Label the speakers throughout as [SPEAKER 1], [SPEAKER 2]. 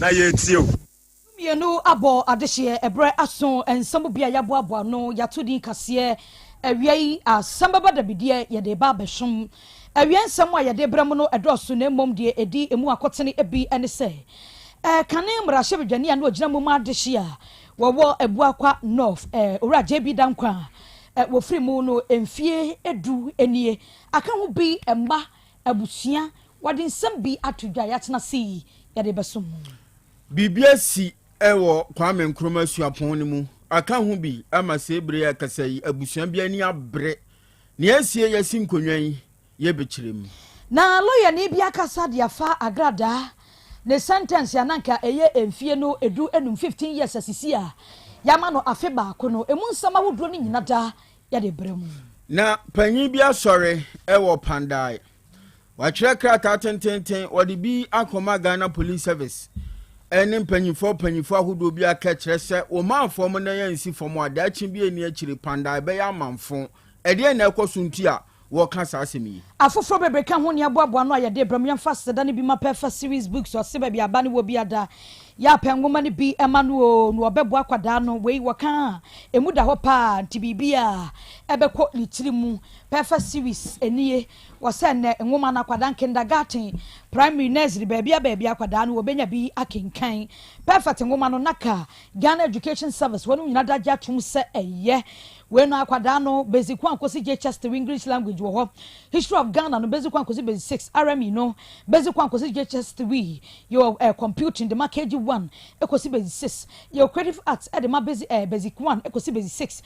[SPEAKER 1] Na yɛretie wo.
[SPEAKER 2] Mmienu abɔ adehyeɛ ɛberɛ aso nsɛm bi a yɛaboaboa ano yɛato din kaseɛ awia yi asɛm bɛba dabideɛ yɛde ba abɛsom awia. Nsɛm a yɛde brɛ mu no ɛdɔɔso, na mmom deɛ ɛdi emu akɔtene bi ne sɛ kane mmarahyɛbadwani a na ɔgyina mu ma adehyeɛ a wɔwɔ Abuakwa North, Owura JB Dankwa a wɔfiri mu no mfie 10 nie aka ho bi mma abusua wɔde nsɛm bi ato dwa. Yɛatena se yi yɛde bɛsom mu.
[SPEAKER 3] Biribi asi ɛwɔ Kwame Nkrumah Suapɔn no mu aka ho bi ama sɛ ebere a kasa yi abusua bi ani abere. Nea asie yɛsi nkonnwa yi yɛbɛkyerɛ mu.
[SPEAKER 2] Na lɔyani bi akasa de afa Agradaa ne sentence ananka ɛyɛ mfie no 15, 15 years asisi a yɛama no afe 1 no emu nsɛm ahodoɔ no nyina da yɛde brɛ mu.
[SPEAKER 3] Na panyin bi asɔre ɛwɔ Kpandai, watwerɛ krataa tententen wɔde bi akɔma Ghana Police Service ɛne mpanyinfoɔ ahodoɔ bi aka kyerɛ sɛ wɔn afoɔ mo nan ansi fam a daakye bi ani akyire Kpandai bɛyɛ amanfo. Ɛdeɛ na ɛkɔ so nti a wɔka saa asɛm yi.
[SPEAKER 2] Afoforɔ bebree ka ho ne aboaboa no a yɛde brɛ mu. Yɛmfa seda no bi ma Perfect Series Books. Ɔse baabi aba no wɔ bi ada yɛapɛ nwoma no bi ɛma no o na ɔbɛboa akwadaa no. Wei wɔka a emu da hɔ paa, nti biribi a ɛbɛkɔ ne tiri mu. Perfect Series nie. Wɔsɛ nnɛ nwoma no akwadaa kindergarten, primary, nursery, baabi a baabi akwadaa no wɔbɛnya bi akenkan. Perfect nwoma no naka Ghana Education Service wɔn nyinaa da gye atom sɛ ɛyɛ. Wei no akwadaa no basic 1 kɔsi JHS 3 English language wɔ hɔ, History of Ghana no basic 1 kɔsi basic 6, RME no basic 1 kɔsi JHS 3, yɛwɔ computing de ma KG 1 ɛkɔsi basic 6, yɛwɔ creative arts ɛde ma basic 1 ɛkɔsi basic 6,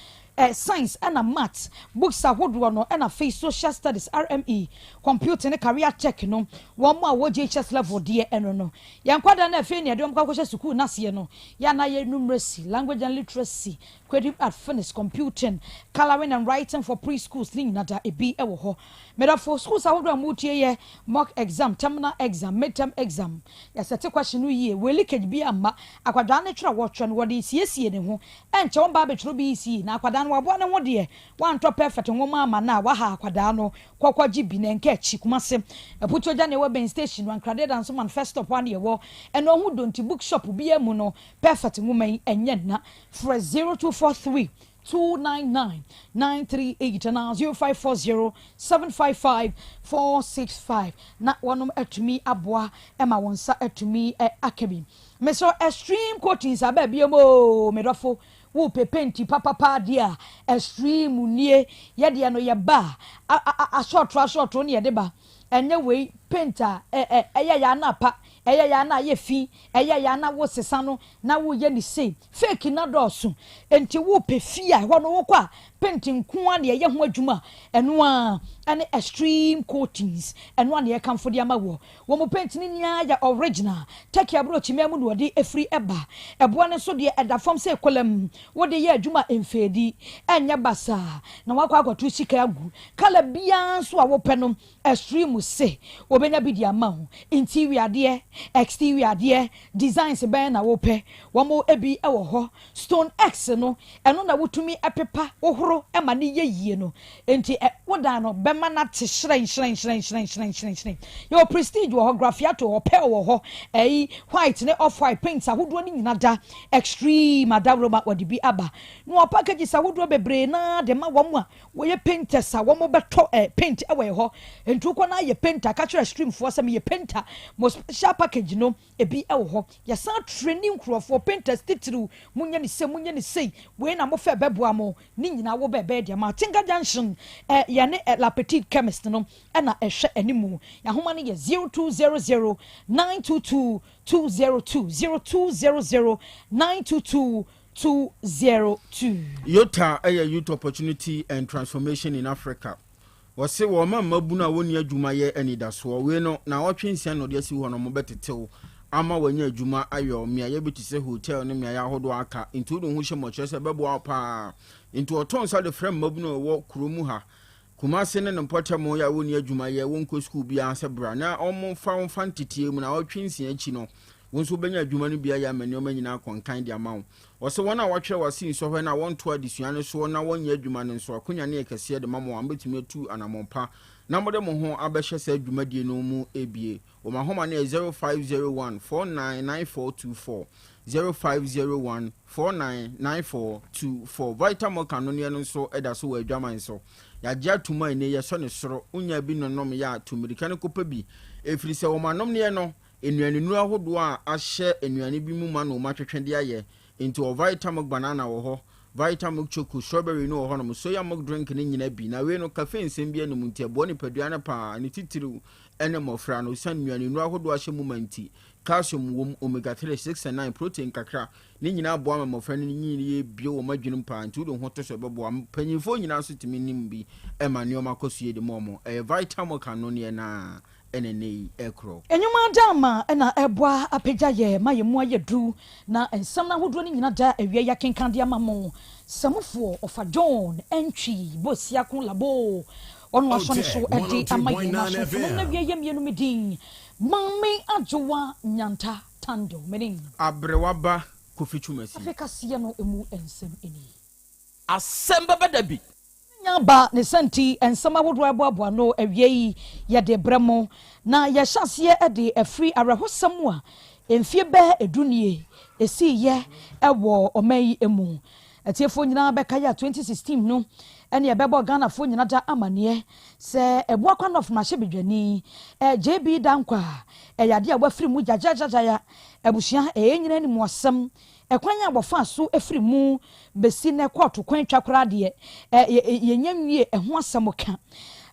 [SPEAKER 2] science ɛna maths books ahodoɔ no, ɛna afei social studies, RME, computing ne career tech no. Wɔn mu a wɔ JHS level deɛ ɛno no yɛn nkwadaa no afei ne yɛde wɔn kɔ akɔhyɛ sukuu n'aseɛ no yɛn yɛ numeracy, language and literacy, creative art, phonics, computing, colouring and writing for preschools ne nyinaa da ebi ɛwɔ hɔ. Mɛdafo schools ahodoɔ a motie yɛ mock exam, terminal exam, midterm exam, yɛsɛte question no yie wɔ leakage bi ama akwadaa no twerɛ wɔtwerɛ no wɔde siesie ne ho ɛnkyɛ wɔn ba abɛtwerɛ bi si na akwadaa no waboa ne ho deɛ. Wantɔ Perfect nwoma ama na waha akwadaa no kɔkɔ gye bi na nka akyi. Kumase Aputuo gya na ɛwɔ Ben Station no Ankrade da nso man first stop hɔ a na yɛwɔ ɛna ɔho Donti Bookshop biara mu no. Perfect nwoma yi ɛnyɛ nna. Frɛ 0243 299 938 anaa 0540 755 465 na wɔnom atumi aboa ma wɔn nsa atumi aka bi. Mesɛ Extreme Coatings aba bio mu o. Medɔfo, wopɛ paint papapa adeɛ a, Extreme nie. Yɛdeɛ no yɛba a asɔɔto asɔɔto ne yɛde ba. Ɛnyɛ wei paint a ɛyɛ yɛ ana pa, ɛyɛ yɛ ana ayɛ fi, ɛyɛ yɛ ana wo sesa no na woyɛ ne sei. Fake na dɔɔso nti wopɛ fie a ɛhɔ no wokɔ a paint nko a na yɛyɛ ho adwuma. Ɛno a ɛne Extreme Coatings. Ɛno a na yɛkamfo de ama wɔ wɔn mu. Paint no nyinaa yɛ original Turkey aburokyimɛ mu na wɔde efiri ɛba. Ɛboa no nso deɛ ɛda fam sɛ kolam wɔde yɛ adwuma mfeedi ɛnyɛ basaa na wakɔ akɔto sika agu. Colour biara nso a wopɛ no, Extreme se wɔbɛnya bi de ama wo. Interior adeɛ, exterior adeɛ, designs bɛn na wopɛ, wɔn ebi wɔ hɔ. Stone X no ɛno na wotumi ɛpepa wohoro ɛma ne yɛ yie no nti ɛ wodan no bɛma na te hyerɛn hyerɛn hyerɛn hyerɛn hyerɛn hyerɛn hyerɛn. Yɛwɔ Prestige wɔ hɔ, Graffiato wɔ hɔ, Pearl wɔ hɔ, ɛyi white ne off white paints ahodoɔ ne nyina da. Extreme adawuroma wɔde bi aba na wɔn packages ahodoɔ bebree naa de ma wɔn a wɔyɛ painters a wɔn bɛtɔ paint ɛwɔ hɔ. Nti wokɔ na ayɛ painter ka kyerɛ Extreme foɔ sɛ meyɛ painter, mo special package no ebi ɛwɔ hɔ. Yɛsan training nkurɔfoɔ painters titiriw, munyɛ ne se munyɛ ne sei wei na mofɛ bɛboa mo ne nyinaa wo bɛɛbɛɛ deɛ ma Tinka Junction yɛne La Petite Chemist no ɛna ɛhwɛ animu. Yɛahoma no yɛ 0200 922 202, 0200 922 202.
[SPEAKER 3] YOTA ɛyɛ Youth Opportunity and Transformation in Africa. Wɔse wɔn ma mmabunu a wɔnni adwuma yɛ anidasoɔ. Wei no na wɔtwe nsia na ɔde asi hɔ no wɔbɛtetew ama wɔanya adwuma ayɔ mmeayɛ bi te sɛ hotel ne mmeayɛ ahodoɔ aka. Nti wode ho hyɛ mu ɔkyerɛ sɛ ɛbɛboa wo paa. Nti ɔtɔ nsa de frɛ mmabunu a ɛwɔ kuro mu ha, Kumase ne ne mpɔtam yɛ a wɔnni adwuma yɛ, wɔnkɔ sukuu biara sɛ bra na wɔmfa wɔmfa nteteɛ mu. Na wɔtwe nsia akyi no Wo nso wobɛnya adwuma no bi ayɛ ama nneɛma nyinaa akɔ nkan de ama wo. Ɔse wɔn a wɔatwerɛ wɔn ase nsɔhwɛ no a wɔntoa adesua no soɔ na wɔnyɛ adwuma no nso, akonya no yɛ kɛseɛ de ma mo a mobɛtumi atu anammɔn pa na mode mo ho abɛhyɛ saa dwumadie no mu bie. Wɔn ahoma no yɛ 0501 499424, 0501 499424. Vitamilk anonneɛ no nso da so wɔ adwaman so. Yɛagye atom a ɛnnɛ yi yɛsɔ ne soro. Wonyaa bi nonom yɛ a, tu mmirika no kɔpɛ bi, ɛfiri sɛ wɔn anonneɛ no Nnuanennuru ahodoɔ a ahyɛ nnuane bi mu ma na wɔatwetwe de ayɛ. Enti wɔ Vitamilk Banana wɔ hɔ, Vitamilk Choco, Strawberry no wɔ hɔnom, Soya Milk Drink no nyina bi. Na wei no, caffeine nsɛm biara nni mu nti ɛboa nipadua no pa ara, ne titiriw ne mmɔfra no. Esiane nnuanennuru ahodoɔ a ahyɛ mu ma nti, calcium wɔ mu, omega 3, 6 and 9, protein kakra. Ne nyinaa boa ma mmɔfra no nyin yie bue wɔn adwenem pa ara. Nti wode wo ho to so a ɛbɛboa. Mpanyinfoɔ nyinaa nso tumi nom bi ma nneɛma kɔ so yie de ma wɔn. Ɛyɛ Vitamilk anonneɛ no ara. na ɛnnɛ yi ɛrekorɔ.
[SPEAKER 2] Nnwuma adaama na ɛboa apagya yɛ ma yɛn mu ayɛ duru, na nsɛm no ahodoɔ no nyina da awia yi akenkan de ama mo. Samufoɔ Ɔfa John Antwi Bosiako Laboo ɔno asɔ ne so de ama yɛn na asomfo nom no awie yɛ mmienu me din Maame Adwoa Nyanta Tando me ne.
[SPEAKER 3] Aberewa ba Kofi Twumasi.
[SPEAKER 2] Afei kaseɛ no mu nsɛm nie.
[SPEAKER 1] Asɛm bɛba da bi.
[SPEAKER 2] Nya aba ne sa nti nsɛm ahodoɔ a ɛboaboa ano awiei yɛde rebrɛ mo. Na yɛhyɛ aseɛ de afiri awerɛhosɛm a mfie bɛɛ du nie ɛsiiɛ wɔ ɔman yi mu. Atiefoɔ nyinaa bɛkae a 2016 no ɛne ɛbɛbɔ Ghanafoɔ nyina da amaneɛ sɛ Abuakwa North mmarahyɛbadwani JB Danquah ɛyɛ adeɛ a wafiri mu gyagyagyagyaya. Abusua ɛyɛ nyina anim asɛm Ɛkwan a wɔfaa so firii mu besi nnɛ kɔɔto kwan twa koraa deɛ, yɛnnya nwie ɛho asɛm ka.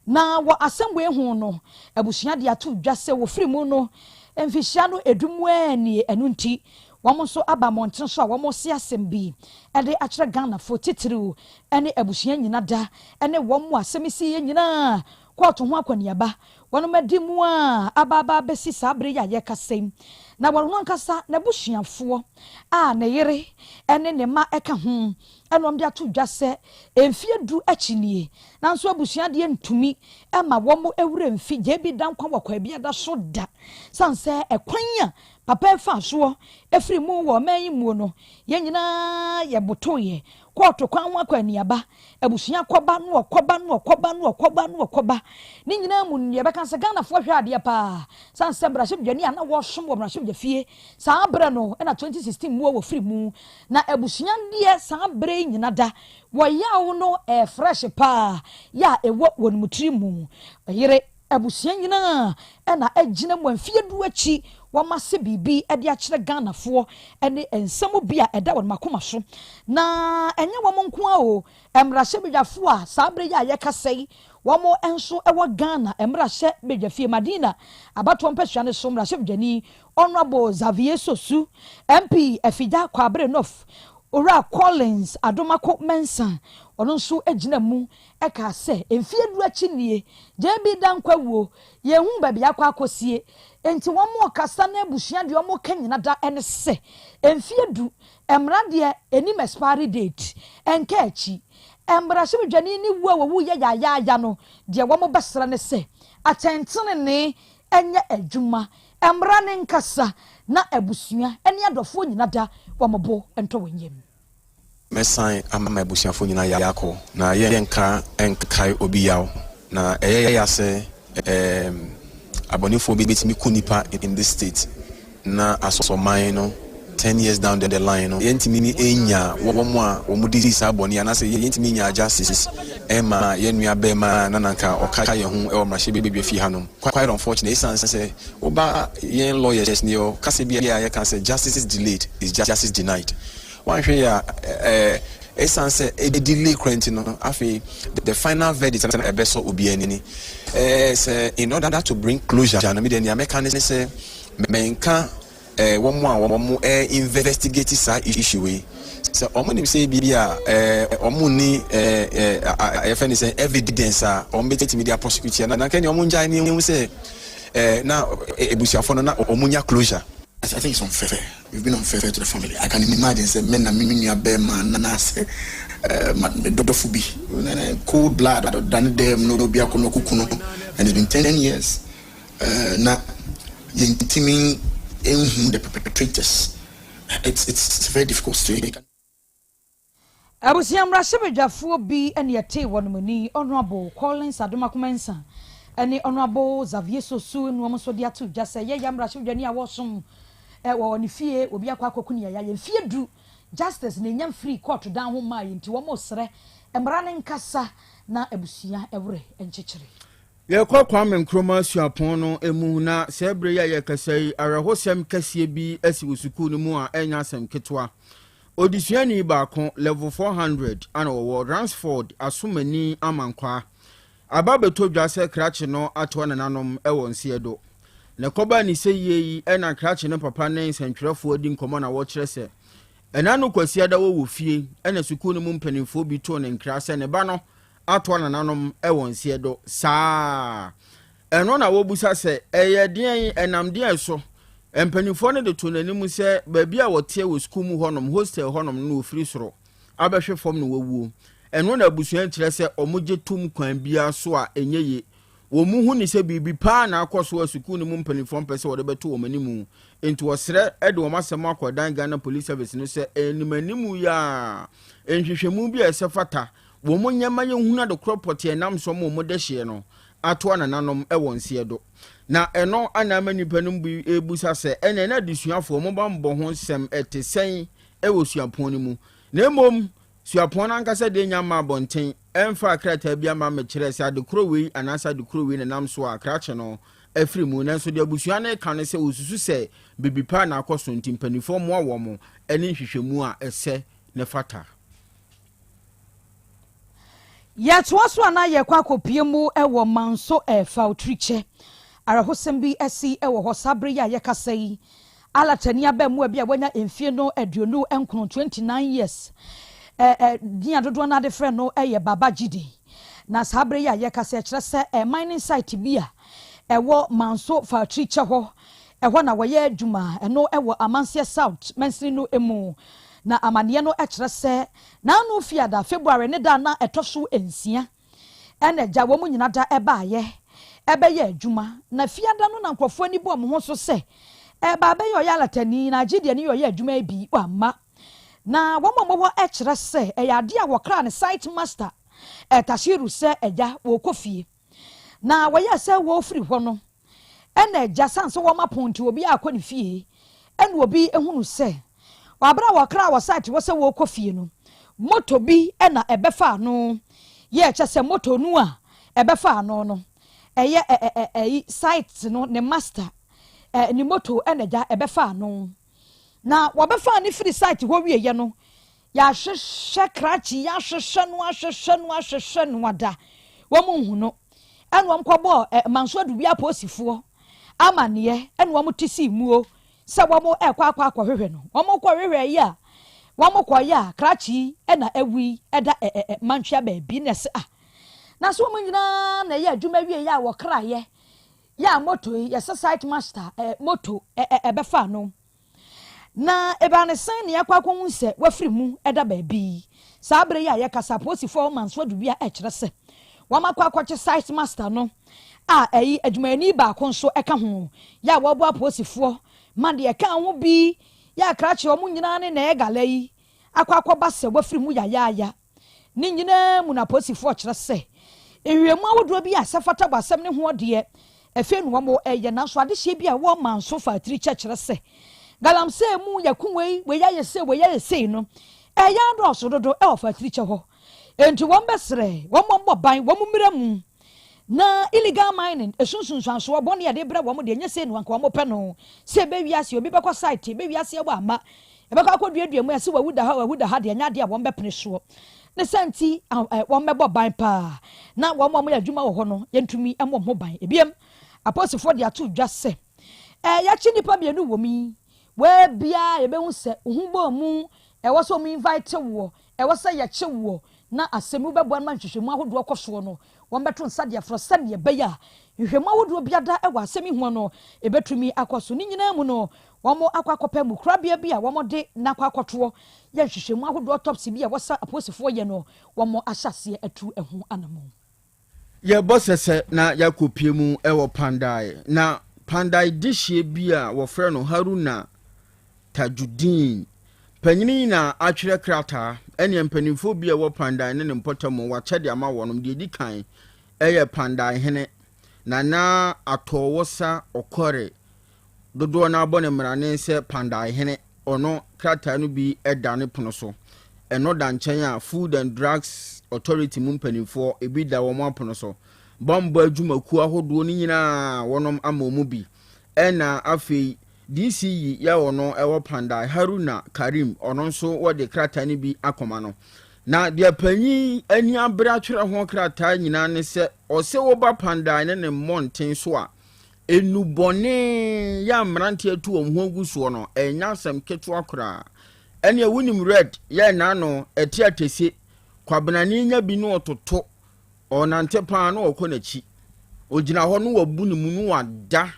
[SPEAKER 2] Na wɔ asɛm wei ho no, abusua de ato dwa sɛ wɔfiri mu no mfihyia no edu mu ara nie, ɛno nti wɔn nso aba mmɔntene so a wɔrese asɛm bi de akyerɛ Ghanafoɔ titiriw ne abusua nyina da ne wɔn a asɛm yi siiɛ nyinaa kɔɔto ho akɔneaba Wɔnom adi mu ara aba aba abɛsi saa bere yi a yɛrekasa yi, na wɔn ankasa n'abusuafoɔ a ne yere ne ne mma ka ho na wɔde ato dwa sɛ mfeɛ du akyi nie, nanso abusua deɛ ntumi mma wɔn werɛ mfi JB Danquah wɔ Kwabiada so da, sane sɛ ɛkwan a papa yi faa soɔ firi mu wɔ ɔman yi muo no, yɛn nyinaa yɛbotoeɛ, kɔɔto kwan ho akɔ-aniaba. Abusua kɔba no ɔkɔba no ɔkɔba no ɔkɔba no ɔkɔba. Ne nyinaa mu no yɛbɛka sɛ Ghanafoɔ hwɛ adeɛ paa. Sane sɛ mmarahyɛbdwani a na wɔresom wɔ mmarahyɛbdwafie saa berɛ no na 2016 muo wɔfiri mu. Na abusua deɛ saa berɛ yi nyina da wɔ yaw no ɛyɛ fresh paa yɛ a ɛwɔ wɔn tiri mu. Yere. Abusua nyinaa na agyina mu a mfeɛ du akyi wɔase biribi de akyerɛ Ghanafoɔ ne nsɛm bi a ɛda wɔn akoma so. Na ɛnyɛ wɔn nko ara o, mmarahyɛbadwafoɔ a saa berɛ yi a yɛkasa yi wɔn nso wɔ Ghana mmarahyɛbadwafie, Madina abatoɔ mpasua no so mmarahyɛbadwani Honourable Xavier Sosu, MP Afigya Kwabre North, Owura Collins Adomako Mensah, ɔno nso gyina mu kaa sɛ, Mfeɛ du akyi nie, JB Danquah wuo, yɛnhuu baabi akɔ akɔsie. Enti wɔrekasa na abusua deɛ wɔreka nyina da ne sɛ, mfeɛ du, mmara deɛ ɛnim expiry date, ɛnka akyi. Mmarahyɛbadwani no wuo a wɔwuiɛ yaayaaya no, deɛ wɔbɛsrɛ ne sɛ, atɛntenenee nyɛ adwuma, mmara no nkasa, na abusua ne adɔfoɔ nyina da wɔn bo ntɔ wɔn yam.
[SPEAKER 4] Mɛsan ama m'abusuafo nyinaa yɛakɔ, na yɛnka nkae obi yaw. Na ɛyɛ ya sɛ ɛɛm abɔnefoɔ bi bɛtumi ku nipa in this state na asɔ man no 10 years down the line no yɛntumi nnya wɔn a wɔn dii saa bɔne yi anaasɛ yɛntumi nnya justice ɛma yɛn nua bɛɛma a na nanka ɔka yɛn ho wɔ mmarahyɛbadwa fie hanom. Quite unfortunate ɛsiane sɛ woba yɛn lawyers no yɛwɔ kasa bi a yɛka sɛ justice delayed is justice denied. Wanhwɛ yie a ɛɛ ɛsiane sɛ ɛdelay koraa nti no afei the final verdict na ɛbɛsɔ obiara ani. Ɛɛ sɛ in order to bring closure no me deɛ nea mɛka ne sɛ mɛnka ɛɛ wɔn a wɔn ɛɛ investigate saa issue wei sɛ wɔn nim sɛ ebi a ɛɛ wɔn nni ɛɛ ɛɛ yɛfɛ ne sɛ evidence a wɔn bɛtumi de aprosecute na nanka nea wɔn ngyae ne ehu sɛ ɛɛ na ebusuafo no na wɔn nya closure.
[SPEAKER 5] I think it's unfair. We've been unfair to the family. I can imagine sɛ me na me nua bɛrima anaasɛ me dɔdɔfo bi cold blood ɔdane dɛm na obi akɔ no ɔkuku no and it's been 10 years na yɛntumi Ɛnhu the perpetrators. It's a very difficult situation.
[SPEAKER 2] Abusua mmarahyɛbadwafoɔ bi na ɛtee wɔn ani, Honourable Collins Adomako Mensah ne Honourable Xavier Sosu na wɔn nso de ato dwa sɛ yɛyɛ mmarahyɛbadwani a wɔresom wɔ ne fie obi akɔ akɔku ne yaya yɛ mfeɛ du justice na ɛnya mfirii kɔɔto dan ho mmaeɛ nti wɔn resrɛ mmara no nkasa na abusua werɛ nkyekyere.
[SPEAKER 3] Yɛrekɔ Kwame Nkrumah Suapɔn no mu na saa berɛ yi a yɛrekasa yi, awerɛhosɛm kɛseɛ bi asi wɔ sukuu no mu a ɛnyɛ asɛm ketewa. Odesuani baako, level 400, ana ɔwɔ Ransford Asomani Amankwaa. Aba abɛtɔ dwa sɛ krakye no atoa nananom wɔ nseɛ do. Na ɛkɔbaa ne sɛ yie yi na krakye no papa ne nsɛntwerɛfoɔ adi nkɔmmɔ na wɔkyerɛ sɛ ɛna no Kwasiada wɔ wɔ fie na sukuu no mu mpanimfoɔ bi too ne nkra sɛ ne ba no atoa nananom wɔ nseɛ do saa. Ɛno na wɔbisa sɛ, Ɛyɛ deɛn? Ɛnam deɛn so? Mpanimfoɔ no de too n'anim sɛ baabi a wɔteɛ wɔ sukuu mu hɔnom, hostel hɔnom no na wɔfiri soro abɛhwe fam na wɔawuo. Ɛno na abusua yi kyerɛ sɛ wɔgye tom kwan biara so a ɛnyɛ ye. Wɔhu no sɛ biribi pa ara na akɔ so a sukuu no mu mpanimfoɔ mpɛ sɛ wɔde bɛto wɔn anim. Enti wɔsrɛ de wɔn asɛm akɔdan Ghana Police Service no sɛ animanimu yi ara nhwehwɛmu bi a ɛsɛ fata wɔn nyɛ ma yɛnhunu adekorɔ pɔtee a ɛnam so ma wɔn dehyeɛ no atoa nananom wɔ nseɛ do. Na ɛno na ama nnipa no bi rebisa sɛ, ɛnneɛ na adesuafoɔ mo bammɔ ho nsɛm te sɛn wɔ suapɔn no mu? Na mmom suapɔn no ankasa deɛ nnya mmaa abɔnten mfaa krataa bi amma mmɛkyerɛɛ sɛ adekorɔ wei anaasɛ adekorɔ wei na ɛnam so a krakye no afiri mu. Nanso deɛ abusua no reka ne sɛ wɔsusu sɛ biribi pa na akɔ so nti mpanimfoɔ mmoa wɔn ne nhwehwɛmu a ɛsɛ na ɛfata.
[SPEAKER 2] Yɛtoa so a na yɛkɔ akɔpue mu wɔ Manso Fawtrikyɛ. Awerɛhosɛm bi asi wɔ hɔ saa bere yi a yɛkasa yi. Alatani abaamua bi a wanya mfie no 29, 29 years, din a dodoɔ no ara de frɛ no yɛ Baba Jide. Na saa bere yi a yɛkasa yi, ɛkyerɛ sɛ mining site bi a ɛwɔ Manso Fawtrikyɛ hɔ, ɛhɔ na wɔyɛ adwuma, ɛno wɔ Amanseɛ South mansini no mu. Na amaneɛ no kyerɛ sɛ N'ano Fiada, February ne da a na ɛtɔ so nsia na agya wɔn nyina da baeɛ bɛyɛɛ adwuma. Na Fiada no na nkurɔfoɔ ani bɔɔ wɔn ho so sɛ ɛreba abɛyɛ ɔyɛ alatani na agye deɛ ne yɛ ɔyɛ adwuma yi bi wamma. Na wɔn a wɔwɔ hɔ kyerɛ sɛ ɛyɛ adeɛ a wɔkraa ne site master Tashiru sɛ agya wɔrekɔ fie. Na wɔyɛɛ sɛ wɔrefiri hɔ no, ɛna agya sane sɛ wɔma pon nti obiara akɔ ne fie, ɛna obi hunu sɛ wɔ abere a wɔkraa wɔ site hɔ sɛ wɔrekɔ fie no, moto bi na ɛbɛfaa no, yɛ kyɛ sɛ moto no a ɛbɛfaa no no, ɛyɛ ɛyi site no ne master ne moto ɛna agya ɛbɛfaa no. Na wɔbɛfaa no firi site hɔ wieɛ no, Yɛahwehwɛ krakye yi ahwehwɛ no ahwehwɛ no ahwehwɛ no ada, wɔn nhu no. Ɛna wɔn kɔbɔɔ ɛ Manso Adubia apolisifoɔ amaneɛ ɛna wɔn te sii muo sɛ wɔn ɛkɔ akɔ akɔhwehwɛ no. Wɔn kɔ hwehwɛ yi a, wɔn kɔ yɛ a krakye yi ɛna awu yi ɛda ɛ ɛ ɛ Mantwea baabi na ɛsɛ ah. Na so wɔn nyinaa na ɛyɛ adwuma wie yɛ a wɔkraeɛ yɛ a moto yi yɛsɛ site master ɛ moto ɛ ɛ ɛbɛfa no. Na ebaa no sɛn na yɛakɔ akohu sɛ wafiri mu da baabi? Saa bere yi a yɛkasa, apolisifo a wɔma nso adu bi a ɛkyerɛ sɛ wɔakɔ akɔkye site master no a ɛyi adwumayɛni baako nso ka ho yɛ a wɔaboa apolisifoɔ ma deɛ ɛka ho bi yɛ a krakye wɔn nyinaa ne na ɛyɛ gala yi akɔ akɔba sɛ wafiri mu yayaaya. Ne nyinaa mu no apolisifoɔ kyerɛ sɛ nhwehwɛmu ahodoɔ bi a sɛ fata wɔ asɛm no ho deɛ afei na wɔreyɛ nanso adehyeɛ bi a ɛwɔ Manso fa atirikyɛ kyerɛ sɛ galamsey mu yɛko wei, wei ayɛ sei, wei ayɛ sei no ɛyɛ adɔɔso dodo wɔ fa atirikyɛ hɔ enti wɔn bɛsrɛ wɔn mmɔ ban wɔn mmira mu Na illegal mining, ɛso nsunsuansoɔ bɔne a ɛde brɛ wɔn deɛ, ɛnyɛ sei na anka wɔn pɛ no. Sɛ ɛbɛ wiase, obi bɛkɔ site, ɛbɛ wiase ɛwɔ ama, ɛbɛkɔ akɔ duadua mu, ɛse wawu da ha, wawu da ha deɛ, ɛnyɛ adeɛ a wɔn bɛpene soɔ. Ne saa nti, wɔn bɛbɔ ban paa, na wɔn a wɔyɛ adwuma wɔ hɔ no, yɛntumi mmɔ wɔn ho ban. Ebiem, apolisifoɔ de ato dwa sɛ, ɛɛ, yɛakye nnipa mmienu wɔ mu yi, wei biara yɛbɛhu sɛ wo ho bɔɔ mu, ɛwɔ sɛ wɔn invite woɔ, ɛwɔ sɛ yɛkye woɔ, na asɛm yi bɛboa no ma nhwehwɛmu ahodoɔ kɔ soɔ no, wɔbɛto nsa de afrɛ sɛdeɛ ɛbɛyɛ a nhwehwɛmu ahodoɔ biada wɔ asɛm yi ho no ɛbɛtumi akɔ so. Ne nyinaa mu no, wɔakɔ akɔpɛ mu korabea bi a wɔde no akɔ akɔtoɔ yɛ nhwehwɛmu ahodoɔ autopsy bi a ɛwɔ sɛ apolisifoɔ yɛ no, wɔahyɛ aseɛ atu ɛho anammɔn.
[SPEAKER 3] Yɛbɔ sɛsɛ na yɛakɔpue mu wɔ Pandae. Na Pandai dehyeɛ bi a wɔfrɛ no Haruna Tajudeen. Panyini yi na atwerɛ krataa ɛneɛ mpanimfoɔ bi a ɛwɔ Pandai ne ne mpɔtam wakyɛ de ama wɔnom. Deɛ ɛdi kan ɛyɛ Pandai hene Nana Atɔɔwosa Ɔkɔre, dodoɔ no ara bɔ no mmarane sɛ Pandai hene. Ɔno krataa no bi da ne pono so. Ɛno da nkyɛn a Food and Drugs Authority mu mpanimfoɔ ebi da wɔn apono so. Bammɔ adwumakuo ahodoɔ no nyinaa wɔnom ama wɔn bi. Ɛna afei DC yi yɛ ɔno ɛwɔ Pandai, Haruna Karim, ɔno nso wɔde krataa no bi akɔma no. Na deɛ panyin ani abere atwerɛ ho krataa nyinaa ne sɛ ɔsɛ woba Pandai ne ne mmɔnten so a, nnubɔne yɛ a mmeranteɛ atu wɔn ho agu soɔ no, ɛnyɛ asɛm ketewa koraa. Ɛneɛ wonim red yɛ n'ano ɛte atese, kwabenane nya bi na ɔtoto. Ɔrenante paa na ɔkɔ n'akyi. Ɔgyina hɔ na wabu ne mu na wada.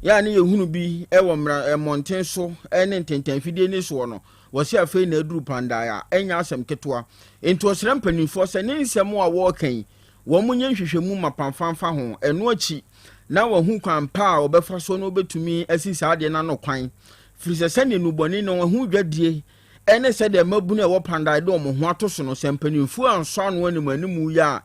[SPEAKER 3] Yɛ a ne yɛhunu bi wɔ mmara mmɔnten so ne ntentanfidie ne soɔ no, wɔse afei na aduru Pandae a, ɛnyɛ asɛm ketewa. Enti ɔsrɛ mpanimfoɔ sɛ ne nsɛm a wɔreka yi, wɔnyɛ nhwehwɛmu mapa mfa mfa ho. Ɛno akyi na wɔahu kwan pa a wɔbɛfa so na wɔbɛtumi asi saa adeɛ no ano kwan. Firi sɛ sɛdeɛ nnubɔne no ho dwadie ne sɛdeɛ mmabunu a ɛwɔ Pandae de wɔn ho ato so no, sɛ mpanimfoɔ ansɔ ano anim anim yɛ a,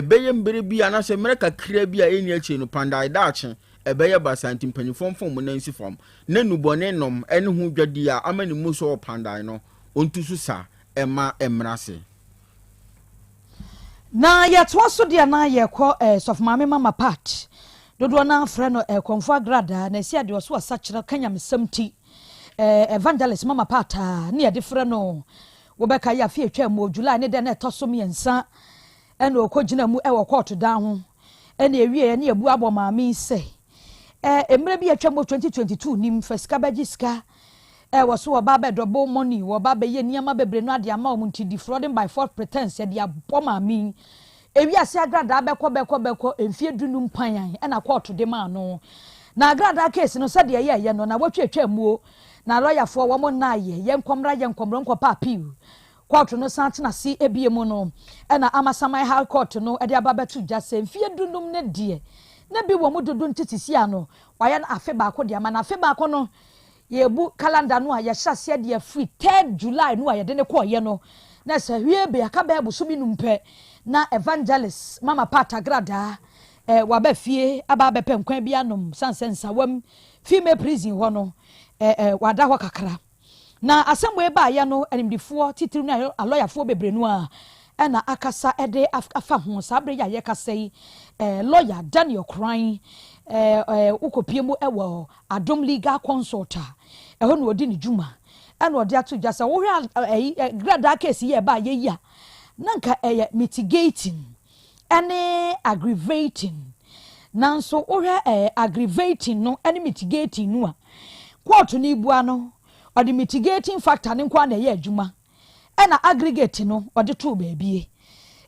[SPEAKER 3] ɛbɛyɛ mmerɛ bi anaasɛ mmerɛ kakra bi a ɛnni akyire no, Pandae daakye ɛbɛyɛ basaa nti mpanimfoɔ mfa wɔn nan nsi fam na nnubɔne nom ne ho dwadie a ama ne mu sɔ wɔ Pandae no, ɔntu so sa mma ɛmmra ase.
[SPEAKER 2] Na yɛtoa so deɛ na yɛkɔ eh, Sɔfo Maame Mama Pat, dodoɔ no ara frɛ no eh, Kɔmfo Agradaa, na ɛsi adeɛ ɔso asakyera ka nyamesɛm ti. Eh, Evangelist Mama Paata ne yɛde frɛ no. Wobɛkae afe a etwaa mu, July ne da na ɛtɔ so mmiɛnsa ɛna ɔkɔgyina mu ɛwɔ kɔɔto dan ho. Ɛna ɛwieɛ ne yɛbu abɔ maame yi sɛ, eh, mmerɛ bi a atwa mu 2022 nim, fa sika bɛgye sika. Eh, wɔ so wɔba abɛ double money, wɔba abɛyɛ nneɛma bebree no ade ama wɔn nti defrauding by false pretense yɛde abɔ maame yi. Ewiase agradaa bɛkɔ bɛkɔ bɛkɔ mfie dunum panyan ɛna kɔɔto de maa no. Na agradaa case no sɛdeɛ ɛyɛɛyɛ no nawɔtwe atwa muo na lɔyafoɔ wɔn nnaayɛ yɛnkɔ mmra yɛnkɔ mmra nkɔpɛ appeal. Kɔɔto no san tena ase ebie mu no ɛna Amasaman High Court no de aba bɛto dwa sɛ mfie dunum ne deɛ na bi wɔ mu dodo nti sisi ano wayɛ no afe baako de ama no afe baako no Yɛbu calendar no a yɛhyɛ aseɛ de afiri third July no a yɛde no kɔeɛ no, na sɛ hwie be aka bɛyɛ bosome num pɛ na Evangelist Mama Pat Agradaa eh, waba fie aba abɛpɛ nkwan bi anom sane sɛ Nsawam female prison hɔ no eh, eh, wada hɔ kakra. Na asɛm wei baeɛ no animdefoɔ titiriw ne alɔyafoɔ bebree no a ɛna akasa de afa ho. Saa berɛ yi a yɛkasa yi, eh, lɔya Daniel Koran eh, eh, wokɔpie mu wɔ Adom Legal Consult a ɛhɔ na ɔdi ne dwuma ɛna ɔde ato dwa sɛ wohwɛ ɛyi gradaa case yi a ɛbaa yɛ yi a na nka ɛyɛ mitigating ɛne aggravating nanso wohwɛ ɛɛ aggravating no ɛne mitigating no a kóòtù no ibua no ɔde mitigating factor no nko ara na ɛyɛ adwuma ɛna aggregate no ɔde too baabie.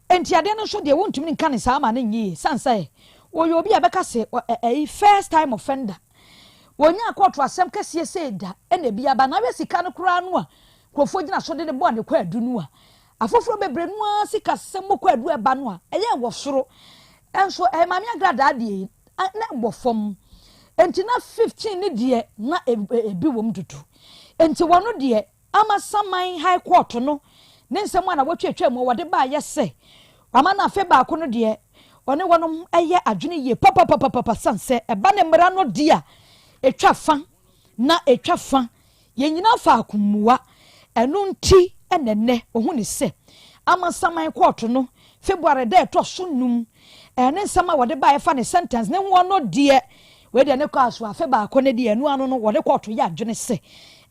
[SPEAKER 2] Enti adeɛ no nso deɛ wontumi nka no saa ma no nyɛ yie sane sɛ ɔyɛ obi a bɛka se ɛyi first time offender. Wɔnyaa kɔɔto asɛm kɛseɛ sei da ɛna ebi aba na ahwɛ sika no koraa no a nkurɔfoɔ gyina so de no bɔɔ ne kwaadu no a afoforɔ bebree no ara sikasɛm mu kwaadu ɛba no a ɛyɛ wɔ soro nso ɛyɛ Maame Agradaa deɛ yi na ɛwɔ fam enti na 15 ne deɛ na ebi wɔ mu dodo enti wɔn deɛ Amasaman High Court no ne nsɛm a na wɔtwatwaa mu a wɔde baeɛ sɛ wama no afe baako no deɛ, ɔne wɔnom yɛ adwene yie papapapapa sane sɛ ɛba ne mmara no deɛ a, ɛtwa fa na ɛtwa fa, yɛnyina faako mmua. Ɛno nti na ɛnnɛ wɔhu no sɛ Amasaman Kɔɔto no February da a ɛtɔ so num ne nsɛm a wɔde baeɛ fa ne sentence ne ho no deɛ, wei deɛ ne kɔ aso afe baako ne deɛ ɛno ano no wɔde kɔɔto yɛ adwene sɛ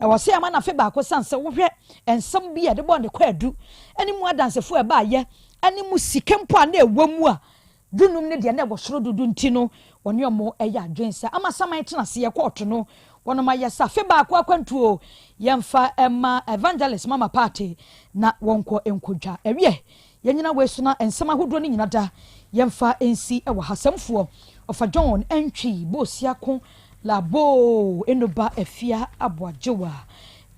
[SPEAKER 2] ɛwɔ sɛ yɛma no afe baako sane sɛ wohwɛ nsɛm bi a ɛde bɔɔ ne kwaadu ne mu adansefo a ɛbaeɛ ne mu sika mpo a na ɛwɔ mu a dunum ne deɛ na ɛwɔ soro dodo nti no wɔne ɔmo yɛ adwene sɛ amasaman tena ase yɛ kɔɔto no wɔnom ayɛ sɛ afe baako akwantuo yɛmfa ɛma Evangelist Mama Party na wɔnkɔ nkɔdwa ɛwiɛ Yɛnyina wei so na nsɛm ahodoɔ no nyina da yɛmfa nsi wɔ ha. Sɛmfoɔ, Ɔfa John Antwi, Bosiako, Laboo, Enoba, Afia, Aboagyewa.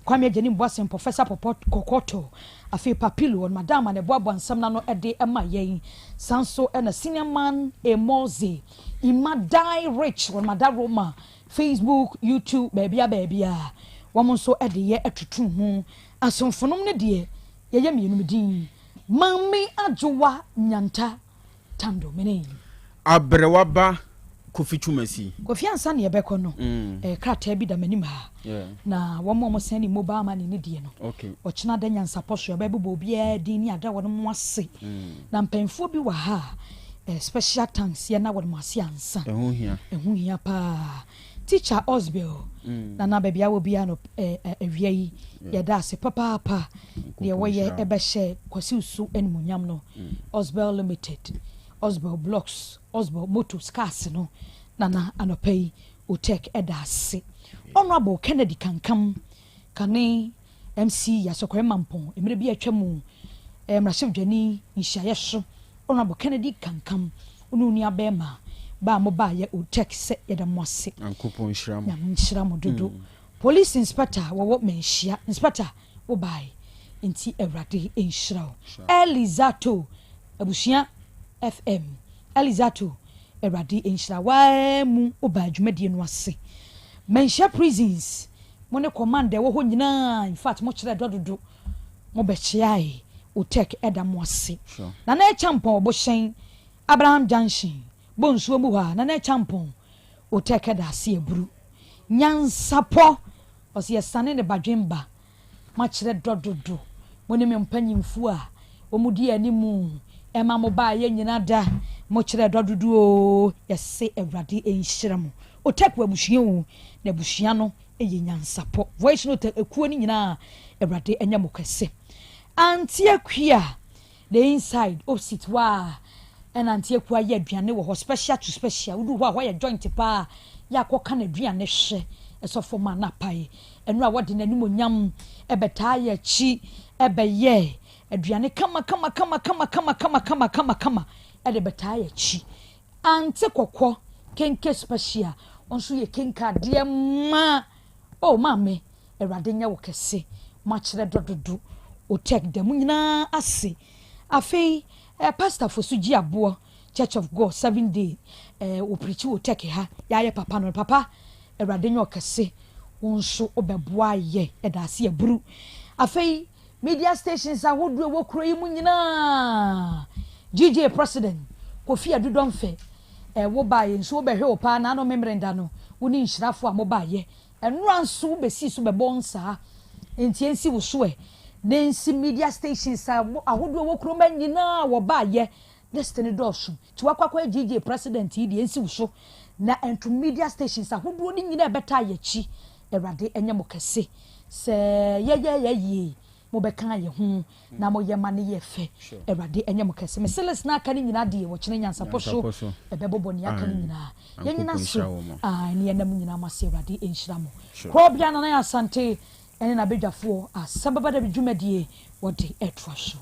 [SPEAKER 2] Kwame Agyenim Boasem, Professor Pɔpɔ Kɔkɔtɔ, afei Papilo, ɔno Madam a na ɛboaboa nsɛm no ano de ma yɛn. Saa nso na Senior Man Emorze, Emma Die Rich, wɔn Mada Roma, Facebook, YouTube, baabia baabia, wɔn nso de yɛ atutu ho. Asomfonom no deɛ, yɛyɛ mmienu, me din Maame Adwowa Nyanta Tando, me ne.
[SPEAKER 3] Aberewa ba Kofi Twumasi.
[SPEAKER 2] Kofi ansa na yɛbɛkɔ no, eh, krataa bi da m'anim ha. Na wɔn a wɔsɛn ne mobile money no deɛ no, ɔkyena da nyansapɔ so yɛbɛbobɔ obiara din ne ada wɔn ase. Na mpanyinfoɔ bi wɔ ha a, eh, special thanks yɛna wɔn ase ansa.
[SPEAKER 3] Ɛho hia.
[SPEAKER 2] Ɛho hia paa. Teacher Osbel, Nana baabi a wɔ biara no, eh, eh, awia yi, yɛda ase papaapa. Deɛ wɔyɛ ɛbɛhyɛ Kwasi so animuonyam no, Osbel Limited, Osbel Blocks, Osbel Motors cars no, Nana anɔpa yi, Otek ɛda ase. Honorable Kennedy Kankam, kane MC Yasɔkɔrɛ Mampɔn, mmerɛ bi atwa mu, eh, mmarahyɛbadwani nhyiaeɛ so, Honorable Kennedy Kankam, wo ne wo nua bɛrima, ba a mobaayɛ Otek sɛ yɛda mo ase.
[SPEAKER 3] Nyankopɔn nhyira mo.
[SPEAKER 2] Nyame nhyira mo dodo. Police Inspector wɔwɔ Manhyia, Inspector wobae nti Awurade nhyira wo. Elizato abusua FM, Elizato Awurade nhyira waa mu wobaa dwumadie no ase. Manhyia Prisons, mo ne command ɛwɔ hɔ nyinaa, in fact mo kyerɛ dɔ dodo, mo bɛkyeae, Otek ɛda mo ase. Nana Acheampong Ɔbohyɛn, Abraham Junction, Bonsuo mu hɔ a, Nana Acheampong Otek ɛda ase aburu. Nyansapɔ, ɔsɛ yɛsane ne badwemba, moakyerɛ dɔ dodo, mo ne me mpanyimfoɔ a wɔn di animu ɛma mo baayɛ nyina da, mokyerɛ dɔ dodo oo, yɛse Awurade nhyira mo. Otek wɔ abusua oo, na abusua no yɛ nyansapɔ. Voice note ekuo no nyinaa, Awurade nyɛ mo kɛse. Auntie Akua, The inside opsit hɔ a ɛna Auntie Akua yɛ aduane wɔ hɔ special to special wodu hɔ a hɔ yɛ joint paa yɛ akɔ ka n'aduane hwɛ ɛsɔ fam a na apae ɛno a wɔde n'animonyam ɛbɛtaa yɛ akyi ɛbɛyɛ aduane kama kama kama kama kama kama kama kama kama ɛde bɛtaa yɛ akyi. Auntie Kɔkɔ kenke special ɔnso yɛ kenke adeɛ ma oh maame Awurade nyɛ wo kɛse moakyerɛ dɔ dodo Otek da mo nyinaa ase afei eh pastor Fosu gye aboɔ church of God seven day eh wɔ preachi wɔ Otek ha yɛayɛ papa no papa Awurade nyɛ ɔkɛse wo nso wobɛboa yɛ yɛda ase aburu afei media stations ahodoɔ ɛwɔ kuro yi mu nyinaa GJ president Kofi Adu Dɔnfɛ eh wo baayɛ nso wobɛhwɛ wo paa naano Memerenda no wo ne nhyirafoɔ a mo baayɛ Ɛnora nso wo bɛsii so bɛbɔɔ nsaa nti ɛnsi wo so ɛ na ɛnsi media stations a ahodoɔ ɛwɔ kurom ha nyinaa wɔ ba yɛ list no dɔɔso nti wakɔ akɔyɛ GJ president yi deɛ ɛnsi wo so na ɛnto media stations ahodoɔ no nyinaa ɛbɛtaa yɛ akyi. Awurade ɛnyɛ mo kɛse sɛ yɛyɛ yɛ yie Mobɛka yɛ ho na moyɛ ma no yɛ fɛ. Awurade ɛnyɛ mo kɛse. Mese list no aka no nyinaa deɛ wɔkyena nyansapɔ so ɛbɛbobɔ nea aka no nyinaa. Yɛnyina so ae ne yɛnam nyinaa mo ase Awurade nhyira mo. Korɔbea Nana Asante ɛne n'abadwafoɔ asɛm bɛba dabi dwumadie wɔde ɛtoa so.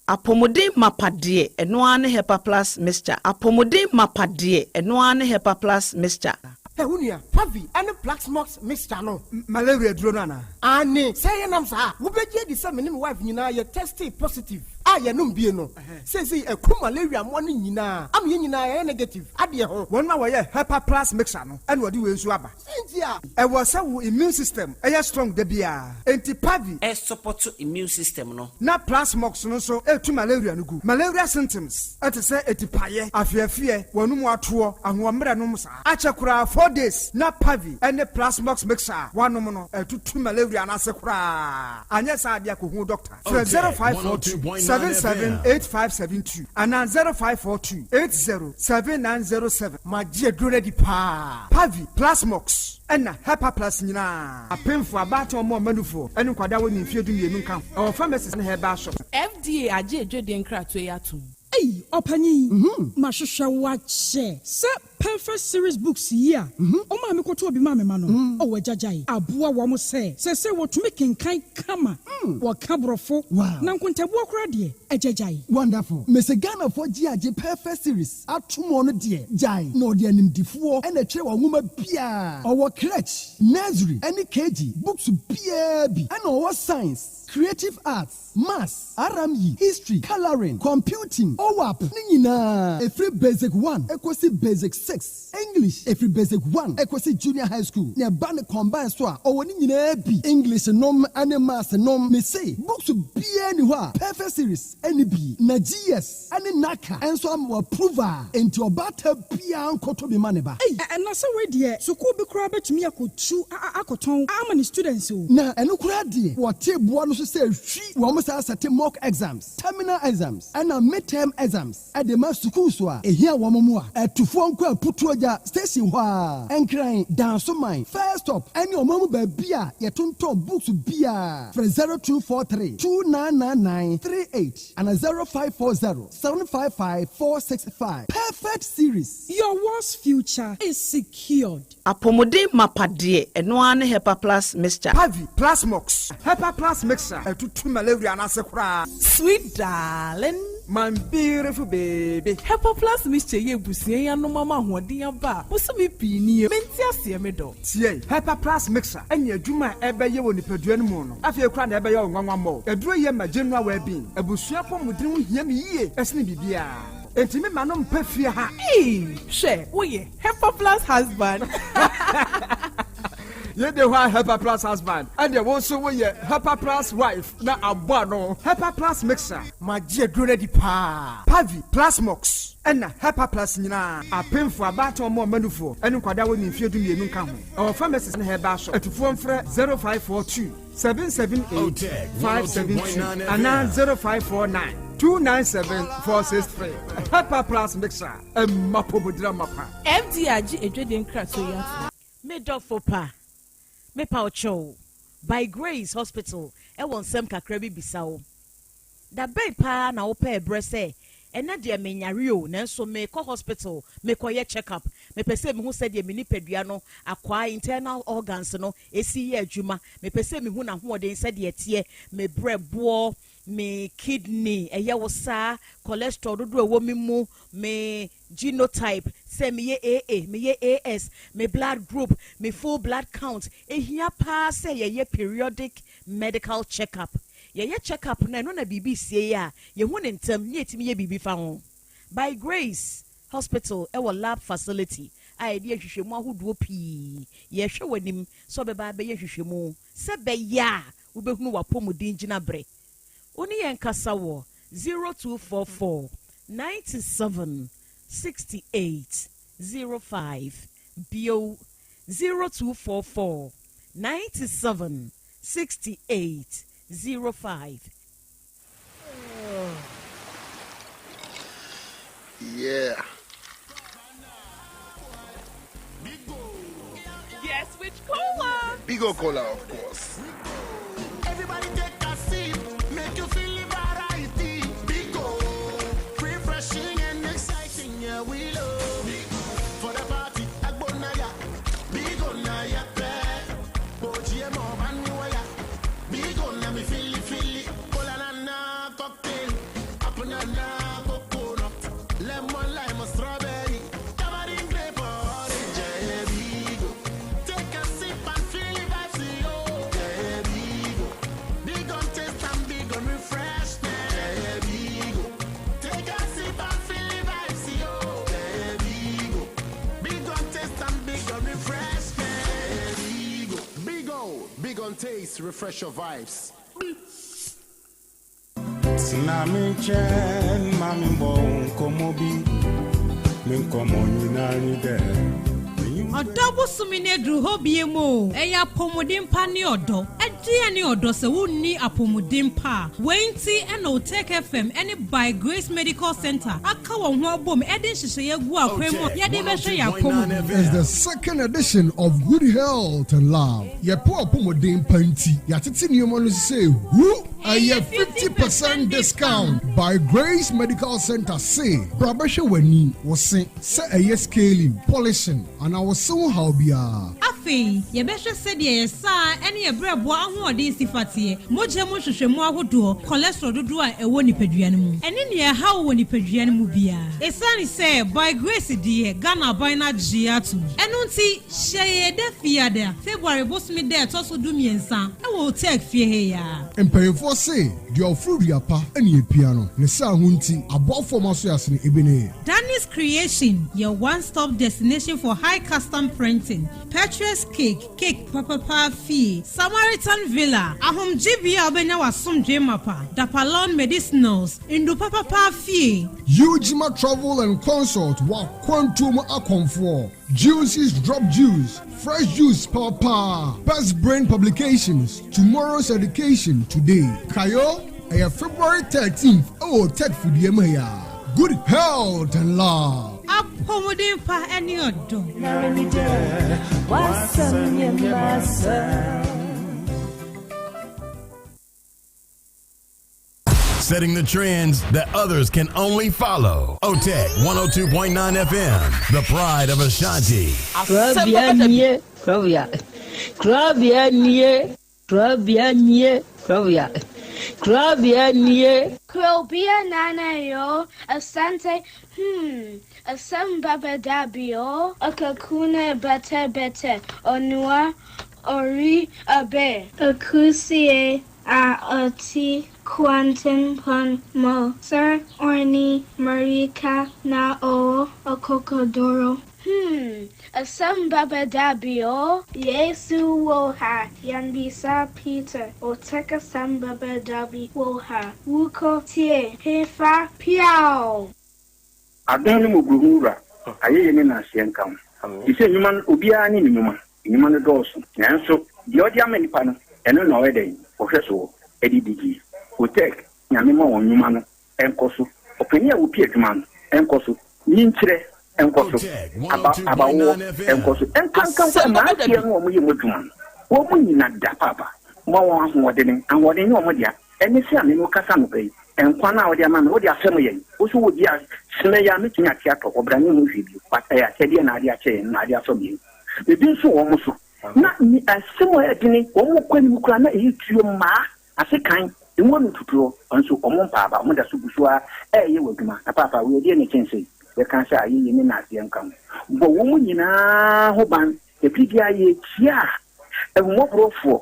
[SPEAKER 6] Apɔmuden mapa deɛ, ɛno ara ne Hepa Plus Mixture. Apɔmuden mapa deɛ, ɛno ara ne Hepa Plus Mixture.
[SPEAKER 7] Hɛ wo nua, Pavi ne Plaxmox mixture no.
[SPEAKER 8] Malaria aduro no anaa?
[SPEAKER 7] Aane, sɛ ɛyɛ nam saa a, wobɛgye adi sɛ me ne me wife nyinaa yɛ testee positive a yɛnom bie no. Seesei aku malaria mmoa no nyinaa ama yɛn nyinaa yɛayɛ negative adeɛ ho.
[SPEAKER 8] Wɔn a wɔyɛ Hepa Plus mixture no na wɔde wei nso aba.
[SPEAKER 7] Sɛn nti a?
[SPEAKER 8] Ɛwɔ sɛ wo immune system yɛ strong da biara, enti Pavi.
[SPEAKER 9] Ɛsupɔto immune system no.
[SPEAKER 8] Na Plasmox no nso tu malaria no gu. Malaria symptoms te sɛ atipaeɛ, afeafeɛ, w'anum atoɔ, ahoɔmmerɛ nom saa. Akyɛ koraa 4 days na Pavi ne Plasmox mixture a woanom no atutu malaria no ase koraa. Anyɛ saa adeɛ a kɔhu doctor. Frɛ 0542 77 8572 anaa 0542 80 7907.
[SPEAKER 7] Magye aduro no adi paa.
[SPEAKER 8] Pavi, Plasmox, ɛna Hepaplus nyinaa. Apemfo, abaatan, ɔmo a ɔmanufoɔ, ne nkwadaa a wɔnni mfeɛ 12 nka ho. Ɛwɔ pharmacies ne herbal shops.
[SPEAKER 10] FDA agye adwadie nkratoɔ yi atom.
[SPEAKER 11] Ei, ɔpanyin, mahwehwɛ wo akyɛ. Sɛ.
[SPEAKER 10] Perfect Series Books yi a ɔmaa mekɔtɔɔ bi maa me mma no, oh agya gyae, aboa wɔn sɛ seesei wɔtumi kenkan kama, wɔka Borɔfo, na nkontabuo koraa deɛ, agya gyae.
[SPEAKER 7] Wonderful. Mese Ghanafoɔ gye agye Perfect Series atom ɔno deɛ gyae na ɔde animdifoɔ na ɛtwerɛ wɔn nwoma biara. Ɔwɔ crèche, nursery ɛne KG books biara bi ɛna ɔwɔ science, creative arts, Maths, RME, History, Colouring, Computing, OAP ne nyinaa ɛfiri Basic one kɔsi Basic 6, English ɛfiri Basic 1 kɔsi Junior High School, na ɛba no combine so a ɔwɔ ne nyinaa bi, English nom ne Maths nom, mese books biara nni hɔ a Perfect Series nni bi, na GS ne NaCCA nso ama wɔ approve a enti ɔbaatan biara nkɔtɔ bi ma ne ba.
[SPEAKER 10] Ei, na sɛ wei deɛ sukuu bi koraa bɛtumi akɔtu akɔtɔn ama ne students o.
[SPEAKER 7] Na ɛno koraa deɛ wɔte boɔ no so sɛ hwi, wɔn san sɛte mock exams, terminal exams ɛna mid-term exams de ma sukuus a ɛhia wɔn mmoa. Atufoɔ nkɔ Aputuogya station hɔ ara, Nkran, Dansoman, First Stop ɛne ɔman mu baabi a yɛtontɔn books biara. Frɛ 0243 2999 38 ana 0540 755 465. Perfect Series.
[SPEAKER 10] Your world's future is secured.
[SPEAKER 6] Apɔmuden mapa deɛ, ɛno ara ne Hepa Plus Mixture.
[SPEAKER 8] Pavi, Plasmox, Hepa Plus Mixture ɛtutu malaria no ase koraa.
[SPEAKER 11] Sweet darling.
[SPEAKER 8] My beautiful baby.
[SPEAKER 11] Hepa Plus Mixture yi abusua yi anom ama ahoɔden aba a bosome pii nie. Mente aseɛ me dɔ.
[SPEAKER 8] Tie, Hepa Plus Mixture ɛne adwuma a ɛbɛyɛ wɔ nipadua no mu no, afei koraa na ɛbɛyɛ wo nwanwa mmɔ. Aduro yi ma general well-being. Abusua apɔmuden ho hia me yie ɛsene biribiara. Enti me ma no mpa fie ha.
[SPEAKER 11] Eii hwɛ woyɛ Hepa Plus husband.
[SPEAKER 8] Yɛde hɔ a Hepa Plus husband ɛdeɛ wo nso woyɛ Hepa Plus wife na abɔ ano. Hepa Plus mixer. Magye aduro no adi paa. Pavi, Plasmox ɛna Hepa Plus nyinaa. Apemfoɔ, abaatan ɔmo ɔma nufoɔ ɛne nkwadaa a wɔnni mfeɛ 12 nka ho. Ɛwɔ pharmacies ne herbal shop. Atufoɔ mfrɛ 0542 778 572 anaa 0549 297 463. Hepa Plus mixer ɛma pomodira mapa.
[SPEAKER 11] FDA agye adwadie nkratoɔ yi atom.
[SPEAKER 9] Me dɔfo pa, mepa wo kyɛw, By Grace Hospital wɔ nsɛm kakra bi bisa wo. Da bɛn paa na wopɛɛ berɛ sɛ, ɛnnɛ deɛ menyare o, nanso merekɔ hospital mekɔyɛ check up, mepɛ sɛ mehu sɛdeɛ me nipadua no akwaa, internal organs, no si yɛ adwuma, mepɛ sɛ mehu n'ahoɔden sɛdeɛ ɛteɛ, me berɛboɔ, me kidney, ɛyɛ wo saa, cholesterol dodoɔ a ɛwɔ me mu, me genotype, sɛ meyɛ AA, meyɛ AS, me blood group, me full blood count. Ɛhia paa sɛ yɛyɛ periodic medical check up. Yɛyɛ check up no a, ɛno na biribi sie a, yɛhu no ntɛm na yɛtumi yɛ biribi fa ho. By Grace Hospital wɔ lab facility a yɛde yɛ nhwehwɛmu ahodoɔ pii. Yɛrehwɛ w'anim sɛ wobɛba abɛyɛ nhwehwɛmu sɛ ɛbɛyɛ a wobɛhunu w'apɔmuden gyinaberɛ. Wo ne yɛn nkasa wɔ 0244 97 68 05, bio 0244 97 68 05.
[SPEAKER 5] Yeah.
[SPEAKER 11] Guess which cola?
[SPEAKER 5] Bigo Cola, of course.
[SPEAKER 12] Everybody take a sip, make you feel the variety. Bigo, refreshing and exciting, yeah we love. Bigo for the party, Agbonaya. Bigo na ya pe, Ojiemo baniwaya. Bigo na mi fili fili, cola na na cocktail, apple na na coconut, lemon lime or strawberry, tamarind grape or orange. Yeah, Bigo. Take a sip and feel the vibes, yo. Yeah, Bigo. Big on taste and big on refreshment. Yeah, Bigo. Take a sip and feel the vibes, yo. Yeah, Bigo. Big on taste and big on refreshment. Yeah, Bigo.
[SPEAKER 5] Big O, big on taste, refresh your vibes.
[SPEAKER 13] Tena me nkyɛn ma me mbɔ wo nkɔmmɔ bi. Me nkɔmmɔ nyinaa ne dɛ.
[SPEAKER 14] Ɔdɔ bosome no aduru hɔ biom o, ɛyɛ apɔmuden pa ne ɔdɔ. Ɛdeɛn ne ɔdɔ sɛ wonni apɔmuden pa a? Wei nti na Otec FM ne By Grace Medical Centre aka wɔn ho abom de nhyehyɛeɛ agu akwan mu a yɛde bɛhwɛ yɛn apɔmuden.
[SPEAKER 15] It's the second edition of Good Health and Love. Yɛpɛ w'apɔmuden pa nti, yɛatete nneɛma no sɛ hu. Ɛyɛ 50 percent discount. By Grace Medical Center se bra bɛhwɛ w'ani, wo se, sɛ ɛyɛ scaling, polishing anaa wo se ho haw biara.
[SPEAKER 14] Afei, yɛbɛhwɛ sɛdeɛ yɛn saa ne yɛn berɛboɔ ahoɔden si fa teɛ, mogya mu nhwehwɛmu ahodoɔ, cholesterol dodoɔ a ɛwɔ nipadua no mu, ɛne nea ɛha wo wɔ nipadua no mu biara. Ɛsiane sɛ By Grace deɛ Ghana aban no agye atom, ɛno nti hyɛ yɛn da Fiada, February bosome da a ɛtɔ so dumiɛnsa wɔ Otec fie ha yi ara.
[SPEAKER 15] Mpanyinfoɔ se, deɛ ɔforo dua pa na epia no, ne saa ho nti, aboafoɔ ma so asene ebi ne.
[SPEAKER 14] Danny's Creation, your one-stop destination for high custom printing, Petrus Cake, cake papapa fie, Samaritan Villa, ahomgyebea a wobɛnya w'asomdwee mapa, Dapalon Medicinals, ndu papapa fie.
[SPEAKER 15] Ujima Travel and Consult w'akwantuo mu akɔmfoɔ, Juices Drop Juice, Fresh Juice papa, Best Brain Publications, Tomorrow's Education Today. Kayo, ɛyɛ February 13th ɛwɔ Tech Fidie mu ha. Good health and love.
[SPEAKER 14] Apɔmuden pa ne ɔdɔ.
[SPEAKER 16] Setting the trends that others can only follow. OTEC 102.9 FM, the pride of Ashanti.
[SPEAKER 17] Kurabea nie, kurabea. Kurabea nie, kurabea nie, kurabea. Kurabea nie.
[SPEAKER 18] Krobea nana yo, asante, asem baba dabio, akakuna bete bete, onua, ori abe. Akusie a oti kwantenpon mo, sir orni marika na o okokodoro. Asem baba dabio, Yesu woha, yanbisa Peter, oteka sem baba dabi woha, wuko tie, hefa piao.
[SPEAKER 19] Adom ne mmɔborɔhunu Wura, ayɛyie ne nnaaseɛ nka wo. Te sɛ nnwuma no, obiara ne ne nnwuma. Nnwuma no dɔɔso, nanso deɛ ɔde ama nnipa no, ɛno na ɔyɛ dɛn? Ɔhwɛ soɔ de di die. Otec, Nyame ma wɔn nnwuma no nkɔ so. Ɔpanin a ɔpi adwuma no nkɔ so. Nyinkyerɛ nkɔ so. Aba, abawoɔ nkɔ so. Nkanka mpo mmeranteɛ no a wɔyɛ mu adwuma no, wɔn nyina da paapa. Ma wɔn ahoɔdene. Ahoɔden nyɛ wɔn dea. Ɛne sɛ a me ne wo kasa anɔpa yi, nkwa no a wode ama me, wode afɛm yɛn. Wo nso wɔ bi a, sene yi a mɛtumi ate atɔ, ɔbra ne ho hwee bio. But ɛyɛ akyɛdeɛ na ade akyɛ yɛn, na ade afɛm yɛn. Ebi nso wɔ wɔn so. Na ne asɛm a ɛyɛ dene, wɔn kɔ anim koraa na ɛyɛ tuo mmaa ase kan, emu ano tutuo, nso wɔn mpa aba, wɔn da so gu so ara reyɛ wɔn adwuma. Na paapa, wei ɛdeɛn na ɛkyɛn sei? Yɛka sɛ ayɛyie ne nnaseɛ nka ho. Bɔ wɔn nyinaa ho ban, ɛfiri biara yɛkyia ahummɔborɔfoɔ,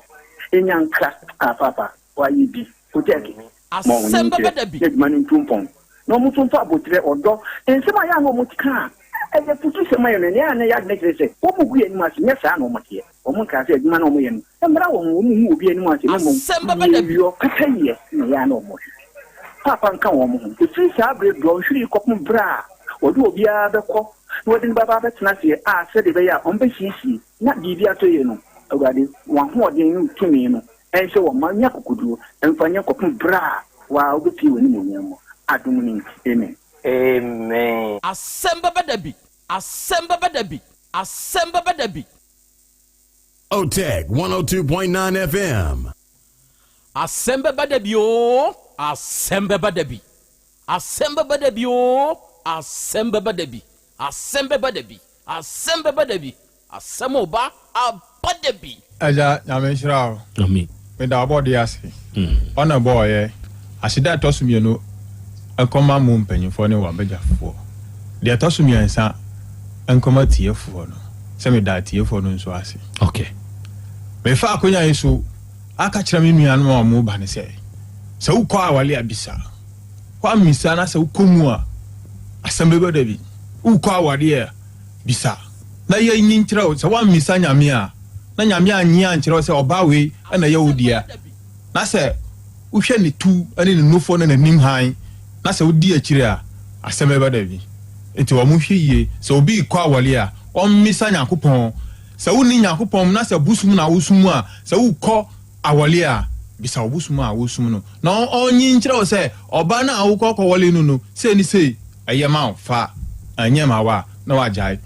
[SPEAKER 19] nyankra, ah paapa, wɔayɛ bi, Kotɛɛke, ma wɔn
[SPEAKER 1] Asɛm bɛba
[SPEAKER 19] nkyerɛ,
[SPEAKER 1] da bi.
[SPEAKER 19] na adwuma no ntu mpɔn, na wɔn nso mfa aboterɛ, ɔdɔ, nsɛm a ɛyɛ a na wɔka a ɛyɛ afutusɛm ma yɛn no, nea na ɛyɛ adwene kyerɛ sɛ wɔgu yɛn anim ase, nyɛ saa na wɔteɛ. Wɔnkaa sɛ adwuma no a wɔyɛ no mmra wɔn ho, wɔnhu obi anim ase, na mmom
[SPEAKER 1] Asɛm bɛba da bi.
[SPEAKER 19] yieyɔ, kɛtɛyɛ na ɛyɛ a na wɔhwehwɛ. Paapa nka wɔn ho. Ɛfiri saa berɛ dɔnhwere yi kɔpem berɛ a wɔde obiara bɛkɔ na wɔde no bɛba abɛtena aseɛ a sɛdeɛ ɛbɛyɛ a wɔbɛsiesie na biribi atɔ yie no, Awurade, w'ahoɔden ne wo tumi no nhyɛ wɔn ma nya akokoduro mfa nyɛ kɔpem berɛ a wo ara wobɛpue w'animuonyam mu. Adom no nti, amen.
[SPEAKER 20] Amen.
[SPEAKER 1] Asɛm bɛba da bi. Asɛm bɛba da bi. Asɛm bɛba da bi.
[SPEAKER 16] OTEC 102.9 FM.
[SPEAKER 1] Asɛm bɛba da bi oo, asɛm bɛba da bi. Asɛm bɛba da bi oo, asɛm bɛba da bi. Asɛm bɛba da bi. Asɛm bɛba da bi. Asɛm reba aba da bi.
[SPEAKER 21] Agya Nyame nhyira wo.
[SPEAKER 22] Amen.
[SPEAKER 21] Meda ɔbɔdeɛ ase. Ɔna bɔɔyɛ. Aseda a ɛtɔ so mienu nkɔma mo mpanyinfoɔ ne w'abadwafoɔ. Deɛ ɛtɔ so miɛnsa nkɔma atiefoɔ no, sɛ meda atiefoɔ no nso ase.
[SPEAKER 22] Okay.
[SPEAKER 21] Mefa akonya yi so aka kyerɛ me nuanom a wɔn ba no sɛ, sɛ wokɔ awale a bisa. Woammisa na sɛ wokɔ mu a, asɛm bɛba da bi. Wokɔ awadeɛ a, bisa na yɛnyi nkyerɛ wo. Sɛ woammisa Nyame a, na Nyame annye ankyerɛ wo sɛ ɔbaa wei na ɛyɛ wo dea, na sɛ wohwɛ ne tu ne ne nufoɔ ne n'anim hann, na sɛ wodi akyire a, asɛm bɛba da bi. Nti wɔnhwɛ yie, sɛ obi rekɔ aware a, ɔmmisa Nyankopɔn. Sɛ wonni Nyankopɔn mu na sɛ bosom na wosom a, sɛ wokɔ aware a, bisa wo bosom a wosom no, na ɔnyi nkyerɛ wo sɛ ɔbaa no a wokɔ kɔwale no no, sei ne sei, ɛyɛ ma wo, fa, ɛnyɛ ma wo a, na wagyae.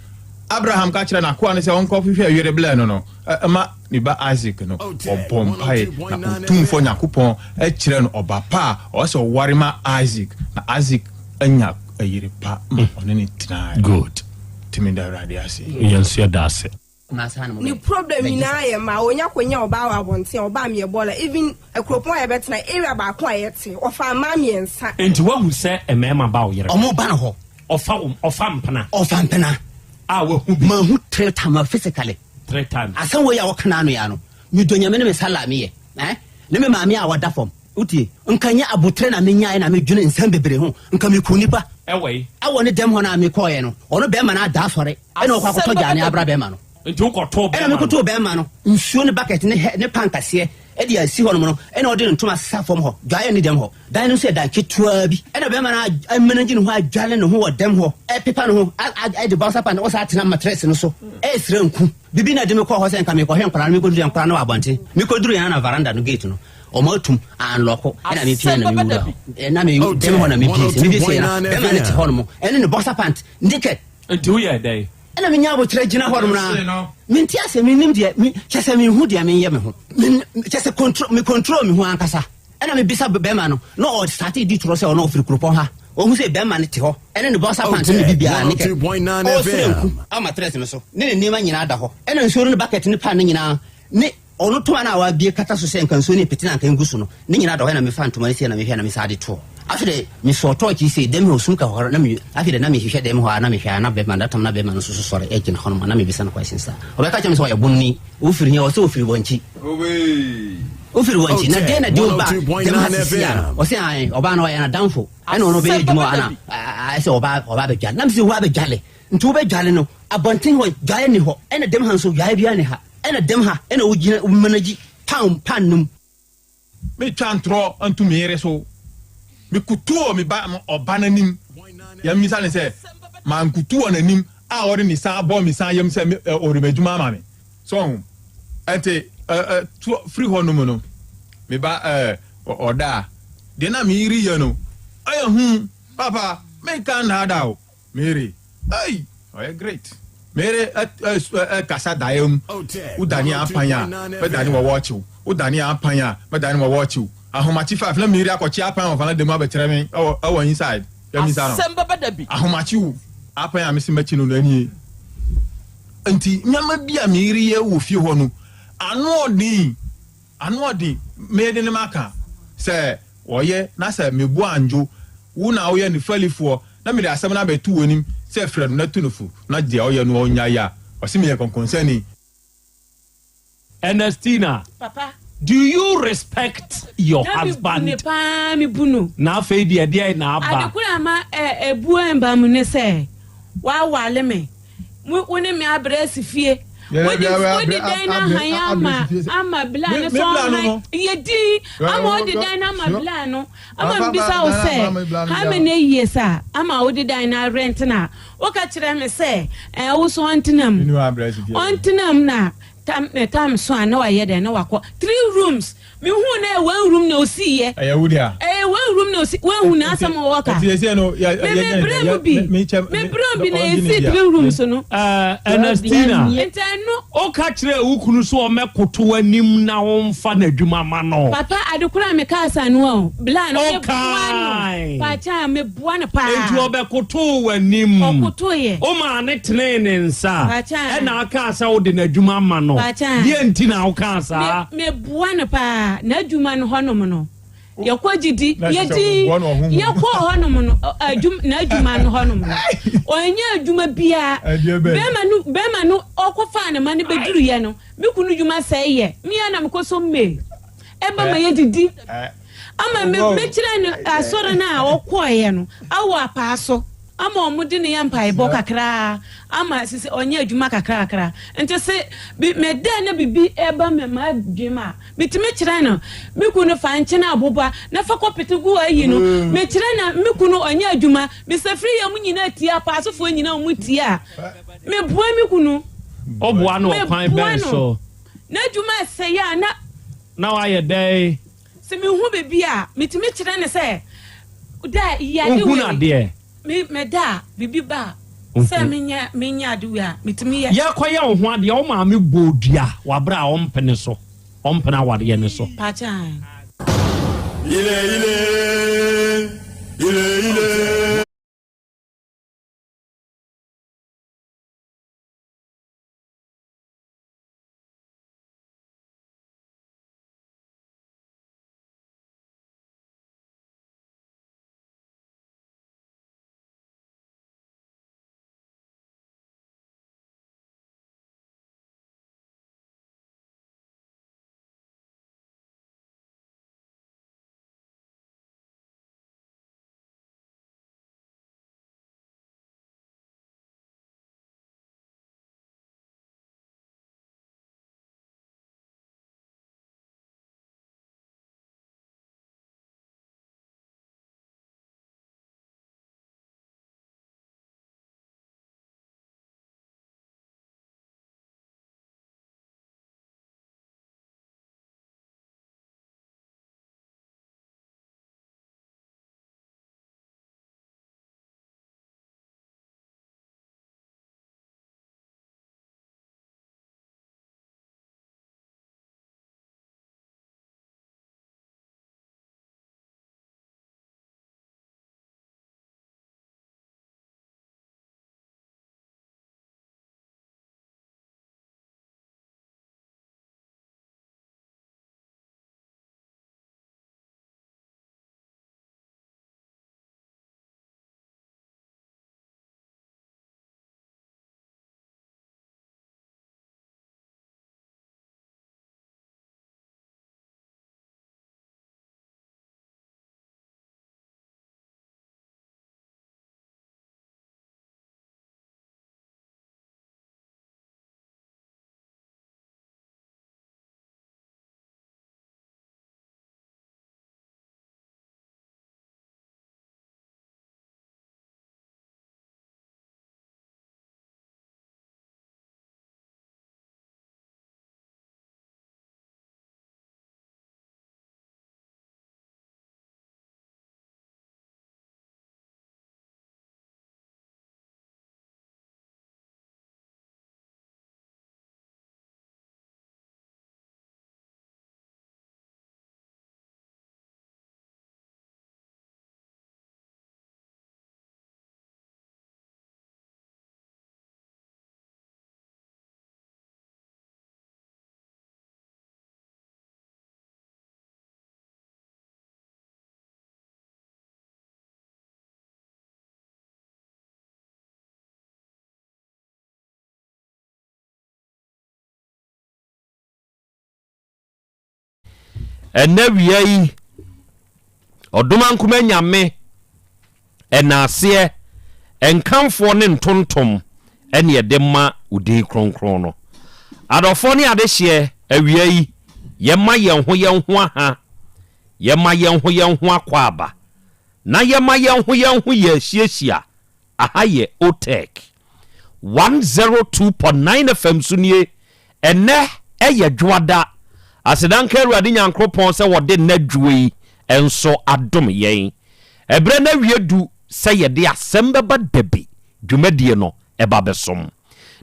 [SPEAKER 21] Abraham ka kyerɛɛ n'akoa no sɛ ɔnkɔhwehwɛ yere blɛɛ no no, ma. ne ba Isaac no, ɔbɔɔ mpaeɛ, na Otumfoɔ Nyankopɔn kyerɛɛ no ɔba pa a ɔwɔ sɛ ɔware ma Isaac, na Isaac anya yere pa ma ɔne no tenaeɛ.
[SPEAKER 1] Good.
[SPEAKER 21] Nti meda Awurade ase.
[SPEAKER 1] Yɛn nso yɛda ase.
[SPEAKER 20] Ne problem nyinaa yɛ mmaa onya kɔ nya ɔbaa wɔ abɔnten a ɔbaa meyɛ bɔɔla even akuropɔn a yɛbɛtena area baako a yɛte ɔfaa mmaa mmiɛnsa.
[SPEAKER 1] Enti woahu sɛ mmarima ba wo yere hɔ?
[SPEAKER 22] Ɔmo ba no hɔ.
[SPEAKER 1] Ɔfa wo ɔfa mpena.
[SPEAKER 22] Ɔfa mpena.
[SPEAKER 1] A wahu bi.
[SPEAKER 22] Mahu 3 times physically.
[SPEAKER 1] 3 times.
[SPEAKER 22] Asɛm wei a wɔka n'ano ya no, medɔ Nyame ne me sala meyɛ eh, ne me maame a wɔda fam. Wotie? Nka nyɛ aboterɛ na menyaeɛ na medwene nsɛm bebree ho. Nka meku nipa.
[SPEAKER 1] Ɛwɔ yi.
[SPEAKER 22] Ɛwɔ ne dɛm hɔ no a mekɔɔeɛ no, ɔno bɛrima no ada asɔre ɛna ɔkɔ akɔtɔ gyaane abra bɛrima no.
[SPEAKER 1] Nti wokɔtoo bɛrima
[SPEAKER 22] no? Ɛna mekɔtoo bɛrima no nsuo ne bucket ne hɛ ne pan kaseɛ ɛde asi hɔnom no, ɛna ɔde ne ntoma sesa fam hɔ. Dwaeɛ ne dɛm hɔ. Dan no nso yɛ dan ketewa bi. Ɛna bɛrima no amanage ne ho adwale ne ho wɔ dɛm hɔ, ɛpepa ne ho, ɛde bouncer pant ɔsan atena matress no so ɛresrɛ nku. Bibi na ɛde me kɔɔ hɔ sɛ nka mekɔhwɛ nkwadaa no, mekɔduru yɛ nkwadaa no wɔ abɔnten. Mekɔduru yɛn na veranda no gate no, wɔn atum anlɔko, ɛna mepia na mewura hɔ. Ɛna me dɛm hɔ na mepie sɛ mepie sɛ na bɛrima no te hɔ nom ɛne ne boxer pant naked.
[SPEAKER 1] Nti woyɛɛ dɛn?
[SPEAKER 22] Ɛna menya aboterɛ gyina hɔ nom na mente aseɛ, mennim deɛ me, kyɛ sɛ menhu deɛ menyɛ me ho, me, kyɛ sɛ control, me control me ho ankasa. Ɛna mebisa bɛrima no na ɔsate di torɔ sɛ ɔno ɔfiri kuropɔn ha. Ɔhu sɛ bɛrima no te hɔ ɛne ne boxer pant ne biribiara naked, ɔresrɛ nku ama matress no so ne ne nneɛma nyinaa da hɔ, ɛna nsuo no ne bucket ne pan no nyinaa ne ɔno ntoma no a wabue kata so sɛ nka nsuo no repete na anka ngu so no, ne nyinaa da hɔ. Ɛna mefa ntoma no sei na mehwɛ na mesan de toɔ. Afei de mesɔɔ tɔɔkye sei, dɛm hɔ sum ka hɔ na me, afei de na mehwehwɛ dɛm hɔ a na mehwɛ a na bɛrima, that time na bɛrima no nso so sɔre gyina hɔ nom a na mebisa no questions a ɔbɛka kyerɛ me sɛ ɔyɛ bonni, wofiri he, ɔsɛ ofiri Wankyi. Wofiri Wankyi, na deɛ na de wo ba dɛm ha sisi a no, ɔsɛ ae, ɔbaa no ɔyɛ n'adamfo, ɛna ɔno ɔbɛyɛ adwuma wɔ ha na ayɛ sɛ ɔbaa ɔbaa bɛdwale. Na mese wo abɛdwale, nti wobɛdwale no, abɔnten hɔ dwaeɛ nni hɔ, ɛna dɛm ha nso dwaeɛ biara nni ha. Ɛna dɛm ha ɛna wo gyina wo manage pan pan no mu.
[SPEAKER 21] Me twa ntorɔ nto me yere so. Me kutu wɔ me ba ɔba n'anim. Yɛn mmisa no sɛ, mankutu wɔ n'anim a ɔde ne sa abɔ me sa yam sɛ me ɔde m'adwuma ama me. So ɔho? Ɛnti ɛ ɛ to firi hɔ nom no, me ba ɛ ɔda a, deɛ na me yere yɛ no, ɛyɛ hu. Papa, menka nnaadaa o. Mary, Ei! Ɔyɛ great. Mary kasa daeɛ mu. Wo dane apan a, mɛdane wɔ wɔɔkye wo. Wo dane apan a, mɛdane wɔ wɔɔkye wo. Ahomakye 5 na Mary akɔkye apan wɔ valanda mu abɛkyerɛ me ɛwɔ inside. Yɛmmisa no.
[SPEAKER 1] Asɛm bɛba da bi.
[SPEAKER 21] Ahomakye wo apan a mese mɛkye no no ɛnie. Nti nneɛma bi a Mary yɛ wɔ fie hɔ no, ano ɔden. Ano ɔden, mede no maka sɛ ɔyɛ, na sɛ me bo andwo wo na woyɛ no fɛlifoɔ, na mede asɛm no abɛto w'anim sɛ frɛ no na tu no fo, na deɛ ɔyɛ no ɔnnyae a, ɔse meyɛ kɔnkɔnsani.
[SPEAKER 1] Ernestina,
[SPEAKER 9] Papa.
[SPEAKER 1] do you respect your
[SPEAKER 9] Na me bu
[SPEAKER 1] husband?
[SPEAKER 9] no paa, me bu no.
[SPEAKER 1] Na afei deɛ ɛdeɛn na aba?
[SPEAKER 9] Ade koro a ama ɛ, ebuo mba mu ne sɛ, woaware me. Mo, wo ne me abrɛ asi fie. Wode, wode dan no ahan ama, ama bla no sɛ ɔnhan. Yɛ din, ama wode dan no ama bla no. Ama mebisa wo sɛ, how many years a ama wode dan no arɛnte no a, woka kyerɛ me sɛ, ɛɛ, wo so ɔntena mu. Ɔntena mu na tam, tam so a na wayɛ dɛn na wakɔ. 3 rooms. Me hu na ɛyɛ one room na osi yɛ.
[SPEAKER 21] Ɛyɛ wo dea.
[SPEAKER 9] Ɛyɛ one room na osi wɔn hu na asɛm wɔ ka.
[SPEAKER 21] Ɛti ɛsɛ no yɛ yɛ
[SPEAKER 9] Me brɛ mu bi. Me brɛ mu bi na esi 3 rooms no.
[SPEAKER 1] Ɛɛ Ernestina.
[SPEAKER 9] Nti ɛno.
[SPEAKER 1] O ka kyerɛ wo kunu so ɔmɛ koto w'anim na ɔnfa n'adwuma ma no.
[SPEAKER 9] Papa ade koro a me kaa sa no o bla no me boa no. Pakyɛ me boa no paa.
[SPEAKER 1] Nti ɔbɛ koto w'anim.
[SPEAKER 9] Ɔkoto yɛ.
[SPEAKER 1] O maa ne tenee ne nsa.
[SPEAKER 9] Pakyɛ.
[SPEAKER 1] Ɛna aka sɛ wode n'adwuma ma no.
[SPEAKER 9] Pakyɛ.
[SPEAKER 1] Deɛ nti na wokaa saa.
[SPEAKER 9] Me boa no paa n'adwuma no hɔnom no yɛkɔ gyidi yɛdi yɛkɔ hɔnom no adwuma n'adwuma no hɔnom no ɔnyɛ adwuma biara bɛrima no bɛrima no ɔkɔfaa ne ma no bɛduru yɛ no me kunu dwuma sɛe yɛ mea na mekɔ so mmee ɛba ma yɛdidi ama me mekyerɛ no asɔre no a ɔkɔɔeɛ no awɔ apaa so ama ɔmo de ne yɛ mpaebɔ kakraa ama sisi ɔnyɛ adwuma kakrakra nti se bi mɛdɛ na bibi ɛba mɛ ma adwene a metumi kyerɛ no me kunu fa nkyene aboba na fa kɔpete gu ayi no mekyerɛ na me kunu ɔnyɛ adwuma mesafiri yɛ mu nyinaa tie apaasofoɔ nyinaa ɔmo tie a meboa me kunu.
[SPEAKER 1] Ɔboa no ɔkwan bɛn so?
[SPEAKER 9] N'adwuma ɛsɛ yɛ a na.
[SPEAKER 1] Na wayɛ dɛn?
[SPEAKER 9] Sɛ mehu biribi a metumi kyerɛ no sɛ da yade
[SPEAKER 1] wei. Wohu no adeɛ?
[SPEAKER 9] Me mɛda a biribi ba a.
[SPEAKER 3] Sɛ menyɛ menyɛ ade wei a, metumi yɛ.
[SPEAKER 4] Yɛrekɔyɛ wo ho adeɛ, wo maame bɔɔ dua wɔ aberɛ a ɔmpene so, ɔmpene awareɛ no so.
[SPEAKER 3] Mpakyɛ ae.
[SPEAKER 12] Ile ile, ile ile.
[SPEAKER 4] Ɛnnɛ awia yi, Ɔdomankoma Nyame ɛnaaseɛ, nkamfoɔ ne ntontom ɛne ɛde ma wo din kronkron no. Adɔfoɔ ne adehyeɛ, awia yi, yɛma yɛn ho yɛn ho aha, yɛma yɛn ho yɛn ho akwaaba, na yɛma yɛn ho yɛn ho yɛ ahyiahyia Aha yɛ Otec 102.9 FM so nie. Ɛnnɛ yɛ Dwoada. Aseda nka Awurade Nyankoropɔn sɛ wɔde nnɛ dwoɔ yi nso adom yɛn. Ɛberɛ no awie du sɛ yɛde asɛm bɛba dabi dwumadie no ba bɛsom.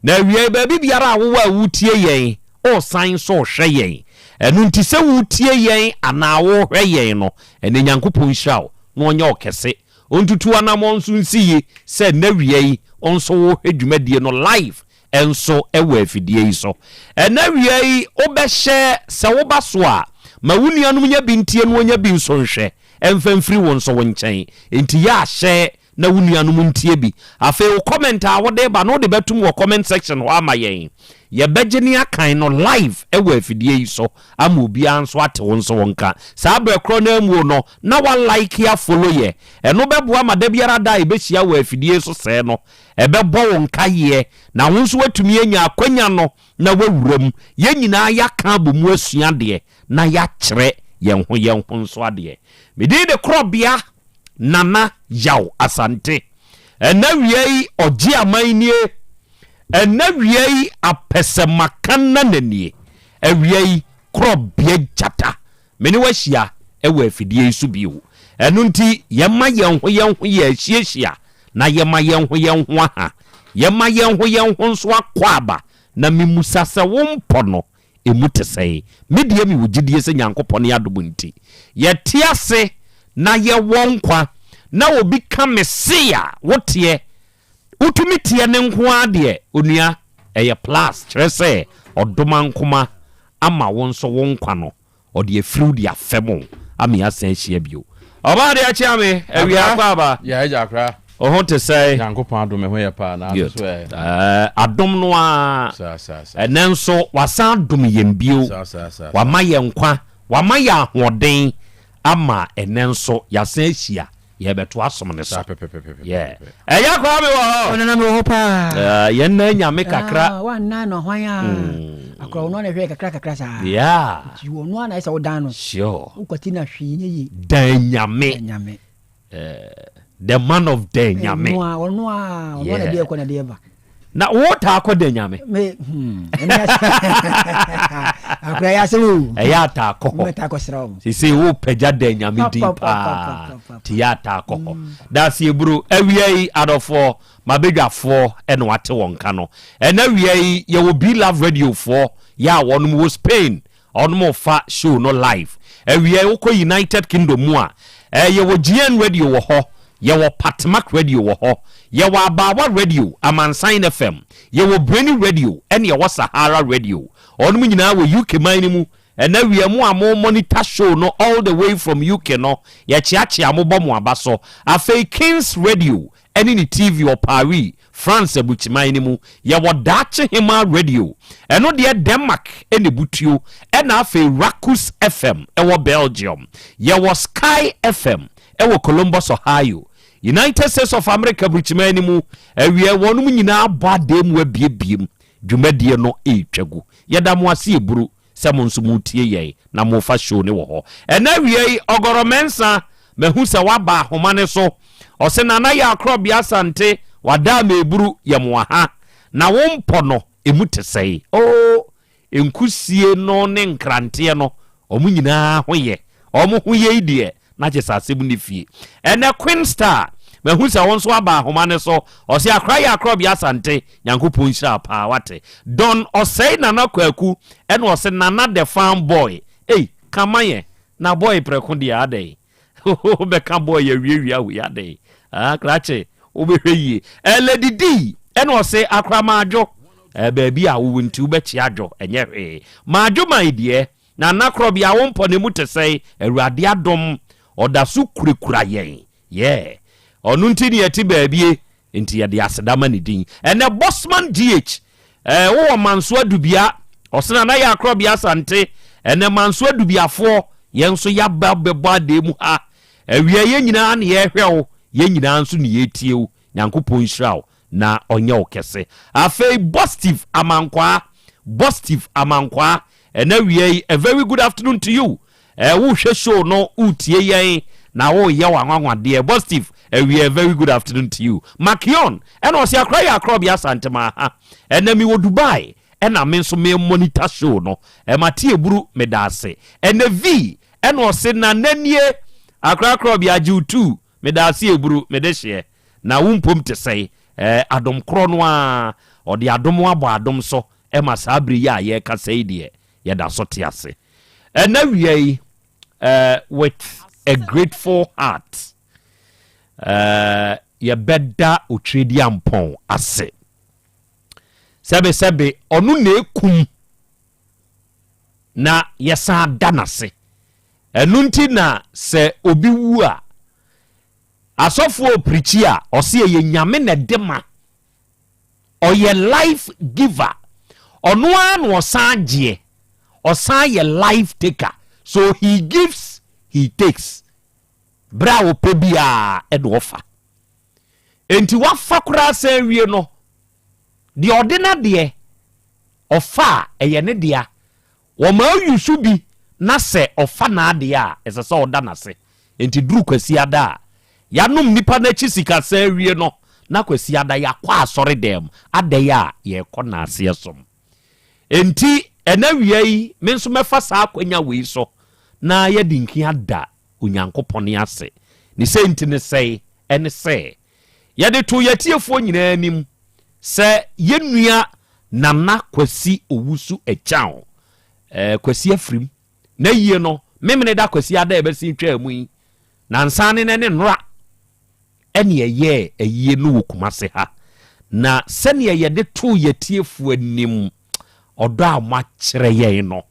[SPEAKER 4] Na awiei baabi biara a wowɔ a woretie yɛn, woresan nso rehwɛ yɛn. Ɛno nti sɛ woretie yɛn anaa worehwɛ yɛn no, ɛnnɛ Nyankopɔn nhyira wo na ɔnyɛ wo kɛse Ontutu anamɔn nso nsi yi sɛ nnɛ wia yi nso wohwɛ dwumadie no live nso wɔ afidie yi so. Ɛnnɛ wia yi wobɛhyɛ sɛ woba so a, ma wo nuanom nya bi ntie na wɔnya bi nso nhwɛ mfa mfiri wo nso wo nkyɛn. Enti yɛ a hyɛ na wo nuanom ntie bi. Afei wo comment a wode reba no wode bɛtom wɔ comment section hɔ ama yɛn. Yɛbɛgye ne akan no live wɔ afidie yi so ama obiara nso ate wo nso wo nka. Saa berɛ korɔ no ara muo no, na wa like a follow yɛ. Ɛno bɛboa ma da biara da a yɛbɛhyia wɔ afidie so sɛɛ no, ɛbɛbɔ wo nkaeɛ na wo nso woatumi anya akwanya no na woawura mu. Yɛn nyinaa yɛaka abɔ mu asua adeɛ na yɛakyerɛ yɛn ho yɛn ho nso adeɛ. Me din de Korɔbea Nana Yaw Asante. Ɛnnɛ awia yi ɔgye aman nie. Ɛnnɛ awia yi apɛsɛmaka nana nie. Awia yi Korɔbea Gyata Me ne wo ahyia wɔ afidie yi so bio. Ɛno nti, yɛmma yɛn ho yɛn ho yɛ ahyiahyia, na yɛma yɛn ho yɛn ho aha. Yɛma yɛn ho yɛn ho nso akwaaba, na memusa sɛ wo mpɔ no, ɛmu te sɛn? Me deɛ mewɔ gyidie sɛ Nyankopɔn adom nti, yɛte ase na yɛwɔ nkwa, na obi ka me se a, woteɛ, wotumi teɛ no nko ara deɛ, onua, ɛyɛ plus, kyerɛ sɛ ɔdomankoma ama wo nso wo nkwa no. Ɔde afiriw de afɛm wo ama yɛasan ahyia bio. Ɔbaa de akyea me, awia akɔ aba.
[SPEAKER 2] Yeah, agya akora.
[SPEAKER 4] Wo ho te sɛn?
[SPEAKER 2] Nyankopɔn adom me ho yɛ paa na
[SPEAKER 4] Good.
[SPEAKER 2] so ɛ.
[SPEAKER 4] Eh, adom no ara.
[SPEAKER 2] Saa saa saa.
[SPEAKER 4] Ɛnɛ nso wasan adom yɛn bio.
[SPEAKER 2] Saa saa saa.
[SPEAKER 4] Wama yɛn nkwa, wama yɛn ahoɔden ama ɛnɛ nso yɛasan ahyia. Yɛrebɛto asom no so.
[SPEAKER 2] Saa pɛpɛpɛpɛpɛ.
[SPEAKER 4] Yeah. Ɛyɛ koraa me wɔ hɔ.
[SPEAKER 7] Ɔnana me wɔ hɔ paa.
[SPEAKER 4] Eh, yɛn nan nyame kakra.
[SPEAKER 7] Ah, wanna no hwan a. Akora ɔno ana hwɛ kakra kakra saa.
[SPEAKER 4] Yeah.
[SPEAKER 7] Nti ɔno ana ɛsɛ wodan no.
[SPEAKER 4] Sure.
[SPEAKER 7] Wokwati na hwee nyɛ yie.
[SPEAKER 4] Dan nyame.
[SPEAKER 7] Dan nyame.
[SPEAKER 4] Eh, the man of dan nyame.
[SPEAKER 7] Ɔno a ɔno a ɔno ana deɛ ɛkɔ na deɛ ɛba.
[SPEAKER 4] Na wo taa kɔ dɛ nyame.
[SPEAKER 7] Me hmm. Akora yɛ asɛm o.
[SPEAKER 4] Ɛyɛ ataa kɔ hɔ.
[SPEAKER 7] Mɛtaa kɔ sra wɔn.
[SPEAKER 4] Sese wo pagya dɛ nyame din paa. Ti yɛ ataa kɔ hɔ. Daase eburo awia yi adɔfoɔ mabedwafoɔ ɛna wate wɔn ka no. Ɛna awia yi yɛwɔ B Love Radio foɔ yɛ a wɔnom wɔ Spain Ɔnom fa show no live. Awiɛ wokɔ United Kingdom mu a, eh, yɛwɔ GN Radio wɔ hɔ, yɛwɔ Patmak Radio wɔ hɔ, yɛwɔ Abaawa Radio, Amansan FM, yɛwɔ Breni Radio, ɛne yɛwɔ Sahara Radio. Ɔnom nyinaa wɔ UK man no mu. Ɛnɛ awia mo a mo monitor show no all the way from UK no, yɛkyeakyea mo bɔ mo aba so. Afei Kings Radio ɛne ne TV wɔ Paris, France aburukyiman no mu. Yɛwɔ Daakye Hemaa Radio, ɛno deɛ Denmark na ɛbutuo, ɛna afei Rakus FM wɔ Belgium. Yɛwɔ Sky FM wɔ Columbus, Ohio, United States of America aburukyiman no mu. Awiɛ wɔnom nyinaa abɔ adan mu abiebiem, dwumadie no retwa gu. Yɛda mo ase eburu sɛ mo nso moretie yɛn na morefa show no wɔ hɔ. Ɛnnɛ awia yi, Ɔgɔrɔ Mensah, mahu sɛ waba ahoma no so. Ɔse Nana Yaa Korɔbea Asante, wada ama eburu, yɛ mo aha. Na wo mpɔ no, emu te sɛn? Oh, nkusie no ne nkranteɛ no, wɔn nyinaa ho yɛ. Wɔn ho yɛ yi deɛ, na kyerɛ sɛ asɛm nni fie. Ɛnɛ Queen Star, mahu sɛ wo nso aba ahoma no so. Ɔse Akora yɛ Akorɔbea Asante, Nyankopɔn nhyira wo paa wate. Don Ɔsɛe Nana Kwaku ɛna ɔse Nana the farm boy. Ei, ka ma yɛn, na boy prɛko deɛ adɛn? Wobɛka boy awiawia wei adɛn? Ah, krakye, wobɛhwɛ yie. Eh, Lady D ɛna ɔse Akora Maadwo. Eh, baabi a wowɔ nti wobɛkye adwo, ɛnyɛ hwee. Maadwo man deɛ, Na nna korɔbea wo mpɔ no mu te sɛn? Awurade adom ɔda so kurakura yɛn yeah Ɔno nti ne yɛte baabie nti yɛde aseda ma ne din Ɛnɛ Bosman GH eh, wowɔ Manso Adubia Ɔse Nana yɛ akorɔbea Asante Ɛnɛ Manso Adubiafoɔ yɛn nso yɛaba bɛbɔ adee mu ha Awia yɛn nyinaa ne yɛhwɛ wo yɛn nyinaa nso ne yɛtie wo Nyankopɔn nhyira wo na ɔnyɛ wo kɛse. Afei Bostive Amankwaa, Bostive Amankwaa, ɛna awia yi, a very good afternoon to you. Eh, wohwɛ show no, wotie yɛn, na woyɛ w'anwanwadeɛ. Bostive, awia, a very good afternoon to you. Makion, ɛna ɔse akora yɛ akorɔbea Asantema ha. Ɛnɛ mewɔ Dubai, ɛna me nso me monitor show no. Ɛma tie buru, meda ase. Ɛnɛ V, ɛna ɔse nana nie, akora akorɔbea agye wo tuu. Meda ase eburu, me dehyeɛ. Na wo mpom te sɛn? Ɛɛ, adom korɔ no ara, ɔde adom abɔ adom so ma saa bere yi a yɛrekasa yi deɛ, yɛda so te ase. Ɛnnɛ awia yi, ɛɛ, with a grateful heart, ɛɛ, yɛbɛda Otwereduampɔn ase. Sɛbesɛbe, ɔno na ekum na yɛsan da n'ase. Ɛno nti na sɛ obi wu a, Asɔfoɔ reprikyi a, ɔse ɛyɛ Nyame na ɛde ma. Ɔyɛ life giver. Ɔno ara na ɔsan gyeɛ. Ɔsan yɛ life taker. So he gives, he takes. Berɛ a ɔpɛ biara ɛna ɔfa. Enti wafa koraa san awie no, deɛ ɔde n'adeɛ ɔfa a, ɛyɛ ne dea. Wɔma ɔyi so bi na sɛ ɔfa n'adeɛ a, ɛsɛ sɛ ɔda n'ase. Enti duru Kwasiada a, yɛanom nnipa no akyi sikasa awie no, na Kwasiada yɛakɔ asɔredan mu, adɛn a yɛrekɔ n'aseɛ som. Enti ɛnnɛ awia yi, me nso mɛfa saa akwanya wei so na yɛadi nkin ada Onyankopɔn ase. Ne sɛ nti ne sɛe? Ɛne sɛ, yɛde too yɛn atiefoɔ nyinaa anim. sɛ yɛn nua Nana Kwasi Owusu Akyang, eh, Kwasi Afirim, n'ayie no, Memeneda Kwasiada a ɛbɛsen twaa mu yi, nansa ne nɛ ne nnora ɛne ɛyɛɛ ayie no wɔ Kumase ha. Na sɛdeɛ yɛde too yɛatiefoɔ anim, ɔdɔ a moakyerɛ yɛn no,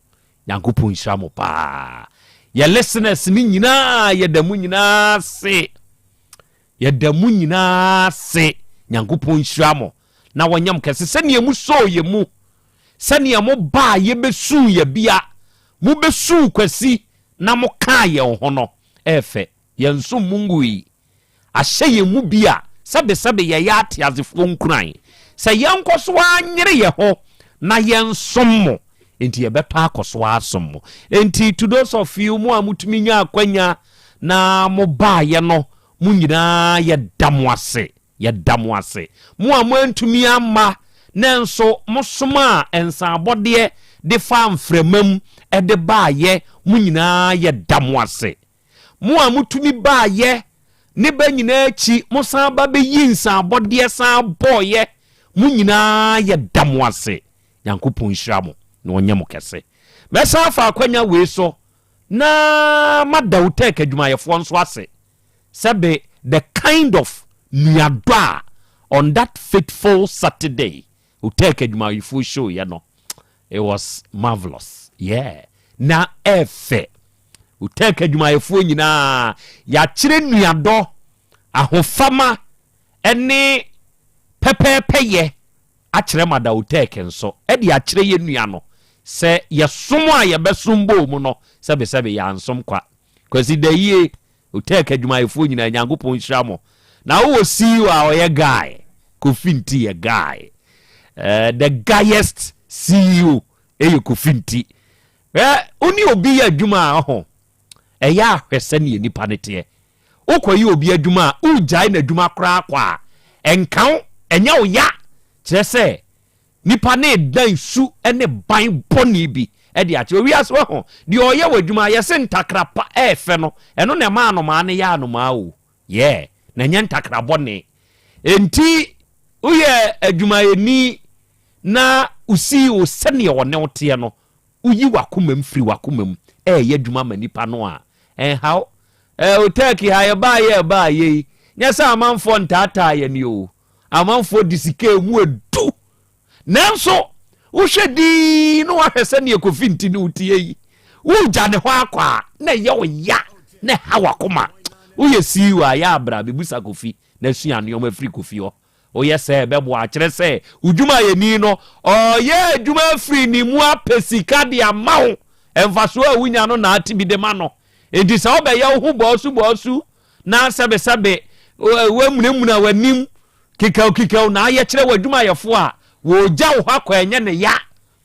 [SPEAKER 4] Nyankopɔn nhyira mo paa. Yɛ listeners no nyinaa, yɛda mo nyinaa ase. Yɛda mo nyinaa ase. Nyankopɔn nhyira mo na wɔnyɛ mo kɛse sɛdeɛ mo sɔɔ yɛ mu, sɛdeɛ mo baa yɛbɛsuu yɛ bia, mo bɛsuu Kwasi na mo kaa yɛn ho no, ɛɛfɛ. Yɛn nso mo ngui. Ahyɛ yɛn mu bi a sɛbesɛbe yɛyɛ ateasefoɔ nkuran sɛ yɛnkɔ so ara nyere yɛn ho na yɛnsom mo. Enti yɛbɛtɔ akɔ so ara asom mo. Enti to those of you mo a motumi nyaa akwanya na mobaeɛ no, mo nyinaa yɛda mo ase. Yɛda mo ase. Mo a moantumi amma nanso mosomaa nsaabɔdeɛ de faa mframa mu de baeɛ, mo nyinaa yɛda mo ase. Mo a motumi baeɛ ne ba nyinaa akyi mosan ba bɛyi nsaabɔdeɛ san bɔeɛ, mo nyinaa yɛda mo ase. Nyankopɔn nhyira mo na ɔnyɛ mo kɛse. Mɛsan afa akwanya wei so na mada Utec adwumayɛfoɔ nso ase sɛ be the kind of nuadɔ a on that fateful Saturday Otech adwumayɛfoɔ show yɛ no it was marvelous yeah na ɛfɛ Otech adwumayɛfoɔ nyinaa yɛakyerɛ nuadɔ ahofama ɛne pɛpɛɛpɛyɛ akyerɛ Mada Otech nso ɛde akyerɛ yɛ nua no sɛ yɛsom a yɛbɛsom bɔɔ mu no sɛbesɛbe yɛansom kwa Kwasi da yie Otech adwumayɛfoɔ nyinaa Nyankopɔn nhyira mo. Na wowɔ CEO a ɔyɛ guy, Kofi Nti yɛ guy. Eh, the guyest CEO ɛyɛ Kofi Nti. Eh, wo ne obi yɛ adwuma a ɔho, ɛyɛ ahwɛ sɛdeɛ nipa no teɛ. Wokɔyɛ obi adwuma a, wogyae n'adwuma koraa kɔ a, ɛnka wo, ɛnyɛ wo ya. Kyerɛ sɛ, Nipa no redan su ne ban bɔne bi de akyerɛ wiase. Wahu deɛ ɔyɛ wɔ adwuma yɛse ntakra pa ɛɛfɛ no, ɛno na ɛma anomaa no yɛ anomaa o. Yeah, na ɛnyɛ ntakra bɔne. Enti woyɛ adwumayɛni na wosi wo sɛdeɛ ɔne wo teɛ no, woyi w'akomam firi w'akomam ɛɛyɛ adwuma ma nipa no a, ɛnha wo. Ɛɛ, o Turkey ha yɛbaayɛ ɛbaayɛ yi, nyɛ sɛ amanfoɔ ntaataa yɛn o. Amanfoɔ de sika emu edu. Nanso wohwɛ dinn na woahwɛ sɛdeɛ Kofi nti ne wotie yi, wogya ne hɔ akɔ a, na ɛyɛ wo ya na ɛha w'akoma. Woyɛ CEO a, yɛ abra bɛbusa Kofi na sua nneɛma firi Kofi hɔ. Woyɛ sɛ ɛbɛboa akyerɛ sɛ wo dwumayɛni no, ɔreyɛ adwuma afiri ne mu apɛ sika de ama wo. Mfasoɔ a wonya no na ate bi de ma no. Enti sɛ wobɛyɛ wo ho bɔɔsu bɔɔsu na sɛbesɛbe woamunamuna w'anim kekawkekaw na ayɛ kyerɛ w'adwumayɛfo a, wɔregya wo hɔ akɔ ɛnyɛ ne ya.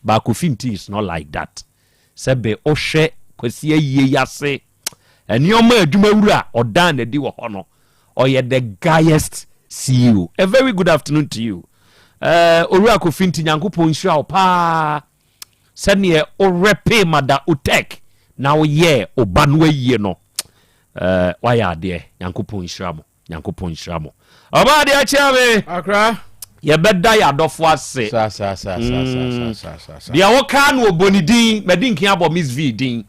[SPEAKER 4] But Kofi Nti is not like that. Sɛbe wohwɛ Kwasi Ayie yi ase, nneɛma a adwumawura a ɔdan n'adi wɔ hɔ no, ɔyɛ the gayest CEO. A very good afternoon to you. Uh, Owura Kofi Nti, Nyankopɔn nhyira wo paa. Sɛdeɛ worɛpee Mada Otek na woyɛɛ wo ba no ayie no, eh, woayɛ adeɛ. Nyankopɔn nhyira mo. Nyankopɔn nhyira mo. Ɔba adeɛ akyea me.
[SPEAKER 2] Akra.
[SPEAKER 4] Yɛbɛda yɛ adɔfo ase.
[SPEAKER 2] Sa sa sa sa sa sa sa sa.
[SPEAKER 4] Deɛ wokaa no ɔbɔ ne din, madi nkin abɔ Miss V din.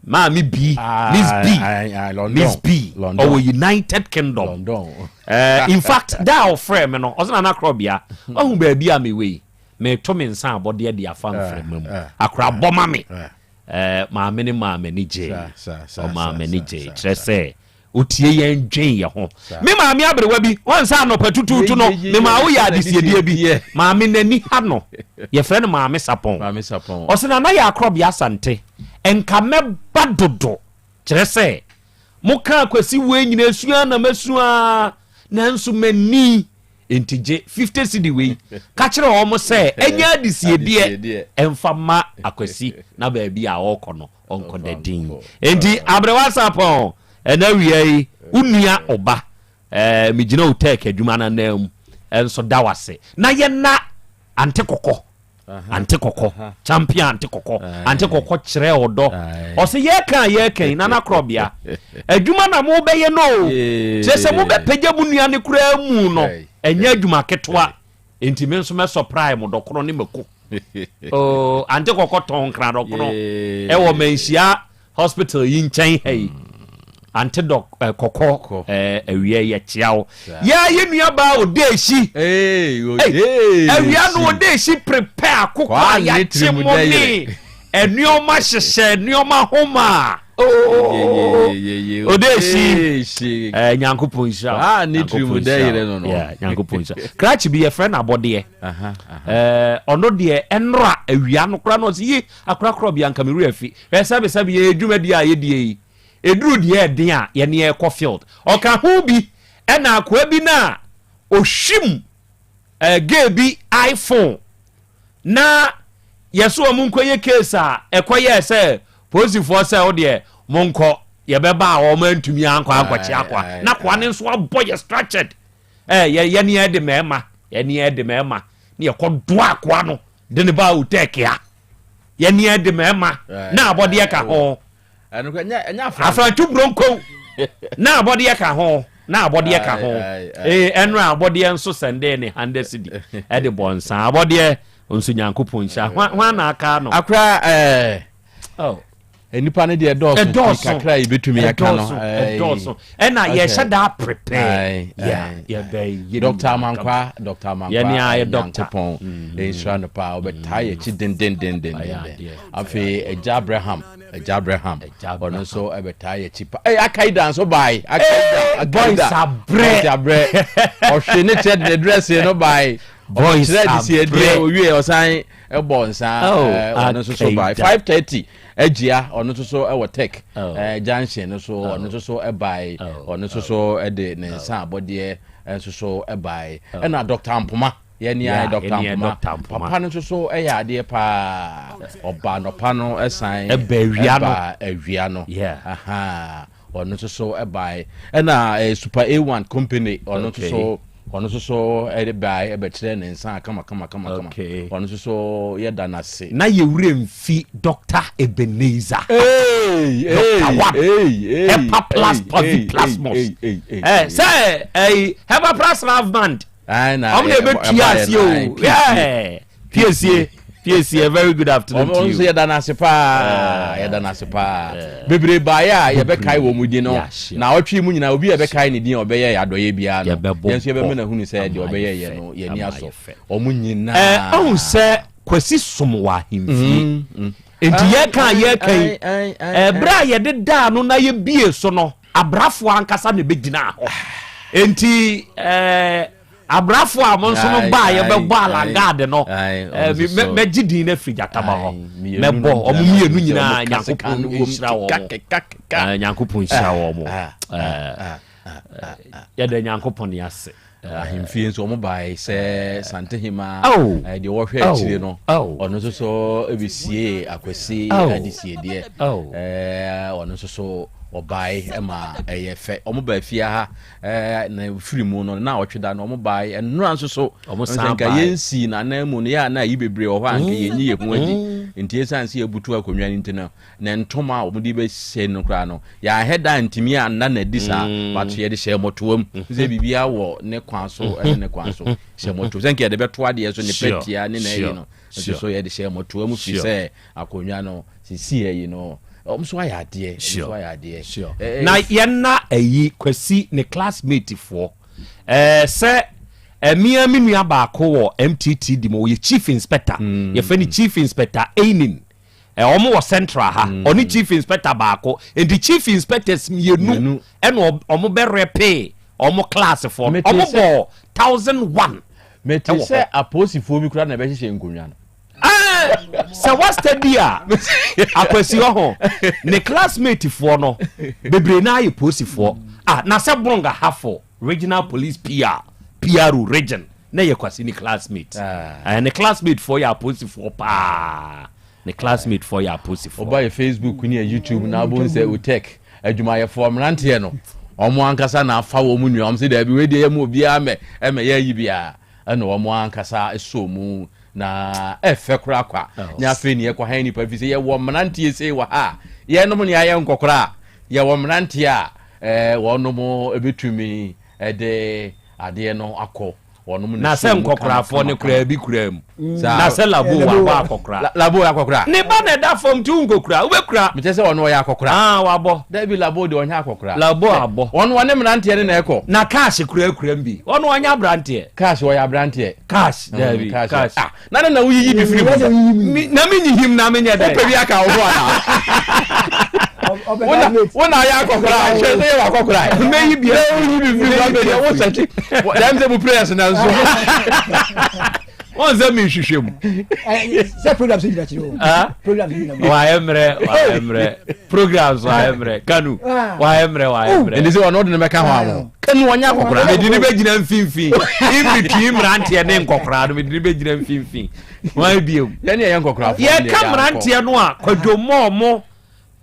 [SPEAKER 4] Maame B, Miss B, Miss B, ɔwɔ United Kingdom. Eh, in fact, da a ɔfrɛ me no, ɔsɛ Nana Korɔbea, wahu baabi a mewɔ yi. Mereto me nsa abɔdeɛ de afa mframa mu. Akora bɔ ma me. Maame no maa m'ani gyee. Ɔmaa m'ani gyee. Kyerɛ sɛ, ɔtie yɛn dwen yɛn ho. Me maame aberewa bi, wɔn sɛ anɔpa tutuutu no, memaa woyɛ adesiedeɛ bi. Maame n'ani ha no. Yɛfrɛ no Maame Sapɔn. Ɔse Nana yɛ akorɔbea Asante. Nka mɛba dodo. Kyerɛ sɛ, mokaa Kwasi wei nyinaa sua na masua nanso m'ani Enti gye 50 cedi wei ka kyerɛ wɔn sɛ ɛnyɛ adesiedeɛ ɛmfa ma Akwasi na baabi a ɔrekɔ no ɔnkɔ da din. Enti Aberewa Sarpong ɛna awia yi wo nua ɔba ɛɛ megyina wo tech adwuma no ananmu nso da wo ase na yɛna Ante Kɔkɔ Ante kɔkɔ, champion ante kɔkɔ, ante kɔkɔ kyerɛ ɔdɔ. Ɔsɛ yɛka a yɛka yi, nana korɔbea. Adwuma na mobɛyɛ no o. Kyerɛ sɛ mobɛpagya mo nua no koraa mu no, ɛnyɛ adwuma ketewa. Enti me nso mɛsɔprae mo dɔkono ne mako. Oh, ante kɔkɔ tɔn nkra dɔkono ɛwɔ Manhyia hospital yi nkyɛn ha yi. Ante dɔ eh, kɔkɔ eh, awia yi yɛkyea wo. Yɛ yɛ nua baa Odeehyi. Awia no Odeehyi prepare akokɔ a yɛakye mo ne nneɛma hyehyɛ nneɛma homa. Odeehyi. Eh, Nyankopɔn nhyira wo.
[SPEAKER 2] Ah, ne tirim dɛ yere no no.
[SPEAKER 4] Yeah, Nyankopɔn nhyira. Krakye bi yɛfrɛ no abɔdeɛ. Ɔno deɛ ɛnora awia no koraa na ɔsɛ ye akorakorɔ bi anka me werɛ afi. Hwɛ sɛbe sɛbe yɛ dwumadi a yɛdie yi. Ɛduru deɛ ɛden a yɛne yɛkɔ field. Ɔka ho bi ɛna akoa bi no a ɔhwim gay bi iPhone na yɛso wɔn nkɔyɛ case a ɛkɔyɛɛ sɛ polisifoɔ sɛ wo deɛ monkɔ yɛbɛba a wɔn antumi ankɔ ankɔkye akoa na akoa no nso abɔ yɛ structured ɛ yɛ yɛne yɛ de mmarima yɛne yɛ de mmarima ne yɛkɔ doa akoa no de ne ba otɛkia yɛne yɛ de mmarima na abɔdeɛ ka ho afrantu bronko na abɔdeɛ ka ho na abɔdeɛ ka ho ee ɛno a abɔdeɛ nso sɛnde ne hundred cedi ɛde bɔ nsa abɔdeɛ nso Nyankopɔn nhyira hwan na aka no
[SPEAKER 2] akora ɛɛ oh. Nipa no deɛ ɛdɔɔso nti kakra a yɛbɛtumi aka no
[SPEAKER 4] ɛdɔɔso ɛna yɛhyɛ daa prepare yɛbɛyɛ
[SPEAKER 2] Dr. Amankwa Dr. Amankwa
[SPEAKER 4] yɛne ayɛ doctor
[SPEAKER 2] Nyankopɔn nhyira no paa ɔbɛtaa yɛ akyi dendendenden afei agya Abraham agya Abraham ɔno nso ɛbɛtaa yɛ akyi pa ɛyɛ akaida nso bae akaida
[SPEAKER 4] boys abrɛ
[SPEAKER 2] boys abrɛ ɔhwe ne kyɛ de ne dress no bae
[SPEAKER 4] boys
[SPEAKER 2] ɔkyerɛ de si
[SPEAKER 4] abrɛ
[SPEAKER 2] ɛdeɛ owie ɔsan ɛbɔ nsa
[SPEAKER 4] Oh,
[SPEAKER 2] ɔno nso so bae
[SPEAKER 4] Akaida.
[SPEAKER 2] 5:30 agyia ɔno nso so ɛwɔ tech
[SPEAKER 4] Oh.
[SPEAKER 2] junction no so ɔno nso so ɛbae ɔno nso so ɛde ne nsa abɔdeɛ nso so ɛbae ɛna Dr. Mpoma yɛne
[SPEAKER 4] Yeah,
[SPEAKER 2] ayɛ Dr.
[SPEAKER 4] yɛne ayɛ
[SPEAKER 2] Mpoma
[SPEAKER 4] Dr. Mpoma.
[SPEAKER 2] papa no nso so ɛyɛ adeɛ paa ɔba anɔpa no ɛsan
[SPEAKER 4] Ɛba awia no.
[SPEAKER 2] ɛba awia no
[SPEAKER 4] Yeah.
[SPEAKER 2] aha ɔno nso so ɛbae ɛna Super A1 company ɔno nso
[SPEAKER 4] Okay.
[SPEAKER 2] so ɔno nso so ɛde bae ɛbɛkyerɛ ne nsa kama kama kama kama
[SPEAKER 4] Okay.
[SPEAKER 2] ɔno nso so yɛda n'ase
[SPEAKER 4] na yɛwura mfi Dr. Ebenezer
[SPEAKER 2] Hey,
[SPEAKER 4] Dr.
[SPEAKER 2] hey,
[SPEAKER 4] One
[SPEAKER 2] hey, hey,
[SPEAKER 4] Hepa Plus
[SPEAKER 2] hey,
[SPEAKER 4] Pavi
[SPEAKER 2] hey,
[SPEAKER 4] Plasmos
[SPEAKER 2] hey, hey, hey,
[SPEAKER 4] Eh,
[SPEAKER 2] hey.
[SPEAKER 4] sɛ ɛyi Hepa Plus Love Band
[SPEAKER 2] Aye, na
[SPEAKER 4] ɔmo na ɛbɛtua
[SPEAKER 2] ɛbaeɛ
[SPEAKER 4] aseɛ
[SPEAKER 2] no, aye,
[SPEAKER 4] o Yeah. Piesie Piesie a very good afternoon
[SPEAKER 2] ɔmo
[SPEAKER 4] to
[SPEAKER 2] nso
[SPEAKER 4] you
[SPEAKER 2] yɛda n'ase paa yɛda n'ase paa bebree baeɛ a yɛbɛkae wɔ mu din no
[SPEAKER 4] Yeah, sure.
[SPEAKER 2] na ɔtwe mu nyinaa obi a yɛbɛkae ne din a ɔbɛyɛ yɛ adɔyɛ biara no
[SPEAKER 4] Yɛbɛbɔ
[SPEAKER 2] yɛn nso yɛbɛma
[SPEAKER 4] bɔ
[SPEAKER 2] no ahunu sɛ deɛ
[SPEAKER 4] ama
[SPEAKER 2] ɔbɛyɛ
[SPEAKER 4] ayɛ
[SPEAKER 2] yɛ
[SPEAKER 4] fɛ,
[SPEAKER 2] no yɛni
[SPEAKER 4] ama
[SPEAKER 2] asɔ
[SPEAKER 4] ayɛ fɛ.
[SPEAKER 2] ɔmo nyinaa
[SPEAKER 4] Ɛ ɔhu sɛ Kwasi som wɔ ahemfie nti yɛka a yɛka yi ɛberɛ a yɛde daa no na yɛbie so no abrafoɔ ankasa na ɛbɛgyinaa hɔ nti ɛɛ abrafoɔ a mo nso no baa yɛbɛbɔ alangade no mɛgye din no afiri gyataba hɔ mɛbɔ ɔmo mmienu nyinaa Nyankopɔn nhyira wɔn Nyankopɔn nhyira wɔn yɛda Nyankopɔn ase.
[SPEAKER 2] Ahemfie nso ɔmo bae sɛ Santehema
[SPEAKER 4] Oh.
[SPEAKER 2] deɛ wɔhwɛ
[SPEAKER 4] Oh.
[SPEAKER 2] akyire no
[SPEAKER 4] Oh.
[SPEAKER 2] ɔno nso so ɛbɛsie Akwasi
[SPEAKER 4] Oh.
[SPEAKER 2] adesiedeɛ
[SPEAKER 4] Oh.
[SPEAKER 2] Ɔno nso so ɔbae ma ɛyɛ fɛ ɔmo baa fie ha na firi mu no na ɔtwe da no ɔmo bae ɛnora nso so
[SPEAKER 4] Ɔmo
[SPEAKER 2] sɛ
[SPEAKER 4] san
[SPEAKER 2] nka
[SPEAKER 4] bae.
[SPEAKER 2] yɛnsii n'anan mu no yɛ a na ayi bebree wɔ hɔ a nka yɛnyi yɛ ho adi nti ɛsiane sɛ yɛbutu akonnwa no nti no ne ntoma a wɔde bɛhyɛ no koraa no yɛahɛ da ntumi anna no adi saa but yɛde hyɛ mmɔtoa mu sɛ biribiara wɔ ne kwan so ɛne ne kwan so hyɛ mmɔtoa sɛ nka yɛde bɛto adeɛ so ne pɛtia ne n'ayi no nso so yɛde hyɛ mmɔtoa mu firi sɛ akonnwa no sisi ayi no ɔmo nso ayɛ adeɛ ɔmo nso ayɛ adeɛ.
[SPEAKER 4] Na yɛnna ayi Kwasi ne classmate foɔ ɛɛ sɛ ɛmia me nua baako wɔ MTTD mu ɔyɛ chief inspector yɛfrɛ no chief inspector Einin ɔmo wɔ central ha ɔne chief inspector baako nti chief inspectors mmienu ɛna ɔmo bɛ rɛpee ɔmo class foɔ
[SPEAKER 2] Mete
[SPEAKER 4] ɔmo
[SPEAKER 2] sɛ-
[SPEAKER 4] bɔ 1001
[SPEAKER 2] mete
[SPEAKER 4] ɛwɔ
[SPEAKER 2] sɛ
[SPEAKER 4] hɔ.
[SPEAKER 2] apolisifoɔ bi koraa na ɛbɛhyehyɛ nkonnwa no.
[SPEAKER 4] Sɛ wasta a Akwasi ɔho ne classmate foɔ no bebree naa yɛ polisifoɔ ah na sɛ Bronga Hafo regional police PR PRO region na yɛ Kwasi ne classmate ne classmate foɔ yɛ apolisifoɔ paa ne classmate foɔ yɛ apolisifoɔ.
[SPEAKER 2] Ɔba yɛ Facebook ne yɛ YouTube na abom sɛ Otec adwumayɛfoɔ mmeranteɛ no ɔmo ankasa na afa wɔn mu nua ɔmo sɛ daabi wei deɛ yɛ mu obiara mɛ ɛmɛ yɛ ayi biara ɛna ɔmo ankasa ɛsɔ mu na ɛfɛ koraa kwa ne afei ne yɛkɔ han nipa fi sɛ yɛwɔ mmeranteɛ sei wɔ ha a yɛnom ne ayɛ nkɔkora a yɛwɔ mmeranteɛ a ɛɛ wɔnom ɛbɛtumi ɛde adeɛ no akɔ. Wɔnom
[SPEAKER 4] Na sɛ
[SPEAKER 2] soo mu kama,
[SPEAKER 4] nkɔkorafoɔ
[SPEAKER 2] kama,
[SPEAKER 4] no
[SPEAKER 2] kama.
[SPEAKER 4] koraa bi koraa mu.
[SPEAKER 2] Saa.
[SPEAKER 4] Na sɛ Labo wabɔ akɔkora.
[SPEAKER 2] Labo yɛ akɔkora.
[SPEAKER 4] Ne ba na ɛda fam nti wonkɔkura. Wobɛkura.
[SPEAKER 2] Mekyɛ sɛ ɔno ɔyɛ akɔkora.
[SPEAKER 4] Ah, wabɔ.
[SPEAKER 2] Dabi Labo deɛ ɔnyɛ akɔkora.
[SPEAKER 4] Labo abɔ.
[SPEAKER 2] Ɔno ɔne mmeranteɛ no na ɛkɔ.
[SPEAKER 4] Na cash koraa kura mu bi. Ɔno ɔnyɛ aberanteɛ.
[SPEAKER 2] Cash ɔyɛ aberanteɛ.
[SPEAKER 4] Cash dabi cash.
[SPEAKER 2] Ah, na ne na woyiyi bi firi mu.
[SPEAKER 4] Na menyihim na menyɛ dɛn.
[SPEAKER 2] Wopɛ bi aka wo ho anaa? Wo na ayɛ akɔkora hwɛ sɛ yɛ wɔ akɔkora.
[SPEAKER 4] Mɛyi bi.
[SPEAKER 2] Woyi bi firi mu afei deɛ wo sɛkyi. Dɛm sɛ mu prayers na nso.
[SPEAKER 4] Wɔn sɛ mehwehwɛ mu.
[SPEAKER 7] Sɛ program so gyina kyerɛ o. Program so gyina mu.
[SPEAKER 4] Wayɛ mmerɛ wayɛ mmerɛ program so wayɛ mmerɛ kanu wayɛ mmerɛ wayɛ mmerɛ.
[SPEAKER 2] Ɛnti sɛ ɔno de ne bɛka ho awo. Kanu ɔnyɛ akɔkora.
[SPEAKER 4] Mede ne bɛgyina mfimfini. In between mmeranteɛ ne nkɔkora no mede ne bɛgyina mfimfini. Wɔn bio.
[SPEAKER 2] Yɛne ɛyɛ nkɔkorafoɔ.
[SPEAKER 4] Yɛka mmeranteɛ no a kwadwo mɔɔ mo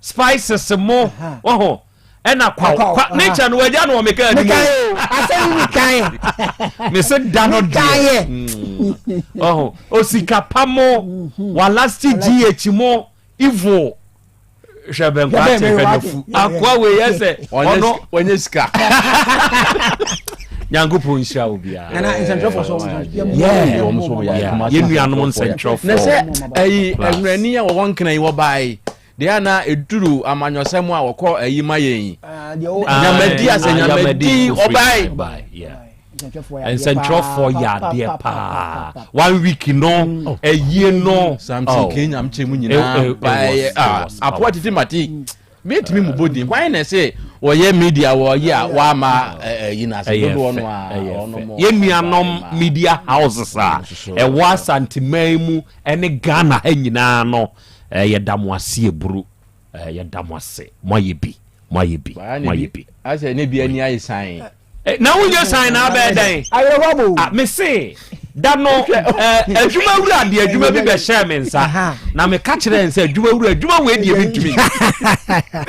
[SPEAKER 4] spices mo wɔho ɛna kwaw kwa ne kyɛ no wagya no wɔ me kaa ni mu
[SPEAKER 7] asɛm mi kan
[SPEAKER 4] me se da no deɛ ɔho osika pa mo mhm. walasti gh mo evil hwɛ bɛn kwa te hwɛ nafu akoa wei yɛ sɛ ɔno
[SPEAKER 2] wɔnyɛ sika
[SPEAKER 4] nyankopɔn nhyira wo biara
[SPEAKER 2] yɛn
[SPEAKER 4] nuanom nsɛntwerɛfoɔ
[SPEAKER 2] na sɛ ɛyi awurani a wɔwɔ nkran yi wɔbae Deɛ a na ɛduru amanyɔsɛm a wɔkɔ ayi ma yɛn yi.
[SPEAKER 4] Ah,
[SPEAKER 2] Nyamadi asɛ nyamadi ɔbae.
[SPEAKER 4] Nsɛntwerɛfoɔ yɛ adeɛ paa. One week no, mm. ɛyie no.
[SPEAKER 2] Samson oh. Kenya mkyɛ mu nyinaa eh, eh, baeɛ. Ah, apoa titi mate. Metumi mu bɔ din. Hwan na ɛsɛ wɔyɛ media wɔyɛ a wɔama ɛyi na ase dodoɔ no a ɔno mo.
[SPEAKER 4] Yɛn nuanom media houses a ɛwɔ Asanteman mu ne Ghana ha nyinaa no. Eh, yɛda mo ase eburu. Eh, yɛda mo ase. Moayɛ bi, moayɛ bi, moayɛ bi.
[SPEAKER 2] Asɛ ne bi ani ayɛ san.
[SPEAKER 4] Eh, na wonyɛ san na abɛyɛ dɛn?
[SPEAKER 7] Ayerɛwɔ abo.
[SPEAKER 4] Ah, me se da no eh, adwuma wura de adwuma bi bɛhyɛɛ me nsa na meka kyerɛ n sɛ adwuma wura adwuma wei deɛ mentumi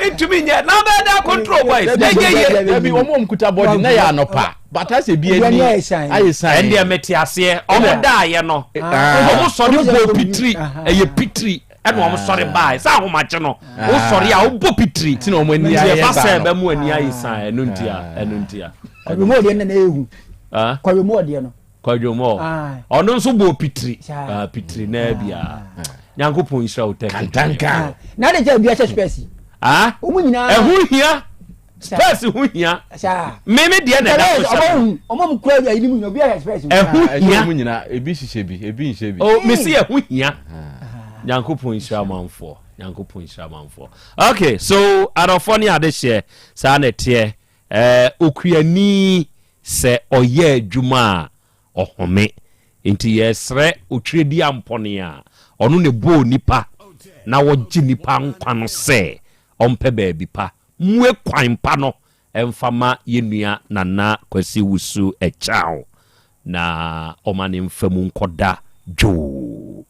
[SPEAKER 4] mentumi nyɛ na abɛyɛ dɛn control boys ɛnyɛ yie.
[SPEAKER 2] Dabi wɔn a wɔn kuta bɔdi na yɛ anɔpa. Bata sɛ bi ani ayɛ san.
[SPEAKER 4] Ɛndeɛ mete aseɛ. Ɔmo daayɛ no, ɔmo sɔre bɔ pitiri, ɛyɛ pitiri ɛna ɔmo sɔre baaɛ. Sɛ ahomakye no, wo sɔre a wobɔ pitiri.
[SPEAKER 2] Ti na ɔmo ani ayɛ
[SPEAKER 4] saa no. Nti ɛba sɛ ɛbɛ mo ani ayɛ san, ɛno nti a, ɛno nti a.
[SPEAKER 7] Kwadwo mu ɔdeɛ no na ɛyɛ hu. Kwadwo mu ɔdeɛ no.
[SPEAKER 4] Kwadwo mu ɔ. Ɔno nso bɔ pitiri, pitiri naa bia. Nyankopɔn nhyira wo tɛ.
[SPEAKER 2] Kantanka.
[SPEAKER 7] Na adi kyɛ obi ahyɛ spɛsi. Ɔmo nyinaa.
[SPEAKER 4] Ɛho hia. Spurs ho hia. Me me deɛ na ɛda so hyɛ
[SPEAKER 7] me. Ɔmo mu kura ayi ni mu nyina obi ayɛ Spurs.
[SPEAKER 4] Ɛho hia.
[SPEAKER 2] Ɛho nyina ebi hyehyɛ bi ebi nhyɛ bi.
[SPEAKER 4] Oh me si ɛho hia. Nyankopɔn nhyira amanfoɔ. Nyankopɔn nhyira amanfoɔ. Okay so adɔfoɔ ne adehyeɛ saa na ɛteɛ. Eh, okuani sɛ ɔyɛ adwuma a ɔhome. Nti yɛsrɛ otweredi ampɔne a ɔno na ɛbɔɔ nipa na ɔgye nipa nkwa no sɛ ɔmpɛ baabi pa mmue kwan pa no mfa ma yɛn nua Nana Kwasi Wusu Akyang na ɔma ne mfa mu nkɔda dwoo.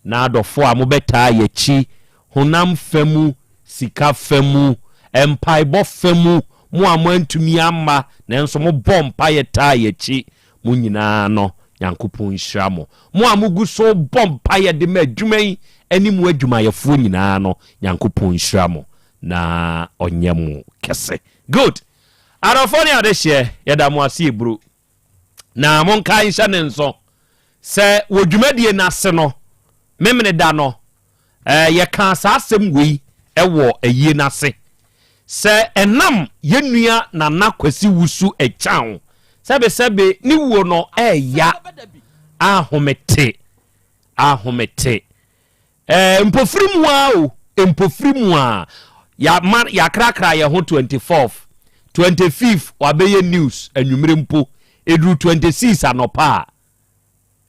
[SPEAKER 4] Na adɔfoɔ a mobɛtaa yɛakyi, honam fa mu, sika fa mu, mpaebɔ fa mu, mo a moantumi amma nanso mobɔɔ mpaeɛ taa yɛakyi, mo nyinaa no, Nyankopɔn nhyira mo. Mo a mogu so rebɔ mpaeɛ de ma adwuma yi ne mo adwumayɛfoɔ nyinaa no, Nyankopɔn nhyira mo na ɔnyɛ mo kɛse. Good. Adɔfoɔ ne adehyeɛ, yɛda mo ase eburu. Na monkae nhyɛ ne nso sɛ wɔ dwumadie no ase no, Memeneda no, eh, yɛkaa saa asɛm wei wɔ ayie no ase sɛ ɛnam yɛn nua Nana Kwasi Wusu Akyang sɛbesɛbe ne wuo no ɛɛya ahomete ahomete eh, mpofiri mu ara o mpofiri mu ara yɛama yɛakrakra yɛn ho 24th 25th wabɛyɛ news anwummere mpo ɛduru 26 anɔpa a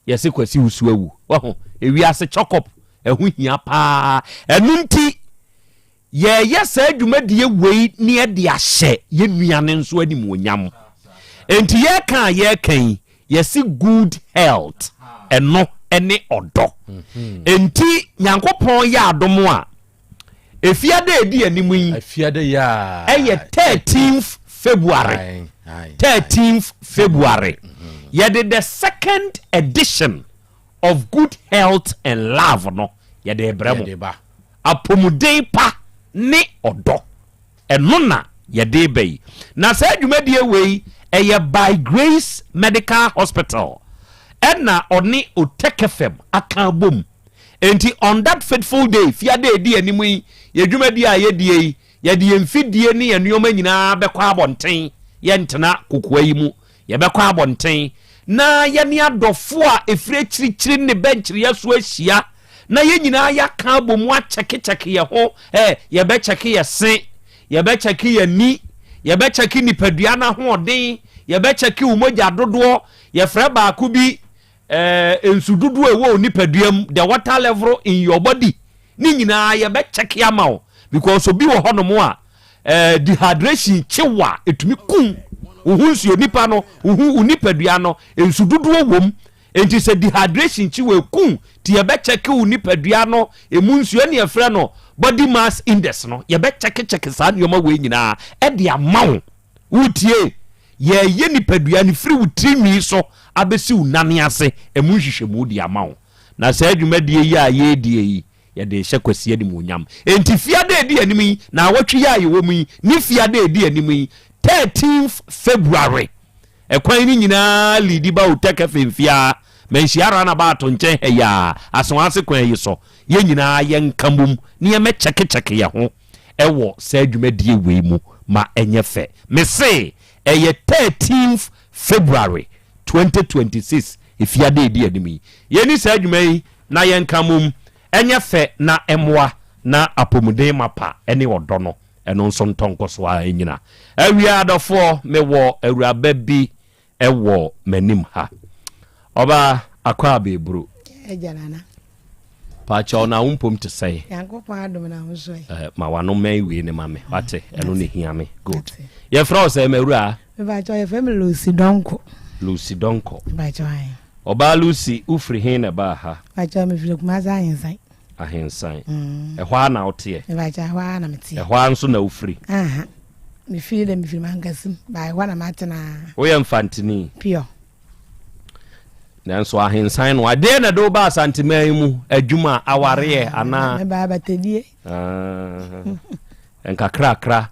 [SPEAKER 4] Yɛse Kwasi Wusu awu. Wahu? Ewiase chɔkɔp, ɛho hia paa. Ɛno nti, yɛreyɛ saa dwumadie wei ne yɛde ahyɛ yɛn nua no nso animuonyam. Enti yɛreka a yɛreka yi, yɛse good health, ɛno ne ɔdɔ. Enti Nyankopɔn yɛ adom a, Efiada a ɛdi anim yi ɛyɛ 13th February. 13th February. Yɛde the second edition of Good Health and Love no yɛde rebrɛ mo. Apɔmuden pa ne ɔdɔ. Ɛno na yɛde reba yi. Na saa dwumadie wei Ɛyɛ By Grace Medical Hospital ɛna ɔne Otec FM aka abom. Enti on that fateful day, fiada a ɛdi anim yi, yɛn dwumadie a yɛdie yi, yɛde yɛn mfidie ne yɛn nneɛma nyinaa bɛkɔ abɔnten. Yɛntena kokoa yi mu. Yɛbɛkɔ abɔnten na yɛne adɔfoɔ a ɛfiri akyirikyiri ne bɛnkyereɛ so ahyia na yɛn nyinaa yɛaka abɔ mu akyɛkekyɛke yɛn ho. Ɛ, yɛbɛkyɛke yɛn se, yɛbɛkyɛke yɛn ani, yɛbɛkyɛke nipadua no ahoɔden, yɛbɛkyɛke wo mogya dodoɔ. Yɛfrɛ baako bi eh, nsu dodoɔ a ɛwɔ wo nipadua mu, the water level in your body. Ne nyinaa yɛbɛkyɛke ama wo because obi wɔ hɔnom a eh, dehydration kye wo a ɛtumi kum wo ho nsuo nipa no, wo ho wo nipadua no nsu dodoɔ wɔ mu. Enti sɛ dehydration kye wo ɛku nti yɛbɛkyɛke wo nipadua no ɛmu nsuo ɛne yɛfrɛ no body mass index no yɛbɛkyɛkekyɛke saa nneɛma wei nyinaa ɛde ama wo. Wotie? Yɛreyɛ nipadua no firi wo tiri nwi so abɛsi wo nane ase ɛmu nhwehwɛmu de ama wo. Na saa dwumadie yi a yɛredie yi, yɛde rehyɛ Kwasi animuonyam. Enti fiada a ɛdi anim yi, naawɔtwe yi a yɛwɔ mu yi, ne fiada a ɛdi anim yi, 13th February, ɛkwan no nyinaa liidi ba Otec FM fie ara, Manhyia Runabout nkyɛn ha yi ara, Asoase kwan yi so. Yɛn nyinaa yɛnka mmom na yɛmmɛkyɛkekyɛke yɛn ho wɔ saa dwumadie wei mu ma ɛnyɛ fɛ. Mese ɛyɛ 13th February 2026, efiada a ɛdi anim yi. Yɛnni saa dwuma yi na yɛnka mmom ɛnyɛ fɛ na ɛmmoa na apɔmuden mapa ne ɔdɔ no ɛno nso ntɔ nkɔso ara nnyina. Awia adɔfoɔ, mewɔ awuraba bi wɔ m'anim ha. Ɔbaa Akwaaba Eburu.
[SPEAKER 6] Agya Nana.
[SPEAKER 4] Paakyɛw na wo mpom te sɛn?
[SPEAKER 6] Nyankopɔn adom na wo nso ɛ?
[SPEAKER 4] Eh, ma w'ano mmɛn wei ne ma me, wate? Ɛno na ehia me. Good. Yɛfrɛ wo sɛn m'awuraa?
[SPEAKER 6] Mepaakyɛw yɛfrɛ me Lucy Donkor.
[SPEAKER 4] Lucy Donkor.
[SPEAKER 6] Mepaakyɛw ae.
[SPEAKER 4] Ɔbaa Lucy, wofiri he na ɛbaa ha?
[SPEAKER 6] Mepaakyɛw mefiri Kumasi Ahensan.
[SPEAKER 4] Ahensan. Ɛhɔ ara na woteɛ?
[SPEAKER 6] Mepaakyɛw ɛhɔ ara na meteɛ.
[SPEAKER 4] Ɛhɔ ara nso na wofiri?
[SPEAKER 6] Aha. Mefiri dɛ mefiri Mankasim, ba ɛhɔ na matena.
[SPEAKER 4] Woyɛ Mfantini?
[SPEAKER 6] Pure.
[SPEAKER 4] Nanso Ahensan no, adeɛ na ɛde wo ba Asanteman yi mu? Adwuma, awareɛ, anaa?
[SPEAKER 6] Mebaa abatadie.
[SPEAKER 4] Ah, nkakrakra.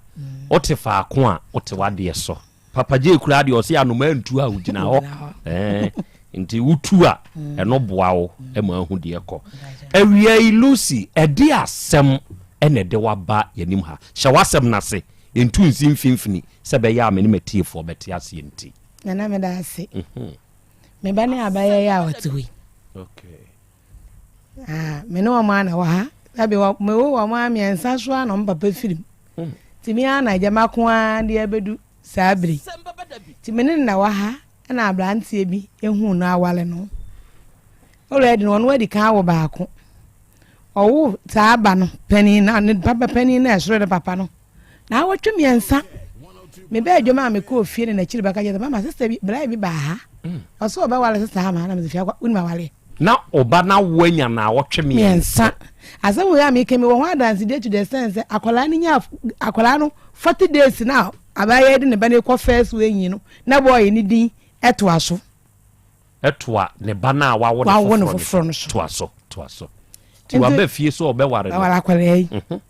[SPEAKER 4] Wote faako a wote w'adeɛ so. Papa J koraa deɛ ɔse anomaa ntu a ogyina hɔ eh, nti wotu a mm. ɛno boa wo mm. ma ahu deɛ kɔ. Awia yi Lucy ɛde asɛm ɛna ɛde waba yɛnim ha. Hyɛ w'asɛm no ase ntu nsi mfimfini sɛ bɛyɛ a me ne matiefoɔ bɛte aseɛ nti.
[SPEAKER 6] Nana meda ase. Mhm. Me ba ne abayɛ yɛ a ɔte hɔ yi.
[SPEAKER 4] Okay.
[SPEAKER 6] Ah, me ne wɔn a na wɔ ha. Sabi wɔ mewo wɔn a mmiɛnsa so a na wɔn papa firim. Mm. Nti me ara na agya mako ara de abedu saa bere. Nti me ne no na wɔ ha ɛna aberanteɛ bi ehuu no awale no. Already no ɔno adi kan awo baako. Ɔwo saa ba no panin na ne papa panin na ɛsoro ne papa no. Naawɔtwe mmiɛnsa mebɛɛ adwuma a mekɔɔ fie ne n'akyiri bɛka kyerɛ sɛ mama sista bi braa bi baa ha. Mm. Ɔsɛ ɔbɛwale sista ama na mese fie akɔ wonim awaleɛ.
[SPEAKER 4] Na ɔba no awo anya naawɔtwe
[SPEAKER 6] mmiɛnsa. Asɛm wei a meka mi wɔ ho adansedie to the extent sɛ akwadaa no nya akwadaa no 40 days na abaayewa de ne ba no kɔ first way nyi no na bɔɔyɛ ne din ɛtoa so.
[SPEAKER 4] Ɛtoa ne ba no a wawo no foforɔ no so. Toa so toa so. Nti waba fie sɛ ɔbɛware no.
[SPEAKER 6] Waware akwadaa yi. Mhm.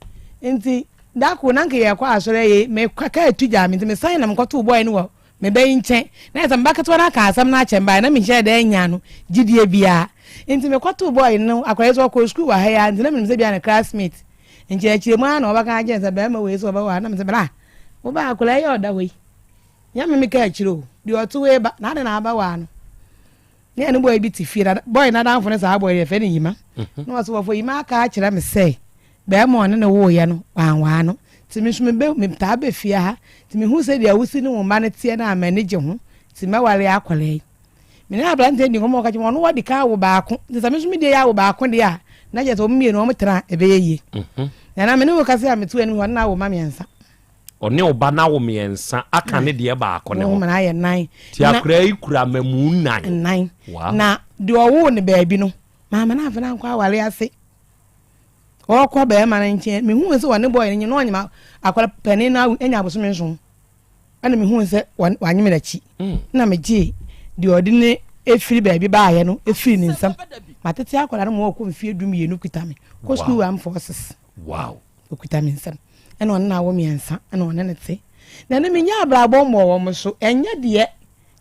[SPEAKER 6] Nti dako na nka yɛkɔ asɔre yɛ mekɔ kaa tu gyaa me nti mesan na mekɔtoo bɔɔyɛ no wɔ Me ba yi nkyɛn. Na ayɛ sɛ me ba ketewa no aka asɛm no akyɛ me baeɛ na menhyɛɛ da nnya no gyidie biara. Nti mekɔtoo bɔɔy no, akwadaa yi nso ɔkɔɔ sukuu wɔ ha yi ara nti na menim sɛ ebia ne classmate. Nkyerɛkyerɛmu ara na wɔbɛka akyerɛ no sɛ barima wei sɛ ɔbɛwɔ ha. Na mese bra, wo ba akwadaa yi a ɔda hɔ yi, nyɛ me meka akyire o, deɛ ɔte hɔ yi ba, na adɛn na abɛwaa no? Ne ɛne bɔɔy bi te fie, na bɔɔy no adamfo ne saa bɔɔy no yɛfrɛ no Yima. Mhm. Na ɔse wɔfo Yima aka akyerɛ me sɛ bɛrima ɔne ne woeɛ no wanwaa no. Nti me nso mebe metaa bɛ fie ha. Nti mehu sɛ deɛ wosi ne wo mma no teɛ no a m'ani gye ho. Nti mɛware akwadaa yi. Me ne aberanteɛ di nkɔmmɔ ɔka kyerɛ me ɔno wadi kan awo baako. Nti sɛ me nso me deɛ yɛ awo baako deɛ a na kyerɛ sɛ wɔn mmienu wɔn tena a ɛbɛyɛ yie. Mhm. Na na me ne wo kasa a meto anim hɔ ɔne no awo mma mmiɛnsa.
[SPEAKER 4] Ɔne ɔba no awo mmiɛnsa aka ne deɛ baako ne ho.
[SPEAKER 6] Wɔn ayɛ nnan.
[SPEAKER 4] Ti akwadaa yi kura mmamu nnan.
[SPEAKER 6] Nnan. Wow. Na deɛ ɔwoo no baabi no, maame no amfa no ankɔ aware ase. Ɔrekɔ bɛrima no nkyɛn, mehuu sɛ ɔne bɔɔl no nye na ɔnyem akwadaa panin no anya abosome nson. Ɛna mehuu sɛ wanyem n'akyi. Mm. Na megyee deɛ ɔde ne efiri baabi baayɛ no efiri ne nsam. Matete akwadaa no ma ɔkɔ mfie du mmienu kuta me. Kɔ sukuu armed forces.
[SPEAKER 4] Wow.
[SPEAKER 6] Okuta me nsam. Ɛna ɔne no awo mmiɛnsa, ɛna ɔne no te. Na ɛno menyɛ abrabɔ mmɔɔ wɔn so, ɛnyɛ deɛ,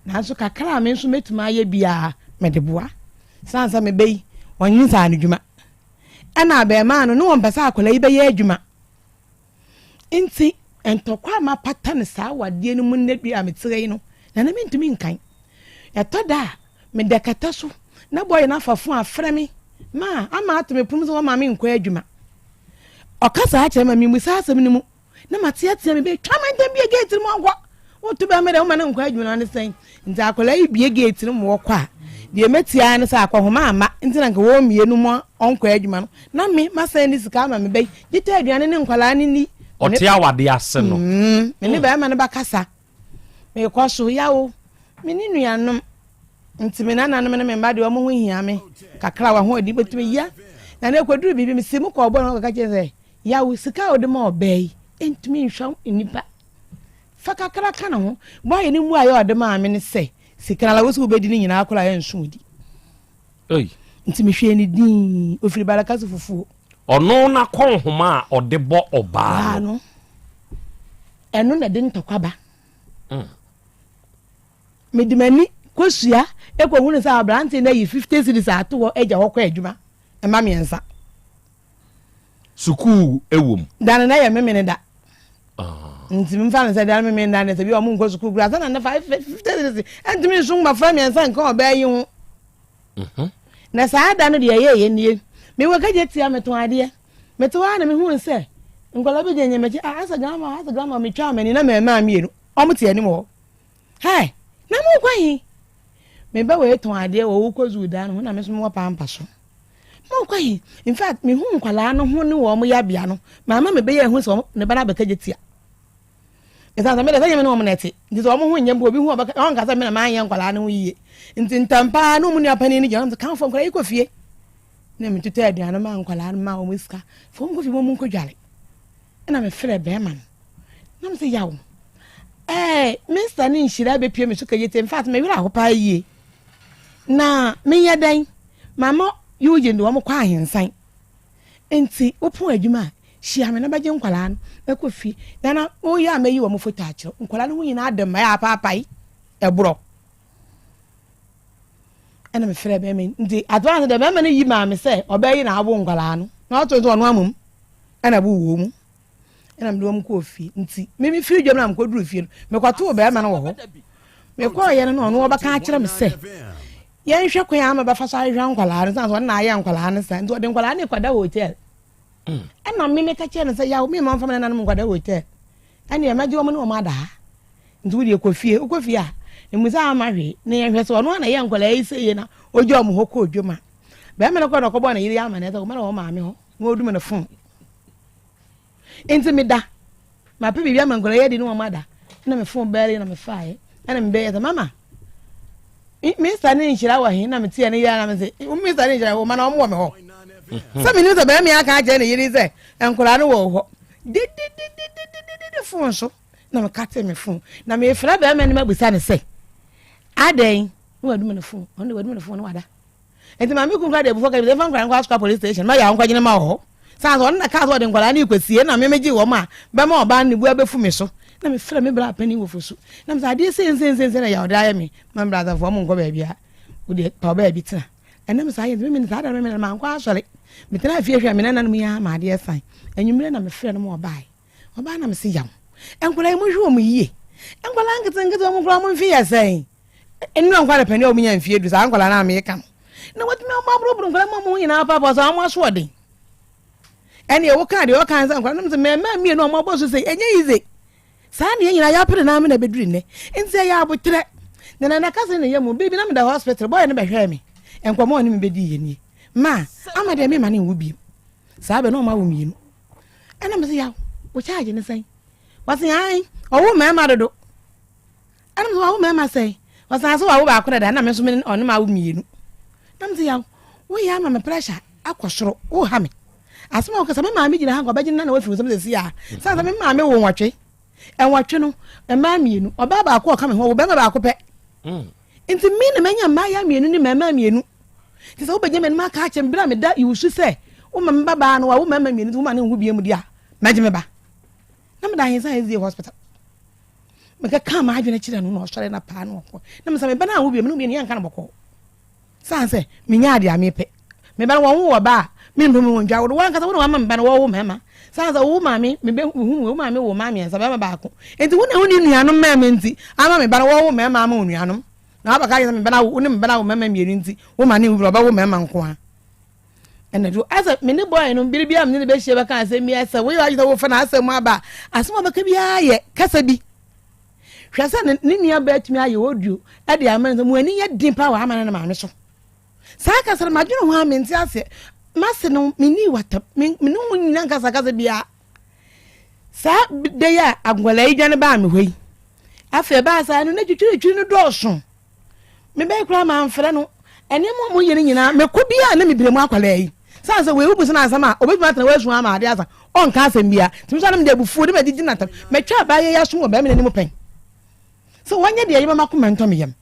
[SPEAKER 6] nanso kakra a me nso mɛtumi ayɛ biara mede boa. Sane sɛ me ba yi, ɔnye nsaanodwuma. Ɛna abarimaa no, ne wɔmpɛ sɛ akwadaa yi bɛyɛ adwuma. Nti, ntɔkwa a mapata no saa awadeɛ no mu nnɛ dua a mete ha yi no, na na mentumi nkan. Ɛtɔ da a, meda kɛtɛ so na bɔyɛ no afa fon afrɛ me ma ama ato me pon sɛ wɔma me nkɔ adwuma. Ɔka saa kyerɛ ma memmisa asɛm no mu na mateatea me bɛ twa me ntɛm bie gate no mu ɔnkɔ. Woto bɛn me dɛ woma no nkɔ adwuma no ne sɛn? Nti akwadaa yi bie gate no mu wɔkɔ a, deɛ mɛtia ara ne sɛ akɔhoma amma nti na nka wɔn mmienu mu ɔnkɔ adwuma no na me masan de sika ama me bɛ gye tɔ aduane ne nkwadaa no ni.
[SPEAKER 4] Ɔte awadeɛ ase no.
[SPEAKER 6] Mm, me ne bɛrima no bɛkasa. Mekɔ so yawo me ne nuanom nti me nananom ne me mma deɛ wɔn ho hia me kakra wɔn ahoɔden bɛtumi ya na na ɛkɔduru biribi mesi mu kɔ ɔbɔ no kɔka kyerɛ sɛ yawo sika a wode ma ɔbaa yi ntumi nhwɛ nnipa Fa kakra ka ne ho. Bɔayɛ no mmuaeɛ a ɔde maa me ne sɛ, Sika no ara wo sɛ wobɛdi ne nyinaa koraa a ɛnso wo di. Nti mehwɛɛ no dinn. Ɔfiri Balakasi fufuo.
[SPEAKER 4] Ɔno n'akɔnhoma a ɔde bɔ ɔbaa no.
[SPEAKER 6] Ɛno na ɛde ntɔkwa ba. Mede m'ani kɔsua kɔhunu sɛ aberanteɛ no ayi 50 cedis ato hɔ agya hɔ kɔ adwuma mma mmiɛnsa.
[SPEAKER 4] Sukuu wɔ mu.
[SPEAKER 6] Da no na ɛyɛ memene da. Ah. Nti mfa no sɛ da no memene da no sɛ bi ɔmo nkɔ sukuu kura sɛ na ne fa 50 cedis ɛntumi nso mmɔfra mmiɛnsa nka ɔbaa yi ho. Mhm. Na saa da no deɛ ɛyɛ yɛ nie. Mewɔ kagye tia metɔn adeɛ. Mete hɔ ara na mehuu sɛ nkwadaa bi gyinagyina m'akyi ah asɛ grandma asɛ grandma metwaa m'ani na mmarima mmienu wɔn te anim hɔ. Hey, na mo kɔ he? Me ba wei tɔn adeɛ wɔ wokɔ zoo dan no ho na me nso mewɔ pampa so. Mo kɔ he? In fact, mehu nkwadaa no ho ne wɔn yabea no, maama me bɛyɛ ehu sɛ wɔn ne ba no abɛka gye tia. Ɛsan sɛ me deɛ sɛ nyɛ me ne wɔn na ɛte, nti sɛ wɔn ho nyɛ mpo obi hu ɔbɛka ɔnka sɛ me na manyɛ nkwadaa no ho yie. Nti ntɛm paa ne wɔn nua panin no gyina hɔ sɛ kanfo nkwadaa yi kɔ fie. Na metotɔ aduane maa nkwadaa no maa wɔn sika. Fa wɔn kɔ fie ma wɔn nkɔdware. Ɛna mefrɛ bɛrima no. Na me sɛ yaw. Ɛɛ minsta ne nhyira bɛpue me so kɛyɛ tie. In fact, me werɛ aho paa yie. Na menyɛ dɛn? Mama Eugene de wɔn kɔ ahensan. Nti wopɔn adwuma a, hyia me na bɛgye nkwadaa no bɛkɔ fie. Na na woyɛ a mɛyi wɔn foto akyerɛ. Nkwadaa no ho nyinaa de mmaa apaapae ɛborɔ. Ɛna mefrɛ bɛrima yi. Nti advance deɛ bɛrima no yi maa me sɛ ɔbɛyi na awo nkwadaa no. Na ɔto nso ɔno amom. Ɛna bo wɔ mu. Ɛna mede wɔn kɔɔ fie. Nti me mefiri dwam na mekɔduru fie no, mekɔtoo bɛrima no wɔ hɔ. Mekɔɔyɛ no na ɔno ɔbɛka akyerɛ me sɛ yɛnhwɛ kwan a ama bɛfa so ahwehwɛ nkwadaa no sane sɛ ɔno na ayɛ nkwadaa no saa nti ɔde nkwadaa no kɔda hotel. Ɛna me meka kyerɛ no sɛ yaw me ma ɔmfa me nananom nkɔda hotel. Ɛneɛ mɛgye wɔn ne wɔn ada ha. Nti wo deɛ kɔ fie. Wokɔ fie a, mmusa ama hwee na yɛnhwɛ sɛ ɔno a na ɛyɛ nkwadaa yi sɛ yie na ɔgya wɔn hɔ kɔɔ dwam a. Bɛrima no kɔɔ na ɔkɔbɔɔ ne yere amanneɛ sɛ ɔma na wɔn maame hɔ. Na wɔdum no fon. Nti meda. Mapɛ biribi ama nkwadaa yi adi ne wɔn ada. Ɛna me fon bɛɛle na mefaeɛ. Ɛna mebɛyɛ sɛ mama mista ne nhyira wɔ he na meteɛ ne yɛ na mese mista ne nhyira wɔ ma na wɔn wɔ me hɔ. Mhm. Sɛ menim sɛ bɛrima yi aka akyerɛ ne yere sɛ nkwadaa no wɔ hɔ. Dededededede fon so na mekate me fon. Na mefrɛ bɛrima no mabusa ne sɛ adɛn na wadum ne fon. Ɔno de wadum ne fon na wada. Nti maame kun kora de abufuo ka kyerɛ me sɛ mfa nkwadaa no nkɔ Asokwa police station ma yaw nkɔgye ne ma wɔ hɔ. Saa nso ɔno na kaa sɛ ɔde nkwadaa no rekɔsie na me megye wɔn a bɛma ɔbaa no ne bu abɛfu me so. Na mefrɛ me bra panin wɔ Fosu na mesɛ adeɛ sei nsei nsei nsei na yaw de ayɛ me ma me bra asafoɔ mo nkɔ baabi a wodeɛ pa ɔbaa bi tena. Ɛnam saa yɛ nti me saa da no me mankɔ asɔre. Metenaa fie hwɛɛ me nananom yi ara ma adeɛ san. Anwummerɛ na mefrɛ no ma ɔbaeɛ. Ɔbaa na mese yaw. Nkwadaa yi monhwɛ wɔn yie. Nkwadaa nketenkete wɔn koraa wɔn mfe yɛ sɛn? Nnura nkwa na panin a wɔn nya mfie du saa nkwadaa no a meka no. Na wɔtumi wɔn aborɔborɔ nkwadaa mu wɔn nyinaa paapaa sɛ wɔn asoɔden. Ɛne ɛwɔ kaa deɛ ɔka sɛ nkwadaa no sɛ mmarima mmienu a wɔn abɔ so sɛ ɛnyɛ yize. Saa ne yɛn nyinaa yɛapere na amena bɛduru nnɛ. Nti ɛyɛ abotrɛ. Na nana kasa ne yɛ mu biribi na meda hospital bɔyɛ no bɛhwɛɛ me. Nkɔmmɔ a ɔne me bɛdii yɛ nie. Ma ama deɛ mema ne nwo biem. Saa bɛ na ɔma wo mmienu. Ɛna mese yaw wo charge ne sɛn? Wɔse ae ɔwo mmarima dodo. Ɛna mese wawo mmarima sɛn? Wɔse ase wawo baako dada na me nso me ɔne ma awo mmienu. Na mese yaw woyɛ ama me pressure akɔ soro woha me. Asɛm a wokasa me maame gyina ha nka ɔbɛgye nana wafiri nsɛm sɛsi a. Sɛ sɛ me maame wo nwɔtwe. Nwɔtwe no mmaa mmienu ɔbaa baako ɔka me ho ɔwo bɛrima baako pɛ. Mm. Nti me na manya mmaayɛ mmienu ne mmarima mmienu. Nti sɛ wobɛgye m'anim aka akyerɛ me berɛ a meda Iwusu sɛ woma me babaa no wawo mmarima mmienu nti woma ne nwo biam di a mɛgye me ba. Na meda Ahensan SDA hospital. Mekɛkaa m'adwene kyerɛɛ no na ɔsɔre na paa na ɔkɔ. Na mesɛ me ba no anwo bio, me ne wo mmienu yɛnka no bɔkɔɔ. Sane sɛ menya adeɛ a mepɛ. Me ba no wɔnwo ɔba a, me mpo mewɔ ntwa wo ankasa wo na wama me ba no wɔwo mmarima. Sane sɛ wo maame mebɛhunu wo maame wo mma mmiɛnsa barima baako. Nti wo na wonni nuanom mmarima nti ama me ba no wɔwo mmarima ama wo nuanom. Na wabɛka kyerɛ sɛ me ba no awo wo ne me ba no awo mmarima mmienu nti wo ma ne nwu bio ɔbɛwo mmarima nko ara. Ɛna do asɛ me ne boy no bere biara me ne no bɛhyia bɛka asɛm bi asɛ woyɛ w'adwene sɛ wofa n'asɛm mu aba a asɛm a ɔbɛka biara yɛ kasa bi. Hwɛ sɛ ne ne nua baa tumi ayɛ audio de ama no sɛ mo ani yɛ den paa wɔ ama ne ne maame so. Saa kasa no madwene ho a mente aseɛ. Mase no menni watam me ne ho nyina nkasakasa biara. Saa da yi a akwadaa yi dwane baa me hɔ yi afei ɛbaa saa no na twitwiritwiri no dɔɔso. Me bɛyɛ koraa mamfrɛ no. Nneɛma a wɔyɛ no nyinaa, mekɔ biara na mebire mu akwadaa yi. Sane sɛ wei wobu no asɛm a, obetumi atena hɔ asu ama ade asa. Ɔnka asɛm biara. Nti me nso na mede abufuo de madidi no atɛm. Matwa abaayewa yi asom wɔ barima no anim pɛn. Sɛ wanyɛ deɛ ɛyɛ ma m'akoma ntɔ me yam.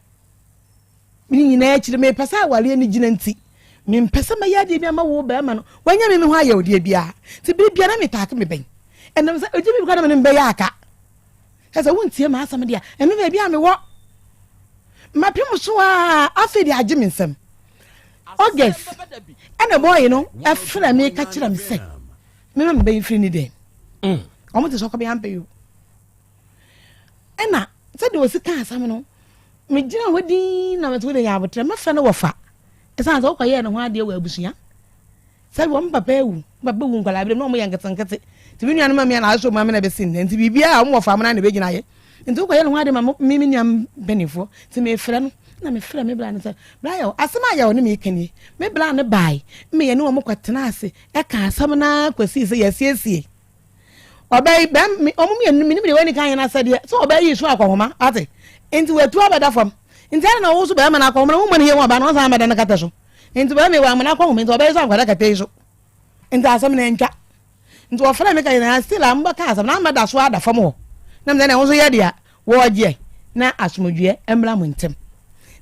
[SPEAKER 6] Ne nyinaa akyiri, mepɛ sɛ awareɛ no gyina nti, mempɛ sɛ mɛyɛ adeɛ bi ama wo barima no. Wanya me me ho ayɛwdeɛ biara. Nti bere biara na metaake me bɛn. Ɛnam sɛ ɛgye me bi koraa na me ne no bɛyɛ aka. Kyerɛ sɛ wontie m'asɛm deɛ a, ɛno baabi a mewɔ. Mapem so a, afei deɛ agye me nsam. August, ɛna bɔɔye no ɛfrɛ me ka kyerɛ me sɛ mema me bɛyi firi ne dɛm. Mm. Wɔn te sɛ ɔkɔbɛyɛ ampɛ yi o. Ɛna sɛdeɛ ɔsi ka asɛm no, megyina hɔ din na mete wo de yɛ abotrɛ mɛfrɛ no wɔfa. Ɛsiane sɛ wokɔyɛɛ ne ho adeɛ wɔ abusua. Sɛ wɔn papa awu, wɔn papa wu nkwadaa bere mu na wɔn yɛ nketenkete. Nti me nuanom mmea na asɔ mu amena bɛsi nnɛ. Nti biribiara a wɔn wɔfa amena na ebegyina ayɛ. Nti wokɔyɛ ne ho ade ma me me nua mpanimfoɔ. Nti mefrɛ no, na mefrɛ me bra no sɛ, bra yɛw, asɛm a yɛw ne meka nie. Me bra no bae, me yɛne wɔn kɔtena ase, ɛka asɛm no ara kɔsii sɛ yɛasiesie. Ɔbaa yi, bɛm, me, wɔn mmienu, menim deɛ wɔani kan yɛn asɛdeɛ, sɛ ɔbaa yi so akɔhoma, ate? Nti watu abɛda fam. Nti ɛna na ɔwo so bɛrima no akɔhoma no, wommɔ ne yie ho ɔbaa no, ɔnsan abɛda no kɛtɛ so. Nti bɛrima yi wamena akɔhoma nti ɔbaa yi so ankɔda kɛtɛ yi so. Nti asɛm no antwa. Nti wɔfrɛ me ka yɛ na still a mobɛka asɛm na mɛda so ada fam hɔ. Na mesɛ na ɛho nso yɛ deɛ wɔgyeɛ na asomdwoeɛ mmra mo ntɛm.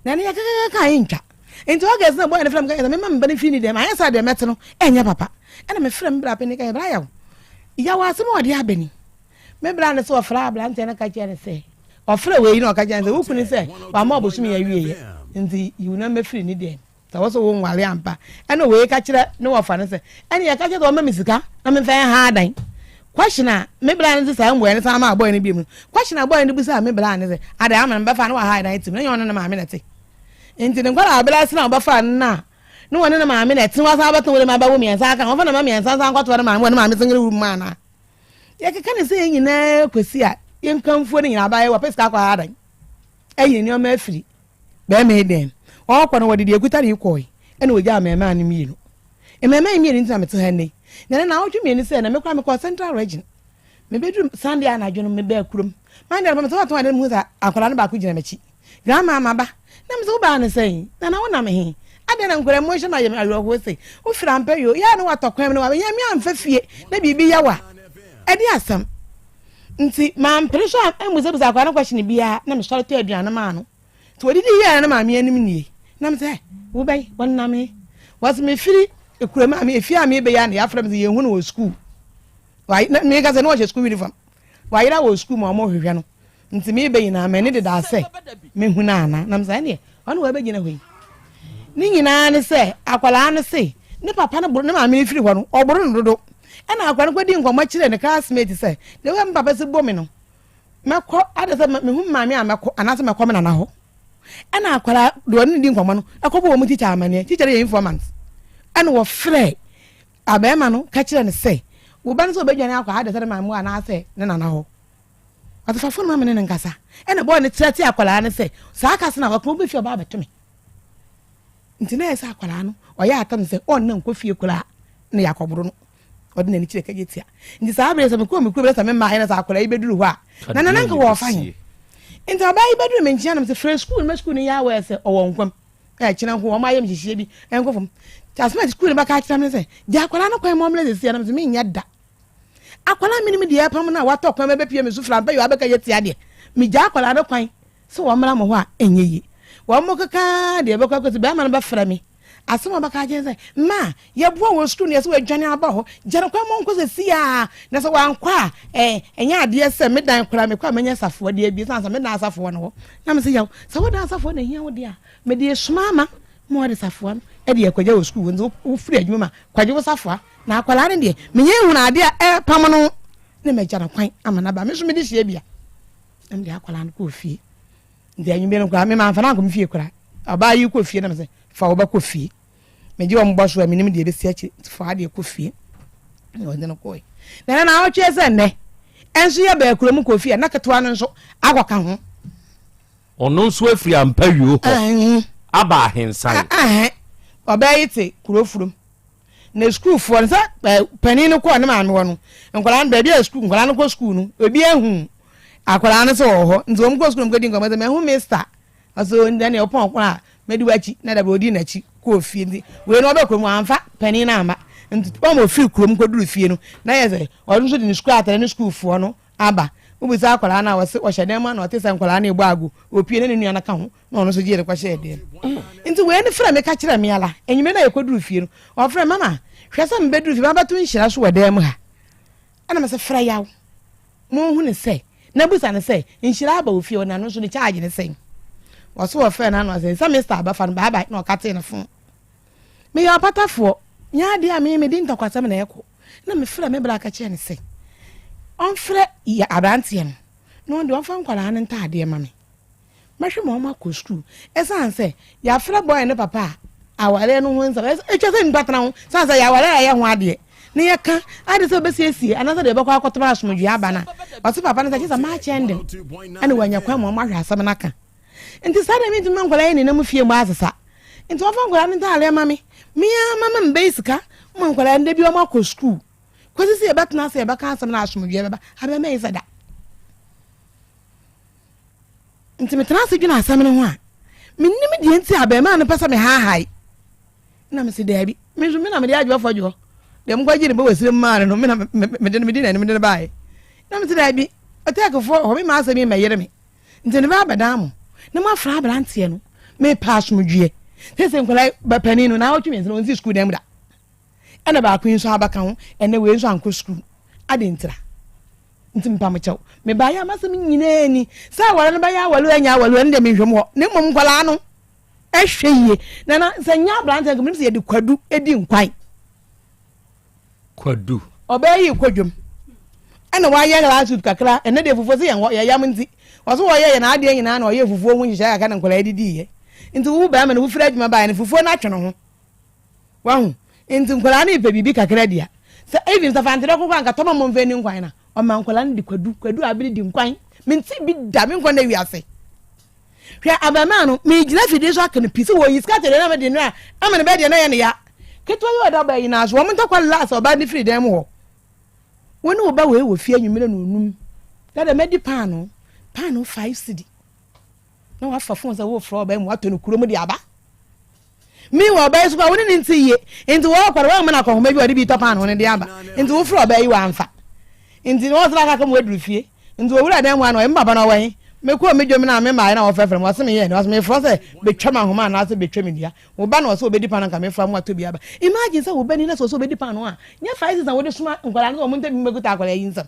[SPEAKER 6] Na ɛno yɛkakakaka a ɛntwa. Nti August na bɔyɛ no frɛ me ka yɛ sɛ mema me ba no firi ne dɛm anyɛ saa deɛ mɛte no ɛnyɛ papa. Ɛna mefrɛ me bra panin ka yɛ bra yaw. Yaw asɛm a ɔde aba ni. Me bra no sɛ ɔfrɛ aberanteɛ no ka kyerɛ no sɛ ɔfrɛ wei na ɔka kyerɛ no sɛ wo kunu sɛ wama ɔbosome awieɛ nti yiw na mɛfiri ne dɛm. Sɛ wo so wo nware ampa. Ɛna wei ka kyerɛ ne wɔfa no sɛ, ɛne yɛka kyerɛ sɛ ɔma me sika na memfa nha adan. Question a me bra no de saa mmuae no san maa boy no bio no, question a boy no bisaa me bra no sɛ, adan ama no bɛfa no waha adan tim na nyɛ ɔne ne maame na ɛte. Nti ne nkwadaa bere ase na ɔbɛfa no na ne wɔne ne maame na ɛte wasan abɛtena wɔ ne ma bɛwo mmiɛnsa aka wɔfa ne ma mmiɛnsa nsan nkɔtoa ne maame wɔ ne maame single room mu anaa. Yɛkeka ne sɛ yɛn nyinaa kwasi a yɛnkamfuo no nyinaa baayɛ wɔpɛ sika akɔ ha adan ayi nneɛma afiri Bɛrima yi dɛn? Ɔrekɔ no, wɔde deɛ ɛkuta no yi kɔɔe, ɛna wɔgyaa mmarimaa no mmienu. Mmarimaa yi mmienu nti na mete ha nnɛ yi. Na ɛnɛ naawɔtwe mmienu sɛ na me koraa mekɔɔ Central Region. Mebɛduru Sunday anadwo no, mebaa kurom. Monday anɔpa, mete hɔ atɔn ade no mehu sɛ akwadaa no baako gyina m'akyi. Grandma, maba. Na mesɛ wobaa no sɛn? Nana wonam he? Adɛn na nkwadaa mu hyɛ ma yɛ me awerɛhoɔ sei? Wofiri ampɛ yoo, yɛ a na watɔ kwan mu na wabɛnya me amfa fie na biribi yɛ wo a, ɛde asɛm. Nti mampere so ammusabusa akwadaa no question biara na mesɔre tɔ aduane maa no. Nti wɔdidi yɛɛ na maame anim nie. Na me sɛ, wo bɛn? Wɔnam he? Wɔse mefiri kurom a efie a mebɛ yi a na yɛafrɛ me sɛ yɛnhu no wɔ sukuu. Na meka sɛ na ɔhyɛ sukuu uniform. Wayera wɔ sukuu ma wɔhwehwɛ no. Nti mebɛ nyinaa m'ani deda sɛ mehu no ana. Na me sɛ ɛneɛ ɔne wɔbɛgyina hɔ yi. Ne nyinaa ne sɛ akwadaa no se ne papa no boro ne maame no firi hɔ no ɔboro no dodo. Ɛna akwadaa no kɔdi nkɔmmɔ kyerɛɛ ne classmate sɛ the way me papa si bɔ me no mɛkɔ ada sɛ mehu me maame a mɛkɔ anaasɛ mɛkɔ me nana hɔ. Ɛna akwadaa deɛ ɔne no di nkɔmmɔ no ɛkɔbɔ wɔn tikya amaneɛ. Tikya no yɛ informant. Ɛna wɔfrɛ abɛɛma no ka kyerɛ no sɛ wo ba no sɛ ɔbɛdwane akɔ ada sɛ ne maame hɔ anaasɛ ne nana hɔ. Ɔse fa fon ma me ne no nkasa. Ɛna bɔɔ ne kyerɛ te akwadaa no sɛ saa kasa na wɔka wobɛfie ɔba abɛto me. Nti na ɛyɛ sɛ akwadaa no ɔyɛ atam sɛ ɔnna nkɔ fie koraa na yɛakɔboro no. Ɔde n'ani kyerɛ kagye tia. Nti saa bere sɛ mekɔɔ me kurom na sɛ me mmaa na sɛ akwadaa yi bɛduru hɔ a na nana nka wɔɔfa he. Nti ɔbaa yi bɛduru me nkyɛn na mesɛ frɛ sukuu no ma sukuu no yɛ aware sɛ ɔwɔ nkwam. Na ɛkyena nko wɔn ayɛ me hyehyeɛ bi nkɔ fam. Nti asɛm a sukuu no bɛka akyerɛ me ne sɛ gya akwadaa no kwan ma ɔmmrɛ sɛsi a na mesɛ menyɛ da. Akwadaa menim deɛ ɛpam no a watɔ kwan bɛbɛpie me so firi ampɛ yɛ abɛka yɛ tia deɛ megya akwadaa no kwan sɛ wɔmmra mo hɔ a ɛnyɛ yie. Wɔn mo keka deɛ ɛbɛkɔ akɔsi bɛrima no bɛfrɛ me. Asɛm a ɔbɛka akyerɛ sɛ, Ma, yɛboa wɔ sukuu no, yɛsɛ wadwane aba hɔ. Gya no kwan ma ɔnkɔ seesei ara, na sɛ wankɔ a, ɛ, ɛnyɛ adeɛ sɛ me dan koraa mekɔ a mɛnya safoa de abue, sane sɛ me dan asafoa no hɔ. Na mese, Yaw, sɛ wo dan asafoa na ɛhia wo deɛ a, mede resoma ama ma wɔde safoa no de akɔgya wɔ sukuu hɔ. Nti wofiri adwuma mu a, kɔgye wo safoa. Na akwadaa no deɛ, menyɛ nhunu adeɛ a ɛrepam no, na magya no kwan ama no aba. Me nso mede hyia bi a, na mede akwadaa no kɔɔ fie. Nti anwummerɛ no koraa, me mamfa no ankɔ me fie koraa. Ɔbaa yi kɔ fie na mesɛ, fa wo ba kɔ fie. Megye wɔn bɔ so a, menim deɛ ɛbɛsi akyire, nti fa adeɛ kɔ fie. Na ɔde no kɔe. Na ɛna naawɔtwe sɛ nnɛ, ɛnso yɛ baa kurom kɔ fie a, na ketewa no nso akɔka ho.
[SPEAKER 4] Ɔno nso afiri Ampawio hɔ aba Ahensan.
[SPEAKER 6] Ɔbaa yi te kuro furom. Na sukuufoɔ no sɛ panin no kɔɔ ne maame hɔ no, nkwadaa no baabi a sukuu nkwadaa no kɔ sukuu no, obi ahu akwadaa no sɛ ɔwɔ hɔ. Nti wɔn kɔ sukuu no kɔdi nkɔmmɔ sɛ mahu mista. Ɔsɛ ɔnda nea ɔpɔn ɔkɔn a mɛdi w'akyi na dabi ɔdi n'akyi kɔɔ fie nti wei no ɔbɛ kurom amfa panin no amma. Nti wɔn a ɔfiri kurom kɔduru fie no na yɛ sɛ ɔno nso de ne sukuu atare ne sukuufoɔ no aba. Wobisa akwadaa no a ɔse ɔhyɛ dan mu a na ɔte sɛ nkwadaa no rebɔ ago. Ɔpue na ne nua no ka ho na ɔno nso gyee no kɔhyɛɛ dan mu. Nti wei no frɛ me ka kyerɛ me ala anwummerɛ no a yɛkɔduru fie no ɔfrɛ me mama hwɛ sɛ mebɛduru fie mabɛto nhyira so wɔ dan mu ha. Ɛna mese frɛ yaw ma ɔhu ne sɛ na busa no sɛ nhyira aba wɔ fie hɔ na no nso ne charge ne sɛn. Ɔse wɔfrɛ no ano ɔsɛ sɛ Mr. Abafa no bye bye na ɔkatee ne fon. Meyɛ ɔpatafoɔ, nyɛ adeɛ a me mede ntɔkwasɛm na ɛkɔ. Na mefrɛ me bra ka kyerɛ no sɛ ɔmfrɛ yɛ aberanteɛ no na ɔno deɛ ɔmfa nkwadaa no ntaadeɛ ma me. Mɛhwɛ ma wɔn akɔ sukuu. Ɛsiane sɛ yɛafrɛ bɔyɛ ne papa a awareɛ no ho nsɛm ɛtwa sɛ nnipa tena ho sane sɛ yɛawareɛ a ɛyɛ ho adeɛ na yɛka ade sɛ ɔbɛsiesie anaasɛ deɛ ɛbɛkɔ akɔtoma asomdwoeɛ aba no a ɔse papa no sɛ kyɛ sɛ maakyɛn den ɛne wanya kwan ma ɔmo ahwɛ asɛm no aka. Nti saa deɛ mentumi ma nkwadaa yi nenam fie mu asesa. Nti wɔmfa nkwadaa no ntaadeɛ ma me. Me ara mama me bɛyi sika ma nkwadaa no da bi wɔn akɔ sukuu. Kɔsi sɛ yɛbɛtena ase yɛbɛka asɛm no asomdwoeɛ bɛba. Abɛma yi sɛ da. Nti metena ase dwene asɛm no ho a, mennim deɛ nti a abarimaa no pɛ sɛ mehaahae. Na mese daabi, me nso me na mede adwoa fɔdwoɔ. Deɛ mokɔgye ne bɔ wɔ serɛ mu maa no no, me na mede no medi n'anim de no baeɛ. Na mese daabi, ɔtɛɛkefoɔ hɔ, me ma asɛm yi mmɛyere me. Nti ne ba abɛdan mo na moafra aberanteɛ no. Mepɛ asomdwoeɛ. Seesei nkwadaa ba panin no, naawɔtwe mmiɛnsa na ɔnsi sukuu dan mu da. Ɛna baako yi nso abɛka ho, ɛnɛ wei nso ankɔ sukuu. Adɛn ntira? Nti mepa mo kyɛw. Mebaeɛ a m'asɛm nyinaa ni. Sɛ aware no bɛyɛ aware o ɛnyɛ aware o ɛno deɛ menhwɛ mu hɔ. Na mmom nkwadaa no hwɛ yie. Nana sɛ nyɛ aberanteɛ nka menim sɛ yɛde kwadu di nkwan.
[SPEAKER 4] Kwadu.
[SPEAKER 6] Ɔbaa yi rekɔ dwam ɛna wayɛ last week kakra ɛnɛ deɛ fufuo sɛ yɛn hɔ yɛyam nti ɔso wɔyɛ yɛn adeɛ nyinaa na ɔyɛ fufuo ho nhyehyɛ kakra na nkwadaa didi yɛ nti wo bɛrima no wofiri adwuma baeɛ no fufuo no atwe ne ho wahu nti nkwadaa no repɛ biribi kakra di a sɛ even sɛ fante dɔko kora nka tɔma mo mfa ni nkwan na ɔma nkwadaa no di kwadu kwadu abere di nkwan mente bi da me nkɔ na wiase Hwɛ abarimaa no, meregyina afidie so aka no pi sɛ wɔyi sika kyɛdeɛ na mede no a, ama no bɛyɛ deɛ na ɛyɛ no ya. Ketewa yi ɔda ɔbaa yi nan so, wɔn ntɔkwa last ɔbaa no firi dan mu hɔ. Wo ne wo ba wei wɔ fie anwummerɛ na onum. Dada madi paano, paano 5 cedi. Na wafa fon sɛ wofrɛ ɔbaa mu watɔ no kurom de aba. Meanwhile, ɔbaa yi so koraa wo ne ne nte yie. Nti wɔrekɔ no woamma no akɔnhoma bi a ɔde bi tɔ paanoo no de aba. Nti wofrɛ ɔbaa yi wamfa. Nti na ɔsra kaka mu aduru fie. Nti owura dan mu a na ɔyɛ me papa no ɔwɔ he? Mekɔɔ me dwom no a me mmaeɛ na wɔfrɛfrɛ me wɔse meyɛɛ dɛn? Ɔse mefrɛ sɛ bɛtwa me ahoma anaasɛ bɛtwa me dua. Wo ba na ɔsɛ ɔbɛdi paanoo nka mefra mu atɔ bi aba. Imagine sɛ wo ba ni na sɛ ɔsɛ ɔbɛdi paanoo a nyɛ 5 cedis na wode soma nkwadaa no sɛ wɔn ntɔ bi mmɛkuta akwadaa yi nsam.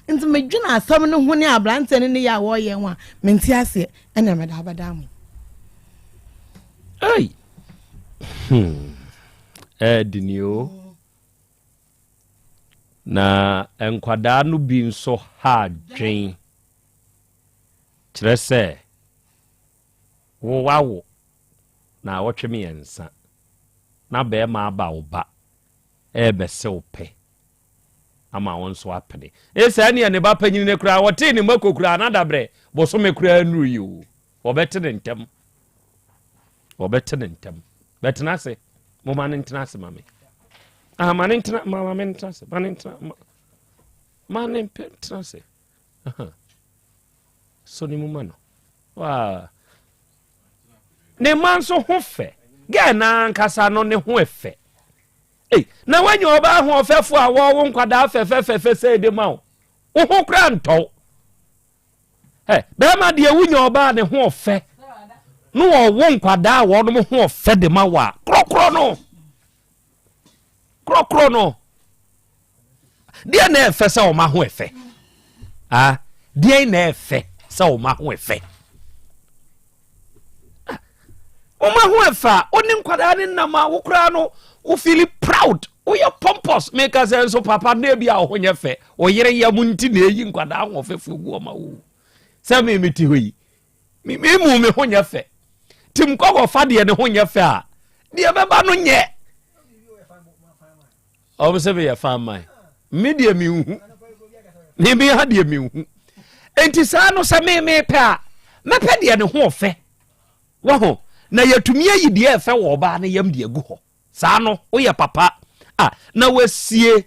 [SPEAKER 6] Nti medwene asɛm no ho ne aberanteɛ no nneyɛɛ a wɔreyɛ ho a, mente aseɛ, ɛnna mede abɛdaa mo yi.
[SPEAKER 4] Ei! Hmm. Ɛɛdini o. Na nkwadaa no bi nso ha adwen. Kyerɛ sɛ, wo wawo naawɔtwe mmiɛnsa na bɛrima aba wo ba ɛrebɛse wo pɛ. ama wo nso apene. E saa nea ne ba panyin no koraa wɔtee ne mako koraa na dabrɛ bosome koraa nnuru yi o. Wɔbɛte ne ntɛm. Wɔbɛte ne ntɛm. Bɛtena ase. Mo ma ne ntena ase ma me. Ah, ma ne ntena, ma ma me ntena ase. Ma ne ntena, ma, ma ne ntena ase. Aha. So ne mu ma no. Waa. Ne mma nso ho fɛ. Gɛɛ n'ankasa no ne ho fɛ. Ei, na woanya ɔbaa hoɔfɛfo a wɔwo nkwadaa fɛfɛfɛfɛ sɛ de ma wo. Wo ho koraa ntɔ wo. Ɛ, bɛrima deɛ wonya ɔbaa ne ho ɔfɛ. na wɔwo nkwadaa a wɔnom ho ɔfɛ de ma wo a, korɔkorɔ no. Korɔkorɔ no. Deɛ na ɛfɛ sɛ wɔn ho ɛfɛ. Ah, deɛ na ɛfɛ sɛ wɔn ho ɛfɛ. Wɔn ho ɛfɛ a, wo ne nkwadaa ne nam a wo koraa no, wo feel proud. Woyɛ pompous. Meka sɛ nso papa na ebi a wo ho nyɛ fɛ. Wo yere yam nti na eyi nkwadaa ho ɔfɛfoɔ gu ɔma wo. Sɛ me mete hɔ yi, me mu me ho nyɛ fɛ. Tim kɔkɔfa deɛ ne ho nyɛ fɛ a, deɛ bɛba no nyɛ. Ɔmo sɛ meyɛ fan man. Me deɛ menhu. Me me ha deɛ menhu. Enti saa no sɛ me mepɛ a, mɛpɛ deɛ ne ho ɔfɛ. Waho, na yɛtumi ayi deɛ ɛfɛ wɔ ɔbaa no yam de agu hɔ. Saa no, woyɛ papa a, na wasie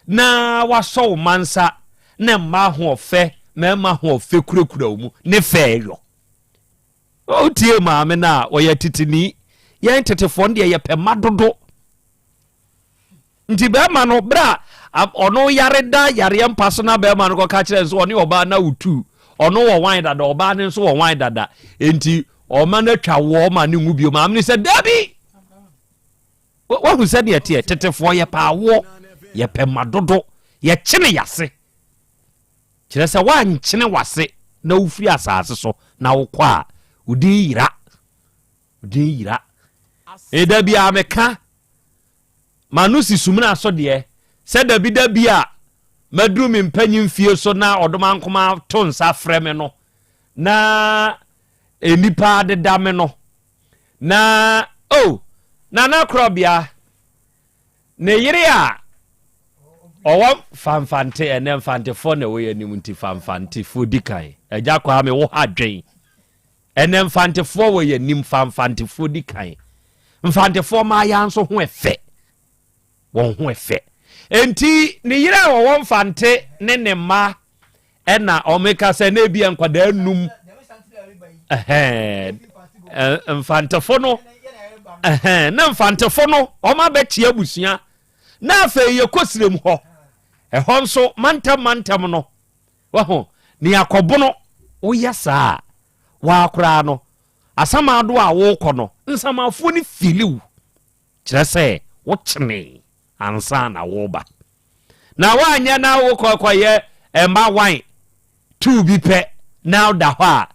[SPEAKER 4] na wasɔ wo mma nsa na mmaa ahoɔfɛ, mmarima ahoɔfɛ kurakura wo mu ne fɛɛyɔ. Wotie maame no a, ɔyɛ teteni. Yɛn tetefoɔ no deɛ yɛpɛ mma dodo. Nti bɛrima no, berɛ a ɔno yare da yareɛ mpa so na bɛrima no kɔka kyerɛ nso ɔne ɔbaa no awotu, ɔno wɔ wan dada, ɔbaa no nso wɔ wan dada. Nti ɔma no atwa woɔ ma ne nwu bio. Maame no sɛ, dabi! Wahu sɛdeɛ ɛteɛ, tetefoɔ yɛpɛ awoɔ, yɛpɛ mma dodo, yɛkyene yase. Kyerɛ sɛ woankyene wase na wofiri asase so na wokɔ a, wo din yera. Wo din yera. Ɛda biara meka, m'ano si sumina so deɛ, sɛ dabi da bi a maduru me mpanyin fie so na ɔdomankoma to nsa frɛ me no, na nnipa adeda me no, Na oh, Nana Korɔbea, ne yere a ɔwɔ Fanfante, ɛnɛ Mfantefoɔ na ɛwɔ yɛn anim nti Fanfantefoɔ di kan. Agya Kwame, wo ha dwen. Ɛnɛ Mfantefoɔ wɔ yɛn anim, Fanfantefoɔ di kan. Mfantefoɔ mmaaya nso ho ɛfɛ. Wɔn ho ɛfɛ. Enti ne yere a ɔwɔ Mfante ne ne mma ɛna ɔmeka sɛ na ebia nkwadaa num mfantefo no na mfantefo no wɔn abɛkyia abusua na afei yɛkɔ sirem hɔ ɛhɔ nso mantam mantam no waho ne akɔbono woyɛ saa waakoraa no asamado a wokɔ no nsamafoɔ no filiw Kyerɛ sɛ wokyene ansa na woreba. Na woanyɛ na wokɔ kɔyɛ mma one, two bi pɛ na woda hɔ a,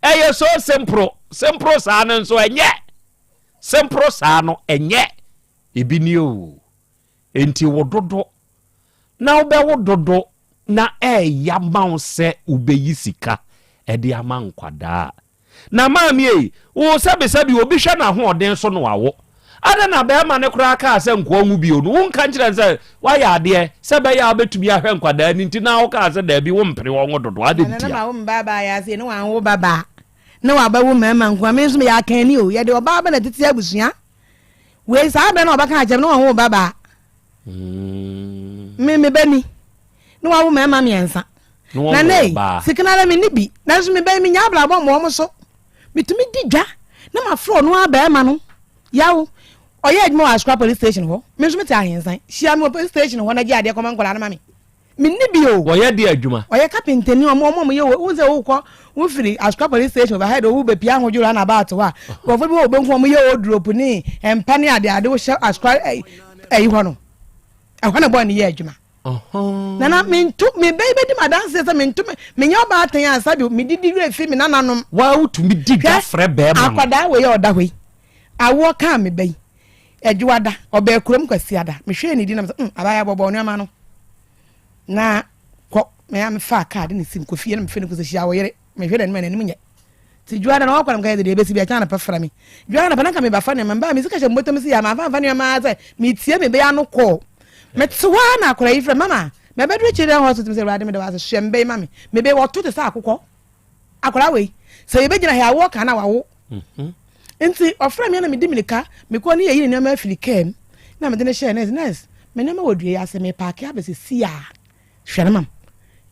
[SPEAKER 4] ɛyɛ so simple. Simple saa no nso ɛnyɛ. Simple saa no ɛnyɛ. Ebi ni o. Enti wo dodo na wobɛwo dodo na ɛɛya ma wo sɛ wobɛyi sika ɛde ama nkwadaa. Na maame ei, wo sɛbesɛbe obi hwɛ n'ahoɔden so na wawo. Adɛn na barima no koraa kaa sɛ nkoa nwu bio no, wonka nkyerɛ no sɛ woayɛ adeɛ sɛ ɛbɛyɛ a wobɛtumi ahwɛ nkwadaa no nti na wokaa sɛ daabi wompene wɔn wo dodo, adɛn
[SPEAKER 6] Nana
[SPEAKER 4] ntia?
[SPEAKER 6] ma wo mma baa yɛ ase ne wanwo ba baa na wabɛwo mmarima nko a me nso meyɛ akanni o yɛde ɔbaa bɛ na tete abusua wei saa bɛ na ɔbɛka akyɛm na wanwo ba baa me me ba ni na wawo mmarima mmiɛnsa na nei sikana dɛ menni bi nanso mebɛn menya abrabɔ mmɔ wɔn so metumi di dwa na mafrɛ ɔno ara barima no yaw ɔyɛ adwuma wɔ asokwa police station hɔ me nso mete ahensan hyia me wɔ police station hɔ na gye adeɛ kɔma nkwadaa no ma me menni bi o
[SPEAKER 4] wɔyɛ de adwuma
[SPEAKER 6] ɔyɛ kapentani ɔmo ɔmo ɔmo yɛ wɔ wo sɛ wokɔ wofiri asokwa police station overhead owu bepia ahodwo run about hɔ a nkurɔfoɔ bi wɔ obenku ɔmo yɛ wardrobe ne mpa ne ade ade wohyɛ asokwa ɛyi hɔ no ɛhɔ na bɔɔ ne yɛ adwuma Nana mento me bɛyi bɛdi ma adanseɛ sɛ mento me menyɛ ɔbaatan a sabi medidi werɛ fi me nananom.
[SPEAKER 4] Waa wotumi di dwa frɛ bɛrima no.
[SPEAKER 6] Akwadaa wei a ɔda hɔ yi awoɔ kaa me bɛyi adwoada ɔbɛɛ kurom kwasiada mehwɛɛ ne di na mesɛ mm abaayewa bɔbɔ nneɛma no na kɔ mea mefaa kaa de ne si mkɔ fie na mefɛ ne kɔ sɛ hyia wo yere mehwɛ n'anim a n'anim nyɛ Nti dwoada na ɔkɔ na meka yɛ deɛ ɛbɛsi bi ɛkyɛn anɔpa fra me. Dwoada anɔpa na nka meba fa nneɛma mbaa me sika hyɛ mbɔtɔm si yɛ mamfa mfa nneɛma ara sɛ metie me bɛyɛ ano kɔɔ. Mete hɔ ara na akwadaa yi frɛ mama mɛbɛduru children hospital sɛ awurade meda wo ase soɛ mbɛyi ma me. Mebe wɔto te sɛ akokɔ. Akwadaa wei sɛ yɛbɛgyina ha awoɔ ka na wawo. Mhm. Nti ɔfrɛ me na medi mirika mekɔ ne yɛyi ne nneɛma afiri kaa mu na mede no hyɛɛ nurse nurse me nneɛma wɔ dua yi ase mepaake abɛsisi a Hwɛ no ma me.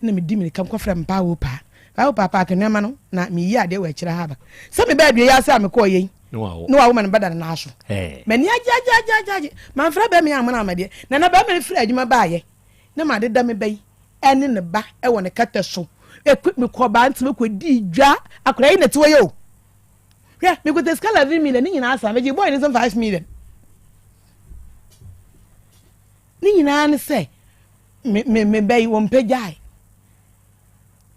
[SPEAKER 6] Ɛna medi mirika kɔfrɛ me paa paa. Paa paa paake nneɛma no na meyi adeɛ wɔ akyire ha aba. Sɛ mebaa dua yi ase a mekɔɔ yei na wawo ma no bɛda ne nan so. M'ani agye agye agye agye agye. Mamfrɛ bɛrima yi ammɔ no amadeɛ. Na na bɛrima no firi adwuma baayɛ na madeda me ba yi ɛne ne ba ɛwɔ ne kɛtɛ so. Ɛkɔ mekɔɔ baa ntoma kɔdii dwa. Akwadaa yi na ɛte hɔ yi o. Hwɛ, mekuta sika 11 million, ne nyinaa asa, megye boy no nsam 5 million. Ne nyinaa ne sɛ, me me me bɛyi wɔn mpɛ gyae.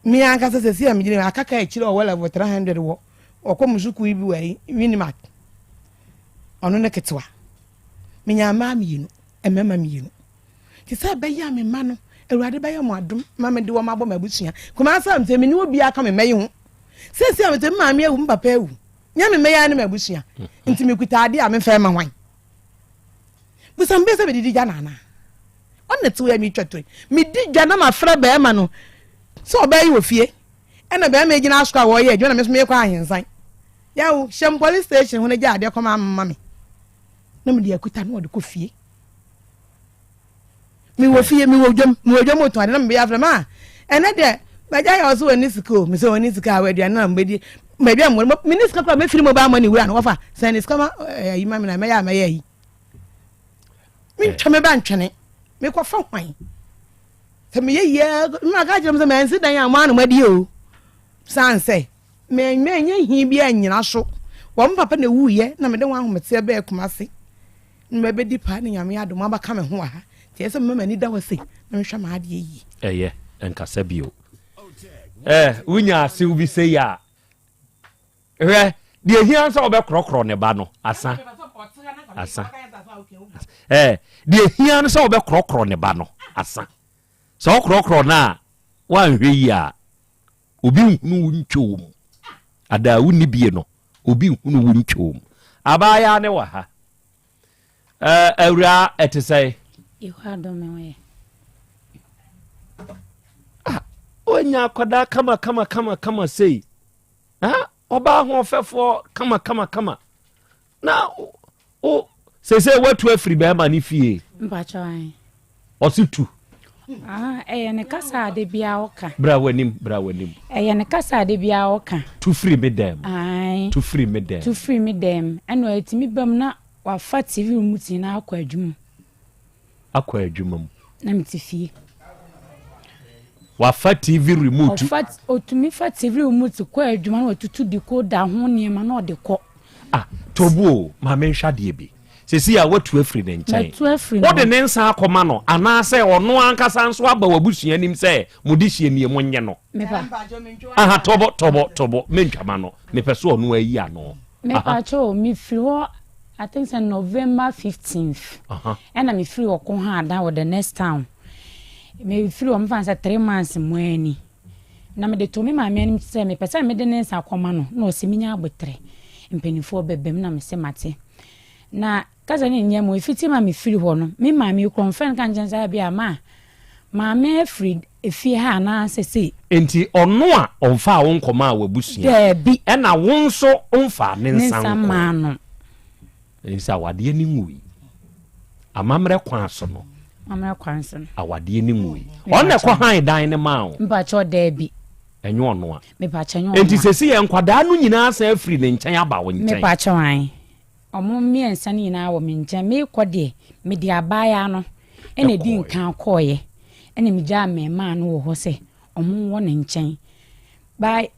[SPEAKER 6] Me ankasa sɛ si a megyina aka ka akyire ɔwɔ level 300 wɔ ɔkɔ mu sukuu yi bi wɔ ayi Unimark. Ɔno ne ketewa. Menya mmaa mmienu, mmarima mmienu. Te sɛ ɛbɛyɛ a me mma no, Awurade bɛyɛ wɔn adom ma mede wɔn abɔ m'abusua. Kumasi a mete, me ne obiara ka me mma yi ho. Seesei a mete, me maame awu, me papa awu. Nyɛ me mma yi ara ne m'abusua. Nti mekuta adeɛ a memfa mma hwan? Bisa me sɛ medidi gya no anaa? Ɔna te hɔ a metwa to yi. Medi dwa na mafrɛ bɛrima no sɛ ɔbaa yi wɔ fie. Ɛna bɛrima yi gyina asokɔ a wɔreyɛ adwuma na me nso merekɔ ahensan. Yaw, hyɛm police station ho na gya adeɛ kɔma ama me. Na mede akuta na ɔde kɔ fie. Mewɔ fie, mewɔ dwam, mewɔ dwam otɔn ade na mebɛyɛ afrɛ ma. Ɛnɛ deɛ, bɛgya yɛ ɔso wɔn ni sika o. Mesɛ wɔn ni sika a aduane na mebɛdi. Mɛdwa mo, me ni sika koraa mɛfiri mobile money wura no wɔfa. Sɛn ne sika ma ayi ma me na mɛyɛ a mɛyɛ ayi. Mentwa me ba ntwene. Mekɔfa hwan? Sɛ meyɛ yie, maka kyerɛ m sɛ mansi dan a mo ano madi o. San sɛ, manyɛ hi bi anyina so. Wɔn papa na ewuiɛ na mede wɔn ahometeɛ bɛɛ Kumase. Na mabɛdi paa ne Nyame adom abɛka me ho wɔ ha. Nti ɛsɛ sɛ mema m'ani da hɔ sei na mehwɛ m'adeɛ yie.
[SPEAKER 4] Ɛyɛ, ɛnkasa bio. Eh, wonya asew bi sei a, hwɛ, deɛ hia sɛ wobɛkorɔkorɔ ne ba no, asa. Asa. Eh, deɛ hia no sɛ wobɛkorɔkorɔ ne ba no, asa. Sɛ wokorɔkorɔ no a, woanhwɛ yie a, Obi nhunu wo ntwom. Adaa wonni bie no, obi nhunu wo ntwom. Abaayaa ne wɔ ha. Ɛɛ awuraa ɛte sɛn?
[SPEAKER 8] Yehowa adom me ho yɛ.
[SPEAKER 4] Ah, wonya akwadaa kama kama kama kama sei. Ah, ɔbaa hoɔfɛfoɔ kama kama kama. Na wo sese watu afiri bɛrima ne fie.
[SPEAKER 8] Mpakyɛw ahe.
[SPEAKER 4] Ɔse tu.
[SPEAKER 8] Ah, ɛyɛ ne kasa ade biara ɔka.
[SPEAKER 4] Bra w'anim, bra w'anim.
[SPEAKER 8] Ɛyɛ ne kasa ade biara ɔka.
[SPEAKER 4] Tu firi me dɛm.
[SPEAKER 8] Ae.
[SPEAKER 4] Tu firi me dɛm.
[SPEAKER 8] Tu firi me dɛm. Ɛna ɛtumi bam na wafa TV remote nyinaa akɔ adwuma mu.
[SPEAKER 4] Akɔ adwuma mu.
[SPEAKER 8] Na mete fie.
[SPEAKER 4] Wafa TV remote.
[SPEAKER 8] Ɔfa otumi fa TV remote kɔ adwuma na watutu decoder ho nneɛma na ɔde kɔ.
[SPEAKER 4] Ah, Tobu o, ma menhwɛ adeɛ bi. Seesei a woatu afiri ne nkyɛn.
[SPEAKER 8] Matu afiri ne
[SPEAKER 4] Wode
[SPEAKER 8] hɔ.
[SPEAKER 4] ne nsa akɔma no anaasɛ ɔno ankasa nso aba w'abusua anim sɛ mo dehyeɛ nie monyɛ no?
[SPEAKER 8] Mepa.
[SPEAKER 4] Aha, Tobo, Tobo, Tobo, mentwa ma no. Mepɛ sɛ ɔno ayi ano.
[SPEAKER 8] Mepa
[SPEAKER 4] Aha.
[SPEAKER 8] kyɛw o, mefiri hɔ I think sɛ November 15th.
[SPEAKER 4] Aha.
[SPEAKER 8] Ɛna mefiri hɔ kɔ ha adan wɔ the next town. Mefiri hɔ mefa no sɛ three months mu ara ni. Na mede too me maame anim sɛ mepɛ sɛ mede ne nsa kɔma no, na ɔse menya aboterɛ, mpanimfoɔ bɛba mu, na mese mate. Na kasa no nyɛ mu, ɛfiti ma mefiri hɔ no, me maame yi korɔ mfrɛ no ka nkyɛn sɛ abi a ma maame afiri efie ha anaasɛ sei.
[SPEAKER 4] Enti ɔno a ɔmfaa wo nkɔmaa w'abusua?
[SPEAKER 8] Daabi.
[SPEAKER 4] Ɛna wo nso womfaa ne
[SPEAKER 8] Ne
[SPEAKER 4] nsa
[SPEAKER 8] nsa
[SPEAKER 4] nkɔɔ?
[SPEAKER 8] mmaa no.
[SPEAKER 4] Ɛfiri sɛ awadeɛ no nwui. Amammerɛ kwan so no.
[SPEAKER 8] Amammerɛ kwan so no.
[SPEAKER 4] Awadeɛ no nwui. Ɔno na ɛkɔ han dan no maa wo.
[SPEAKER 8] Mpakyɛw daabi.
[SPEAKER 4] Ɛnyɛ ɔno a.
[SPEAKER 8] Mepakyɛw ɛnyɛ ɔno a.
[SPEAKER 4] Enti sɛsi yɛ nkwadaa no nyinaa san afiri ne nkyɛn aba wo nkyɛn.
[SPEAKER 8] Mepakyɛw ae. Ɔmo mmiɛnsa no nyinaa wɔ me nkyɛn. Meekɔ deɛ, mede abaayaa no ɛna edi nkan kɔɔeɛ. Ɛna megyaa mmɛɛmaa no wɔ hɔ sɛ ɔmo wɔ ne nkyɛn. By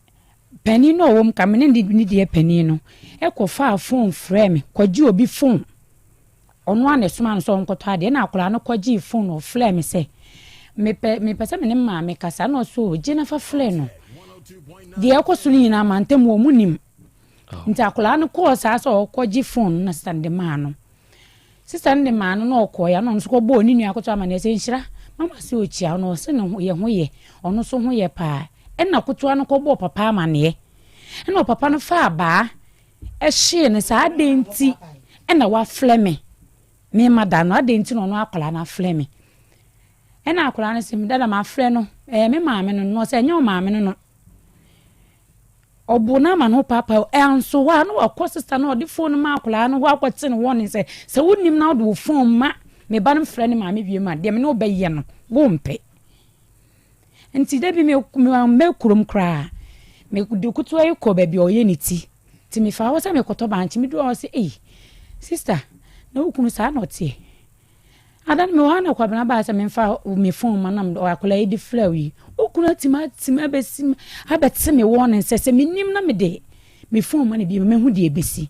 [SPEAKER 8] Panin no a ɔwɔ mu ka me ne ne deɛ panin no kɔfaa phone frɛɛ me kɔgye obi phone. Ɔno ara na ɛsomaa no sɛ ɔnkɔtɔ adeɛ ɛna akwadaa no kɔgyee phone no ɔfrɛɛ me sɛ mepɛ mepɛ sɛ me ne maame kasa ɛna ɔsɛ o gye na fa frɛ no. Deɛ ɛkɔ so no nyinaa mantam wɔ mu nim.
[SPEAKER 4] Oh.
[SPEAKER 8] Nti akwadaa no kɔɔ saa sɛ ɔkɔgye phone no na sista no de maa no. Sista no de maa no na ɔkɔeɛ ɛna ɔno nso kɔbɔɔ ne nua akoto amaneɛ sɛ nhyira mama sɛ ɔkyia wo na ɔse ne ho yɛ ho yɛ ɔno nso ho yɛ paa ɛna kotoa no kɔbɔɔ papa amaneɛ ɛna ɔpapa no faa baa ɛhyee no saa adɛn nti ɛna waflɛ me me ma da no adɛn nti na ɔno akwadaa no aflɛ me ɛna akwadaa no sɛ dada maflɛ no ɛyɛ me maame no no ɔsɛ ɛnyɛ wo maame no no Ɔboo no ama ne ho paapae Anso hɔ a na wakɔ sista no a ɔde fon no maa akwadaa no hɔ akɔte no warning sɛ, sɛ wonnim na wode wo fon ma me ba no mfrɛ ne maame bio a, deɛ me ne wo bɛyɛ no, wompɛ. Nti da bi mammɛ kurom koraa. Mede ketewa yi kɔɔ baabi a ɔyɛ ne ti. Nti mefaa hɔ sɛ mekɔtɔ bankye. Meduru hɔ sɛ, ei, sista, na wo kunu saa na ɔteɛ? Ada no mewɔ ha na Kwabena baa sɛ memfa me phone ma na akwadaa yi de frɛ wo yi. Wo kunu atumi atumi abɛsi abɛte me warning sɛ sɛ menim na mede Me phone ma no bio mɛhu deɛ ɛbɛsi.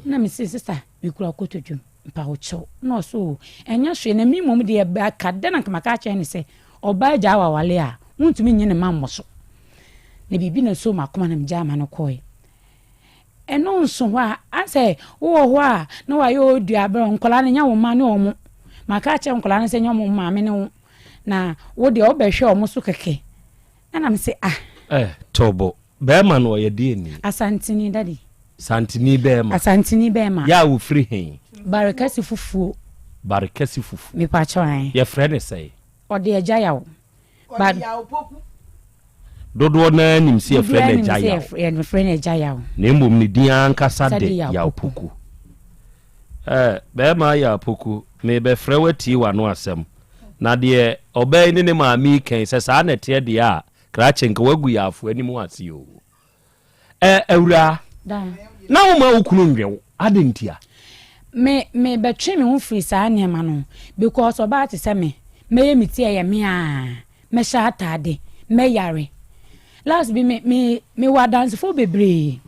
[SPEAKER 8] Na me se sister me kura kotodwom mpa wo kyɛw. Na ɔse oo ɛnyɛ hwee na me mmom deɛ ɛka dɛ na nka maka akyerɛ no sɛ ɔbaa gyaa wawale a wontumi nye ne ma mmɔ so. Na biribi na ɛsoo m'akoma na megyaa ma no kɔe. Ɛno nso hɔ a asɛ wowɔ hɔ a na wayɛ ɔdua berɛ nkwadaa no nyɛ wo mma ne wɔn. Maka akyerɛ nkwadaa no sɛ nyɛ wɔn maame ne wo na wo deɛ wobɛhwɛ wɔn so kɛkɛ. Ɛna me se ah.
[SPEAKER 4] Eh Tobo, bɛɛma no ɔyɛ deɛ ni?
[SPEAKER 8] Asanteni daddy.
[SPEAKER 4] Santeni bɛɛma.
[SPEAKER 8] Asanteni bɛɛma.
[SPEAKER 4] Yɛ a wofiri he?
[SPEAKER 8] Barekɛse fufuo.
[SPEAKER 4] Barekɛse fufuo.
[SPEAKER 8] Mepakyɛw ae.
[SPEAKER 4] Yɛfrɛ no sɛn?
[SPEAKER 8] Ɔde Agya Yaw.
[SPEAKER 6] Ɔde Yaw Poku.
[SPEAKER 4] Dodoɔ no ara nim sɛ yɛfrɛ no Agya Yaw.
[SPEAKER 8] Dodoɔ ara nim sɛ yɛfrɛ no Agya Yaw.
[SPEAKER 4] Na mmom ne din ankasa de Yaw Poku. Eh, bɛɛma Yaw Poku, merebɛfrɛ wo atie w'ano asɛm. Na deɛ ɔbaa yi ne ne maame yi ka yi, sɛ saa na ɛteɛ deɛ a, krakye nka woagu Yaafoɔ anim ase o. Ɛ, awuraa, na womma wo kunu nnwe wo, adɛn ntia?
[SPEAKER 8] Me, me bɛtwe me ho firi saa nneɛma no ho because ɔbaa te sɛ me, mɛyɛ me ti ɛyɛ me aa, mɛhyɛ ataade, mɛyare. Last bi me, me, mewɔ adansefoɔ bebree.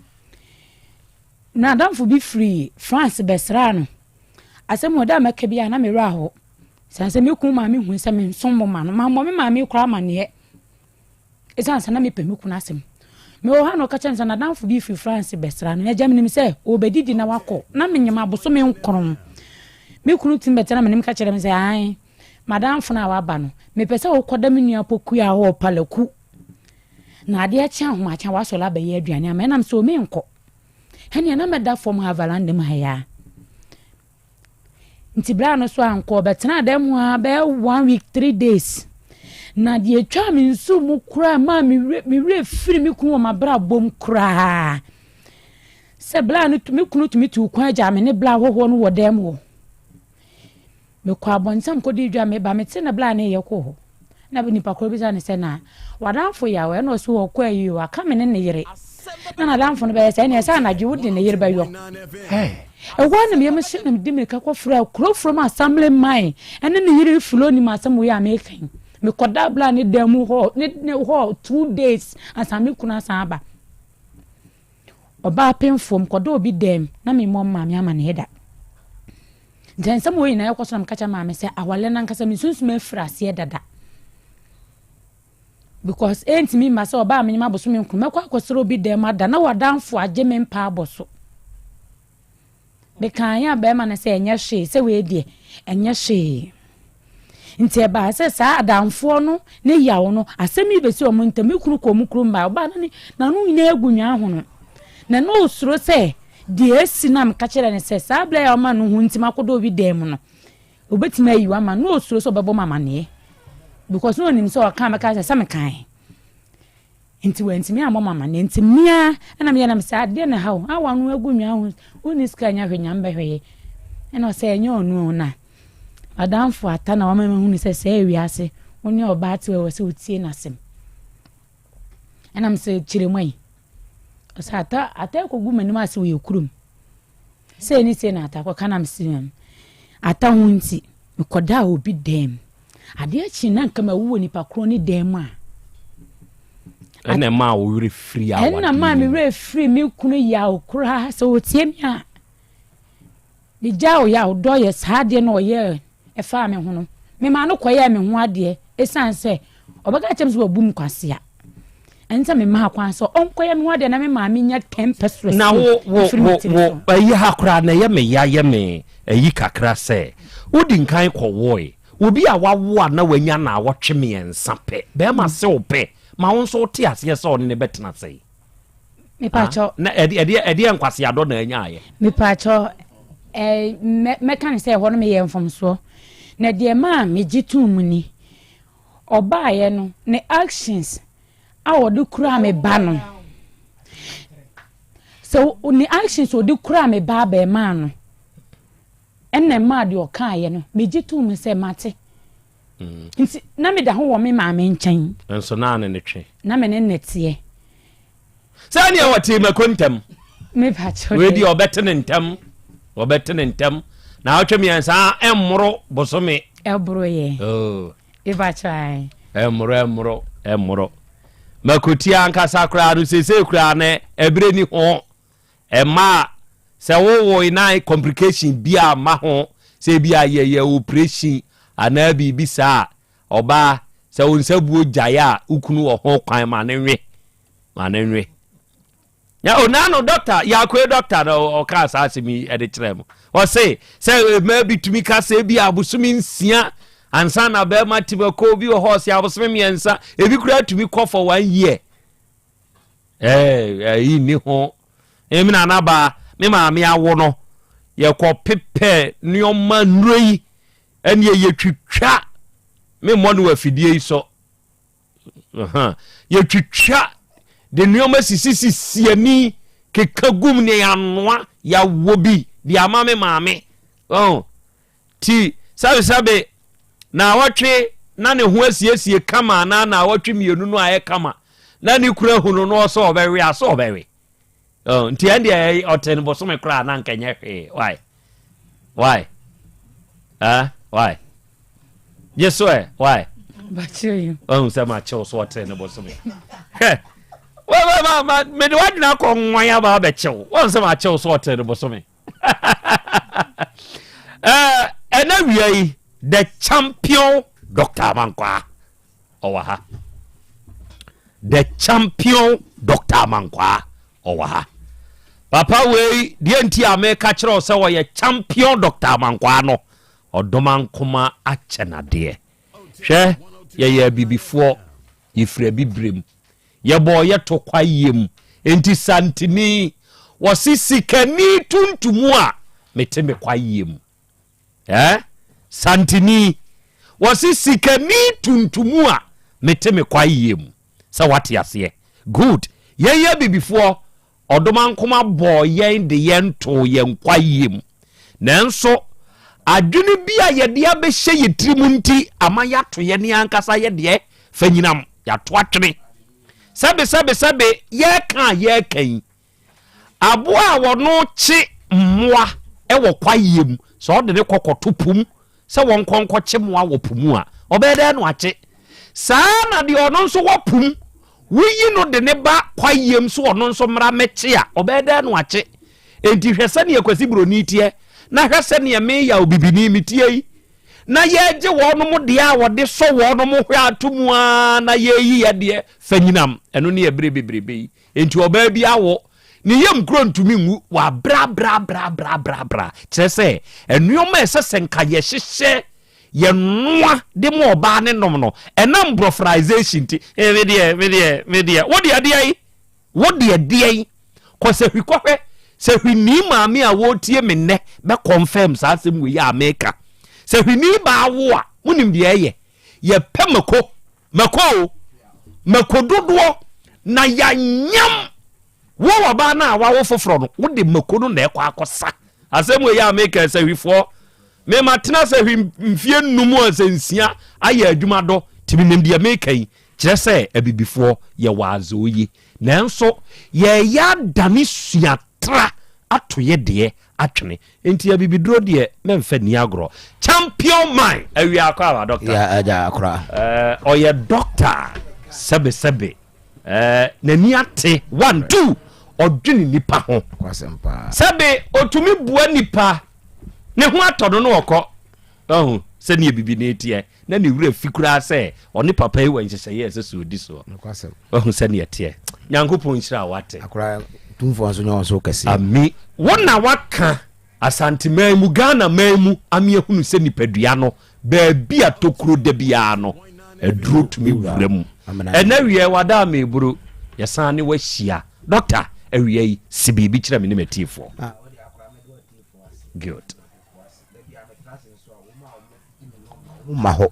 [SPEAKER 8] N'adamfo bi firi France bɛsraa no. Asɛm wɔ da a mɛka biara na me werɛ aho. Sane sɛ me kunu maa me hui sɛ mensom bo ma no. Mammɔ me maame koraa amanneɛ. Esiane sɛ na mepɛ me kunu asɛm. Mewɔ hɔ a na ɔka kyerɛ me sɛ n'adamfo bi firi France bɛsra no. Agya menim sɛ ɔrebɛdidi na wakɔ. Na menyem abosome nkron. Me kunu tumi bɛtena m'anim ka kyerɛ me sɛ, ae, m'adamfo no a waba no, mepɛ sɛ wokɔda me nua Pokuaa hɔ wɔ Palaku. Na adeɛ kye ahomakye a wasɔre abɛyɛ aduane ama ɛnam sɛ menkɔ. Ɛnneɛ na mɛda fam ha veranda mu ha yi ara. Nti bra no so ankɔ, ɔbɛtenaa dan mu ara bɛyɛ one week, 3 days. Na deɛ etwaa me nsu mu koraa maa me werɛ me werɛ firi me kunu wɔ m'abrabɔ mu koraa. Sɛ bra no me kunu tumi tuu kwan gyaa me ne bra ahɔhoɔ no wɔ dan mu hɔ. Mekɔ abɔnten kɔdi dwa meba mete na bra no yɛ kɔ hɔ. Na nipa koro bisa no sɛ na w'adamfo yaw ɛna ɔso ɔkɔ ayi o aka me ne ne yere. Na n'adamfo no bɛyɛ sɛ ɛnna ɛsɛ anadwo wode ne yere bɛyɔ. Ɛhɔ ara na me yam hyɛ na mede mmirika kɔfrɛɛ Kurofurom Assembly man ne ne yere Flo nim asɛm wei a meka yi. Mekɔdaa bra ne dan mu hɔ ne ne hɔ 2 days ansa me kunu asan aba. Ɔbaa pemfoɔ mekɔda obi dan mu na memmɔ maame amanneɛ da. Nti nsɛm wei nyinaa ɛkɔ so na meka kyerɛ maame sɛ awale no ankasa me sunsum afiri aseɛ dada. Because ɛntumi mma sɛ ɔbaa menyem abosome nkron mɛkɔ akɔsrɛ obi dan mu ada na w'adamfo agye me mpa abɔ so. Mekaeɛ a bɛrima no sɛ ɛnyɛ hwee sɛ wei deɛ ɛnyɛ hwee. Nti ɛbaa sɛ saa adamfoɔ no ne yaw no asɛm yi bɛsi wɔn ntam. Me kunu kɔɔ mu kurom baa ɔbaa no ne n'ano nyinaa agu nyaa ho no. Na na ɔsuro sɛ deɛ asi no a meka kyerɛ no sɛ saa berɛ a ɔma no ho nti makɔdɔ obi dan mu no obɛtumi ayi wo ama. Na ɔsuro sɛ ɔbɛbɔ me amaneɛ because na ɔnim sɛ ɔka mɛka sɛ sɛ mekae. Nti wantumi ammɔ me amaneɛ. Nti mea ɛna meyɛ na mesɛ adeɛ na ha o a wano agu nwa ho wonni sika nya hwɛ nyame bɛhwɛ yɛ. Ɛna ɔsɛ ɛnyɛ ɔno o na madamfo ata na wama mahunu sɛ sɛ wiase wo ne ɔbaa te wɔ sɛ wotie n'asɛm. Ɛna mesɛ kyerɛ mu ayi. Ɔsɛ ata ata akɔgu m'anim ase wɔ yɛ kurom. Sei ne sei na ata kɔka na mesɛ mm ata ho nti mekɔdaa obi dan mu. Adeɛ kye na nka mawu wɔ nipa korɔ ne dan mu a.
[SPEAKER 4] Ɛna ɛmaa wo werɛ firi awadeɛ
[SPEAKER 8] Ɛna maa me werɛ firi me kunu yaw koraa sɛ ɔtie me a. Megyaa ɔyaw dɔ yɛ saa adeɛ na ɔyɛ ɛfaa me ho no. Memaa no kɔyɛɛ me ho adeɛ ɛsiane sɛ ɔbɛka kyerɛ me sɛ wabu me kwasea. Ɛne sɛ memaa kwan sɛ ɔnkɔyɛ me ho adeɛ na me maame nya 10 pesewas
[SPEAKER 4] Na wo wo wo wo ayi ha koraa na ɛyɛ me ya yɛ me ayi kakra sɛ wodi nkan kɔwoe obi a wawo a na wanya naawɔtwe mmiɛnsa pɛ bɛrima se wo pɛ ma wo nso wote aseɛ sɛ ɔne ne bɛtena sɛn?
[SPEAKER 8] Mepakyɛw.
[SPEAKER 4] Na ɛde ɛdeɛ ɛdeɛ nkwaseadɔ na anya ayɛ.
[SPEAKER 8] Mepakyɛw ɛɛ mɛ mɛka ne sɛ ɛhɔ no meyɛ mfomsoɔ na deɛ maa megye too mu ni ɔbaeɛ no ne actions a ɔde kuraa me ba no sɛ ne actions a ɔde kuraa me ba abɛɛmaa no ɛna ɛmaa deɛ ɔkaeɛ no megye too mu sɛ mate. Nti na meda ho wɔ me maame nkyɛn.
[SPEAKER 4] Nso na ne ne twe.
[SPEAKER 8] Na me ne ne teɛ.
[SPEAKER 4] Sɛdeɛ wɔtee mako ntɛm.
[SPEAKER 8] Mepakyɛw
[SPEAKER 4] Wei deɛ ɔbɛte ne ntɛm. Ɔbɛte ne ntɛm. Na awɔtwe mmiɛnsa ɛmmoro bosome.
[SPEAKER 8] Ɛboro yɛ.
[SPEAKER 4] Oh.
[SPEAKER 8] Mepakyɛw ae.
[SPEAKER 4] Ɛmmoro ɛmmoro ɛmmoro. Makotia ankasa koraa no seesei koraa no ɛberɛ ni ho. Ɛma sɛ wowoe na complication biaa mma ho, sɛ ebia yɛyɛ operation anaa biribi saa a, ɔbaa, sɛ wo nsa buo gyae a, wo kunu wɔ ho kwan ma no nwe. Ma no nwe. Na onaa no dɔkta, Yakoe dɔkta no ɔkaa saa asɛm yi de kyerɛɛ mo. Ɔse sɛ mmaa bi tumi ka sɛ ebi abosome nsia ansa na bɛrima tumi kɔ, obi wɔ hɔ ɔse abosome mmiɛnsa, ebi koraa tumi kɔ for one year. Ɛɛ ɛyi nni ho. Emi na anabaa me maame awo no, yɛkɔ pepɛ nneɛma nnuro yi ɛne yɛtwitwa me mmɔ no wɔ afidie yi so. Yɛtwitwa de nneɛma sisisisi ani keka gum ne yɛanoa yɛawɔ bi de ama me maame. Oh. Ti sɛbesɛbe naawɔtwe na ne ho asiesie kama anaa naawɔtwe mmienu no ayɛ kama na ne kura hu no no ɔsɛ ɔbɛwe asɛ ɔbɛwe. Oh, nti ɛn deɛ ɔte no bosome koraa na nka nyɛ hwee. Why? Why? Eh? Why? Gye so ɛ? Why? Ɔhu sɛ makyew so ɔte no bosome. Hwɛ. Mede w'adwene akɔ nwan aba abɛkyew. Wɔn sɛ makyew so ɔte no bosome. Ɛna wia yi, the champion Dr. Amankwaa ɔwɔ ha. The champion Dr. Amankwaa ɔwɔ ha. Papa wei deɛ nti a meka kyerɛ wo sɛ ɔyɛ champion Dr. Amankwaa no, ɔdomankoma akyɛ nadeɛ. Hwɛ, yɛyɛ abibifoɔ, yɛfiri abibirem. Yɛbɔɔ yɛ to kwaeɛ mu. Enti Santini, wɔse sikani tuntumu a, mete me kwaeɛ mu. Eh? Santini, wɔse sikani tuntumu a, mete me kwaeɛ mu. Sɛ wate aseɛ. Good. Yɛn abibifoɔ, Ɔdomankoma bɔɔ yɛn de yɛn too yɛn kwaeɛ mu. Nanso, adwene bi a yɛde abɛhyɛ yɛn tirim nti ama yɛato yɛn ankasa yɛ deɛ fanyinam, yɛato atwene. Sɛbesɛbesɛbe, yɛreka a yɛreka yi, aboa a wɔno kye mmoa wɔ kwaeɛ mu, sɛ ɔde ne kɔ kɔto po mu sɛ wɔnkɔ nkɔkye mmoa wɔ po mu a, ɔbɛyɛ dɛn na wakye? Saa ara na deɛ ɔno nso wɔ po mu, woyi no de ne ba kwaeɛm so ɔno nso mmra mmɛkye a, ɔbɛyɛ dɛn na wakye? Enti hwɛ sɛdeɛ Kwasi Buroni teɛ, na hwɛ sɛdeɛ me Yaw Bibini meteɛ yi, na yɛregye wɔnom deɛ a wɔde sɔ wɔnom hwɛ ato mu ara na yɛreyi yɛ deɛ fanyinam. Ɛno ne ɛberɛ bebrebe yi. Enti ɔbaa bi awo, ne yam kuro ntumi nwu, wabrɛabrɛabrɛabrɛabrɛ. Kyerɛ sɛ, nneɛma a ɛsɛ sɛ nka yɛhyehyɛ, yɛnoa de ma ɔbaa ne nom no, ɛnam brɔforization nti, eh, me deɛ, me deɛ, me deɛ, wo deɛ deɛn? Wo deɛ deɛn? Kɔ sahwi kɔhwɛ, sahwini maame a wɔretie me nnɛ bɛ confirm saa asɛm wei a meka. Sahwini baa wo a, monim deɛ ɛyɛ? Yɛpɛ mako. Mako o, mako dodoɔ na yɛanyam wo ɔbaa no a wawo foforɔ no, wode mako no na ɛkɔ akɔsa. Asɛm wei a meka sahwifoɔ, mema tena sahwi mfie nnum a sɛ nsia ayɛ adwuma dɔ, nti menim deɛ meka yi, kyerɛ sɛ abibifoɔ yɛwɔ adze oye, nanso yɛreyɛ adane suatra ato yɛ deɛ atwene nti abibiduro deɛ mɛnfa ni agorɔ champion man awia akɔ aba doctor
[SPEAKER 10] ya agya akora
[SPEAKER 4] eh, ɔyɛ doctor sɛbe sɛbe eh, n'ani ate one two ɔdwene nipa ho sɛbe otumi bua nipa ne ho atɔ no no ɔkɔ ɔho sɛdeɛ bibi ne teɛ na ne werɛ fi koraa sɛ ɔne papa yi wɔ nhyehyɛeɛ a ɛsɛ sɛ ɔdi soɔ. Wahu sɛdeɛ ɛteɛ. Nyankopɔn nhyira wo wate.
[SPEAKER 10] Akora tumfoɔ nso nyɛ wɔn so kɛseɛ.
[SPEAKER 4] Ami. Wo na waka Asanteman mu, Ghana man mu ame ahunu sɛ nipadua no baabi a tokuro da biara no aduro tumi wura mu. Ɛnɛ awia yi wada ameburu, yɛsan ne wahyia. Doctor, awia yi si biribi kyerɛ me ne m'atiefoɔ. Good.
[SPEAKER 10] Wɔn mma hɔ.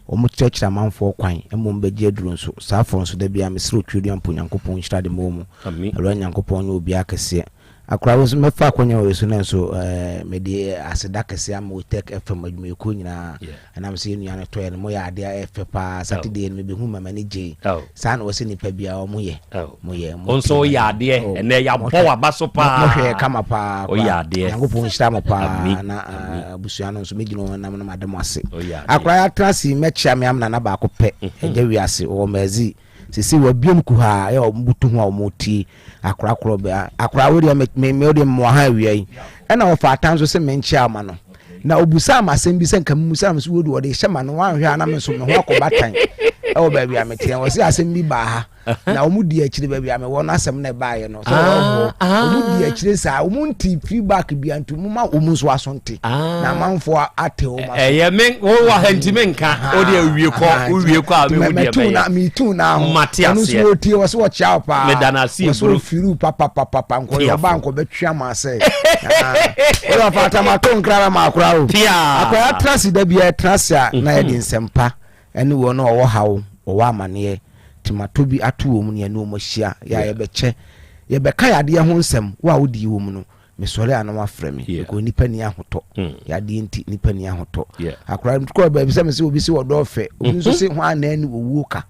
[SPEAKER 10] Wɔn kyerɛkyerɛ amanfoɔ kwan ma wɔn bɛgye aduro nso. Saa foɔ nso da biara mesrɛ Otwedeɛ mpo Nyankopɔn nhyira de ma wɔn. Awurade Nyankopɔn nyɛ obiara kɛseɛ. Akora wo nso mɛfa akwanya wei so na nso mede aseda kɛseɛ ama Otec FM adwumayɛkuo nyinaa. Ɛnam sɛ yɛn nua no tɔeɛ no moyɛ adeɛ a ɛyɛ fɛ paa. Saturday no mebɛhu ma m'ani gyei. Saa na wɔsɛ nipa biara wɔn yɛ. Mo yɛ mo
[SPEAKER 4] Wo nso woyɛ adeɛ
[SPEAKER 10] oh,
[SPEAKER 4] ɛnɛ yɛabɔ w'aba so paa.
[SPEAKER 10] Mo hwɛ kama paa.
[SPEAKER 4] Woyɛ adeɛ.
[SPEAKER 10] Nyankopɔn nhyira mo paa na ah, abusua no nso megyina wɔn nam no mada mo ase. Akora yɛatena ase mɛkyia me amena na baako pɛ. Mhm. Ɛgya wiase wɔ Mɛzi. Seesei wɔabue no kuhaa yɛ wɔn butu ho a wɔretie akora korɔ bɛ akora wo deɛ me me me deɛ mmoa ha awia yi ɛna wɔfa ata nso sɛ menkyea ama no na obusaa ma asɛm bi sɛ nka mmusa no so wɔde wɔde hyɛ ma no wanhwɛ a na me nso me ho akɔba tan ɛwɔ baabi a meteɛ wɔ sɛ asɛm bi baa ha na wɔn di akyire baabi a mewɔ no asɛm na ɛbaeɛ no sɛ wɔwɔ wɔn di akyire saa wɔn nti feedback bi nti wɔn ma wɔn nso aso nte na amanfoɔ ate wɔn aso.
[SPEAKER 4] Ɛyɛ me wo wɔ ha nti me nka o de awie kɔ o wie kɔ a me hu deɛ bɛyɛ.
[SPEAKER 10] Metu na ho
[SPEAKER 4] Mate
[SPEAKER 10] ɔno nso
[SPEAKER 4] aseɛ.
[SPEAKER 10] wɔtie wɔ so wɔkyea wo paa
[SPEAKER 4] Meda no ase
[SPEAKER 10] wɔ so
[SPEAKER 4] eburu.
[SPEAKER 10] wɔfiriw papapapapa nkɔyɛ
[SPEAKER 4] Piafo.
[SPEAKER 10] ɔba nkɔbɛtwe ama sɛ wode ɔfa atamato nkra ma akora o
[SPEAKER 4] Pia.
[SPEAKER 10] akora atena ase da biara tena ase a na yɛde nsɛmpa ɛne wɔn a wɔwɔ haw, wɔwɔ amaneɛ, tema-tɔ bi ato wɔn mu ne yɛne wɔn ahyia, yɛ a yɛbɛkyɛ, yɛbɛka yadeɛ ho nsɛm, wo a wodii wɔ mu no, mesɔre a na woafrɛ me, because nnipa nni ahotɔ, yadeɛ nti nnipa nni ahotɔ. Akwadaa no kɔɔ baabi sɛ me sɛ obi se wɔdɔ ɔfɛ, obi nso se hwan na ɛne owuo ka.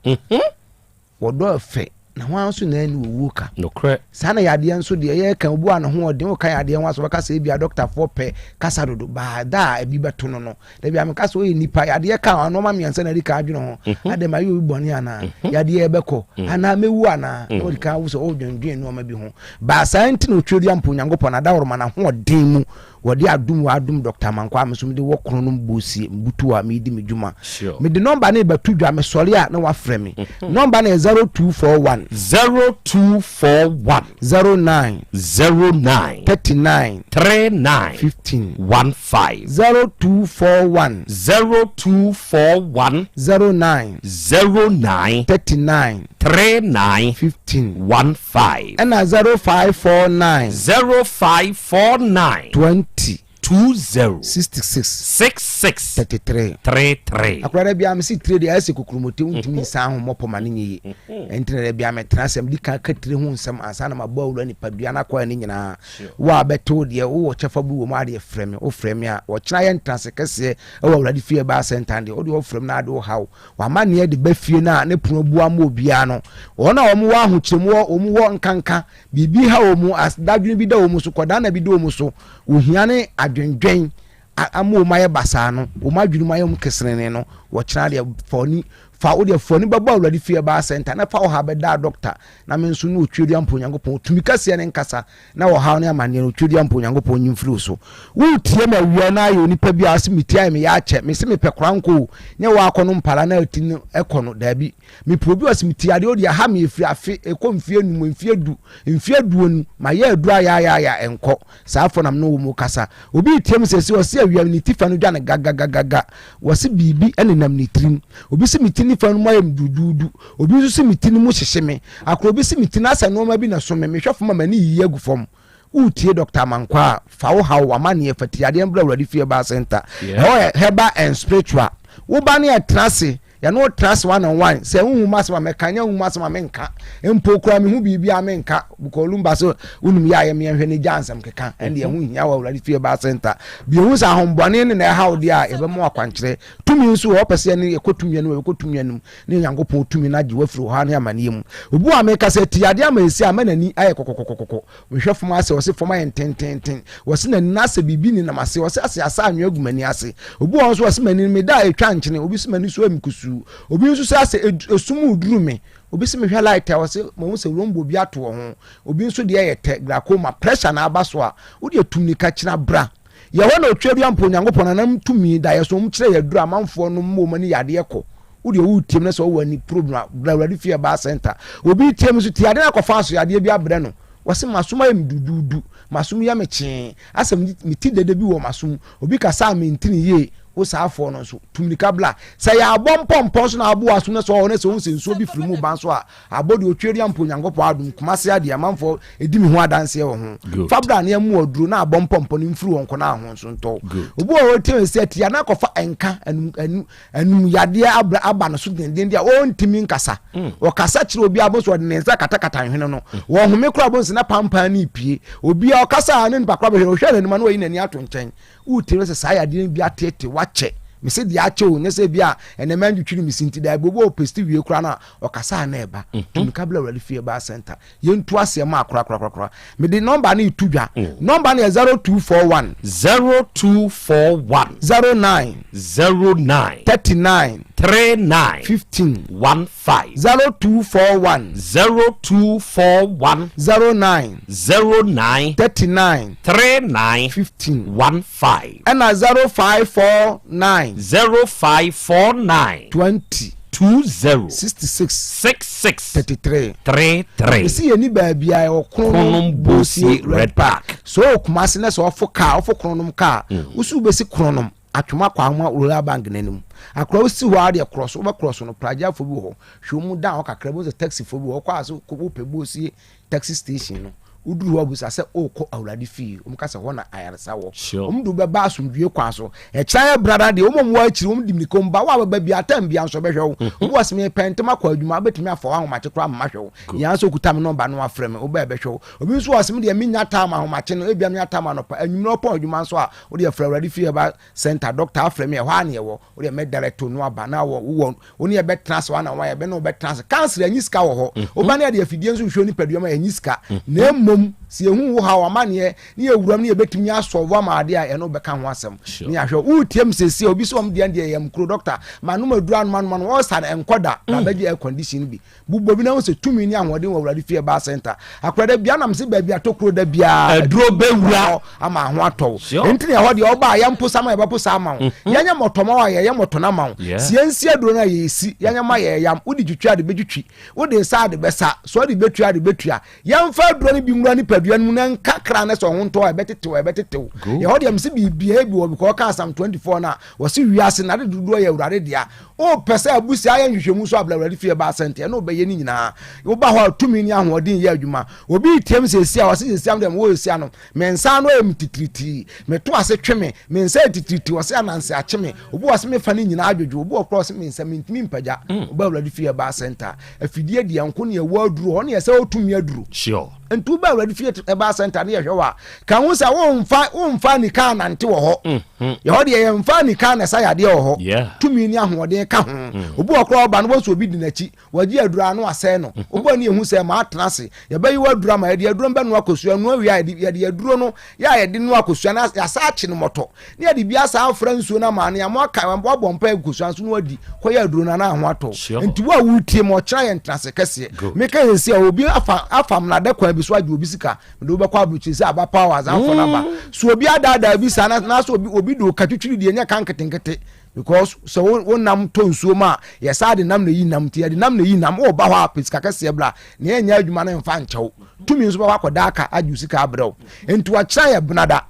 [SPEAKER 10] Wɔdɔ fɛ, na hwan nso na ɛne owuo ka?
[SPEAKER 4] Nokorɛ.
[SPEAKER 10] Saa na yadeɛ nso deɛ yɛreka obi a ne ho ɔden woka yadeɛ ho asɛm ɔbɛka sɛ ebia dɔktafoɔ pɛ kasa dodo baa da a ebi bɛto no no da bi a meka sɛ ɔyɛ nipa yadeɛ ka a nneɛma mmiɛnsa na ɛdi kan adwene ho mhm. adɛn ma yɛ obi bɔne anaa mhm. yadeɛ ɛbɛkɔ mhm. anaa mɛwu anaa na ɔdi kan wo sɛ ɔdwendwen nneɛma bi ho baa saa nti na otwa dua mpo Onyankopɔn adaworoma na ahoɔden mu Wɔde adom wɔ adom Doctor Amankwa a me nso mede wɔ krono nom bosie mbutu a medi me dwuma. Mede nɔmba no rebɛto dwa mesɔre a na wafrɛ me. Nɔmba no yɛ 0241.
[SPEAKER 4] 0241.
[SPEAKER 10] 09.
[SPEAKER 4] 09.
[SPEAKER 10] 39.
[SPEAKER 4] 39.
[SPEAKER 10] 15.
[SPEAKER 4] 15.
[SPEAKER 10] 0241.
[SPEAKER 4] 0241.
[SPEAKER 10] 09.
[SPEAKER 4] 09.
[SPEAKER 10] 39.
[SPEAKER 4] 39.
[SPEAKER 10] 15.
[SPEAKER 4] 15.
[SPEAKER 10] Ɛna 0549.
[SPEAKER 4] 0549.
[SPEAKER 10] 20.
[SPEAKER 4] 20.
[SPEAKER 10] 66.
[SPEAKER 4] 66.
[SPEAKER 10] 33.
[SPEAKER 4] 33.
[SPEAKER 10] Akora da biara mesi tire deɛ ayɛ sɛ kokuromoti wontumi nsan ho mmɔpɔ ma no nyɛ yie. Ɛnti na da biara metena ase medi kan ka tire ho nsɛm ansa na mabɔ awura nipadua no akɔɛ no nyinaa. Wo a bɛte wo deɛ wowɔ kyɛfa bi wɔ mu adeɛ frɛ me wofrɛ me a wɔkyena yɛ ntenase kɛseɛ ɛwɔ Awurade fie ɛbaa sɛntan deɛ wode wɔfrɛ me na ade wo haw W'amanneɛ de ba fie no a ne pono abu ama obiara no, wɔn a wɔwɔ ahokyere mu, wɔn wɔ nkanka, biribi ha wɔn, as dadwene bi da wɔn so, kɔdaanna bi da wɔn so, ohia ne adwendwen ama wɔn ayɛ basaa no, wɔn adwene mu ayɛ wɔn kesenenee no, wɔkyena deɛ fa w'ani, fa wo deɛ fa w'ani bɛbɔ Awurade fie ɛbaa sɛnta na fa ɔha bɛdaa dɔkta na me nso ne otwedeɛ mpo Onyankopɔn tumi kɛseɛ ne nkasa na ɔhaw ne amanneɛ no Twedeɛ mpo Onyankopɔn nyi mfiri wo so. Woretie me awia na ayɛ onipa bi a ɔse metie ayɛ meyɛ akyɛ mese mepɛ korankɔ o nyɛ woakɔ no mpara na ati no ɛkɔ no daabi mepɛ obi ɔse metie adeɛ ɔde aha me ɛfiri afe ɛkɔ mfie num mfie du mfie aduonu mayɛ aduru ayayaya ɛnkɔ saa fɔ nam ne wo mu kasa obi retie me sɛsi ɔse awia ne ti fa no dwa no gagagagaga wɔse biribi ɛnenam ne tirim obi se me ti nifa no mu ayɛ me duduudu obi nso se me ti no mu hyehye me Akora obi se me ti no asɛ nnoɔma bi na ɛso me, mehwɛ fam a m'ani yiyi agu fam. Woretie Dɔkta Amankwaa a, fa wo haw, w'amanneɛ, fa ti adeɛ no bra Awurade fie Herbal Center. Ɛhɔ yɛ Herbal and Spiritual. Wo ba no yɛ tena ase, yɛne wo tena ase one on one. Sɛ wohu m'asɛm a mɛka, nyɛ wohu m'asɛm a menka. Mpo koraa mehu biribi a menka. Because Lumba sɛ wonim yɛ a yɛ meɛnhwɛ ne gya nsɛm keka. Ɛnde ɛho hia wɔ Awurade fie Herbal Center. Bi ehu sɛ ahombɔne ne na ɛha wo deɛ a, yɛbɛma wo akwankyerɛ. Tumi nso wɔ hɔ, wopɛ sɛ yɛne yɛkɔ tumi anim a, yɛbɛkɔ tumi anim. ne Onyankopɔn tumi no agye wo afiri ɔhaw ne amaneɛ mu. Obi wɔ a meka sɛ ti adeɛ ama ɛsi ama n'ani ayɛ kɔkɔkɔkɔkɔ. Mehwɛ fam ase ɔse fam ayɛ ntententen. Wɔse n'ani no asɛ biribi nenam ase. Ɔse ase asa anwea agu m'ani ase. Obi wɔ hɔ nso ɔse m'ani no meda a ɛtwa nkyene. Obi se m'ani so ayɛ me kusuu. Obi nso sɛ asɛ esum reduru me. Obi se mehwɛ light a ɔse mahu sɛ rombo bi ato wɔ ho. Obi nso deɛ yɛ tɛ glaucoma pressure na aba so a wodeɛ tu mmirika kyina bra. Yɛhɔ na otwa mpo Onyankopɔn nanam tumi da yɛ so wɔn kyerɛ yɛ aduru amanfoɔ nom ma wɔn ani yadeɛ kɔ. Wo deɛ wo tie mu na sɛ ɔwɔ ani problem a bra Awurade fie ɛbaa center. Obi tie mu nso tie adeɛ na akɔfa aso yadeɛ bi abrɛ no. Wɔse masom ayɛ me duduudu, masom yɛ me kyee, asɛ me ti dede bi wɔ masom, obi kasa a mente ne yie, wo saa foɔ no nso tu mirika bra. Sɛ yɛ abɔ mpɔmpɔ nso na abo asom na sɛ ɔwɔ na sɛ wohu sɛ nsuo bi firi mu ba nso a, Abɔ deɛ otwa mpo Onyankopɔn adom Kumase adeɛ amanfoɔ ɛdi me ho adanseɛ wɔ ho. Fa bra ne ɛmu aduro na abɔ mpɔmpɔ no mfiri wɔn kɔ na aho nso ntɔ. Obi wɔ hɔ tie sɛ tia na akɔfa nka anum anum anum yadeɛ abra aba no so dendenden a ɔntumi nkasa. Ɔkasa kyerɛ obi abɔ so ɔde ne nsa katakata nhwene no. Wɔn home koraa abɔ nsi na pampan ne pie. Obi a ɔkasa a ne nipa koraa bɛhwɛ ɔhwɛ n'anim a na wayi n'ani ato nkyɛn. Wotie no sɛ saa yadeɛ no bi ateete wakyɛ. Mese deɛ akyɛ o, nyɛ sɛ bi a ɛnɛ mantwitwiri me se nti, daabi, obi a ɔpesti wie koraa no a, ɔkasa a na ɛba. Tumika bla Awurade fie herbal center. Yɛntu aseɛ ma korakorakorakora. Mede nɔmba no reto dwa. Nɔmba no yɛ 0241.
[SPEAKER 4] 0241.
[SPEAKER 10] 09.
[SPEAKER 4] 09.
[SPEAKER 10] 39.
[SPEAKER 4] 39.
[SPEAKER 10] 15.
[SPEAKER 4] 15.
[SPEAKER 10] 0241.
[SPEAKER 4] 0241.
[SPEAKER 10] 09.
[SPEAKER 4] 09.
[SPEAKER 10] 39.
[SPEAKER 4] 39.
[SPEAKER 10] 15.
[SPEAKER 4] 15.
[SPEAKER 10] Ɛna 0549.
[SPEAKER 4] 0549.
[SPEAKER 10] 20.
[SPEAKER 4] 20.
[SPEAKER 10] 66.
[SPEAKER 4] 66.
[SPEAKER 10] 33.
[SPEAKER 4] 33.
[SPEAKER 10] Mesi yɛ ni baabi a ɛwɔ Kronom Bosie Red Park. So wɔ Kumasi na sɛ ɔfo kaa ɔfo Kronom kaa wosi wobɛsi Kronom Atwoma Kwahoma Rural Bank n'anim. Akora wosi hɔ a deɛ korɔ so wobɛkorɔ so no pragyafoɔ bi wɔ hɔ hwɛ wɔn dan hɔ kakra bi sɛ taxifoɔ bi wɔ hɔ kɔ a so wopɛ Bosie taxi station no woduru hɔ abusa sɛ wokɔ awurade fie wɔn ka sɛ hɔ na ayaresa wɔ wɔn de wobɛba asomdwie kwan so ɛkyerɛ yɛ brada deɛ wɔn a wɔwɔ akyiri wɔn di mirika wɔn ba wo a bɛba bi atam bia nso bɛhwɛ wo mhm. obi wɔ sɛ mepɛ ntɛm akɔ adwuma wobɛtumi afa wo ahomakye koraa mma hwɛ wo yɛn nso okuta me nɔmba no afrɛ me wobɛɛ bɛhwɛ wo obi nso wɔ sɛ me deɛ menya tam ahomakye no ebia menya tam anɔpa anwummerɛ ɔpɔn adwuma nso a wode afrɛ awurade fie ba center doctor afrɛ me ɛhɔ a ne ɛwɔ wode mɛ direct no aba na wɔ wɔ wo ne yɛbɛtena ase wana wa yɛbɛ ne wobɛtena ase council anyi sika wɔ hɔ mhm. woba ne yɛde afidie nso hwehwɛ nipadua ma yɛnyi sika mhm. na mmom sɛ yɛhu wo haw amanneɛ ne yɛwuram ne yɛbɛtumi asɔvo ama adeɛ a ɛno wobɛka ho asɛm ne yɛahwɛ woretie m sɛsie obi sɛ ɔm deɛ deɛ yɛm kuro doctor manom aduru anoma noma no ɔsa no ɛnkɔ da na mm. bɛgye air condition bi Bobɔ bi na hu sɛ tumi ne ahoɔden wɔ Awurade fie Herbal Center. Akora da biara nam sɛ baabi atokuro da biara.
[SPEAKER 4] Aduro bɛwura.
[SPEAKER 10] Hɔ ama ho atɔ wo. Enti na ɛhɔ deɛ ɔba a yɛmpo sama yɛbɛpo saa ama wo. Mhm. Yɛnyɛ mmɔtɔ ma wo a yɛyɛ mmɔtɔ no ama wo. Si yɛnsi aduro no a yɛsi. Yɛnyɛ ma yɛyam. Wode twitwi a de bɛtwitwi. Wode nsa a de bɛsa. So wode bɛtua a de bɛtua. Yɛmfa aduro no bi nwura nipadua no mu na nkakra ne sɛ ɔho ntɔ a ɛbɛtetew a ɛbɛtetew. Yɛhɔ deɛ mese biribiara bi wɔ because ɔka Psalm 24 no a wɔse wiase na ade dodoɔ yɛ Awurade dea. Wopɛ sɛ abusua ayɛ nhwehwɛmu nso a, bra Awurade fie ba asɛnte, ɛne wobɛyɛ ne nyinaa. Woba hɔ a, tumi ne ahoɔden yɛ adwuma. Obi reteam seesei a, ɔse seesei a deɛ mewɔ seesei ano, me nsa ano ayɛ me titiritii, meto ase twe me, me nsa yɛ titiritii, ɔse ananse akye me. Obi wɔ ɔse me fa no nyinaa adwodwo, obi wɔ koraa ɔse me nsa mentumi mpagya. Woba Awurade fie ba asɛnte a, afidie deɛ nko ne ɛwɔ aduro hɔ ne ɛsɛ ɔtumi aduro.
[SPEAKER 4] Sure.
[SPEAKER 10] Nti woba Awurade fie ba asɛnte a ne yɛhwɛ wo a, ka ho sɛ womfa womfa anika anante wɔ hɔ. Mm. Yɛhɔ deɛ yɛmfa anika na ɛsa yadeɛ wɔ hɔ. Tumi ne ahoɔden ka ho. Mm. Obi wɔ koraa ɔba no wɔsɛ obi di n'akyi. Wɔgye aduro ano asɛe no. Mm-hmm. Obi ani ehu sɛ maa tena ase. Yɛbɛyi wɔ aduro ama yɛde aduro bɛnoa kosua noa wie a yɛde aduro no yɛ a yɛde noa kosua na yɛasa akye no mɔtɔ. Ne yɛde bi asa afra nsuo no ama no yɛamo aka wɔabɔ mpa agu kosua nso no adi kɔyɛ aduro no ana ho atɔ. Nti wo a wotie ma ɔkyerɛ yɛn tena ase kɛseɛ. Meka yɛ sɛ obi afa afa mnadɛ kwan bi so agye obi sika. Mede wo bɛkɔ aburokyiri sɛ aba power azanfo no aba. Mm. So obi adaadaa bi saa na na so obi obi de oka twitwiri deɛ nyɛ ka nketenkete because sɛ wo wo nam tɔ nsuo mu a yɛsaa de nam na eyi nam nti yɛde nam na eyi nam wo ba hɔ a pɛ sika kɛseɛ bla na yɛnyɛ adwuma no mfa nkyɛw tumi nso bɛkɔ akɔda aka agye wo sika abrɛ wo nti wɔkyerɛ yɛ benada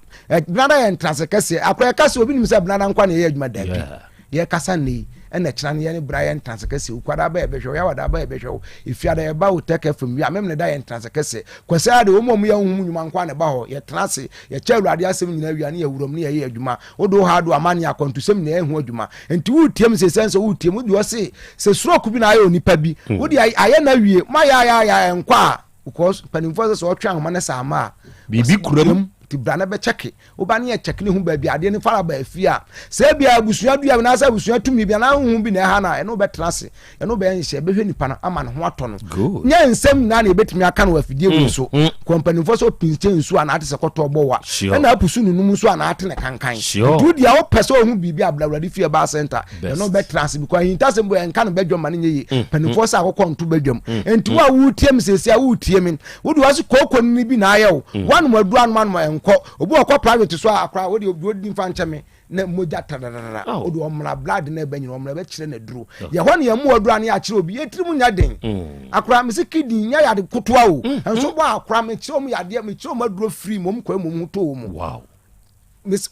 [SPEAKER 10] benada yɛ ntenase kɛseɛ akora yɛka sɛ obi nim sɛ benada nkwa na yɛyɛ adwuma daabi Yɛrekasa nnɛ yi, ɛna ɛkyena no yɛne bra yɛ ntenase kɛseɛ, Okuada aba yɛbɛhwɛ wo, Yawada aba yɛbɛhwɛ wo, Efiada yɛba wo Tech FM wie a, Memeneda yɛ ntenase kɛseɛ. Kwasiada deɛ wɔn a wɔyɛ honhom nnwuma nko ara na ɛba hɔ, yɛtena ase, yɛkyɛ Awurade asɛm nyinaa wie a ne yɛwura mu ne yɛyɛ adwuma. Wode wo haw de w'amanneɛ, akwantusɛm nyinaa yɛ ho adwuma. Nti woretie me seesei sɛ woretie me, wode ɔse sɛ stroke bi na ayɛ onipa bi, wode ayɛ no awie, moayɛ ayɛ ayɛ a ɛnkɔ a, because mpanimfoɔ sɛ sɛ ɔtwe ahoma no sɛ ama a,
[SPEAKER 4] Biribi kura mu.
[SPEAKER 10] Nti bra na bɛkyɛke. Woba ne yɛ kyɛke ne hu baabi adeɛ no fara ba afie a, sɛ ebia abusua dua bi anaasɛ abusua tumi bi anaa honhom bi na ɛha no a, ɛne wo bɛtena ase, ɛne wo bɛyɛ nhyehyɛ, bɛhwɛ nipa no ama ne ho atɔ no. Nyɛ nsɛm nyinaa na yɛbɛtumi aka no wɔ afidie wei so. Kɔ mpanimfoɔ sɛ ɔpinkyɛ nsuo anaa ate sɛ kɔtɔ bɔ wa, ɛna apusu nunum nso anaa ate ne kankan. Nti wo deɛ wopɛ sɛ ɔhu biribi a, bra Awurade fie Herbal Center, ɛne wo bɛtena ase because ahintasɛm bi wɔ yɛnka no badwam ma no nyɛ yie. Mpanimfoɔ sɛ akokɔ nto badwam. Nti wo a woretie me seesei a woretie me, Wode wase kooko nini bi na ayɛ wo. Mm. Woanom aduru anom anom ɛnkɔ. Obi wɔ kɔ private so a akora wode obi odi mfa nkyɛ me na mogya tadadada. Oh. Wode ɔmmra blood na ɛbɛ nyina ɔmmra bɛkyerɛ na aduro. Oh. Yɛ hɔ ne yɛn mu aduru a ne yɛakyerɛ obi. Yɛ tiri mu nyɛ den. Mm. Akora me se kidney nyɛ yade kotoa o. Mm. Nso bɔ akora me kyerɛ ɔmo yadeɛ me kyerɛ ɔmo aduro free mom kɔ mom ho to wɔ mu.
[SPEAKER 4] Wow.
[SPEAKER 10] Mesi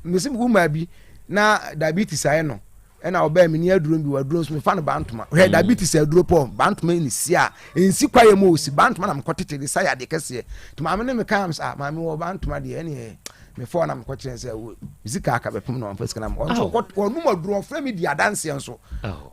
[SPEAKER 10] mesi womaa bi na diabetes ayɛ no ɛna ɔbɛn mi ni aduro bi wɔ aduro nso mefa no bantoma hwɛ mm. diabetes aduro pɔ bantoma ni si a nsi kwa yɛ mu osi bantoma na mekɔ tete de sa yɛ adeɛ kɛseɛ nti maame ne me kan sɛ ah maame wɔ bantoma deɛ ɛne mefɔ na mekɔ kyerɛ sɛ wo sika aka bɛpem na ɔmfa sika na ɔnso ɔnum aduro ɔfrɛ mi di adanseɛ nso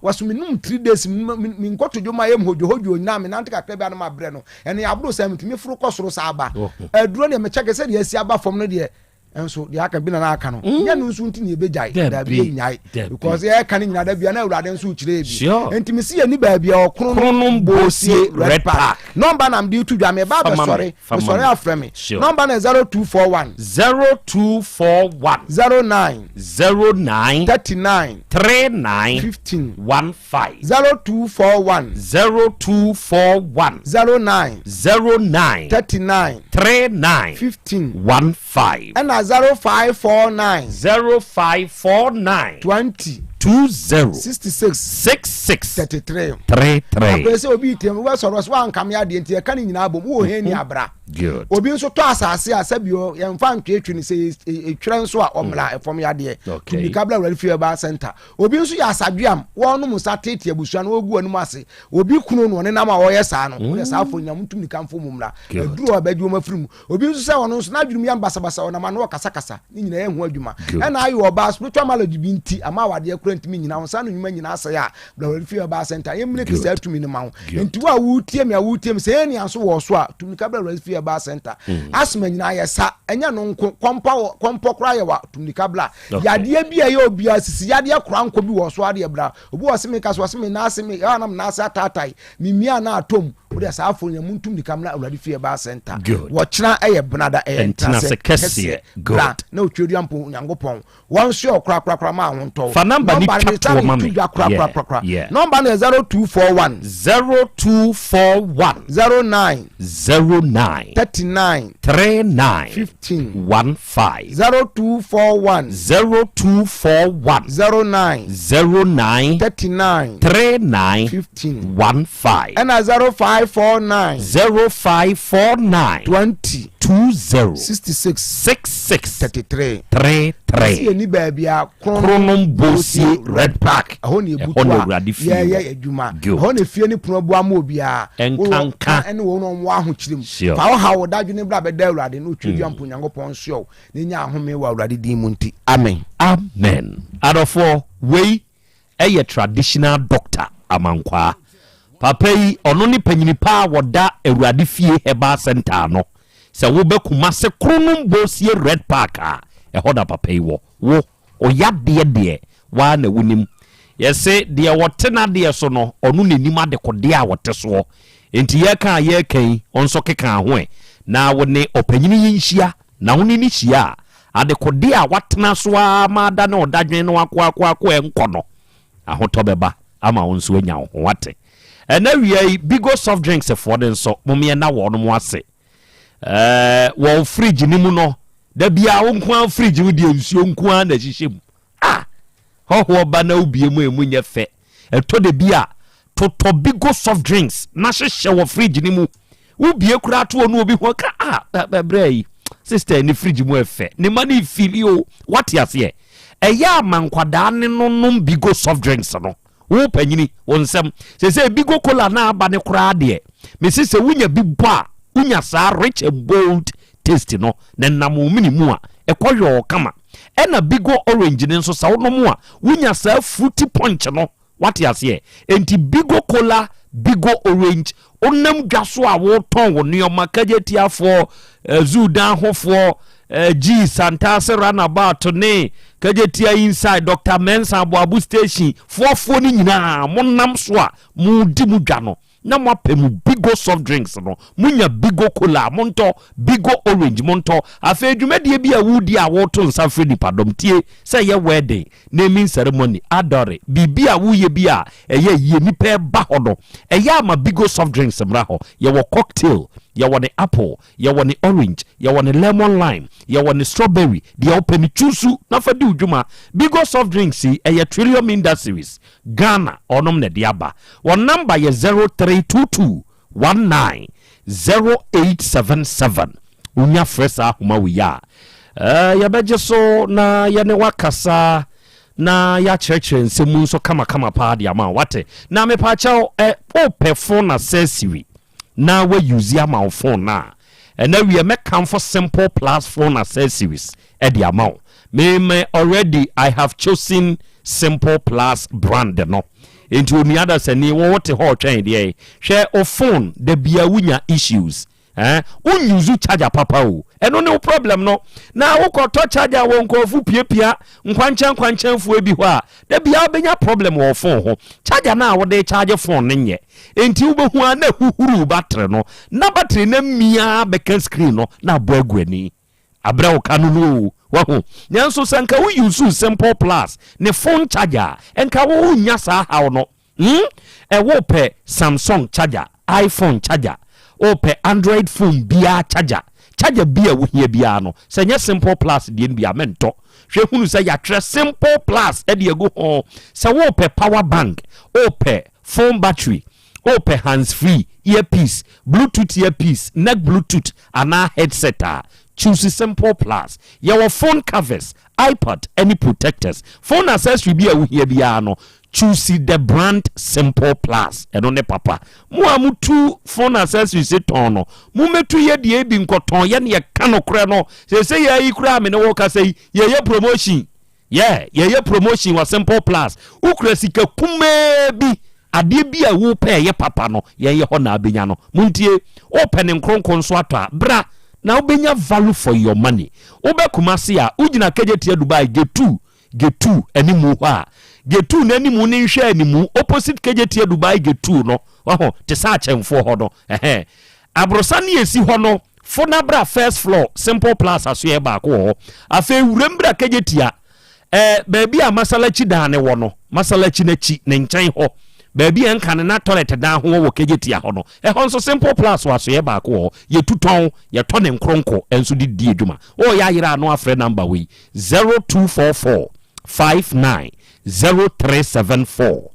[SPEAKER 10] wɔso menum three days menkɔto dwom ayɛ mu hodwohodwo nyinaa menante kakra bi a na mabrɛ no ɛne aboro sɛ metumi foro kɔ soro saa ba aduro deɛ mekyɛke sɛ deɛ asi aba fam no deɛ
[SPEAKER 15] Nso deɛ aka bi na na aka no mm. nyɛ no nso nti na yɛbɛgyae daabi yɛnnyae because yɛka no nyina da bia na awurade nso kyerɛ bi nti mesi yɛni baabi a ɔkono no bosie red park nɔmba nam de to dwa meba bɛsɔre mesɔre afrɛ me nɔmba no 0241
[SPEAKER 4] 0241
[SPEAKER 15] 09
[SPEAKER 4] 09
[SPEAKER 15] 39
[SPEAKER 4] 39
[SPEAKER 15] 15
[SPEAKER 4] 15
[SPEAKER 15] 0241
[SPEAKER 4] 0241
[SPEAKER 15] 09
[SPEAKER 4] 09
[SPEAKER 15] 39
[SPEAKER 4] 39
[SPEAKER 15] 15
[SPEAKER 4] 15.
[SPEAKER 15] Ɛna 0549.
[SPEAKER 4] 0549.
[SPEAKER 15] 20.
[SPEAKER 4] 20.
[SPEAKER 15] 66.
[SPEAKER 4] 66.
[SPEAKER 15] 33.
[SPEAKER 4] 33.
[SPEAKER 15] Akɔyɛ sɛ obi tem wobɛsɔre ɔsɛ woankame adeɛ nti yɛka ne nyinaa bom wowɔ hɛn ni abra.
[SPEAKER 4] Good.
[SPEAKER 15] Obi nso tɔ asase a sɛbio yɛmfa ntwetwe no sɛ ɛtwerɛ nso a ɔmmra ɛfam yadeɛ.
[SPEAKER 4] Okay.
[SPEAKER 15] Tumika bla Awurade fie ba center. Obi nso yɛ asadweam wɔnom nsa tete abusua no wɔgu anim ase. Obi kunu no ɔnenam a ɔyɛ saa no. Wode saa afɔ nyinaa montum nika mfo mu mmra. Aduru a ɔbɛgye wɔn afiri mu. Obi nso sɛ ɔno nso n'adwene mu yɛ basabasa, ɔnam ano ɔkasakasa, ne nyinaa yɛ ho adwuma. Ɛna ayɛ ɔbaa spiritual malady bi nti ama awadeɛ kora ntumi nyina wo nsa ano nnwuma nyinaa asɛe a, bra Awurade fie ɔbaa center yɛ mmiriki saa tumi no ma wo. Nti wo a wotie me a wotie me sɛ ɛyɛ nea nso wɔ so a, tumi ka bra Awurade fie ɔbaa center. Asthma nyinaa yɛ sa, ɛnyɛ no nko, kɔmpɔ kɔmpɔ koraa yɛ wa, tumi ka bra. Yadeɛ bi a ɛyɛ obiara sisi yadeɛ koraa nkɔ bi wɔ so adeɛ bra. Obi wɔ se me ka so ɔse me nan ase me ɛwɔ anam nan ase ataatae me mia na atom wode saa afo nya muntum nika mna awurade fie ba center wɔkyena ɛyɛ benada ɛyɛ ntenase kɛseɛ bra na otwedu ampo nyankopɔn wɔn so yɛ ɔkora kora kora ma ahontɔ
[SPEAKER 4] fa namba ni twa toɔ ma me
[SPEAKER 15] dwa kora kora kora kora nɔmba no yɛ 0241
[SPEAKER 4] 0241
[SPEAKER 15] 09
[SPEAKER 4] 09
[SPEAKER 15] 39
[SPEAKER 4] 39
[SPEAKER 15] 15
[SPEAKER 4] 15
[SPEAKER 15] 0241
[SPEAKER 4] 0241
[SPEAKER 15] 09
[SPEAKER 4] 09
[SPEAKER 15] 39
[SPEAKER 4] 39
[SPEAKER 15] 15
[SPEAKER 4] 15
[SPEAKER 15] ɛna 0549
[SPEAKER 4] 0549
[SPEAKER 15] 20
[SPEAKER 4] 20
[SPEAKER 15] 66
[SPEAKER 4] 66
[SPEAKER 15] 33
[SPEAKER 4] 33
[SPEAKER 15] ɛsi yɛ ni baabi a
[SPEAKER 4] Kronom Bosie Red Park
[SPEAKER 15] ɛhɔ na ebutu
[SPEAKER 4] ɛhɔ na
[SPEAKER 15] a
[SPEAKER 4] Awurade fie
[SPEAKER 15] yɛyɛ
[SPEAKER 4] wɔ.
[SPEAKER 15] adwuma
[SPEAKER 4] Good.
[SPEAKER 15] ɛhɔ na efie ne pono abu ama obiara
[SPEAKER 4] Ɛnkanka.
[SPEAKER 15] ɛne wɔn a wɔn ahokyere mu
[SPEAKER 4] Sure.
[SPEAKER 15] fa ɔhaw wo dadwene bra bɛda Awurade na otwa dua mpo Nyankopɔn nsoɛ wo na nya ahome wɔ Awurade din mu nti amen.
[SPEAKER 4] Amen adɔfoɔ wei yɛ traditional doctor Amankwaa papa yi ɔno ne panyini paa wɔda Awurade fie herbal center ano sɛ wobɛ Kumase Kronom Bosie Red Park a ɛhɔ na papa yi wɔ wo Ɔyadeɛ deɛ, woaa na wonim. Yɛse deɛ ɔte n'adeɛ so no, ɔno na nim adekodeɛ a ɔte soɔ. Enti yɛreka a yɛreka yi, wo nso keka ho ɛ, na wo ne ɔpanyini yi nhyia, na wo ne no hyia a, adekodeɛ a woatena so ara ma adane ɔdadwene no akoakoako a ɛnkɔ no, ahotɔ bɛba ama wo nso anya wo ho. Woate? Ɛnnɛ awia yi, Bigo Soft Drinks foɔ no nso, momeɛnna wɔnom ase. Ɛɛ wɔ fridge no mu no, da biara wo nko ara fridge mu deɛ nsuo nko ara na ɛhyehyɛ mu. Ah! Hɔhoɔ ba na wobie mu a emu nyɛ fɛ. Ɛtɔ da bi a, totɔ Bigo soft drinks na hyehyɛ wɔ fridge no mu. Wobie koraa to ɔno obi ho ka ah brɛ yi sister ne fridge mu ɛfɛ. Ne ma ne fili o. Wate aseɛ? Ɛyɛ a ma nkwadaa ne no nom Bigo soft drinks no. Wo panyini, wo nsɛm. Seesei Bigo Cola no a aba no koraa deɛ, mese sɛ wonya bi bɔ a, wonya saa rich and bold taste no, na ɛnam wo mene mu a, ɛkɔ yɔɔ kama. Ɛna Bigo Orange no nso, sɛ wonom a, wonya saa fruity punch no. Wate aseɛ? Enti Bigo Cola, Bigo Orange, Wonam dwa so a woretɔn wo nneɛma, Kagyatiafoɔ, eh, Zoo dan hofoɔ, eh, G, Santase Runabout ne Kagyatia Inside, Dr. Mensah Aboabo Station, foɔfoɔ no nyinaa, monam so a modi mo dwa no, na moapɛ mo Bigo soft drinks no, monya Bigo Cola a, montɔ, Bigo Orange, montɔ. Afei dwumadie bi a woredi a woreto nsa frɛ nipadɔm, tie, sɛ ɛyɛ wedding, naming ceremony, adɔre, biribi a woyɛ bi a ɛyɛ yie, nnipa ɛba hɔ no, ɛyɛ a ma Bigo soft drinks mmra hɔ. Yɛwɔ cocktail, yɛwɔ ne apple, yɛwɔ ne orange, yɛwɔ ne lemon lime, yɛwɔ ne strawberry, deɛ wopɛ no choose na fa di wo dwuma. Bigo soft drinks yi, ɛyɛ Trillium Industries, Ghana, wɔnom na ɛde aba. Wɔn number yɛ 0322 19 0877 Wonya frɛ saa ahoma wei a, eh, yɛbɛgye so na yɛne wakasa na yɛakyerɛkyerɛ nsɛm mu nso kamakama paa de ama wo wate. Na mepaakyɛw, eh, wopɛ phone accessory na woayuzi ama wo phone no a, ɛnɛ wiɛ mɛkamfo Simple Plus phone accessories de ama wo. Me me already I have chosen Simple Plus brand no. Enti onua dasani wo wote hɔ ɔtwɛn deɛ hwɛ wo phone da bia wonya issues. Eh, wo use charger papa o. Ɛno ne wo problem no. Na wokɔtɔ charger wɔ nkurɔfo piapia nkwankyɛn nkwankyɛnfoɔ bi hɔ a, da biara wobɛnya problem wɔ wo phone ho. Charger no a wode charge phone no nyɛ. Enti wobɛhu a na ahuhuru battery no. Na battery no amia bɛka screen no na abɔ agu ani. Abrɛ wo ka no no o. Wahu? Nanso sɛ nka wo use Simple Plus ne phone charger a, nka wo nnya saa haw no. Hmm? Ɛ wopɛ Samsung charger, iPhone charger, wopɛ Android phone biara charger, charger bi a wohia biara no, sɛ nyɛ Simple Plus deɛ no bi a, mentɔ. Hwɛ hunu sɛ yɛatwerɛ Simple Plus de agu ho. Sɛ wopɛ power bank, wopɛ phone battery, wopɛ hands free, earpiece, Bluetooth earpiece, neck Bluetooth anaa headset a, choose Simple Plus. Yɛwɔ phone covers, iPad ne protectors. Phone accessory bi a wohia biara no, Choose the brand Simple Plus, ɛno ne papa. Mo a motu phone accessories tɔn no, momɛtu yɛ deɛ bi nkɔtɔn yɛ ne yɛka nokorɛ no. Seesei yɛ yi koraa me ne wo kasa yi, yɛyɛ promotion. Yeah, yɛyɛ promotion wɔ Simple Plus. Wokura sika kumaa bi, adeɛ bi a wopɛ ɛyɛ papa no, yɛn yɛ hɔ na abɛnya no. Montie, wopɛ ne nkronkron nso atɔ a, bra na wobɛnya value for your money. Wobɛ Kumasi a, wogyina Kejetia Dubai, gate 2, Getu animu hɔ a, Getu no animu ne nhwɛ animu, opposite Kejetia Dubai Getu no, waho, te sɛ akyɛnfoɔ hɔ no, ɛhɛn. Aborosan ne esi hɔ no, fo na bra first floor, Simple Plus asoɛɛ baako wɔ hɔ. Afei wuram bra Kejetia, ɛɛ, baabi a Masalachi dan no wɔ no, Masalachi no akyi, ne nkyɛn hɔ, baabi a nka ne na toilet dan ho wɔ wɔ Kejetia hɔ no, ɛhɔ nso Simple Plus wɔ asoɛɛ baako wɔ hɔ. Yɛtu tɔn, yɛtɔ ne nkronko nso de di adwuma. Wɔɔyɛ ayera ano afrɛ number wei. 0244 59 0374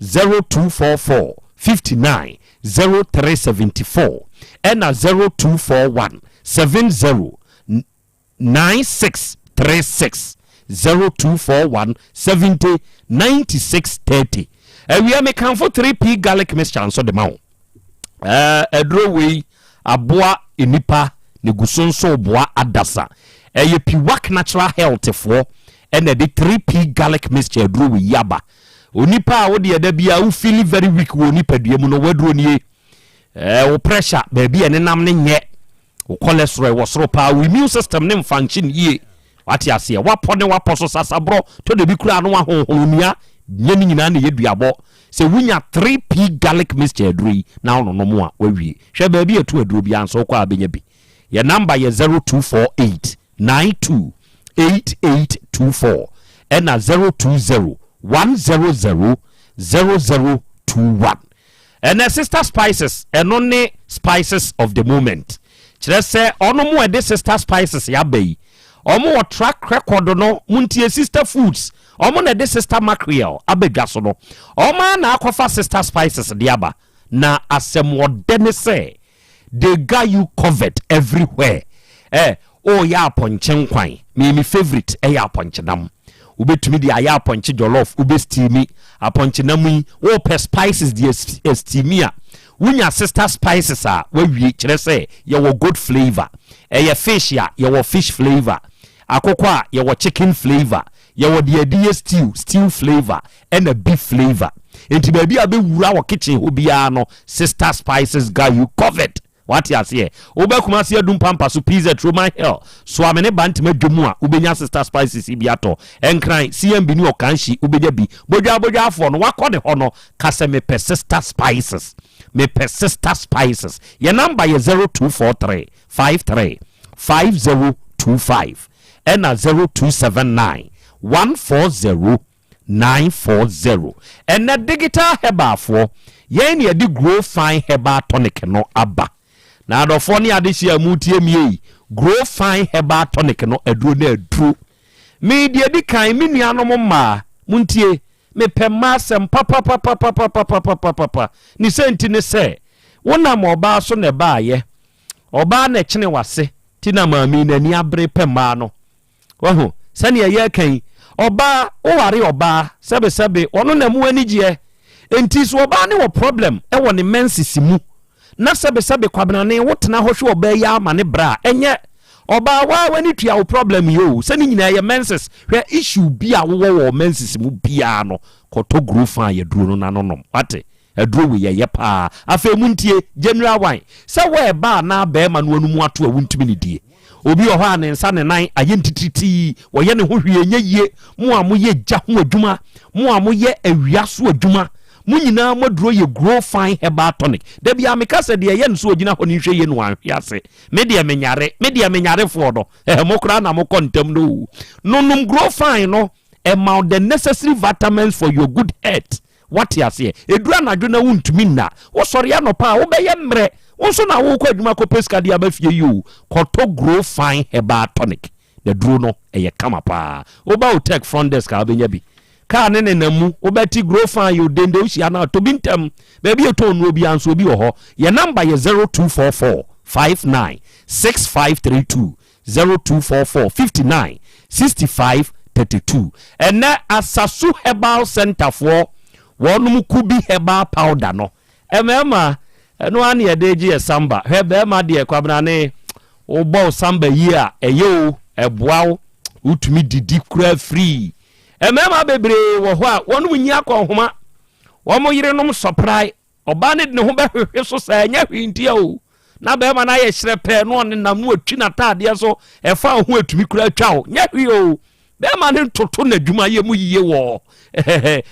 [SPEAKER 4] 0244 59 0374 ɛna 0241 70 9636 0241 70 9630. Awia mekamfo 3P garlic mixture nso de ma wo. Ɛɛ aduro wei aboa nnipa na egu so nso reboa adasa. Ɛyɛ Piwak Natural Health foɔ ɛna ɛde 3P garlic mixture aduro wei yi aba. Onipa a wo deɛ da biara wo feeli very weak wɔ nipadua mu no w'aduro nie. Ɛɛ wo pressure baabi a ɛnenam no nyɛ. Wo cholesterol ɛwɔ soro paa, wo immune system ne mfunction yie. Wate aseɛ? Wapɔ ne wapɔ so sasaborɔ, tɔ da bi koraa no wahonhono nua, nyɛ ne nyinaa na ɛyɛ duabɔ. Sɛ wonya 3P garlic mixture aduro yi na wononom a, wawie. Hwɛ baabi a ɛto aduro biara nso wokɔ a bɛnya bi. Yɛ number yɛ 0248 92 8824 ɛna 020 100 0021. Ɛnɛ sister spices ɛno ne spices of the moment kyerɛ sɛ ɔno mo ɛde sister spices yaba yi ɔmo wɔ track record no mo ntie sister foods ɔmo na ɛde sister mackerel aba dwa so no ɔmo ara na akɔfa sister spices de aba na asɛm ɔdɛ ne sɛ They got you covered everywhere eh Ooyɛ apɔnkye nkwan Me me favourite ɛyɛ apɔnkye nam Wobɛtumi de ayɛ apɔnkye jollof Wobɛ steami apɔnkye nam yi Wopɛ spices de asteami a Wonya sister spices a wawie Kyerɛ sɛ yɛwɔ goat flavour Ɛyɛ fish a yɛwɔ fish flavour Akokɔ a yɛwɔ chicken flavour Yɛwɔ deɛ yɛde yɛ stew, stew flavour ɛna beef flavour. Nti baabi a bɛwura wɔ kitchen hɔ biara no, Sister Spices got you covered. Wate aseɛ? Woba Kumasi Adum Pampa so, PZ, Roman Hill, Soame ne Bantama dwa mu a, wobɛnya Sister Spices yi bi atɔ. Nkran, CMB ne Ɔkanhyi, wobɛnya bi. Bodwaa bodwaafoɔ no, wakɔ ne hɔ no, ka sɛ mepɛ Sister Spices. Mepɛ Sister Spices. Yɛn number yɛ 0243 53 5025. ɛna 0279 140 940. Ɛnɛ Digital Herbal foɔ, yɛn na yɛde Grow Fine Herbal Tonic no aba. Na adɔfoɔ ne adehyeɛ a moretie me ei, Grow Fine Herbal Tonic no aduro no aduro. Me deɛ di kan, me nuanom mmaa, montie, mepɛ mmaa asɛm papapapapapapapapapa. Ne sɛ nti ne sɛ, wonam ɔbaa so na ɛbaayɛ, ɔbaa na ɛkyene wase, Nti na maame yi n'ani abere pɛ mmaa no. Wahu? Sɛnea yɛreka yi, ɔbaa, woware ɔbaa, sɛbesɛbe, ɔno na mu anigyeɛ. Nti so ɔbaa ne wɔ problem wɔ ne menses mu, na sɛbesɛbe kwabenane wotena hɔ hwɛ ɔbaa yi ara ma ne bra a, ɛnyɛ. Ɔbaa, waa w'ani tua wo problem yi o, sɛ ne nyinaa yɛ menses. Hwɛ, issue bi a wowɔ wɔ menses mu biara no, kɔtɔ Grofan yɛduro no na no nom. Wate? Aduro wei ɛyɛ paa. Afei montie, General Wine, sɛ woɛba anaa bɛɛma no anum ato a wontumi ne die. Obi wɔ hɔ a ne nsa ne nan ayɛ ntitiritii, wɔyɛ ne ho hwee ɛnyɛ yie. Mo a moyɛ gya ho adwuma, mo a moyɛ awia so adwuma, mo nyinaa mo aduro yɛ Grow Fine Herbal Tonic. Da biara meka sɛ deɛ ɛyɛ no sɛ ɔgyina hɔ no nhwɛ yie na wanhwe ase. Me deɛ menyare, me deɛ menyarefoɔ no, ɛhɛ mo koraa na mokɔ ntɛm no o. Nonom Grow Fine no, ɛma wo the necessary vitamins for your good health. Woate aseɛ? Ɛduru anadwo na wontumi nna. Wosɔre anɔpa a, wobɛyɛ mmerɛ. Wo nso na worekɔ adwuma kɔpɛ sika de aba fie yi o. Kɔtɔ Grow Fine Herbal Tonic. Na duro no, ɛyɛ kama paa. Woba Otec front desk a, wobɛnya bi. Kaa ne nenam mu, wobɛte Grow Fine o, dende wohyia no a, tɔ bi ntɛm. Baabi a yɛtɔn nnuro biara nso, ebi wɔ hɔ. Yɛn namba yɛ 0244 59 6532. 0244 59 65 32. Ɛnnɛ Asasu Herbal Centre foɔ wɔnom Kubi Herbal Powder no, mmarima, ɛno ara na yɛde regye yɛ samba. Hwɛ barima deɛ Kwabena wobɔ wo samba yie a, ɛyɛ o, ɛboa wo, wotumi didi koraa free. Mmarima bebree wɔ hɔ a wɔnom nyi akɔnhoma, wɔn yerenom sɔprae, Ɔbaa no de ne ho bɛhwehwe so sɛ ɛnyɛ hwee ntia o, na bɛrima no ayɛ hyerɛpɛɛ na ɔnenam na watwi n'ataadeɛ so, ɛfa ho atumi kura atwa o, nyɛ hwee o. Bɛrima no ntoto n'adwumayɛ mu yie wɔ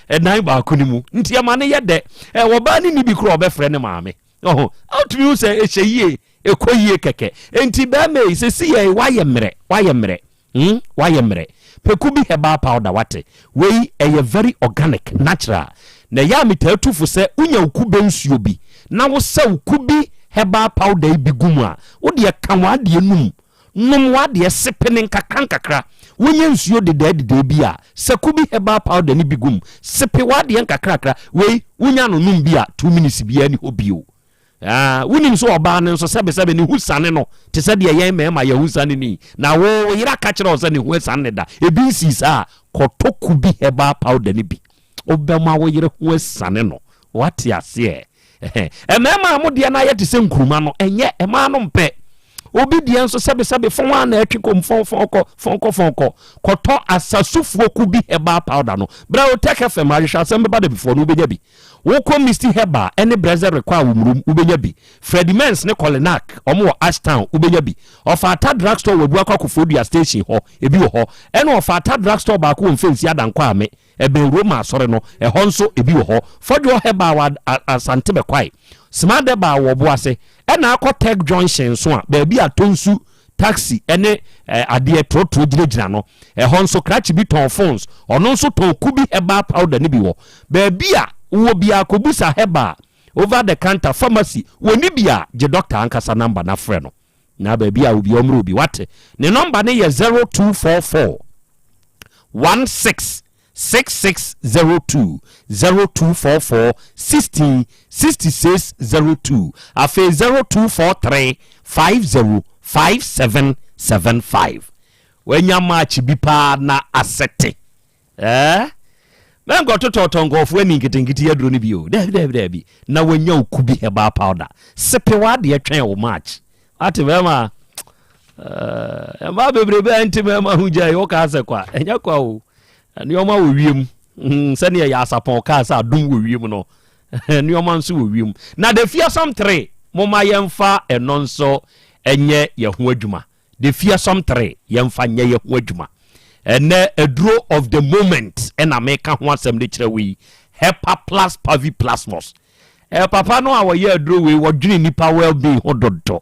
[SPEAKER 4] ɛdan baako no mu, nti ɛma no yɛ dɛ. Ɔbaa no ni bi kora ɔbɛfrɛ ne maame. Ɔho, ɔtumi hu sɛ ɛhyɛ yie, ɛkɔ yie kɛkɛ. Nti bɛrima yi, sɛsi yɛ wayɛ mmerɛ, wayɛ mmerɛ. Hmm wayɛ mmerɛ. Pɛku bi herbal powder wate. Wei ɛyɛ very organic, natural. Na ɛyɛ a metaa tu fo sɛ wonya wo kube nsuo bi na wosɛ wo kubi herbal powder yi bi gu mu a, wodeɛ ka w'adeɛ num. Nom w'adeɛ sepene nkakra nkakra. Wonya nsuo dedaa dedaa bi a, sɛ kubi herbal powder no bi gu mu. Sepe w'adeɛ nkakrakra. Wei wonya no nom bi a, 2 minutes biara ni hɔ bio. Ah, wonim sɛ ɔbaa no nso sɛbesɛbe ne ho siane no te sɛ deɛ yɛn mmarima yɛn ho siane ni. Na wo, wo yere aka kyerɛ wo sɛ ne ho asiane ne da. Ebi nsii saa a, kɔtɔ kubi herbal powder no bi. Wobɛma wo yere ho asiane no. Woate aseɛ? Ɛhɛ. Mmarima a mo deɛ no ayɛ te sɛ nkuruma no, ɛnyɛ, mmaa no mpɛ. Obi deɛ nso sɛbesɛbe fɔn a na ɛtwe kɔm fɔn fɔn kɔ fɔn kɔ fɔn kɔ. Kɔtɔ asasufoɔ kubi herbal powder no. Brɛ wo Tech FM ahwehwɛ asɛm bɛba da bifoɔ no wobɛnya bi. Wokɔ Misty Herbal ne Brɛsɛ rekɔ a Womrum, wobɛnya bi. Freddie Mens ne Kolinak, wɔn wɔ Ashtown, wobɛnya bi. Ɔfata Drug Store wɔ Abuakwa Koforidua Station hɔ, ebi wɔ hɔ. Ɛna Ɔfata Drug Store baako wɔ Mfɛnsi Adankwa Ame, ɛbɛn Roma Asɔre no, ɛhɔ nso ebi wɔ hɔ. Fɔdwoɔ Herbal wɔ Asante Bɛkwae. Smart Herbal wɔ Ɔboase. Ɛna akɔ Tech Junction nso a, baabi a Tonsu taxi ne adeɛ trɔtrɔ gyinagyina no, ɛhɔ nso krakye bi tɔn phones, ɔno nso tɔn kubi herbal powder no bi wɔ baabi a wowɔ biara, kɔbusa herbal over the counter pharmacy wɔni bi a, gye doctor ankasa number na frɛ no na baabi a obi ɔmmerɛ obi wate ne number no yɛ 0244 16 6602 0244 16 6602 afei 0243 50 5775. Wanya match bi paa na asɛte eh? Mɛnkɔtotɔtɔ nkurɔfoɔ ani nketenkete aduro no bi o. Daabi, daabi, daabi. Na wanya wo kubi herbal powder. Sepe w'adeɛ twɛn wo match. Ate bɛrima mmaa bebrebe a nti mmarima ho gya yi wokaa sɛ kwa ɛnyɛ kwa o. Nneɛma wɔ wiem sɛdeɛ yɛ asapɔn kaa sɛ adom wɔ wiem no, nneɛma nso wɔ wiem. Na the fearsome three, momma yɛmfa ɛno nso ɛnyɛ yɛn ho adwuma. The fearsome three, yɛmfa nyɛ yɛn ho adwuma. Ɛnɛ aduro of the moment ɛna meka ho asɛm de kyerɛ wo yi, Hepa Plus Pavi Plasmos. Ɛ papa no a wɔyɛ aduro wei, wɔdwene nipa well being ho dodo.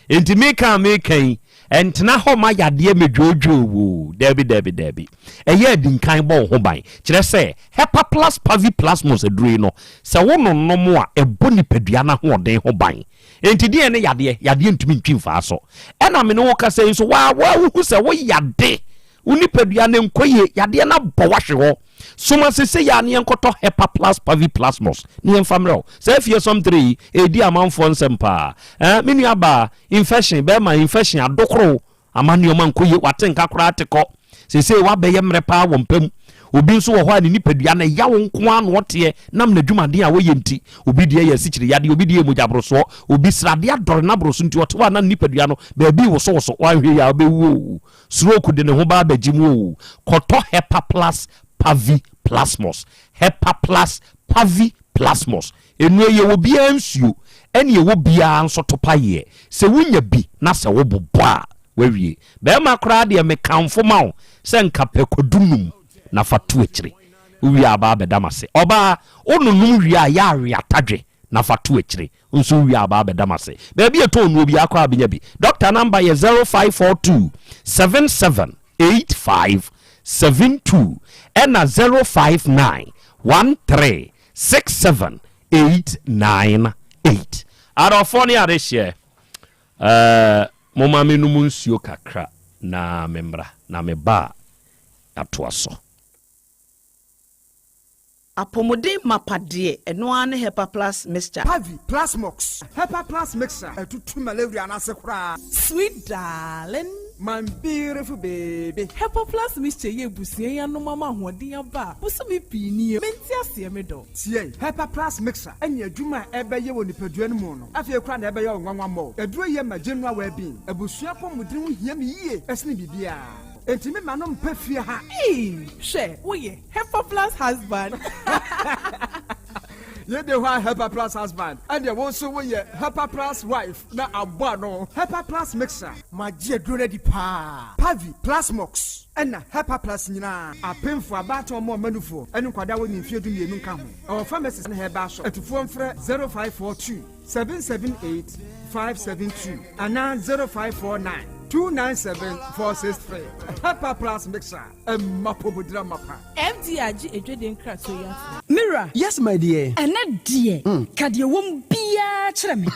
[SPEAKER 4] Nti meka a meka yi, ɛntena hɔ ma yadeɛ medwoodwoo wo. Daabi, daabi, daabi. Ɛyɛ adinkan bɔ wo ho ban. Kyerɛ sɛ Hepa Plus Pavi Plasmos aduro yi no, sɛ wo nonom a, ɛbɔ nipadua no ahoɔden ho ban. Enti deɛn ne yadeɛ? Yadeɛ ntumi ntwi mfaa so. Ɛna me ne wo kasa yi nso, waa waa wohu sɛ wo yade, wo nipadua no nkɔ yie, yadeɛ no abɔ wahwe hɔ. Soma sese yɛ a ne yɛnkɔtɔ Hepa Plus Pavi Plasmos ne yɛmfa mmerɛ wo. Saa afie sɔmtere yi, ɛredi amanfoɔ nsɛm paa. Eh, me nua baa, infection, bɛrima, infection, adokoro, ama nneɛma nkɔ yie, wate nka koraa te kɔ. Seesei wabɛyɛ mmerɛ paa wɔ mpa mu. Obi nso wɔ hɔ a ne nipadua no ɛyaw nko ara na ɔteɛ nam n'adwumaden a ɔyɛ nti. Obi deɛ yɛ asikyire yadeɛ, obi deɛ yɛ mogyaborosoɔ, obi sradeɛ adɔre n'aboroso nti ɔte hɔ a na ne nipadua no baabi rewosowoso. Wanhwɛ yie a wobɛwu o. Stroke de ne ho ba abɛgye mu o. Kɔtɔ Hepa Plus Pavi Plasmos. Hepa Plus Pavi Plasmos. Plasmos. Nnuro yi yɛwɔ biara nsuo ɛne yɛwɔ biara nso topayeɛ. Sɛ wonya bi na sɛ wobobɔ a, woawie. Barima koraa deɛ mekamfo ma wo sɛ nka pɛ kwadu num na fa to akyire. Wowie a aba abɛda m'ase. Ɔbaa, wononom wie a yɛ awe atadwe na fa to akyire. Wo nso wowie a aba abɛda m'ase. Baabi a ɛtɔn nnuro biara koraa bɛnya bi. Dɔkta namba yɛ 0542 77 85 72 ɛna 059 13 67 898. Adɔfoɔ ne adehyeɛ, eh, momma mennom nsuo kakra na memmra, na meba a, yɛatoa so.
[SPEAKER 5] Apɔmuden mapa deɛ, ɛno ara ne Hepa Plus Mixture.
[SPEAKER 11] Pavi, Plasmox, Hepa Plus Mixture, ɛtutu malaria no ase koraa.
[SPEAKER 23] Sweet darling.
[SPEAKER 11] My beautiful baby.
[SPEAKER 23] Hepa Plus Mixture yi abusua yi anom ama ahoɔden aba a bosome pii nie. Mente aseɛ me dɔ.
[SPEAKER 11] Tie, Hepa Plus Mixture ne adwuma a ɛbɛyɛ wɔ nipadua no mu no, afei koraa na ɛbɛyɛ wo nwanwa mmɔ. Aduro yi yɛ ma general well-being. Abusua apɔmuden ho hia me yie sene biribiara. Enti me ma no mpɛ fie ha.
[SPEAKER 23] Eii hwɛ woyɛ Hepa plus husband.
[SPEAKER 11] Yei de hɔ a Hepa plus husband ɛneɛ wo nso woyɛ Hepa plus wife na abɔ ano. Hepa plus mixer. Magye aduro no adi paa. Pavi, Plasmox ɛna Hepa plus nyinaa. Apemfoɔ, abaatan ɔmo ɔma nufoɔ ɛne nkwadaa a wɔnni mfeɛ 12 nka ho. Ɛwɔ pharmacies ne herbal shop. Atufoɔ mfrɛ 0542 778 572 anaa 0549 297 463. Hepa plus mixer ɛma pomodira mapa.
[SPEAKER 23] FDA agye adwadie nkratoɔ yi atom.
[SPEAKER 24] Me wura.
[SPEAKER 25] Yes my dear.
[SPEAKER 24] Ɛnnɛ deɛ, ka deɛ ɛwɔ mu biara kyerɛ me.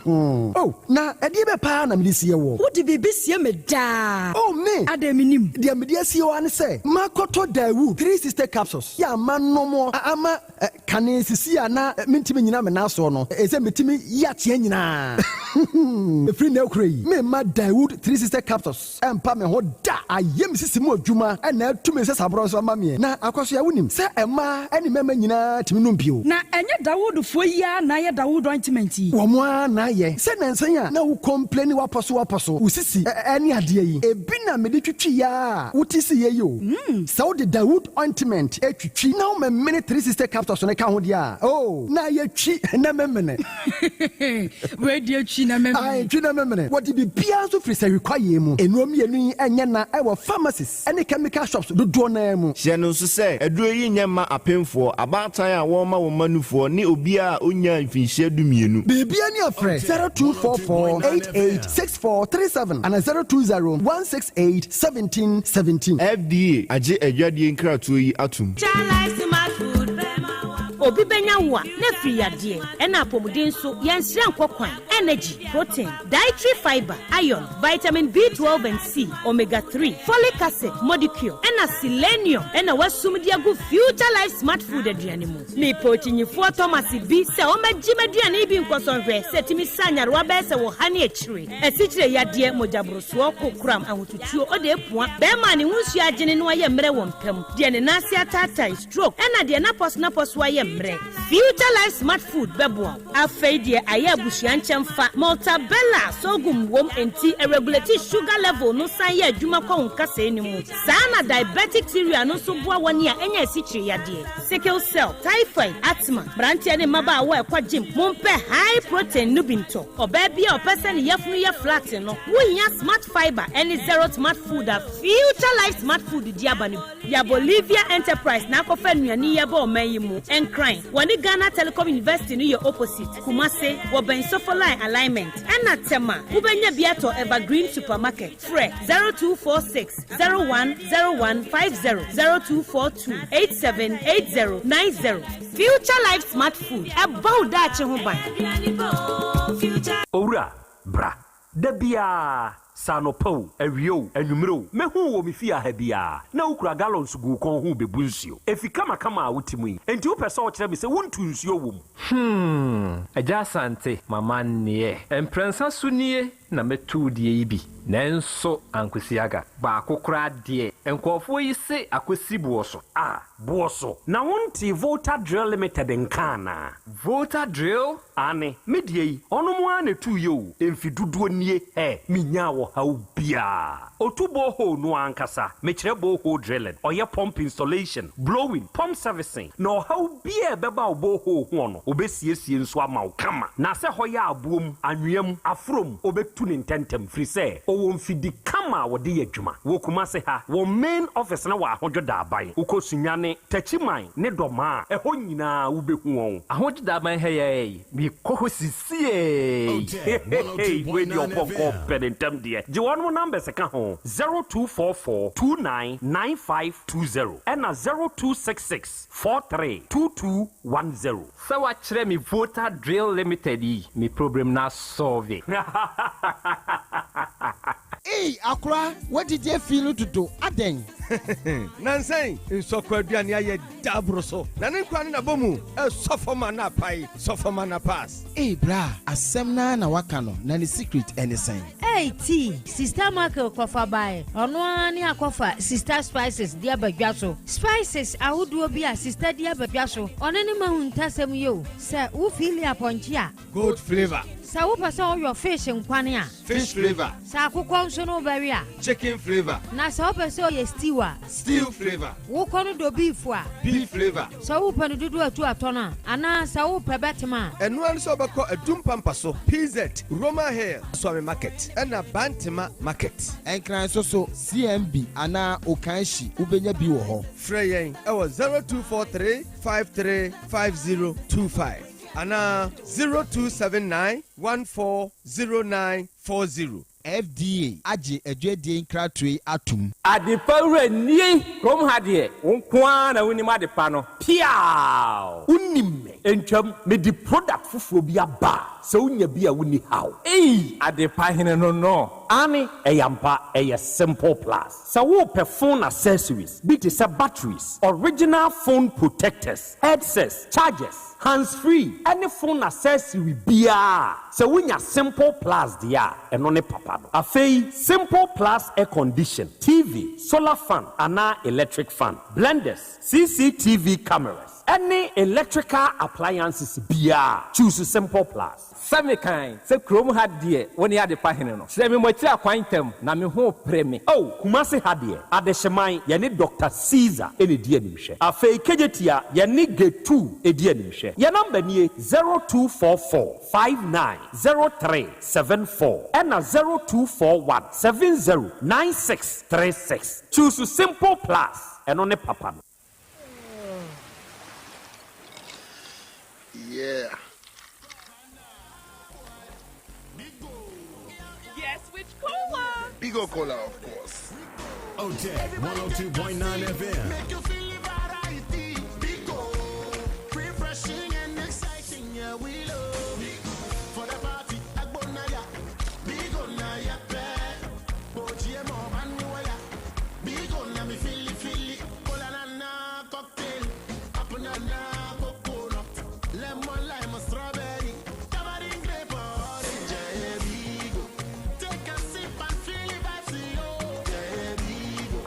[SPEAKER 25] Oh, na ɛdeɛ bɛ paa na mede sie woɔ?
[SPEAKER 24] Wode biribi sie me daa.
[SPEAKER 25] Oh, me!
[SPEAKER 24] Adɛn mennim?
[SPEAKER 25] Deɛ mede asie wo ara ne sɛ, makɔtɔ Daewoo 360 capsules yɛ a manom a ama kane sisi a na mentumi nnyina me nan soɔ no, ɛsɛ metumi yi ateɛ nyinaa. Ɛfiri nnɛ rekora yi, meremma Daewoo 360 capsules ɛmpa me ho da. Ayɛ me sisi mu adwuma na atu me nsasaborɔ nso ama meɛ. Na Akwasoa, wonim sɛ mmaa ne mmarima nyinaa tumi nom bio.
[SPEAKER 24] Na ɛnyɛ Dawoodfoɔ yi ara na ayɛ Dawood ointment yi?
[SPEAKER 25] Wɔn ara na ayɛ. Sɛ nnansa yi a na wo complaini w'apɔso w'apɔso, wo sisi ne adeɛ yi, ebi na mede twitwi ara a wote siiɛ yi o. Sɛ wode Dawood ointment twitwi na womemene 360 capsules no ka ho deɛ a, oh, na ayɛ twi na memene.
[SPEAKER 24] Wei deɛ twi na memene.
[SPEAKER 25] Ae, twi na memene. Wɔde biribiara nso firi sahwi kwaeɛ mu. Nnuro mmienu yi nyɛ na ɛwɔ pharmacies ne chemical shops dodoɔ no ara mu.
[SPEAKER 26] Hyɛ no nso sɛ, aduro yi nyɛ mma apemfoɔ, abaatan a wɔrema wɔn mma nufoɔ, ne obiara a ɔnnyaa mfinhyia dumienu.
[SPEAKER 25] Biribiara ni a frɛ 0244 88 64 37 anaa 020 168 17 17.
[SPEAKER 26] FDA agye adwadie nkratoɔ yi atom.
[SPEAKER 9] Obi bɛnya wo a, na afiri yadeɛ, ɛna apɔmuden nso, yɛnsrɛ nkɔ kwan, energy, protein, dietary fiber, iron, vitamin B12 and C, omega 3, folic acid, modicure, ɛna selenium, ɛna wasum de agu Future Life Smart Food aduane mu. Mepɛ okyinyifoɔ Thomas bi sɛ ɔmmɛgye m'aduane yi bi nkɔsɔ nhwɛ sɛ ɛtumi sa nyarewa bɛyɛ sɛ wɔ ha ne akyire. Asikyire yadeɛ, mogyaborosoɔ, kokoram, ahotutuo, ɔde apua, bɛrima a ne ho nsuo agyene na wayɛ mmerɛ wɔ mpa mu, deɛ ne nan ase ataatae, stroke, ɛna deɛ n'apɔso ayɛ mmerɛ. Future Life Smart Food bɛboa wo. Afei deɛ ayɛ abusua nkyɛmfa, Maltabella sorghum wom enti ɛregulate sugar level no san yɛ adwuma kɔ wo nkasɛɛ no mu. Saa na diabetic cereal no nso boa wɔn a anya asikyire yadeɛ, sickle cell, typhoid, asthma, mmeranteɛ ne mmabaawa a ɛkɔ gym, mompɛ high protein no bi ntɔ. Ɔbaa bi a ɔpɛ sɛ ne yafunu yɛ flat no, wohia Smart Fiber ne Zero Smart Food a Future Life Smart Food di aba no bi. Ya Bolivia Enterprise na akɔfa nnuane yi aba ɔman yi mu. Nkran, wɔne Ghana Telecom University no yɛ opposite. Kumase, wɔbɛn Sofoline Alignment. Ɛna Tema, wobɛnya bi atɔ Evergreen Supermarket. Frɛ 0246 010150, 0242 878090. Future Life Smart Food, ɛbɔ wo daakye ho ban.
[SPEAKER 4] Owura, bra. Da biara, sɛ anɔpa o, awia o, anwummere o, mehu wo wɔ me fie ha biara, na wokura gallons gu wo kɔn ho rebebu nsuo. Efi kamakama a wote mu yi, enti wopɛ sɛ wokyerɛ me sɛ wontu nsuo wɔ mu?
[SPEAKER 27] Hmm, Agya Asante, m'amanneɛ. Mprɛnsa so nie.
[SPEAKER 13] na mɛtu wo deɛ yi bi, nanso ankosi aga. Baako koraa deɛ, nkurɔfoɔ yi se akɔsi boɔ so.
[SPEAKER 4] Ah, boɔ so. Na wontee Volta Drill Limited nka anaa?
[SPEAKER 13] Volta Drill?
[SPEAKER 4] Aane, me deɛ yi, ɔnom ara na ɛtuiɛ o, mfe dodoɔ nie, hɛ, menyaa ɔhaw biara. Ɔtu borehole no ara ankasa, mekyerɛ borehole drilling, ɔyɛ pump installation, blowing, pump servicing, na ɔhaw biara a ɛbɛba wo borehole hoɔ no, ɔbɛsiesie nso ama wo kama. Na sɛ hɔ yɛ aboɔ mu, anwea mu, aforɔ mu, ɔbɛtu no ntɛntɛm, firi sɛ ɔwɔ mfidi kama a wɔde yɛ adwuma. Wɔ Kumase ha, wɔn main office no wɔ Ahodwo Daaban. Wokɔ Sunyani, Techiman ne Dɔmaa a, ɛhɔ nyinaa wobɛhu wɔn.
[SPEAKER 13] Ahodwo Daaban ha yi ara yi, mekɔ hɔ sisiei.
[SPEAKER 4] Hehehe wei deɛ ɔpɔnkɔ pɛ ne ntɛm deɛ. Gye wɔnom numbers ka ho, 0244 29 9520 ɛna 0266 43 2210.
[SPEAKER 13] Sɛ wakyerɛ me Volta Drill Limited yi, me problem no asɔlve.
[SPEAKER 14] Ei akora wadidi afi no dodo adɛn.
[SPEAKER 11] Nansa yi nsɔkɔ aduane ayɛ da aboro so na ne nkwa ne n'abɔmu ɛsɔ fam a na apae sɔ fam a na pass.
[SPEAKER 14] Ei bra asɛm no ara na waka no na ne secret ɛne sɛn.
[SPEAKER 16] Ei tea, Sista Michael kɔfa bae, ɔno ara ne akɔfa Sista Spices de aba dwa so. Spices ahodoɔ bi a Sista de aba dwa so, ɔno ne m'ahuntasɛm yi o, sɛ wo feeli apɔnkye a,
[SPEAKER 11] Goat flavour.
[SPEAKER 16] Sɛ wopɛ sɛ woyɔ fish nkwane a.
[SPEAKER 11] Fish flavour.
[SPEAKER 16] Sɛ akokɔ nso no wobɛwe a.
[SPEAKER 11] Chicken flavour.
[SPEAKER 16] Na sɛ wopɛ sɛ ɔyɛ stew a.
[SPEAKER 11] Stew flavour.
[SPEAKER 16] Wokɔ no dɔ beef a.
[SPEAKER 11] Beef flavour.
[SPEAKER 16] Sɛ wopɛ no dodo atu atɔ no a, anaa sɛ wopɛ bɛtem a.
[SPEAKER 11] Ɛno ara ne sɛ wobɛkɔ Adum Pampa so, PZ, Roma Hill, Suame Market, ɛna Bantema Market.
[SPEAKER 14] Nkran nso so, CMB anaa Okanshi, wobɛnya bi wɔ hɔ.
[SPEAKER 11] Frɛ yɛn wɔ 0243 53 5025. Anaa 0279 1409 40.
[SPEAKER 14] FDA agye adwadie nkratoɔ yi atom.
[SPEAKER 1] Adepa wura nie! Kurom ha deɛ, wo nko ara na wonim adepa no.
[SPEAKER 4] Piaaww! Wonim me? Ntwam, mede product foforɔ bi aba a, sɛ wonya bi a wonni haw.
[SPEAKER 13] Ei! Adepa hene no no.
[SPEAKER 4] Aane, ɛyɛ ampa, ɛyɛ Simple Plus. Sɛ worepɛ phone accessories bi te sɛ batteries, original phone protectors, headsets, chargers, hands free ne phone accessory biara a, sɛ wonya Simple Plus deɛ a, ɛno ne papa no. Afei Simple Plus air condition, TV, solar fan anaa electric fan, blenders, CCTV cameras, ne electrical appliances biara a, choose Simple Plus.
[SPEAKER 13] Sɛ mekan sɛ kurom ha deɛ wone adepa hene no, kyerɛ me mo akyiri akwan ntɛm, na me ho repere me.
[SPEAKER 4] Oh, Kumasi ha deɛ, Adehyeman, yɛne Doctor Caesar na ɛdi animhwɛ. Afei Kejetia, yɛne Getu di animhwɛ. Yɛn number nie, 0244 59 03 74 ɛna 0241 70 96 36. Choose Simple Plus, ɛno ne papa no.
[SPEAKER 12] Yeah.
[SPEAKER 23] Yes, which cola?
[SPEAKER 12] Bigo Cola, of course.
[SPEAKER 17] OTEC 102.9 FM.
[SPEAKER 12] Make you feel the variety. Bigo. Refreshing and exciting, yeah, we love. For the party, Agbonaya. Bigo na ya pe. Boji mo banuaya. Bigo na mi fili fili. Cola na na cocktail. Apple na na coconut. Lemon, lime, strawberry. Tamarind, grape, orange, yeah, Bigo. Take a sip and feel the vibes, yo. Yeah, Bigo.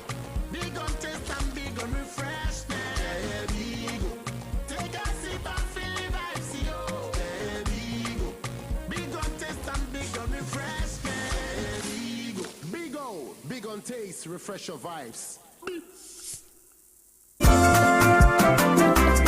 [SPEAKER 12] Big on taste and big on refreshment. Yeah, Bigo. Take a sip and feel the vibes, yo. Yeah, Bigo. Big on taste and big on refreshment. Yeah, Bigo. Big O, big on taste, refresh your vibes.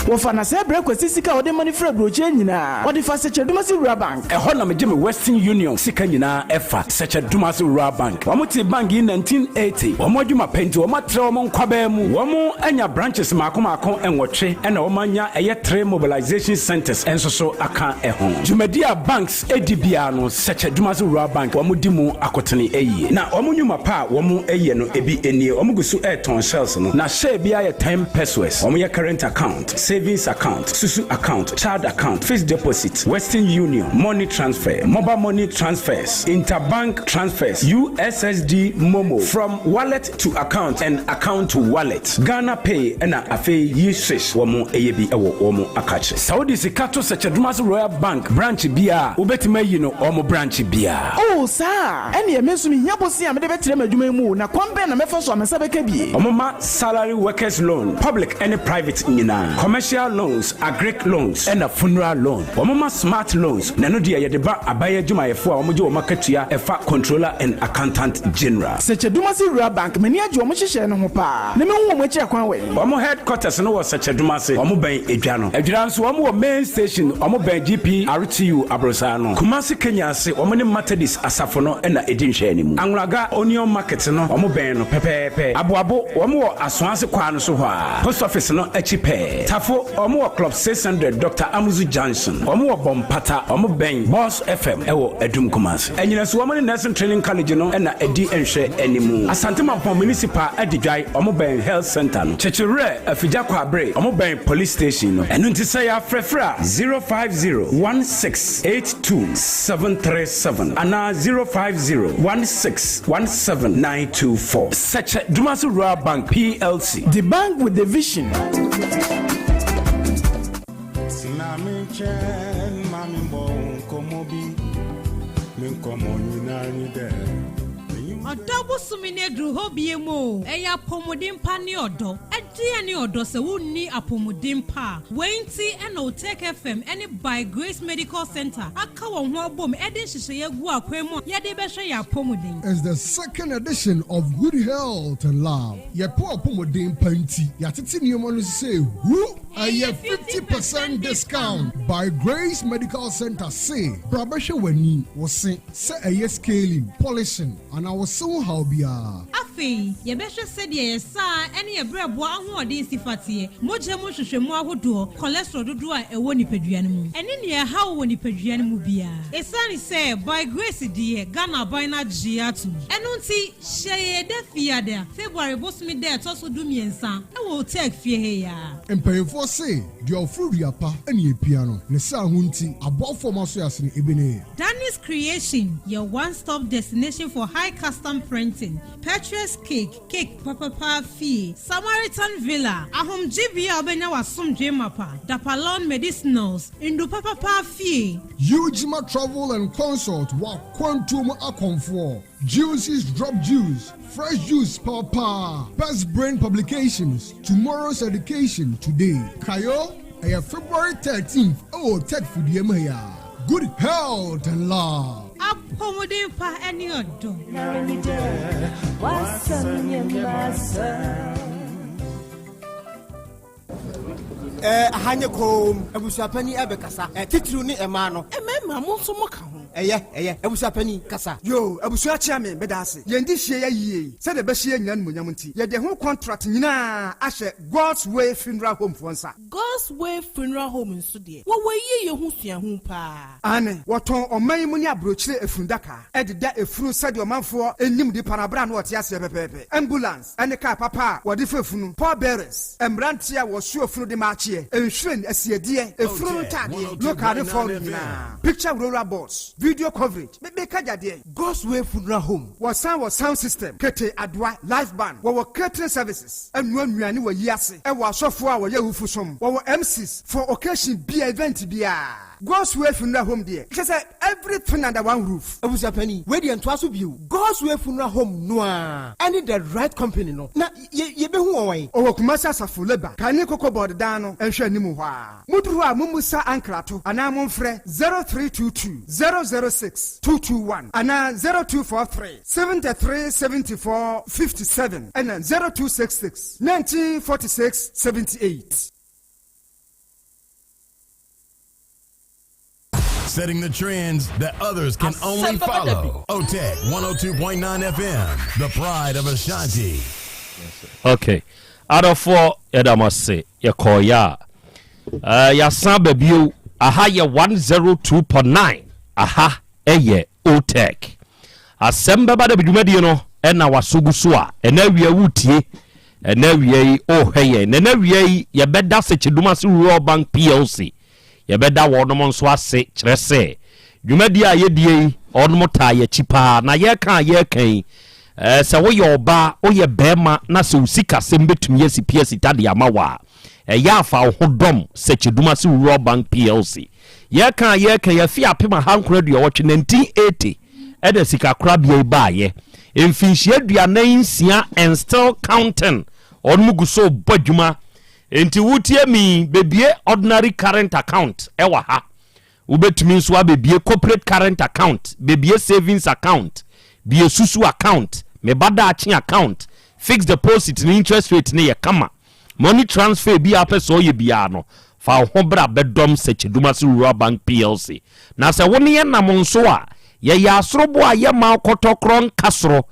[SPEAKER 18] Wɔfa na sɛ brɛ Kwasi sika a ɔde ma no firi aburokyire nyinaa, ɔde fa Sɛkyɛ-Dumasi Rural Bank.
[SPEAKER 19] Ɛhɔ na megye me Western Union sika nyinaa ɛfa, Sɛkyɛ-Dumasi Rural Bank. Wɔn tee bank yi 1980. Wɔn adwuma pa nti wɔn atrɛ wɔn nkwabaa mu. Wɔn anya branches mmaako mmaako nwɔtwe ɛna wɔn anya ɛyɛ three mobilization centers nso so aka ɛho. Dwumadi a banks di biara no, Sɛkyɛ-Dumasi Rural Bank wɔn di mu akotene yie. Na wɔn nnwuma pa a wɔn yɛ no ebi nie, wɔn gu so retɔn shells no, na share biara yɛ 10 pesewas. Wɔn yɛ current account. Savings account, Susu account, Child account, Fixed deposit, Western Union, Money transfer, Mobile money transfers, Interbank transfers, USSD Momo, From wallet to account and account to wallet, Ghana Pay ɛna afei Yi-Swish wɔn yɛ bi wɔ wɔn akakye. Sɛ wode sika to Sɛkyɛdomase Royal Bank branch biara a, wobɛtumi ayi no wɔn branch biara.
[SPEAKER 18] Oh, saa a? Ɛnneɛ me nso mehia bosea a mede bɛtrɛ m'adwuma yi mu o, na kwan bɛn na mɛfa so a me nsa bɛka bi?
[SPEAKER 19] Wɔma salary workers loan, public ne private nyinaa, commercial loans, agric loans ɛna funeral loan. Wɔma smart loans, na ɛno deɛ yɛde ba aban adwumayɛfoɔ a wɔgye wɔn akatua ɛfa Controller and Accountant General.
[SPEAKER 18] Sɛkyɛdumase Rural Bank, m'ani agye wɔn nhyehyɛɛ no ho paa, na mehu wɔn akyiri akwan wɛn?
[SPEAKER 19] Wɔn headquarters no wɔ Sɛkyɛdumase, wɔn bɛn Edwa no. Adwira nso wɔn wɔ main station, wɔn bɛn GPRTU aborosan no. Kumasi Kenya ase, wɔn ne Methodist asafo no na ɛdi nhwɛanimu. Anwulaga Onion Market no, wɔn bɛn no pɛpɛɛpɛ. Aboabo, wɔn wɔ Asoase kwaa no so hɔ ara, Post Office no akyi pɛɛ. Tafo, wɔn wɔ Club 600, Doctor Amuzu Junction. Wɔn wɔ Bompata, wɔn bɛn Boss FM wɔ Adum Kumasi. Anyinaso, wɔn ne Nursing Training College no na ɛdi nhwɛanimu. Asante Mampong Municipal Adidwae, wɔn bɛn Health Centre no. Kyekyewerɛ, Afigya Kwabre, wɔn bɛn Police Station no. Ɛno nti sɛ yɛafrɛfrɛ a, 050 16 82 737 anaa 050 16 17 924. Sɛkyɛ Dumasi Rural Bank PLC.
[SPEAKER 18] The bank with the vision.
[SPEAKER 2] Tena me nkyɛn ma me mbɔ wo nkɔmmɔ bi Me nkɔmmɔ nyinaa nye dɛ
[SPEAKER 3] Ɔdɔ bosome no aduru hɔ biom o, ɛyɛ apɔmuden pa ne ɔdɔ. Ɛdeɛn ne ɔdɔ sɛ wonni apɔmuden pa a? Wei nti na Otec FM ne By Grace Medical Centre aka wɔn ho abom de nhyehyɛeɛ agu akwan mu a yɛde rebɛhwɛ yɛn apɔmuden.
[SPEAKER 15] It's the second edition of Good Health and Love. Yɛpɛ w'apɔmuden pa nti, yɛatete nneɛma no sɛ hu! Ɛyɛ 50 percent discount! By Grace Medical Centre se bra bɛhwɛ w'ani, wo se, sɛ ɛyɛ scaling, polishing, anaa wo se ho haw biara.
[SPEAKER 3] Afei, yɛbɛhwɛ sɛdeɛ yɛn saa ne yɛn berɛboɔ ahoɔden si fa teɛ, mogya mu nhwehwɛmu ahodoɔ, cholesterol dodoɔ a ɛwɔ nipadua no mu, ɛne nea ɛhaw wɔ nipadua no mu biara. Ɛsiane sɛ By Grace deɛ Ghana aban no agye atom, ɛno nti hyɛ yɛn da Fiada, February bosome da a ɛtɔ so 13 wɔ Otec fie ha yi ara.
[SPEAKER 15] Mpanyinfoɔ se, deɛ ɔforo dua pa ne epia no, ne saa ho nti, aboafoɔ ma so yɛ asene ebi ne.
[SPEAKER 3] Danny's Creation, your one-stop destination for high custom printing, Petrus Cake, cake papapa fie, Samaritan Villa, ahomgyebea a wobɛnya w'asomdwe mapa, Dapalon Medicinals, ndu papapa fie.
[SPEAKER 15] Ujima Travel and Consult w'akwantuo mu akɔmfoɔ, Juices Drop Juice, Fresh Juice Papa, Best Brain Publications, Tomorrow's Education Today. Kayo, ɛyɛ February 13th ɛwɔ Tech Fidie mu ha. Good health and love.
[SPEAKER 3] Apɔmuden pa ne ɔdɔ.
[SPEAKER 7] Aha nye koom. Abusuapani ɛbɛkasa. Titiriw ne ɛmaa no.
[SPEAKER 5] Mmarima mo nso mo ka ho.
[SPEAKER 7] Ɛyɛ, ɛyɛ. Abusuapani, kasa.
[SPEAKER 11] Yo, abusua kyea me, meda ase. Yɛn de hyia yɛ yie sɛdeɛ ɛbɛhyɛ yɛn nyinaa animuonyam nti, yɛde ho contract nyinaa ahyɛ God's Way Funeral Home foɔ nsa.
[SPEAKER 23] God's Way Funeral Home nso deɛ, wɔwɔ yie yɛ ho suahu paa.
[SPEAKER 11] Aane, wɔtɔn ɔman yi mu ne aburokyire efundaka de da efunu sɛdeɛ ɔmanfoɔ nnim nipa no aberɛ a na ɔte aseɛ pɛpɛɛpɛ. Ambulance ne kaa papa a wɔde fa efunu, pallbearers, mmeranteɛ a wɔsoa efunu de ma akyeɛ, nhwiren, asiedeɛ, efunu no ntaadeɛ, local ne foreign nyinaa, picture roller boards, video coverage, me meka gyadeɛ. God's Way Funeral Home, wɔsan wɔ sound system, kete, adoa, live band, wɔwɔ catering services, ɛnoa nnuane wɔ yi ase, ɛwɔ asɔfoɔ a wɔyɛ awufo som, wɔwɔ MCs for occasion bia, event biara. God's Way Funeral Home deɛ, kyerɛ sɛ everything under one roof.
[SPEAKER 7] Abusuapani, wei deɛ ntoa so bio. God's Way Funeral Home no ara ɛne the right company no na yɛ yɛbɛhu wɔn wɛn?
[SPEAKER 11] Ɔwɔ Kumasi Asafo Labour kane Cocoa Board dan no nhwɛ anim hɔ ara. Moduru hɔ a mommusa ankrato anaa momfrɛ 0322 006 221 anaa 0243 73 74 57 ɛna 0266 19 46 78.
[SPEAKER 17] Setting the trends that others can only follow. OTEC 102.9 FM, the pride of Ashanti.
[SPEAKER 4] Okay, adɔfoɔ, yɛda mo ase. Yɛkɔɔyɛ a yɛasan ba bio. Aha yɛ 102.9, aha ɛyɛ Otec. Asɛm bɛba da bi dwumadie no ɛna waso gu so a ɛna awia wotie. Ɛnɛ awia yi wohwɛ yɛn. Na ɛnɛ awia yi yɛbɛda Sekyedumase Rural Bank PLC. Yɛbɛda wɔnom nso ase kyerɛ sɛ dwumadie a yɛdie yi wɔnom taa yɛakyi paa. Na yɛreka a yɛreka yi eh, sɛ woyɛ ɔbaa, woyɛ bɛrima na sɛ wo sikasɛm bɛtumi asi pi asita de ama wo a, ɛyɛ a fa wo ho dɔm Sekyedumase Rural Bank PLC. Yɛreka a yɛreka yi afi 1980, 1980, ɛna sikakorabea yi baayɛ. Mfinhyia 46 and still counting, wɔnom gu so bɔ adwuma. Enti wotie me yi, bebie ordinary current account ɛwɔ ha. Wobɛtumi nso abɛbie corporate current account, bebie savings account, bie susu account, me ba daakye account, fixed deposit no interest rate no yɛ kama. Money transfer bi a wopɛ sɛ ɔyɛ biara no, fa wo ho bra bɛdɔm Sɛkyɛdumase Rural Bank PLC. Na sɛ wo ne yɛn nam nso a, yɛyɛ asoroboɔ a yɛmma wo kɔtɔkorɔ nka soro.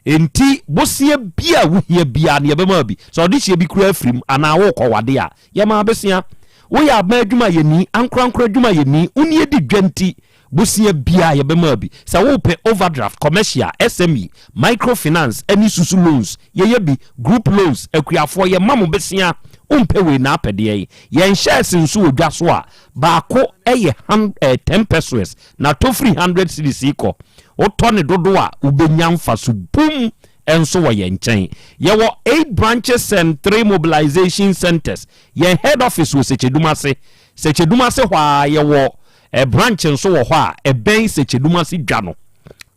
[SPEAKER 4] Enti bosea bi a wohia biara no, yɛbɛma wo bi. Sɛ ɔdehyeɛ bi koraa firi mu anaa worekɔwade a, yɛma wo bosea. Woyɛ aban adwumayɛni, ankorankoro adwumayɛni, wo ne yɛdi dwa nti, Bosea biara yɛbɛma wo bi. Sɛ wopɛ overdraft, commercial, SME, micro finance ne susu loans, yɛyɛ bi. Group loans, akuafoɔ yɛma mo bosea. Wompɛ wei na apɛ deɛn? Yɛn shares nso wɔ dwa so a, baako yɛ hun eh, ten pesewas na tɔ firi hundred cedis kɔ. Wotɔ ne dodoɔ a, wobɛnya mfaso bum nso wɔ yɛn nkyɛn. Yɛwɔ eight branches and three mobilization centers. Yɛn head office wɔ Sekyedumase. Sekyedumase hɔ ara yɛwɔ Branch nso wɔ hɔ a ɛbɛn Sɛkyɛdumase dwa no.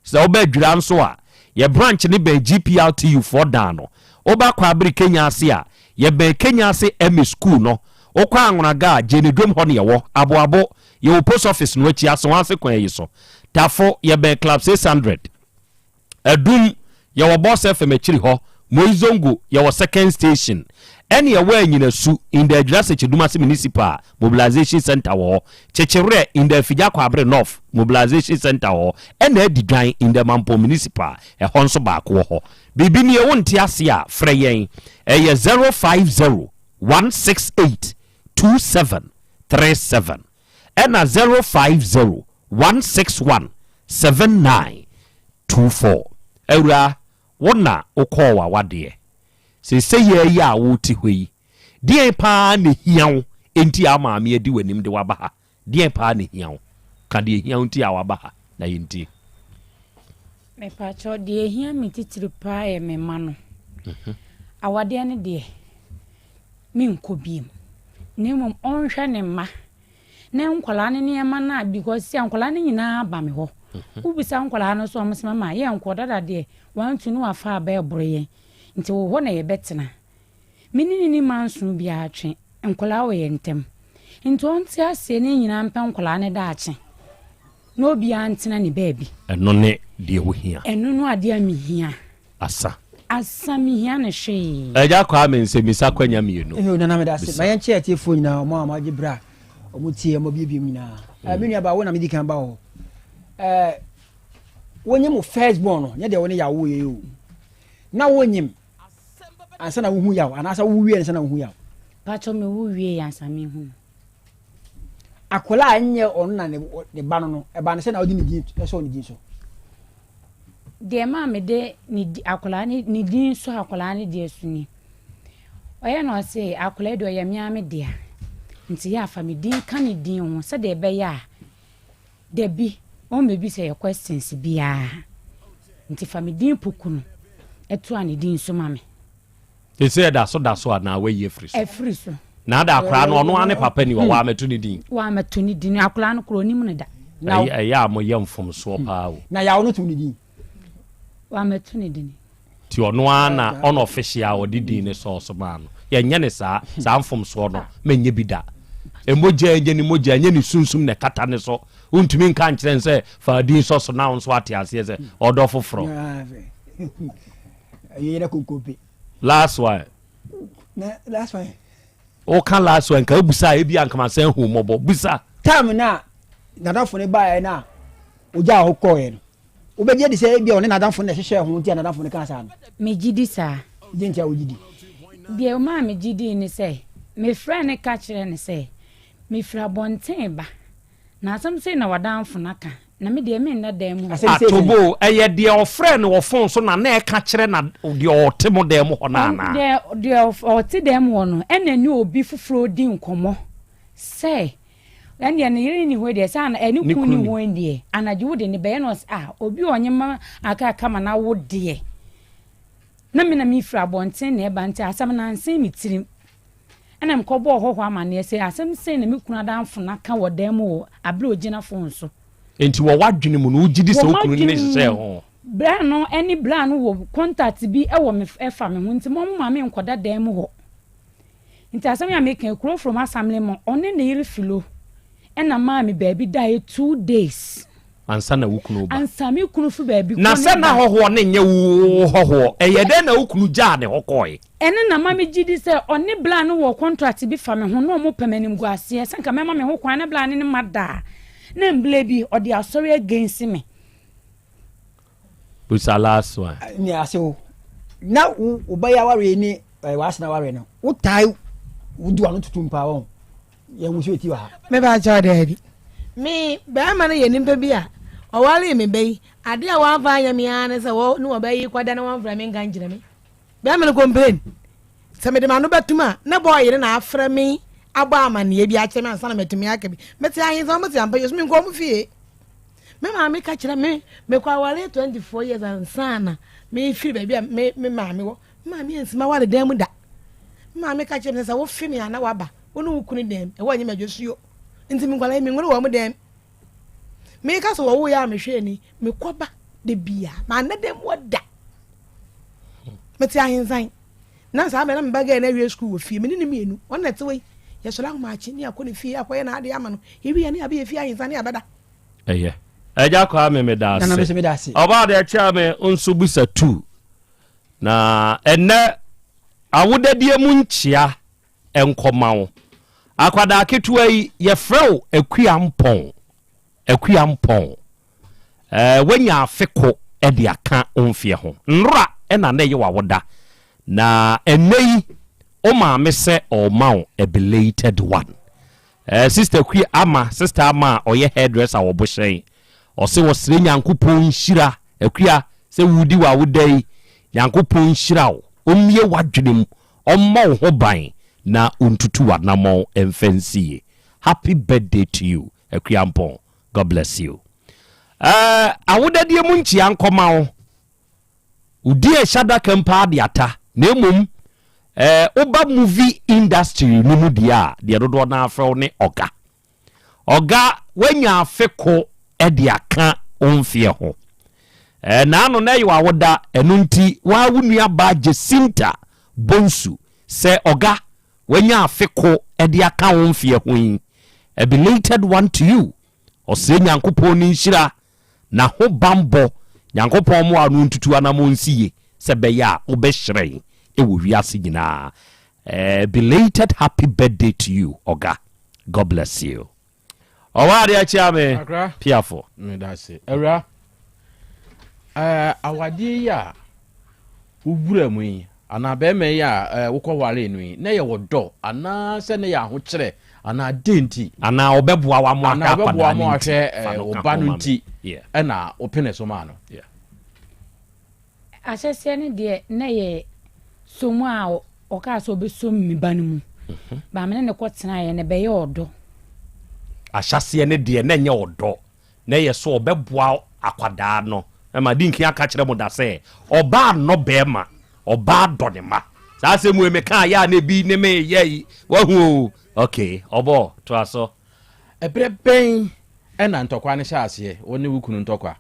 [SPEAKER 4] Sɛ woba Adwira nso a, yɛ branch no bɛn GPRTU foɔ dan no. Woba Kwaabere Kenya ase a, yɛbɛn Kenya ase MA School no. Wokɔ Anwonaga a, Gyenedwom hɔ na yɛwɔ. Aboabo, yɛwɔ Post Office no akyi, Asoase kwan yi so. Tafo, yɛbɛn Club 600. Adum, yɛwɔ Boss FM akyiri hɔ, Moizongo, yɛwɔ Second Station, ɛne ɛwɔ Anyinasu in the Adwira Sekyedumase Municipal Mobilization Centre wɔ hɔ, Kyekyewerɛ in the Afigya Kwabre North Mobilization Centre wɔ hɔ, ɛna Adidwan in the Mampong Municipal, ɛhɔ nso baako wɔ hɔ. Biribi nie wonte aseɛ a, frɛ yɛn, ɛyɛ 050 168 2737. ɛna 050 161 7924. Awuraa, wo na wokɔɔ w'awadeɛ. Seesei yi a wote hɔ yi, deɛn paa na ɛhia wo nti a wo maame adi w'anim de wo aba ha? Deɛn paa na ɛhia wo? Ka deɛ ɛhia wo nti a woaba ha na yɛntie.
[SPEAKER 6] Mepakyɛw, deɛ ɛhia me titiri paa yɛ me mma no. Awadeɛ no deɛ, menkɔ biom. Na mmom ɔnhwɛ ne mma ne nkwadaa no nneɛma no a because sɛ nkwadaa no nyinaa ba me hɔ. Mhm. Wobisa nkwadaa no so a wɔn sɛ mama yɛnkɔ dada deɛ wantu no wafa aba ɛboro yɛn nti wɔ hɔ na yɛbɛtena. Me ne ne ni manso biara twe nkwadaa wɔ yɛn ntam. Nti ɔnte aseɛ ne nyinaa mpɛ nkwadaa no daakye na obiara ntena ne baabi.
[SPEAKER 4] Ɛno ne deɛ wohia.
[SPEAKER 6] Ɛno no adeɛ a mehia.
[SPEAKER 4] Asa.
[SPEAKER 6] Asa mehia no hwee.
[SPEAKER 4] Agya Kwame nsɛmmisa kwanya mienu.
[SPEAKER 8] Eyo nana meda ase.
[SPEAKER 4] Bisa.
[SPEAKER 8] Ma yɛnkyɛ atiefoɔ nyinaa wɔn a wɔagye berɛ a wɔtie wɔn abiebie mu nyinaa. Eh, me nua baa wo na medi kan ba hɔ. Eh, wonyim wo first born no, nyɛ deɛ wo ne yaw woyɛ yi o. Na wonyim ansa na wohu yaw anaasɛ wo wie ansa na wohu yaw.
[SPEAKER 6] Pacho me wo wie ansa me hu.
[SPEAKER 8] Akwadaa a ɛnyɛ ɔno na ne ba no no, ɛba no sɛ na wode ne din sɔɔ ne din so.
[SPEAKER 6] Deɛ ɛmaa mede ne di akwadaa no ne din sɔɔ akwadaa no deɛ so ni. Ɔyɛ na ɔse akwadaa yi deɛ ɔyɛ me ara me dea. Nti yɛ a fa me din ka ne din ho sɛdeɛ ɛbɛyɛ a da bi ɔmmɛbisa yɛ questions biara. Nti fa me din poku no toa ne din so ma me.
[SPEAKER 4] Sese ɛda so da so anaa wayi afiri so?
[SPEAKER 6] Afiri so.
[SPEAKER 4] Na ada akwaraa no ɔno ara ne papa ni hɔ wamɛto ne din.
[SPEAKER 6] Wamɛto ne din akwaraa no koraa onim no da.
[SPEAKER 4] Ɛyɛ a moyɛ mfomsoɔ paa o.
[SPEAKER 8] Na yaw no to ne din.
[SPEAKER 6] Wamɛto ne din.
[SPEAKER 4] Ti ɔno ara na unofficial a ɔde din no sɔɔ so maa no. Yɛnyɛ ne saa saa mfomsoɔ no menyɛ bi da. Mogya nyɛ ne mogya nyɛ ne sunsum na ɛkata ne so. Wontumi nka nkyerɛ no sɛ fa din sɔ so na wo nso ate aseɛ sɛ ɔdɔ foforɔ. Last one.
[SPEAKER 8] Last one.
[SPEAKER 4] Woka last one nka wobusa a ebi anka masan hu mmɔbɔ busa.
[SPEAKER 8] Time na nadamfo no baeɛ na ogyaa hɔ kɔɔeɛ no wobɛgye adi sɛ ebia ɔne nadamfo no na ɛhyehyɛɛ ho nti a nadamfo no kaa saa no?
[SPEAKER 6] Megye di saa.
[SPEAKER 8] Deɛ nti a wogye di?
[SPEAKER 6] Deɛ ɔmaa megye dii ne sɛ mefrɛɛ no ka kyerɛɛ no sɛ mefiri abɔnten reba na asɛm sei na w'adamfo no aka. Na me deɛ menna dan mu hɔ.
[SPEAKER 4] Atobo, ɛyɛ deɛ ɔfrɛɛ no wɔ fon so na na ɛka kyerɛ na deɛ ɔte mo dan mu hɔ no anaa?
[SPEAKER 6] Deɛ deɛ ɔte dan mu hɔ no ɛna ne obi foforɔ di nkɔmmɔ sɛ ɛndeɛ ne yere nni hɔ yi deɛ sɛ ana ɛne
[SPEAKER 4] Ne
[SPEAKER 6] kunu
[SPEAKER 4] kunu
[SPEAKER 6] nni
[SPEAKER 4] ni.
[SPEAKER 6] hɔ yi deɛ anadwo wode ne bɛyɛ na ɔsɛ ah obi a ɔnye ma aka kama na wo deɛ na me na mefiri abɔnten na ɛba nti asɛm no ansen me tirim. Ɛna mekɔbɔɔ hɔhoɔ amanneɛ sɛ asɛm sei na me kunu adamfo no aka wɔ dan mu wɔ aberɛ a ɔgyina fon so.
[SPEAKER 4] Enti wɔ w'adwene mu no, wogye di sɛ
[SPEAKER 6] Wɔ
[SPEAKER 4] wo kunu ne no
[SPEAKER 6] m'adwene mu
[SPEAKER 4] hyehyɛɛ
[SPEAKER 6] no,
[SPEAKER 4] ho?
[SPEAKER 6] bra no ne bra no wɔ contact bi wɔ me ɛfa me ho nti mo mma me nkɔda dan mu hɔ. Nti asɛm yi a meka yi, kuro from Asamle ma ɔne ne yere Philo ɛna maa me baabi daeɛ 2 days.
[SPEAKER 4] Ansa na wo kunu reba.
[SPEAKER 6] Ansa me kunu fi baabi kɔ
[SPEAKER 4] Na
[SPEAKER 6] ne
[SPEAKER 4] sɛ na
[SPEAKER 6] ba.
[SPEAKER 4] hɔhoɔ no nyɛ wo hɔhoɔ, ɛyɛ dɛn na wo kunu gyaa ne hɔ kɔe?
[SPEAKER 6] Ɛno na ma me gye di sɛ ɔne bla no wɔ contract bi fa me ho na ɔmo pɛ m'animguaseɛ sɛ nka mɛma me ho kwan na bla ne ne ma da a na mblɛ bi ɔde asɔre against me.
[SPEAKER 4] Busa last one.
[SPEAKER 8] Nea ase wo na wo wo ba yi awareɛ ne eh, w'asena awareɛ no wotae wodi w'ano tutum paa wɔn yɛn ho so eti wɔ ha.
[SPEAKER 10] Me ba kyɛw daabi. Me bɛrima no yɛ nipa bi a ɔwaree me ba yi adeɛ a wamfa anyɛ me ara ne sɛ wɔ ne ɔbaa yi kɔda na wamfrɛ me nka nkyerɛ me. Bɛrima no complain sɛ mede m'ano bɛtom a na bɔɔ yere na afrɛ me abɔ amanneɛ bi akyerɛ me ansa na matumi aka bi. Mete ahensa wɔn te ampa yɛ so menkɔ wɔn fie. Me maame ka kyerɛ me mekɔ aware 24 years ansa na mefiri baabi a me me maame wɔ. Me maame ansi m'aware dan mu da. Me maame ka kyerɛ me sɛ sɛ wofe me a na waba wo ne wo kunu dan mu ɛhɔ nyɛ m'adwosuo. Nti me nkwadaa yi menwene wɔn dan mu. Meka sɛ wɔwoeɛ a mehwɛɛ ni mekɔba da bia manna dan mu hɔ da. Mete ahensan na saa mmerɛ na me ba gɛɛ no awie sukuu wɔ fie me ne ne mmienu ɔno na ɛte hɔ yi yɛsɔre ahomakye ne akɔ ne fie akɔyɛ n'adeɛ ama no yɛwie a ne yɛabɛyɛ fie ahensan ne yɛabɛda.
[SPEAKER 4] Ɛyɛ. Agya Kwame meda
[SPEAKER 8] Nana me
[SPEAKER 4] ase.
[SPEAKER 8] nso meda ase.
[SPEAKER 4] Ɔbaa deɛ kyea me nso bisa tu. Na ɛnnɛ awodadie mu nkyea nkɔma wo. Akwadaa ketewa yi yɛfrɛ wo Akua Mpɔn. Akua Mpɔn. Ɛɛ woanya afe ko de aka wo mfeɛ ho. Nnora na na ɛyɛ w'awoda. Na ɛnnɛ yi wo maame sɛ ɔrema wo a belated one. Eh, Sister Kwi Ama, Sister Ama a ɔyɛ hairdresser wɔ Bohyɛn, ɔse ɔsrɛ Nyankopɔn nhyira, Akua, sɛ woredi w'awoda yi, Nyankopɔn nhyira wo, ɔmmue w'adwene mu, ɔmmɔ wo ho ban, na ɔntutu w'anamɔn mfa nsi yie. Happy birthday to you, Akua Ampong. God bless you. Eh, awodadie mu nkyea nkɔma wo. Wo din a ɛhyɛ adaka mu paa de ata, na mmom eh, woba movie industry no mu deɛ a, deɛ dodoɔ no ara frɛ wo ne Ɔga. Ɔga, woanya afe ko de aka wo mfeɛ ho. Eh, naano na ɛyɛ w'awoda, ɛno nti woa wo nuabaa Jacinta Bonsu sɛ Ɔga, woanya afe ko de aka wo mfeɛ ho yi, a belated one to you. Ɔsrɛ Nyankopɔn ne nhyira Na ho banbɔ, Nyankopɔn mmoa no ntutu anamɔn nsi ye sɛ ɛbɛyɛ a wobɛhyerɛn wɔ wiase nyinaa. A belated happy birthday to you Oga. God bless you. Ɔwɔ adeɛ kyea me
[SPEAKER 1] Akra.
[SPEAKER 4] Piafo.
[SPEAKER 1] Medase. Awura, ɛɛ awadeɛ yi a wowura mu yi anaa bɛrima yi a ɛɛ wokɔwaree no yi, na ɛyɛ ɔdɔ anaa sɛ na ɛyɛ ahokyerɛ anaa dɛn nti?
[SPEAKER 4] Anaa ɔbɛboa wo ama
[SPEAKER 1] Anaa
[SPEAKER 4] ahwɛ
[SPEAKER 1] ɔbɛboa
[SPEAKER 4] akwadaa
[SPEAKER 1] ma
[SPEAKER 4] no nti,
[SPEAKER 1] wahwɛ
[SPEAKER 4] fa
[SPEAKER 1] ɛɛ
[SPEAKER 4] no
[SPEAKER 1] wo
[SPEAKER 4] ka
[SPEAKER 1] ba
[SPEAKER 4] ho
[SPEAKER 1] no
[SPEAKER 4] ma me.
[SPEAKER 1] nti
[SPEAKER 4] Yeah.
[SPEAKER 1] ɛna wopene so maa no?
[SPEAKER 4] Yeah.
[SPEAKER 6] Ahyɛseɛ no deɛ na ɛyɛ som a ɔkaa sɛ ɔbɛsom me ba no mu. Ba me ne no kɔtenaeɛ no ɛbɛyɛ ɔdɔ.
[SPEAKER 4] Ahyɛseɛ no deɛ na ɛnyɛ ɔdɔ. na ɛyɛ sɛ ɔbɛboa akwadaa no. Ɛma di nkan aka kyerɛ mo da sɛ, ɔbaa nnɔ bɛrima, ɔbaa dɔ ne mma. Saa asɛm wei meka yɛ a na ebi ne me yɛ yi, wahu o. Ok, ɔbɔ, toa so.
[SPEAKER 1] Ɛberɛ bɛn na ntɔkwa no hyɛɛ aseɛ, wo ne wo kunu ntɔkwa?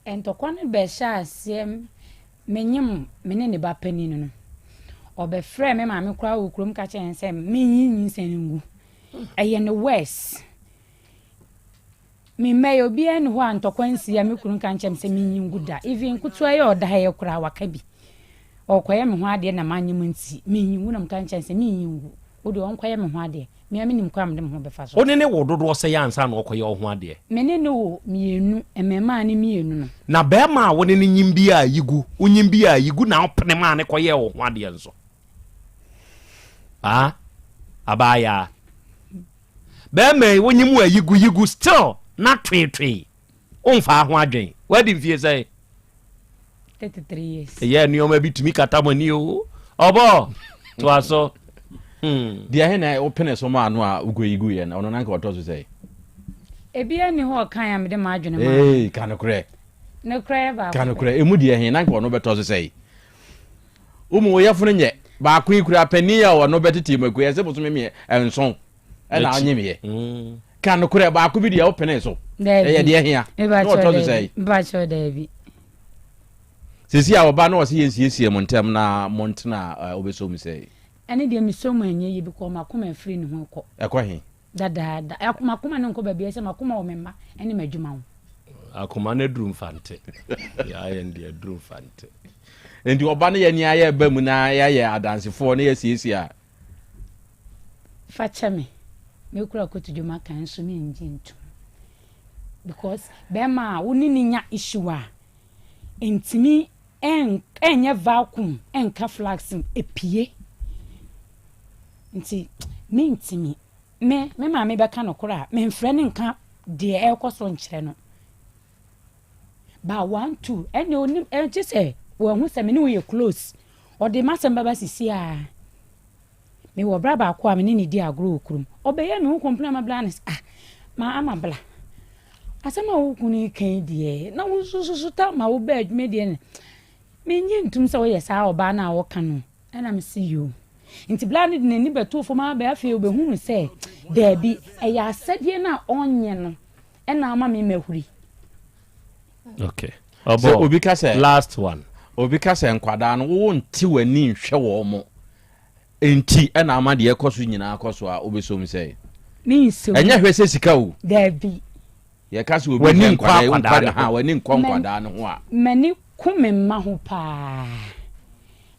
[SPEAKER 6] Ntɔkwa no bɛhyɛɛ aseɛ menyem me ne ne ba panin no. Ɔbɛfrɛɛ me maame koraa wɔ kurom ka kyerɛɛ no sɛ menyi nyinsɛn no ngu. Ɛyɛ ne worse. Me mma yi, obiara nni hɔ a ntɔkwa nsi a me kunu nka nkyerɛ me sɛ menyi ngu da. Even nketewa yi a ɔda ha yi koraa, waka bi. Ɔrekɔyɛ me ho adeɛ na manyɛ mu nti, menyi ngu na meka nkyerɛ no sɛ menyi ngu. Wo deɛ ɔnkɔyɛ me ho adeɛ. Me ara menim kwan a mede me ho bɛfa so.
[SPEAKER 4] Wo ne no wo dodoɔ sɛn ansa na ɔrekɔyɛ wo ho adeɛ?
[SPEAKER 6] Me ne no wo mmienu, mmarimaa no mmienu no.
[SPEAKER 4] Na barima a wo ne no nyim bi a yi gu, wonyim bi a yi gu na wopene maa no kɔyɛɛ wo ho adeɛ nso? Ah, abaayaa. Bɛrima yi wonyim wo ayigu yigu still. na tweetwee womfaa ho adwen. Woadi mfie sɛn?
[SPEAKER 6] 33 years.
[SPEAKER 4] Ɛyɛ nneɛma bi tumi kata mo ani o. Ɔbɔ toa so. Hmm.
[SPEAKER 20] Deɛ he na wopene so maa no a wokɔyi guiɛ no, ɔno na anka ɔtɔ so sɛn?
[SPEAKER 6] Ebia nni hɔ ɔkan a mede m'adwene maa.
[SPEAKER 20] Ee, ka nokorɛ.
[SPEAKER 6] Nokorɛ yɛ baako.
[SPEAKER 20] Ka nokorɛ, emu deɛ he na anka ɔno bɛtɔ so sɛn? Wo mu wo yɛfono nyɛ baako yi koraa, panin a ɔno bɛtetee mu akua, ɛsɛ bosome mmiɛ nson ɛna ɔnyemeɛ. Mm. Ka nokorɛ, baako bi deɛ wopene so. Ɛyɛ deɛ hea na ɔtɔ so sɛn?
[SPEAKER 6] Mepakyɛw daabi.
[SPEAKER 20] Sisi a ɔba na ɔsɛ yɛnsiesie mo ntɛm na montena a wobɛsɔ mu sɛn?
[SPEAKER 6] Ɛne deɛ mesɔ mu ɛnyɛ yie because m'akoma afiri ne ho kɔ.
[SPEAKER 20] Ɛkɔ he?
[SPEAKER 6] Dadaada. M'akoma no nkɔ baabiara sɛ m'akoma wɔ me mma ne m'adwuma ho.
[SPEAKER 4] Akoma no aduru mfante. Deɛ ayɛ no deɛ aduru mfante.
[SPEAKER 20] Nti ɔba no yɛne ayɛ ba mu na yɛayɛ adansefoɔ na yɛasiesie a.
[SPEAKER 6] Fa kyɛ me. Mekura kotodwe maka nso mengye ntom. Because bɛrima a wo ne no nya issue a, ntumi ɛnyɛ vacuum ɛnka flags mu, ɛpue. Nti mentumi. Me, me maame bɛka nokorɛ a, memfrɛ no nka deɛ ɛrekɔ so nkyerɛ no. But one, two, ɛnneɛ onim, ɛgye sɛ wahu sɛ me ne wo yɛ close. Ɔde m'asɛm bɛba sisi a. Mewɔ bra baako a me ne no di agorɔ wɔ kurom. Ɔbɛyɛ me ho complain ama bla ne sɛ, ah, ma ama bla. Asɛm a wo kunu yi ka yi deɛ, na wo nso so ta ma wo baa adwuma deɛ no, mennye ntom sɛ woyɛ saa ɔbaa no a wɔka no. Ɛna me se yoo. Nti bla no de n'ani bɛtoo fam ara bɛɛ afei ɔbɛhunu sɛ daabi, ɛyɛ asɛdeɛ no a ɔnyɛ no ɛna ama me mahuri.
[SPEAKER 4] Okay.
[SPEAKER 20] Sɛ obi ka sɛ
[SPEAKER 4] last one.
[SPEAKER 20] Obi ka sɛ nkwadaa no wo nte w'ani nhwɛ wɔn mo nti ɛna ama deɛ ɛkɔ so nyinaa kɔ so a wobɛsom sɛ.
[SPEAKER 6] Mensom.
[SPEAKER 20] Ɛnyɛ hwɛ sɛ sika o.
[SPEAKER 6] Daabi.
[SPEAKER 20] Yɛka sɛ obi hwɛ nkwadaa ha w'ani nkɔ nkwadaa no ho a.
[SPEAKER 6] M'ani ku me mma ho paa.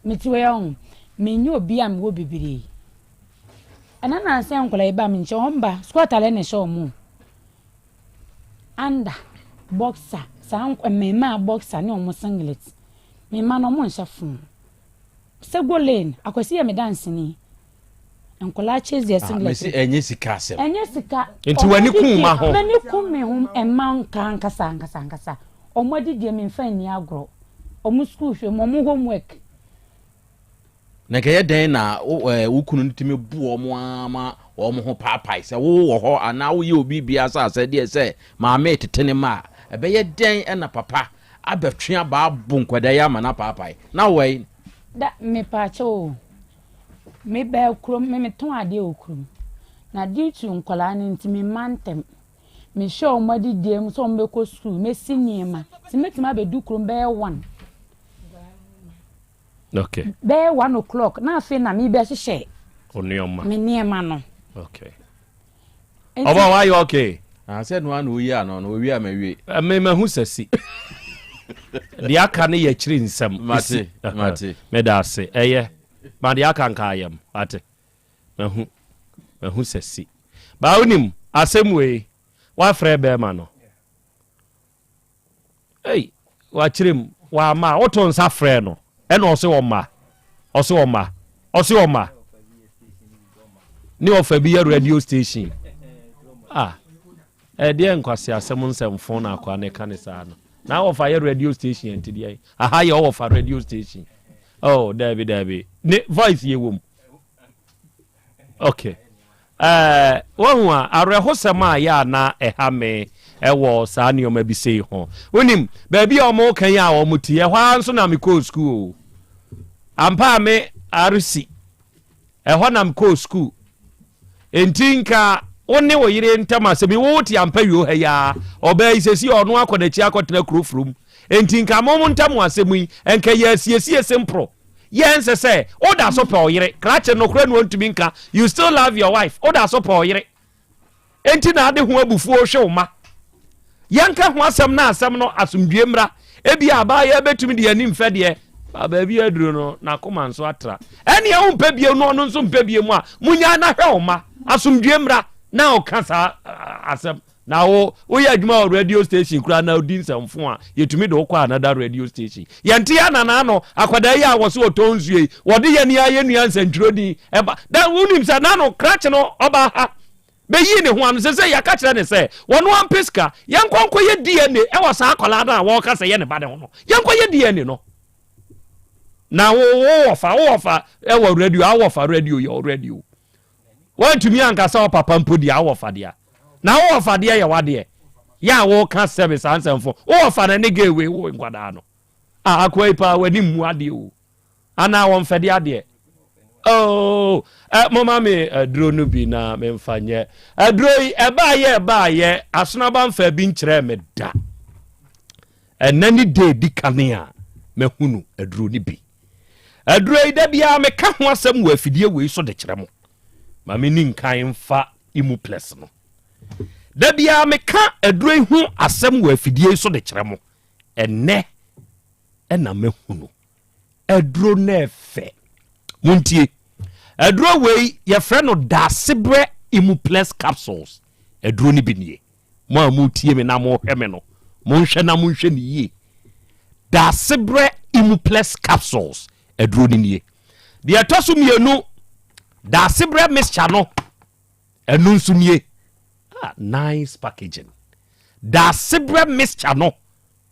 [SPEAKER 6] Mete hɔ yi ɔho menyɛ obi a mewɔ bebree. Ɛna nansa nkwadaa yi ba me nkyɛn wɔn ba sukuu ataadeɛ na ɛhyɛ wɔn o. Under, boxer, saa mmarimaa boxer ne wɔn singlet. Me mma no wɔn nhyɛ fon. Sego lane, Akwasi yɛ me danseni. Nkwadaa chase deɛ ah, singlet.
[SPEAKER 20] Mesi ɛnyɛ sika asɛm.
[SPEAKER 6] Ɛnyɛ sika.
[SPEAKER 4] Nti w'ani kun ma ho.
[SPEAKER 6] M'ani kun me ho mma nka ankasa ankasa ankasa. Wɔn adidie me nfa nni agorɔ. Wɔn sukuu hwɛ mu, wɔn homework.
[SPEAKER 20] Na nka ɛyɛ dɛn na wo kunu no tumi bu wɔn ara ma wɔn ho paapae? Sɛ wowɔ hɔ anaa woyɛ obi biara sɛ asɛdeɛ sɛ maame retete ne mma a, ɛbɛyɛ dɛn na papa abɛtwe abaa abo nkwadaa yi ama no apaapae? Na wɔ
[SPEAKER 6] Da, mepaakyɛw o, me baa kurom, me metɔn adeɛ wɔ kurom. Na due to nkwadaa no nti, me mma ntɛm. Mehwɛ wɔn adidie mu sɛ wɔn bɛkɔ sukuu, mɛsi nneɛma. Nti mɛtumi abɛdu kurom bɛyɛ one.
[SPEAKER 4] Okay.
[SPEAKER 6] Bɛyɛ 1:00 na afei na mebɛhyehyɛ
[SPEAKER 4] nneɛma.
[SPEAKER 6] Me nneɛma no.
[SPEAKER 4] Okay. Ɔbɔ wayɛ okay.
[SPEAKER 20] Ah, sɛ no ano oyi ano no owi ama wie.
[SPEAKER 4] Eh, me mahu sɛ si. Deɛ aka no yɛ akyiri nsɛm.
[SPEAKER 20] Mate, mate.
[SPEAKER 4] Meda ase. Ɛyɛ. Ma deɛ aka nka ayɛm. Mate. Mahu. Mahu sɛ si. Ba wonim asɛm wei. Wafrɛ bɛrima no. Ei, wakyerɛ mu, wamma a, woto nsa frɛ no, ɛna ɔse ɔmma, ɔse ɔmma, ɔse ɔmma. Ne ɔfa bi yɛ radio station. Ah, ɛdeɛ nkwasi asɛm nsɛmfo na akoa ne ka ne saa no. Na ɔfa yɛ radio station nti deɛ, aha yɛ ɔfa radio station. Oh, daabi daabi. Ne voice yɛ wom. Okay. Ɛɛ, wahu a, awerɛhosɛm a ɛyɛ a na ɛha me wɔ saa nneɛma bi sei ho. Wonim, baabi a wɔka yi a wɔte, ɛhɔ ara nso na mekɔɔ sukuu o. Ampa a me RC, ɛhɔ na mekɔɔ sukuu. Enti nka wo ne wo yere ntam asɛm yi, wo te ampa wio ha yi ara, ɔbaa yi sɛsi ɔno akɔ n'akyi akɔtena kuro furom. Enti nka mo mo ntam asɛm yi, nka yɛ asiesie semporo. Yɛ ɛnsɛ sɛ woda so pɛ ɔyere. Krakye nokorɛ no ɔntumi nka you still love your wife woda so pɛ ɔyere enti na ade ho abufuo hwe wo ma. Yɛnka ho asɛm na asɛm no asomdwie mmra. Ebia abaayewa bɛtumi de ani mfɛ deɛ ba baabi aduro no n'akoma nso atra. Ɛnea wompɛ bio no ɔno nso mpɛ bio mu a munyaa na hwɛ wo ma asomdwie mmra na ɔka saa asɛm. Na wo woyɛ adwuma wɔ radio station koraa na odi nsɛmfo a, yɛtumi de wo kɔ another radio station. Yɛnte yɛ anana ano, akwadaa yi a wɔse ɔtɔn nsuo yi, wɔde yɛn ni ayɛ nua nsɛntwerɛni ɛba. Da wonim sɛ n'ano krakye no ɔba ha. Bɛyii ne ho ano. Seesei yɛaka kyerɛ no sɛ wɔno ampɛ sika. Yɛnkɔ nkɔyɛ DNA wɔ saa akwadaa no a wɔreka sɛ ɛyɛ ne ba no ho no. Yɛnkɔyɛ DNA no. Na wo wo wɔfa wo wɔfa wɔ radio a wɔfa radio yɛ radio. Wɔntumi anka sɛ ɔpapa mpo deɛ awɔfa deɛ. Na wo wɔfa deɛ yɛ wadeɛ. Yɛ a wɔka sɛbe saa nsɛmfo. Wo wɔfa no ne gay wei wo nkwadaa no. Ah akoa yi paa w'ani mmu adeɛ o. Anaa wɔmfɛde adeɛ. Oh, eh, moma me aduro no bi na memfa nyɛ. Aduro yi, ɛbaayɛ ɛbaayɛ, asonaba mfa bi nkyerɛɛ me da. Ɛnɛ ne da edi kane a mahunu aduro no bi. Aduro yi, da biara meka ho asɛm wɔ afidie wei so de kyerɛ mo. Ma menni nkan mfa Imuplex no. Da biara meka aduro yi ho asɛm wɔ afidie yi so de kyerɛ mo. Ɛnɛ ɛna mahunu aduro no ɛfɛ. Montie. Aduro wei yɛfrɛ no Daasebrɛ Imuplex capsules. Aduro no bi nie. Mo a motie me na mohwɛ me no, monhwɛ na monhwɛ no yie. Daasebrɛ Imuplex capsules aduro no nie. Deɛ ɛtɔ so mmienu, Daasebrɛ mixture no, ɛno nso nie. Ah, nice packaging. Daasebrɛ mixture no,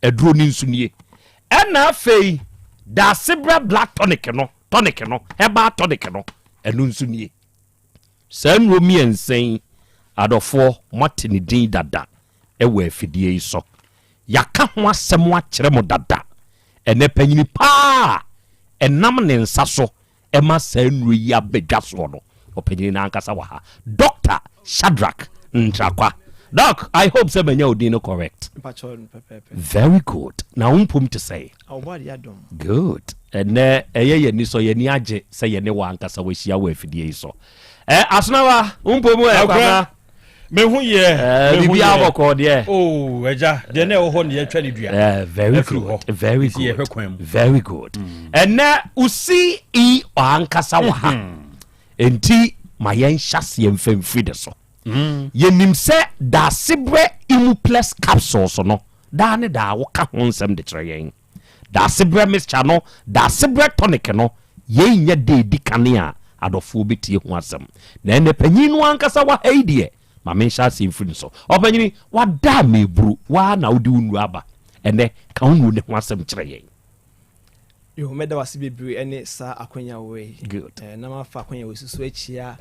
[SPEAKER 4] aduro no nso nie. Ɛna afei, Daasebrɛ black tonic no, tonic no, herbal tonic no, ɛno nso nie. Saa nnuro mmiɛnsa yi, adɔfoɔ, moate ne din dada wɔ afidie yi so. Yɛaka ho asɛm akyerɛ mo dada. Ɛnnɛ, panyini pa ara a ɛnam ne nsa so ma saa nnuro yi aba dwa soɔ no, ɔpanyini no ankasa wɔ ha, Doctor Shadrack Ntrakwa. Doc, I hope sɛ manya wo din no correct. Very good. Na wo mpom te sɛn? Good. Ɛnɛ ɛyɛ yɛn anisɔ, yɛn ani agye sɛ yɛne wo ankasa wahyia wɔ afidie yi so. Ɛ Asonawa, wo mpom ɛ Kwabena?
[SPEAKER 9] Me ho yɛ.
[SPEAKER 4] Eh,
[SPEAKER 9] me ho
[SPEAKER 4] biribi
[SPEAKER 9] yɛ.
[SPEAKER 4] abɔkɔ deɛ.
[SPEAKER 9] Oh, ɛgya, deɛ na ɛwɔ hɔ ne yɛtwa ne dua.
[SPEAKER 4] Eh, very
[SPEAKER 9] Ɛfiri
[SPEAKER 4] good.
[SPEAKER 9] hɔ.
[SPEAKER 4] Very
[SPEAKER 9] Nti
[SPEAKER 4] good.
[SPEAKER 9] yɛhwɛ kwan mu.
[SPEAKER 4] Very good. Ɛnɛ wo CEO ankasa wɔ ha. Enti ma yɛnhyɛ aseɛ mfa mfiri de so. Yɛnim sɛ Daasebrɛ Imuplex capsules no, daa ne daa woka ho nsɛm de kyerɛ yɛn. Daasebrɛ mixture no, Daasebrɛ tonic no, yei nyɛ da ɛdi kane a adɔfoɔ bɛtie ho asɛm. Na ɛnnɛ panyin no ankasa wɔ ha yi deɛ, ma menhyɛ aseɛ mfiri ne so. Ɔpanyini, wada a meburu, wo ara na wode wo nnuro aba. Ɛnnɛ, ka wo nnuro no ho asɛm kyerɛ yɛn.
[SPEAKER 21] Yo, mɛda wo ase bebree ɛne saa akwanya wei.
[SPEAKER 4] Good.
[SPEAKER 21] Eh, na mafa akwanya wei so akyia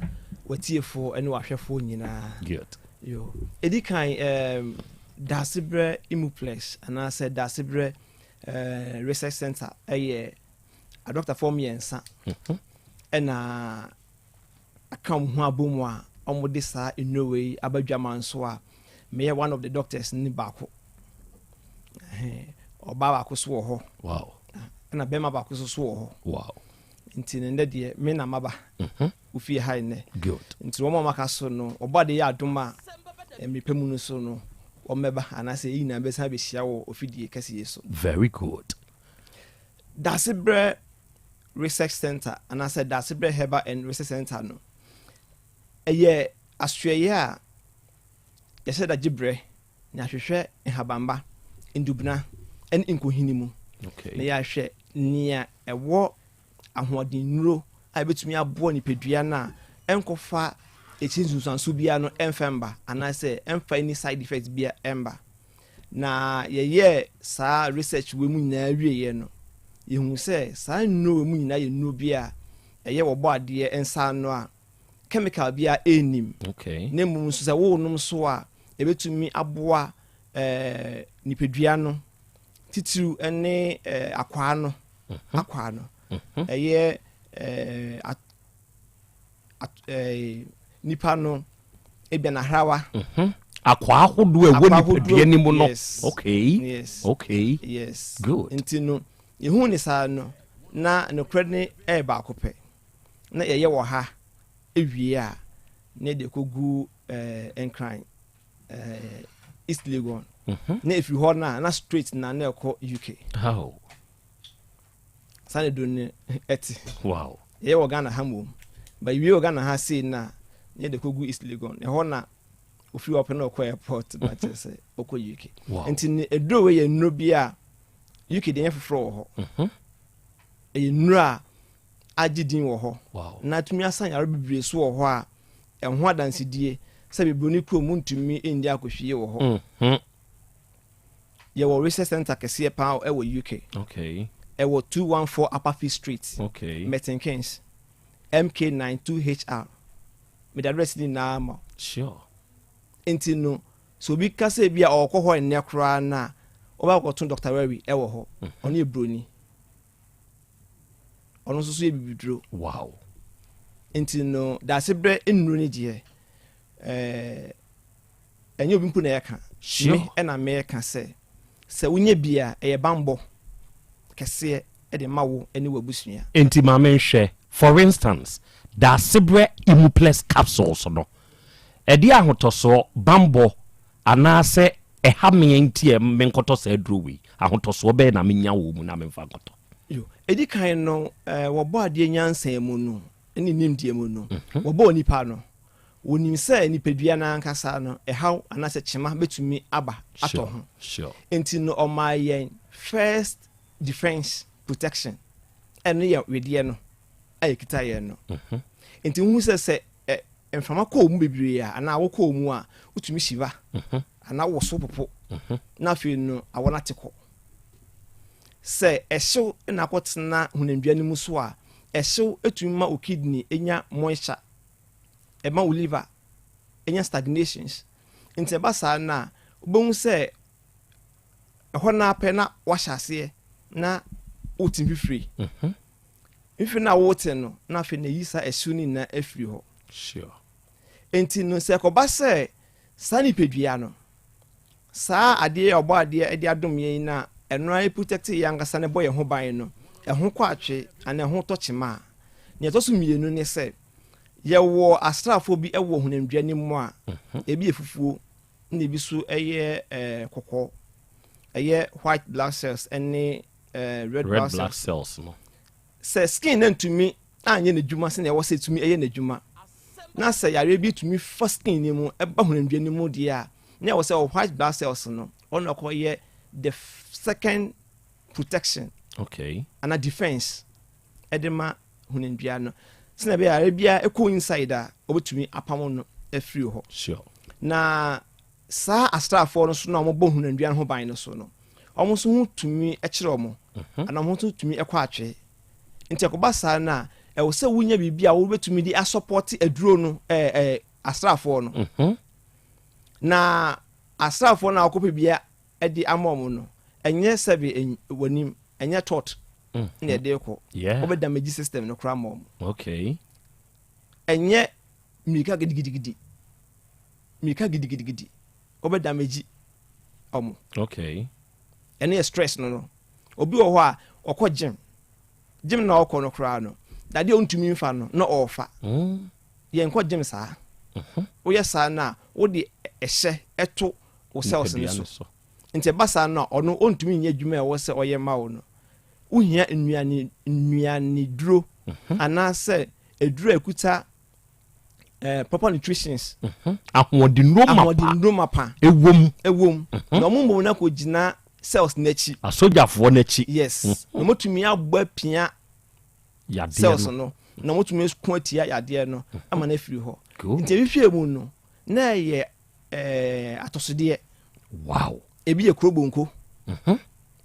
[SPEAKER 21] w'atiefoɔ ɛne w'ahwɛfoɔ nyinaa.
[SPEAKER 4] Good.
[SPEAKER 21] Yo, edi kan um, Daasebrɛ Imuplex anaasɛ Daasebrɛ eh, Research Center ɛyɛ adɔktafoɔ mmiɛnsa mhm. ɛna aka wɔn ho abɔ mu a wɔde saa nnuro wei aba dwaman so a meyɛ one of the doctors ne baako. Ɔbaa baako so wɔ hɔ.
[SPEAKER 4] Wow.
[SPEAKER 21] Ɛna bɛrima baako so so wɔ hɔ.
[SPEAKER 4] Wow.
[SPEAKER 21] Nti ne ndɛ deɛ me na maba.
[SPEAKER 4] Mhm.
[SPEAKER 21] Ofie ha nnɛ.
[SPEAKER 4] Good.
[SPEAKER 21] Nti wɔn a wɔaka so no, ɔbɔ adeɛ yɛ adom a mmerɛ pa mu no so no, wɔmmɛba anaasɛ yɛn nyinaa bɛsan abɛhyia wɔ ofidie kɛse yi so.
[SPEAKER 4] Very good.
[SPEAKER 21] Dasebrɛ Research Center anaasɛ Dasebrɛ Herbal and Research Center no, ɛyɛ asoɛeɛ a yɛhyɛ da gye berɛ na yɛahwehwɛ nhabamma, ndubena ne nkohini mu, na yɛahwɛ nea ɛwɔ ahoɔdennuro a ebetumi aboa nipadua no a ɛnkɔfa akyiri nsunsuanso biara no ɛmfa mba anaasɛ ɛmfa any side effect biara ɛmba. Na yɛyɛɛ saa research wei mu nyinaa wieeɛ no, yɛhuu sɛ saa nnuro wei mu nyinaa yɛ nnuro bi a ɛyɛ wɔbɔ adeɛ nsa ano a chemical biara ɛnnim.
[SPEAKER 4] Okay.
[SPEAKER 21] Na mmom nso sɛ worenom so a, ɛbɛtumi aboa eh, nipadua no titiriw ne eh, akwaa no mhm. akwaa no mhm. ɛyɛ eh, at, at, eh, nipa no ebia n'ahrawa
[SPEAKER 4] mhm. akwaa ahodoɔ ɛwɔ nipadua no mu no okay
[SPEAKER 21] yes
[SPEAKER 4] okay
[SPEAKER 21] yes
[SPEAKER 4] good
[SPEAKER 21] nti no yɛhu ne saa no na nokorɛ ne ɛyɛ baako pɛ na yɛyɛ wɔ ha ewie a na yɛde kɔgu eh, Nkran, eh, East Legon. Mm -hmm. Na ɛfiri hɔ no a, na straight na na ɛkɔ UK.
[SPEAKER 4] How?
[SPEAKER 21] Saa na ɛduro no ɛte.
[SPEAKER 4] Wow.
[SPEAKER 21] Yɛyɛ wɔ Ghana ha mmom. But wie wɔ Ghana ha sei na na yɛde kɔgu East Legon. Ɛhɔ na ofiri hɔ pɛ na ɔkɔ airport na kyerɛ sɛ ɔkɔ UK.
[SPEAKER 4] Wow.
[SPEAKER 21] Nti ne ɛduro wei yɛ nnuro bi a UK deɛ nyɛ foforɔ wɔ hɔ.
[SPEAKER 4] Mm -hmm.
[SPEAKER 21] Ɛyɛ nnuro a agye din wɔ hɔ
[SPEAKER 4] wow.
[SPEAKER 21] na atumi asa yare bebree so wɔ hɔ a ɛho adansedie. Sɛ bebroni kurom wontumi nni akɔhwie wɔ hɔ. Yɛwɔ research centre kɛseɛ paa wɔ UK.
[SPEAKER 4] Okay.
[SPEAKER 21] Ɛwɔ 214 Upper Fifth Street,
[SPEAKER 4] Okay.
[SPEAKER 21] Milton Keynes, MK9 2HR. Mede address no nyinaa ma wo.
[SPEAKER 4] Sure.
[SPEAKER 21] Nti no, sɛ obi ka sɛ bi a ɔrekɔ hɔ nnɛ koraa no a, wobɛkɔ akɔto Doctor Wary wɔ hɔ. Ɔno yɛ broni. Ɔno nso so yɛ bibiduro.
[SPEAKER 4] Wow.
[SPEAKER 21] Nti no, Daasebrɛ nnuro no deɛ, ɛɛ, ɛnyɛ obi mpo na ɛka.
[SPEAKER 4] Sure.
[SPEAKER 21] Me na meka sɛ, sɛ wonya bi a, ɛyɛ bammɔ kɛseɛ de ma wo ne w'abusua.
[SPEAKER 4] Enti ma menhwɛ, for instance, Daasebrɛ Imuplex capsules no, ɛdeɛ ahotɔsoɔ, bammɔ, anaasɛ ɛha me nti a menkɔtɔ saa aduro wei? Ahotɔsoɔ bɛn na menya wɔ mu na memfa nkɔtɔ?
[SPEAKER 21] Yo, ɛdi kan no, wɔbɔ adeɛ nyansa mu no ne nimdeɛ mu no, wɔbɔɔ nipa no, Wɔnim sɛ nipadua no ankasa no, ɛhaw anaasɛ kyema bɛtumi aba atɔ ho. Enti no ɔmaa yɛn first defense protection, ɛno yɛ wedeɛ no a ɛkita yɛn no. Enti wohu sɛ sɛ mframa kɔ wo mu bebree a anaa awɔ kɔ wo mu a, wotumi shiva anaa wowoso popo na afei no awɔ no ate kɔ. Sɛ ɛhyew na akɔtena honamdua no mu so a, ɛhyew tumi ma wo kidney nya moisture ɛma wo liver nya stagnations. Nti ɛba saa no a, wobɛhu sɛ ɛhɔ no ara pɛ na wahyɛ aseɛ na wote mfifire. Mhm. Mfifire no a wote no, na afei na ɛyi saa ɛhyew no nyinaa afiri hɔ.
[SPEAKER 4] Sure.
[SPEAKER 21] Nti no sɛ ɛkɔba sɛ saa nipadua no, saa adeɛ a ɔbɔ adeɛ de adom yɛn na ɛno ara protect yɛn ankasa na ɛbɔ yɛn ho ban no, ɛho kɔ atwe anaa ɛho tɔ kyema a, nea ɛtɔ so mmienu ne sɛ Yɛwɔ asraafoɔ bi wɔ honamdua no mu a, ebi yɛ fufuo na ebi nso yɛ kɔkɔɔ. Ɛyɛ white blood cells ne red
[SPEAKER 4] blood
[SPEAKER 21] cells.
[SPEAKER 4] cells no.
[SPEAKER 21] Sɛ skin no antumi anyɛ n'adwuma sɛnea ɛwɔ sɛ ɛtumi yɛ n'adwuma, na sɛ yareɛ bi tumi fa skin no mu ba honamdua no mu deɛ a, na ɛwɔ sɛ white blood cells no, ɔno na ɔkɔyɛ the second protection
[SPEAKER 4] okay.
[SPEAKER 21] ana defense de ma honamdua no sɛnea ɛbɛyɛ a biara ɛkɔ inside a wɔbɛtumi apamo no afiri hɔ.
[SPEAKER 4] Sure.
[SPEAKER 21] Na saa asraafoɔ no so no a wɔbɔ honamdua no ho ban no so no, wɔn nso ho tumi kyerɛ wɔn, mhm. anaa wɔn nso tumi kɔ atwe. Nti ɛkɔba saa no a, ɛwɔ sɛ wonya biribi a wobɛtumi de asɔpɔte aduro no ɛɛ ɛɛ asraafoɔ no.
[SPEAKER 4] Mhm.
[SPEAKER 21] Na asraafoɔ no a wɔkɔpɛ bia de ama wɔn no, ɛnyɛ sɛbe w'anim, ɛnyɛ tort na ɛde rekɔ. Wobɛ damage system no koraa ma wɔn.
[SPEAKER 4] Okay.
[SPEAKER 21] Ɛnyɛ mmirika gidigidigidi, mmirika gidigidigidi, wobɛ damage wɔn.
[SPEAKER 4] Okay.
[SPEAKER 21] Ɛno yɛ stress no no. Obi wɔ hɔ a, ɔkɔ gym. Gym na ɔkɔ no koraa no, dadeɛ a ɔntumi mfa no na ɔrefa. Yɛnkɔ gym saa. Woyɛ saa no a, wode ɛhyɛ to wo cells no so. Nti ɛba saa no a, ɔno ɔntumi nyɛ adwuma a ɛwɔ sɛ ɔyɛ ma wo no. Wohia nnuane nnuaneduro mhm. anaasɛ aduro a ɛkuta eh, proper nutritions.
[SPEAKER 4] Mhm. Ahoɔdennuro mapa.
[SPEAKER 21] Ahoɔdennuro mapa.
[SPEAKER 4] Ɛwom.
[SPEAKER 21] Ɛwom. Mhm. Na wɔn mmom no akɔgyina cells n'akyi.
[SPEAKER 4] Asogyafoɔ n'akyi.
[SPEAKER 21] Yes. Na wɔtumi abɔ apia cells no na wɔtumi ko atia yadeɛ no ama no afiri hɔ. Nti ehwehwɛ mu no na ɛyɛ ɛɛ atɔsodeɛ.
[SPEAKER 4] Wow.
[SPEAKER 21] Ebi yɛ kuro bonko.
[SPEAKER 4] Mhm.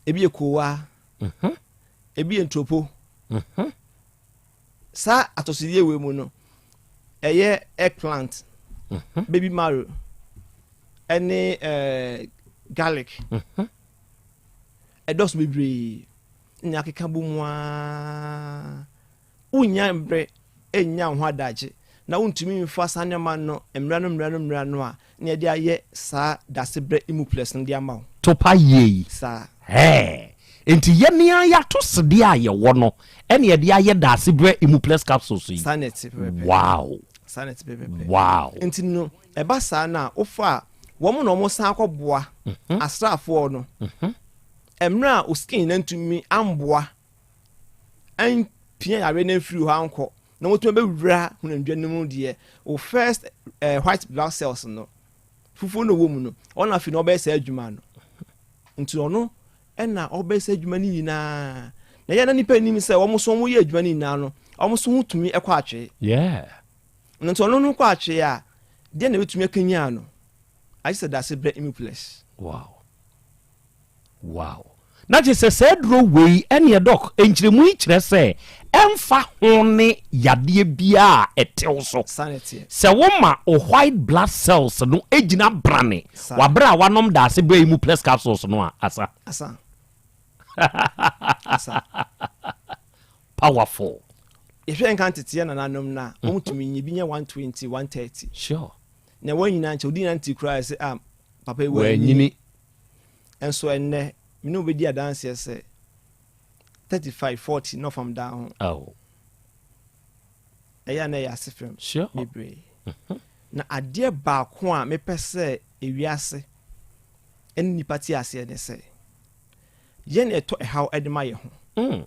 [SPEAKER 21] Ebi yɛ kowa.
[SPEAKER 4] Mhm.
[SPEAKER 21] Ebi yɛ nturopo.
[SPEAKER 4] Mhm.
[SPEAKER 21] Saa atɔsodeɛ wei mu no, ɛyɛ eggplant, baby marrow, ɛne ɛɛ garlic. Ɛdɔɔso bebree. Na akeka bɔ mu ara. Wonnya mbrɛ nnya wo ho adagye, na wontumi mfa saa nneɛma no mmra no mmra no mmra no a na yɛde ayɛ saa dasebrɛ Imuplus no de ama wo.
[SPEAKER 4] Topa yie yi.
[SPEAKER 21] Saa.
[SPEAKER 4] Ɛɛ. Enti yɛn ara y'atosodeɛ a yɛwɔ no ɛna yɛde ayɛ dasebrɛ Imuplus capsules yi.
[SPEAKER 21] Saa na ɛte pɛpɛpɛ.
[SPEAKER 4] Wow.
[SPEAKER 21] Saa na ɛte pɛpɛpɛ.
[SPEAKER 4] Wow.
[SPEAKER 21] Nti no, ɛba saa no a, wofa a, wɔn na wɔsan akɔboa asraafoɔ no. Mmerɛ a wo skin no antumi amboa ampia yareɛ no amfiri hɔ ankɔ na wɔtumi abɛwura honamdua no mu deɛ, wo first eh, white blood cells no, fufuo no wɔ mu no, ɔno afei na ɔbɛyɛ saa adwuma no. Nti ɔno ɛna ɔbɛyɛ saa adwuma no nyinaa. Na yɛ na nipa nim sɛ wɔn so wɔn yɛ adwuma no nyinaa no, wɔn so ho tumi kɔ atwee.
[SPEAKER 4] Yeah.
[SPEAKER 21] Nti ɔno no kɔ atwee a, Deɛ na ɛbɛtumi akanyan no? Agye sɛ dase brɛ Imuplus.
[SPEAKER 4] Wow. Wow. Na kyerɛ sɛ saa aduro wei ɛneɛ dɔk nkyerɛmu yi kyerɛ sɛ ɛmfa ho ne yadeɛ biara a ɛtew so. Sɛ woma o white blood cells no gyina brane waberɛ a wanom daase berɛ yi mu plus capsules no a asa.
[SPEAKER 21] Asa. Asa.
[SPEAKER 4] Powerful.
[SPEAKER 21] Yɛhwɛ nka nteteɛ nananom no a, wɔn tumi nyi bi nya 120, 130.
[SPEAKER 4] Sure.
[SPEAKER 21] Na wɔn nyinaa nkyɛ odi nante koraa sɛ ah papa yi
[SPEAKER 4] wanyini.
[SPEAKER 21] Nso ɛnnɛ, me ne wo bɛdi adanseɛ sɛ 35, 40 na ɔfam daa ho.
[SPEAKER 4] Oh.
[SPEAKER 21] Ɛyɛ a na ɛyɛ ase fam
[SPEAKER 4] sure.
[SPEAKER 21] bebree. Mm-hmm. Na adeɛ baako a mepɛ sɛ ewiase ne nnipa te aseɛ ne sɛ, yɛn na ɛtɔ ɛhaw de ma yɛn ho.
[SPEAKER 4] Mm.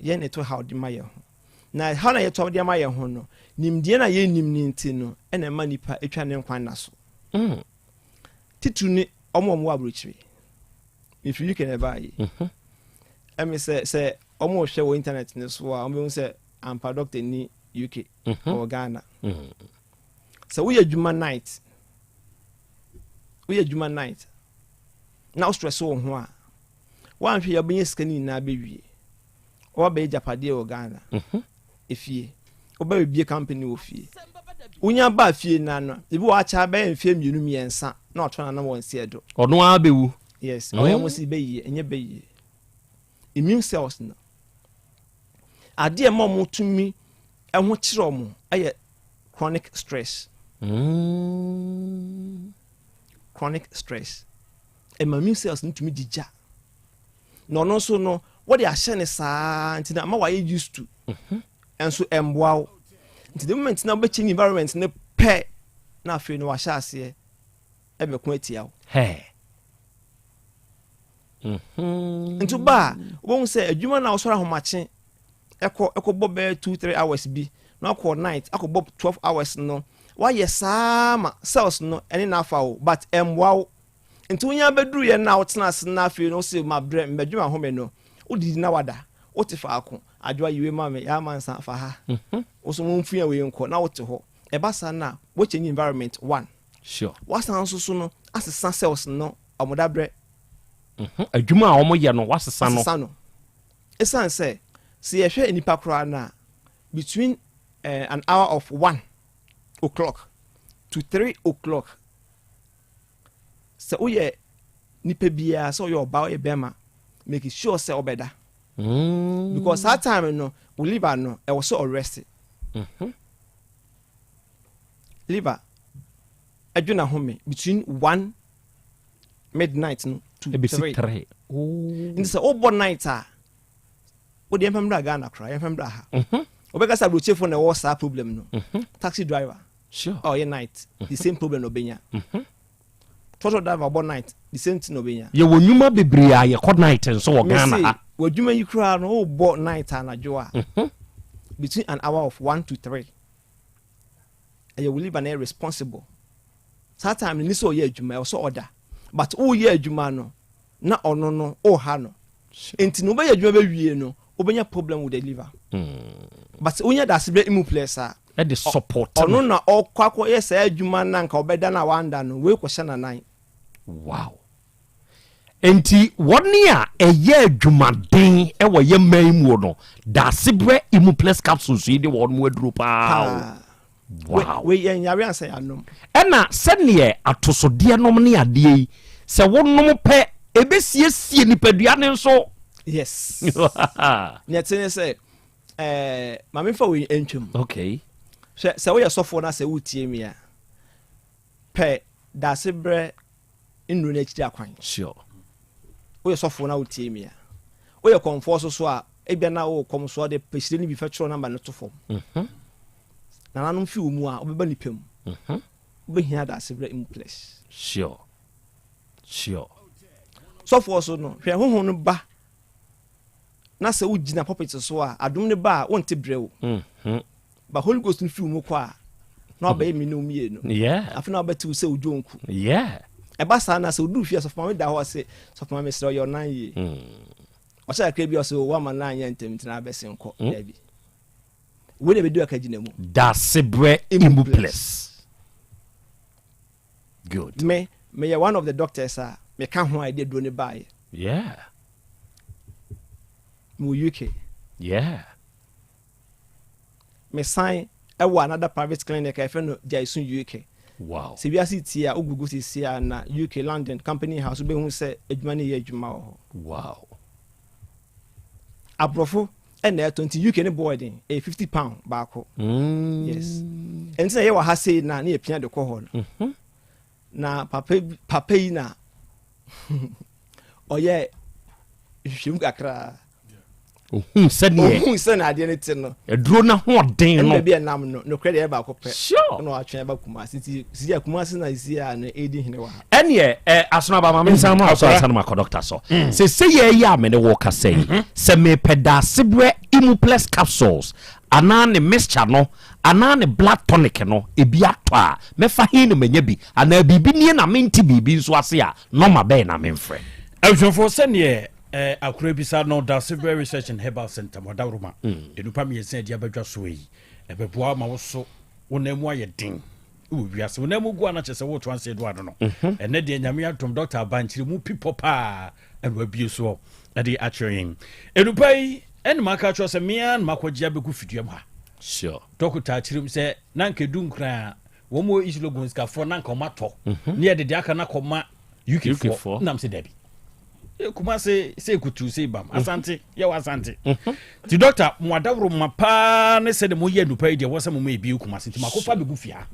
[SPEAKER 21] Yɛn na ɛtɔ ɛhaw de ma yɛn ho. Na ɛhaw na yɛtɔ de ma yɛn ho no, nimdeɛ na yɛnnim no nti no, ɛna ɛma nipa atwa ne nkwa nna so.
[SPEAKER 4] Mm.
[SPEAKER 21] Titiriw ne wɔn a wɔwɔ aburokyire. Mefiri UK na ɛbaa yi.
[SPEAKER 4] Mhm.
[SPEAKER 21] Ɛmi sɛ sɛ wɔn rehwɛ wɔ internet no so a, wɔbɛhu sɛ ampa doctor ni UK
[SPEAKER 4] mhm.
[SPEAKER 21] ɔwɔ Ghana.
[SPEAKER 4] Mhm.
[SPEAKER 21] Sɛ woyɛ adwuma night, woyɛ adwuma night na wo stress wo ho a, woanhwɛ yɛ wobɛnya sika no nyinaa bɛwie. Wɔba bɛyɛ agyapadeɛ wɔ Ghana. Efie. Woba bɛbie company wɔ fie. Wonya baa fie no ano, ebi wɔ akyɛ bɛyɛ mfeɛ mmienu mmiɛnsa na ɔtɔ n'anam wɔ nseɛ do.
[SPEAKER 4] Ɔno ara bɛwu.
[SPEAKER 21] Yes, ɔyɛ mo si bɛyie, ɛnyɛ bɛyie. Immune cells no, adeɛ ɛma ɔmo tumi ɛho kyerɛ ɔmo ɛyɛ chronic stress.
[SPEAKER 4] Mm.
[SPEAKER 21] Chronic stress. Ɛma immune cells no tumi gyigya. Na ɔno nso no, wɔde ahyɛ ne saa nti na ama wayɛ used to.
[SPEAKER 4] Mhm.
[SPEAKER 21] Ɛnso ɛmboa wo. Nti the moment na wobɛkyɛ environment no pɛ na afei no wahyɛ aseɛ ɛbɛko atia wo.
[SPEAKER 4] Hey. Mhm.
[SPEAKER 21] Nti ba a wobɛhu sɛ adwuma no a wosɔre ahomakye ɛkɔ ɛkɔbɔ bɛyɛ 2 3 hours bi na wakɔ night akɔbɔ 12 hours no wayɛ saa ma cells no ɛne no afa wo but ɛmboa wo. Nti wonya bɛduruiɛ no a wotena ase no afei no wose mabrɛ mbɛdwe m'ahome no wodidi na wada wote faako adwoa yi wei ma me yaa mansa fa ha
[SPEAKER 4] mhm.
[SPEAKER 21] wo so momfua wei nkɔ na wote hɔ ɛba saa no a wo change environment one
[SPEAKER 4] sure
[SPEAKER 21] wasan nso so no asesa cells no ɔmo dabrɛ
[SPEAKER 4] mhm. adwuma a wɔn yɛ no wasesa no
[SPEAKER 21] asesa no esan sɛ sɛ yɛhwɛ nipa koraa no a between uh, an hour of 1 o'clock to 3 o'clock sɛ woyɛ nipa biara sɛ woyɛ ɔbaa woyɛ bɛrima make sure sɛ ɔbɛda
[SPEAKER 4] mm.
[SPEAKER 21] because saa time no wo liver no ɛwɔ sɛ ɔrest
[SPEAKER 4] mm-hmm.
[SPEAKER 21] liver ɛdwe na home between 1 midnight no to 3 nti sɛ wobɔ night a wode yɛmfa mmra Ghana koraa yɛmfa mmra ha
[SPEAKER 4] mm-hmm.
[SPEAKER 21] wobɛka sɛ aburokyefo na ɛwɔ saa problem no
[SPEAKER 4] mm-hmm.
[SPEAKER 21] taxi driver
[SPEAKER 4] sure.
[SPEAKER 21] a ɔyɛ night the same problem na ɔbɛnya trɔtrɔ driver ɔbɔ night the same thing na ɔbɛnya.
[SPEAKER 4] Yɛwɔ nnwuma bebree a yɛkɔ night nso wɔ Ghana ha.
[SPEAKER 21] Mese w'adwuma yi koraa no wobɔ night anadwo a
[SPEAKER 4] mhm.
[SPEAKER 21] between an hour of 1 to 3 ɛyɛ wo liver na ɛyɛ responsible saa time no ni sɛ ɔyɛ adwuma ɛwɔ sɛ ɔda but woyɛ adwuma no na ɔno no ɔha no nti no wobɛyɛ adwuma bɛwie no wobɛnya problem with the liver
[SPEAKER 4] mm.
[SPEAKER 21] but wonya dasebrɛ imu plus a
[SPEAKER 4] ɛde support
[SPEAKER 21] ɔno na ɔkɔ akɔyɛ saa adwuma no anka ɔbɛda no a wanda no wei kɔhyɛ nanan
[SPEAKER 4] wow nti wɔne a ɛyɛ adwumaden ɛwɔ yɛ mman mu no dasebrɛ imu plus capsules yi de wɔn mu aduro paa o wow
[SPEAKER 21] wei yɛn yare ansa yɛanom
[SPEAKER 4] ɛna sɛneɛ atosodeɛ nom ne adeɛ yi sɛ wonom pɛ ɛbɛsiesie nipadua ne nso
[SPEAKER 21] yes nea ɛte ne sɛ ɛɛ maame fa wei ntwam
[SPEAKER 4] okay
[SPEAKER 21] sɛ sɛ woyɛ sɔfoɔ na sɛ wotie mi a pɛ dasebrɛ nnuro no akyiri akwan
[SPEAKER 4] sure
[SPEAKER 21] woyɛ sɔfoɔ na wotie mi a woyɛ kɔnfoɔ so so a ebia na wowɔ kɔm so ɔde pɛhyire no bi fɛ twerɛ namba no to fam
[SPEAKER 4] mhm.
[SPEAKER 21] nananom fi wɔ mu a wobɛba nipa mu
[SPEAKER 4] mhm.
[SPEAKER 21] wobɛhia dasebrɛ mu place
[SPEAKER 4] sure
[SPEAKER 21] sɔfoɔ so no hwɛ honhom no ba na sɛ wogyina pulpit so a adom no ba a wonte brɛ o
[SPEAKER 4] mhm.
[SPEAKER 21] ba holy ghost no fi wo mu kɔ a na wabɛyɛ me ne wo mmienu
[SPEAKER 4] yeah
[SPEAKER 21] afei na wabɛte wo sɛ wodwo nku
[SPEAKER 4] yeah
[SPEAKER 21] ɛba saa na sɛ woduru fie a sɔfo maame da hɔ ɔse sɔfo maame srɛ ɔyɛ ɔnan yie
[SPEAKER 4] mm.
[SPEAKER 21] ɔhyɛ kakra bi ɔse woama no anyɛ ntɛm nti na abɛse nkɔ daabi wei na ɛbɛdi aka gyina mu
[SPEAKER 4] dasebrɛ imu plus. Good.
[SPEAKER 21] Me, meyɛ one of the doctors a meka ho a yɛde aduro no baeɛ.
[SPEAKER 4] Yeah.
[SPEAKER 21] Mewɔ UK.
[SPEAKER 4] Yeah.
[SPEAKER 21] Mesan wɔ another private clinic a yɛfrɛ no Jaisun UK.
[SPEAKER 4] Wow.
[SPEAKER 21] Sɛ wiase tie a, wo google seesei a na UK, London, company house wobɛhu sɛ adwuma no yɛ adwuma wɔ hɔ.
[SPEAKER 4] Wow.
[SPEAKER 21] Aborɔfo na ɛtɔ nti UK ne boɔ den, ɛyɛ 50 pound baako.
[SPEAKER 4] Mm.
[SPEAKER 21] Yes. Ɛnti na yɛwɔ ha sei na ne yɛpia de kɔ hɔ no.
[SPEAKER 4] Mm-hmm.
[SPEAKER 21] Na papa papa yi na ɔyɛ nhwehwɛmu kakra.
[SPEAKER 4] Ohun sɛdeɛ.
[SPEAKER 21] Ohun sɛdeɛ adeɛ no te no.
[SPEAKER 4] Aduro no ahoɔden no.
[SPEAKER 21] Ɛna baabi a ɛnam no nokorɛ deɛ ɛyɛ baako pɛ.
[SPEAKER 4] Sure.
[SPEAKER 21] Ɛna watwe aba Kumasi nti sisi a Kumasi na sisi a no edi hene wɔ ha.
[SPEAKER 4] Ɛneɛ ɛ asono aba ma me nsan ma so ansa na makɔ doctor so. Sese yɛ yi a me ne wo kasa yi sɛ mepɛ daasebrɛ Imuplex capsules anaa ne mixture no anaa ne blood tonic no ebi atɔ a mɛfa he na manya bi anaa biribi nie na mente biribi nso ase a nɔma bɛn na memfrɛ?
[SPEAKER 9] Abusuafoɔ sɛdeɛ eh, akora bisa no Dasebrɛ Research and Herbal Center mo adaworoma mm. nnipa mmiɛnsa adi abadwa soɔ yi ɛbɛboa ma wo so wo nan mu ayɛ den wɔ wiase wo nan mu gu a na kyerɛ sɛ woto anse do ano no mhm. ɛnɛ deɛ nyame adom dɔkta abankyerɛ mu pipɔ paa ɛna wabie soɔ ɛde akyerɛ yɛn nnipa yi ɛne maka kyerɛ sɛ mea na makɔgye abɛgu fidua mu ha
[SPEAKER 4] sure.
[SPEAKER 9] dɔkota akyerɛ mu sɛ na nka ɛdu nkran a wɔn wɔ East Legon sikafoɔ na nka wɔn atɔ mhm. ne yɛde deɛ aka no akɔma UK foɔ nam sɛ dabi Kumase sɛ kutu sɛ bam mhm. Asante yɛwɔ Asante mhm. ti dɔkta mo adaworo ma paa ne sɛ de mo yɛ nupa yi deɛ wɔsɛ mo ma ebi Kumase nti mako fa bɛgu fia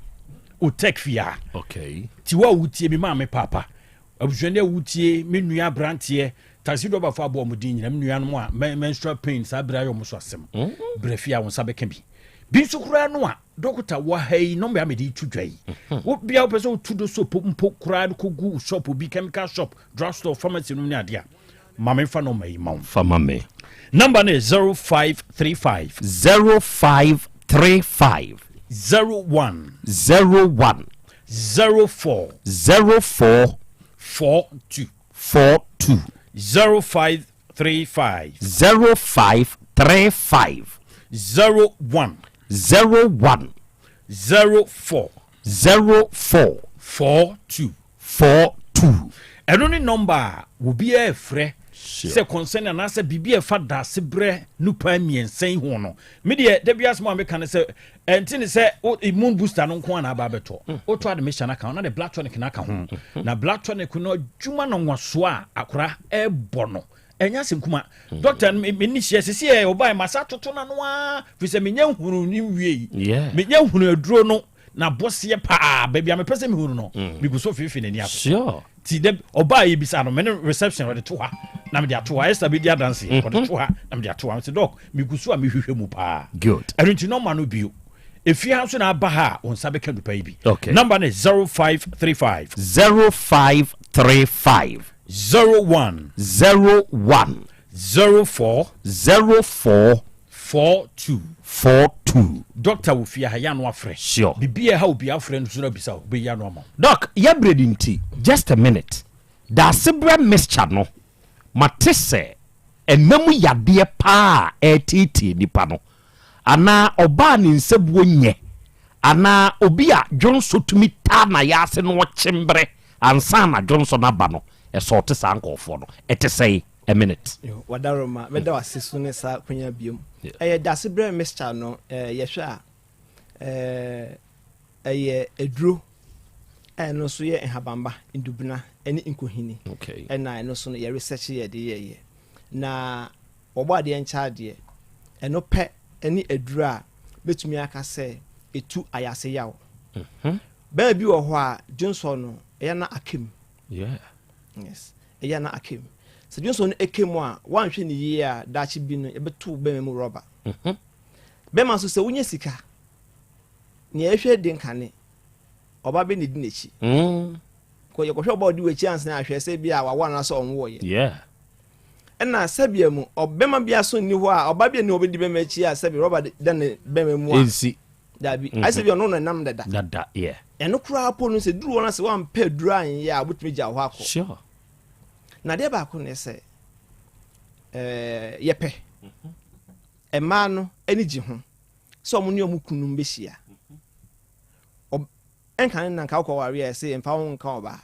[SPEAKER 9] otek fia
[SPEAKER 4] okay.
[SPEAKER 9] ti wo a wotie mi maame paapa abusuani a wotie me nua aberanteɛ taxi driver fo abɔ ɔmo din nyina me nuanom a menstrual pain saa bere ayɛ ɔmo so asɛm mm. brɛ fia wɔn nsa bɛka bi bi nso koraa no a Dɔkota wɔ ha yi nɔmba a mede to dwa yi mhm. wo bia wopɛ sɛ wotu do soap mpo koraa de kɔgu shop bi chemical shop drug store pharmacy no ne adeɛ a ma memfa nɔmba yi ma wo
[SPEAKER 4] fa ma me
[SPEAKER 9] nɔmba no yɛ 0535
[SPEAKER 4] 0535
[SPEAKER 9] 01
[SPEAKER 4] 01
[SPEAKER 9] 04
[SPEAKER 4] 04
[SPEAKER 9] 42
[SPEAKER 4] 42
[SPEAKER 9] 0535
[SPEAKER 4] 0535
[SPEAKER 9] 01
[SPEAKER 4] 01
[SPEAKER 9] 04
[SPEAKER 4] 04
[SPEAKER 9] 42
[SPEAKER 4] 42.
[SPEAKER 9] Ɛno ne nɔmba a obiara frɛ sɛ concern anaasɛ biribi a ɛfa daasebrɛ nupa mmiɛnsa yi ho no. Me deɛ da biara asɛm a meka ne sɛ ɛnte ne sɛ immune booster no nko a na aba abɛtɔ. Mm. Wotɔ ade mixture no aka ho na de blood tonic no aka ho. Mm-hmm. Na blood tonic no adwuma no nwasoɔ a akora ɛbɔ no ɛnyɛ asɛm kuma mm. dɔkta no menni hyɛ sisi ɛ ɔbae masa toto no ano a firi sɛ menya nhunu ne nwie yi menya nhunu aduro no na bɔseɛ paa baabi a mepɛ sɛ mehunu no mm. megu so feefe n'ani aso ti dɛ ɔbaa yɛ bisa no mene reception ɔde to ha na mede ato ha ɛsa bɛdi adanseɛ mm-hmm. ɔde to ha na mede ato ha sɛ dɔk megu so a mehwehwɛ mu paa ɛno nti nɔma no bio efie ha nso na aba ha a wɔn nsa bɛka dupa yi bi namba no 0535
[SPEAKER 4] 0535
[SPEAKER 9] 01.
[SPEAKER 4] 01.
[SPEAKER 9] 04.
[SPEAKER 4] 04.
[SPEAKER 9] 42.
[SPEAKER 4] 42.
[SPEAKER 9] Doctor wɔ fie ha yɛ ano afrɛ.
[SPEAKER 4] Sure.
[SPEAKER 9] Bibi a ɛha obi afrɛ no so na bisa o bɛyi ano ama wo.
[SPEAKER 4] Doc, yɛ berɛ no nti, just a minute. Daasebrɛ mixture no, mate sɛ ɛna mu yadeɛ paa a ɛreteetee nipa no, anaa ɔbaa a ne nsabuo nyɛ, anaa obi a dwonsɔ tumi taa n'ayaase na ɔkyemberɛ ansa na dwonsɔ no aba no, ɛsɔɔte saa nkorɔfoɔ no. Ɛte sɛn? A minute.
[SPEAKER 21] Yo, Wadaroma, mɛda wo ase so ne saa akwanya biom. Ɛyɛ dasebrɛ mixture no, eh, yɛhwɛ a, eh, ɛyɛ aduro a ɛno nso yɛ nhabamba, ndubena ne nkohini.
[SPEAKER 4] Okay.
[SPEAKER 21] Ɛna ɛno nso no yɛ research yɛ de yɛyɛ. Na wɔbɔ adeɛ nkyɛ adeɛ. Ɛno pɛ ne aduro a mɛtumi aka sɛ ɛtu ayase yaw.
[SPEAKER 4] Mhm.
[SPEAKER 21] Bɛɛ bi wɔ hɔ a dwonsɔ no ɛyɛ na aka mu.
[SPEAKER 4] Yeah.
[SPEAKER 21] Yes. Ɛyɛ na aka mu. Sɛ dwonsɔ no ɛka mu a, woanhwɛ no yie a, daakye bi no yɛbɛto bɛma mu rɔba.
[SPEAKER 4] Mhm.
[SPEAKER 21] Bɛma nso sɛ wonya sika, nea ɛhwɛ di nkane, ɔba bɛ na ɛdi n'akyi.
[SPEAKER 4] Mm.
[SPEAKER 21] Kɔ yɛkɔhwɛ ɔba a ɔdi w'akyi ansa na ahwɛ sɛ bi a wawo anaasɛ ɔnwoeɛ.
[SPEAKER 4] Yeah.
[SPEAKER 21] Ɛna sɛbea mu, ɔbɛma bi aso nni hɔ a, ɔba bi nni hɔ ɔbɛdi bɛma akyi a sɛbi rɔba da ne bɛma mu a.
[SPEAKER 4] Ɛnsi.
[SPEAKER 21] Dabi.
[SPEAKER 4] Mm-hmm.
[SPEAKER 21] Ayɛ sɛ bi ɔno na ɛnam dada.
[SPEAKER 4] Dada, yeah.
[SPEAKER 21] Ɛno koraa po no sɛ duru hɔ no sɛ wampɛ aduru anyɛ a wobɛtumi gya hɔ akɔ.
[SPEAKER 4] Sure.
[SPEAKER 21] Na adeɛ baako ne sɛ, ɛɛ yɛpɛ.
[SPEAKER 4] Mm-hmm.
[SPEAKER 21] Mmaa no ani gye ho sɛ wɔn ne wɔn kununom bɛhyia.
[SPEAKER 4] Mm-hmm.
[SPEAKER 21] Ɛnka ne na nka wokɔ ware a ɛse mfa wo ho nka ɔbaa.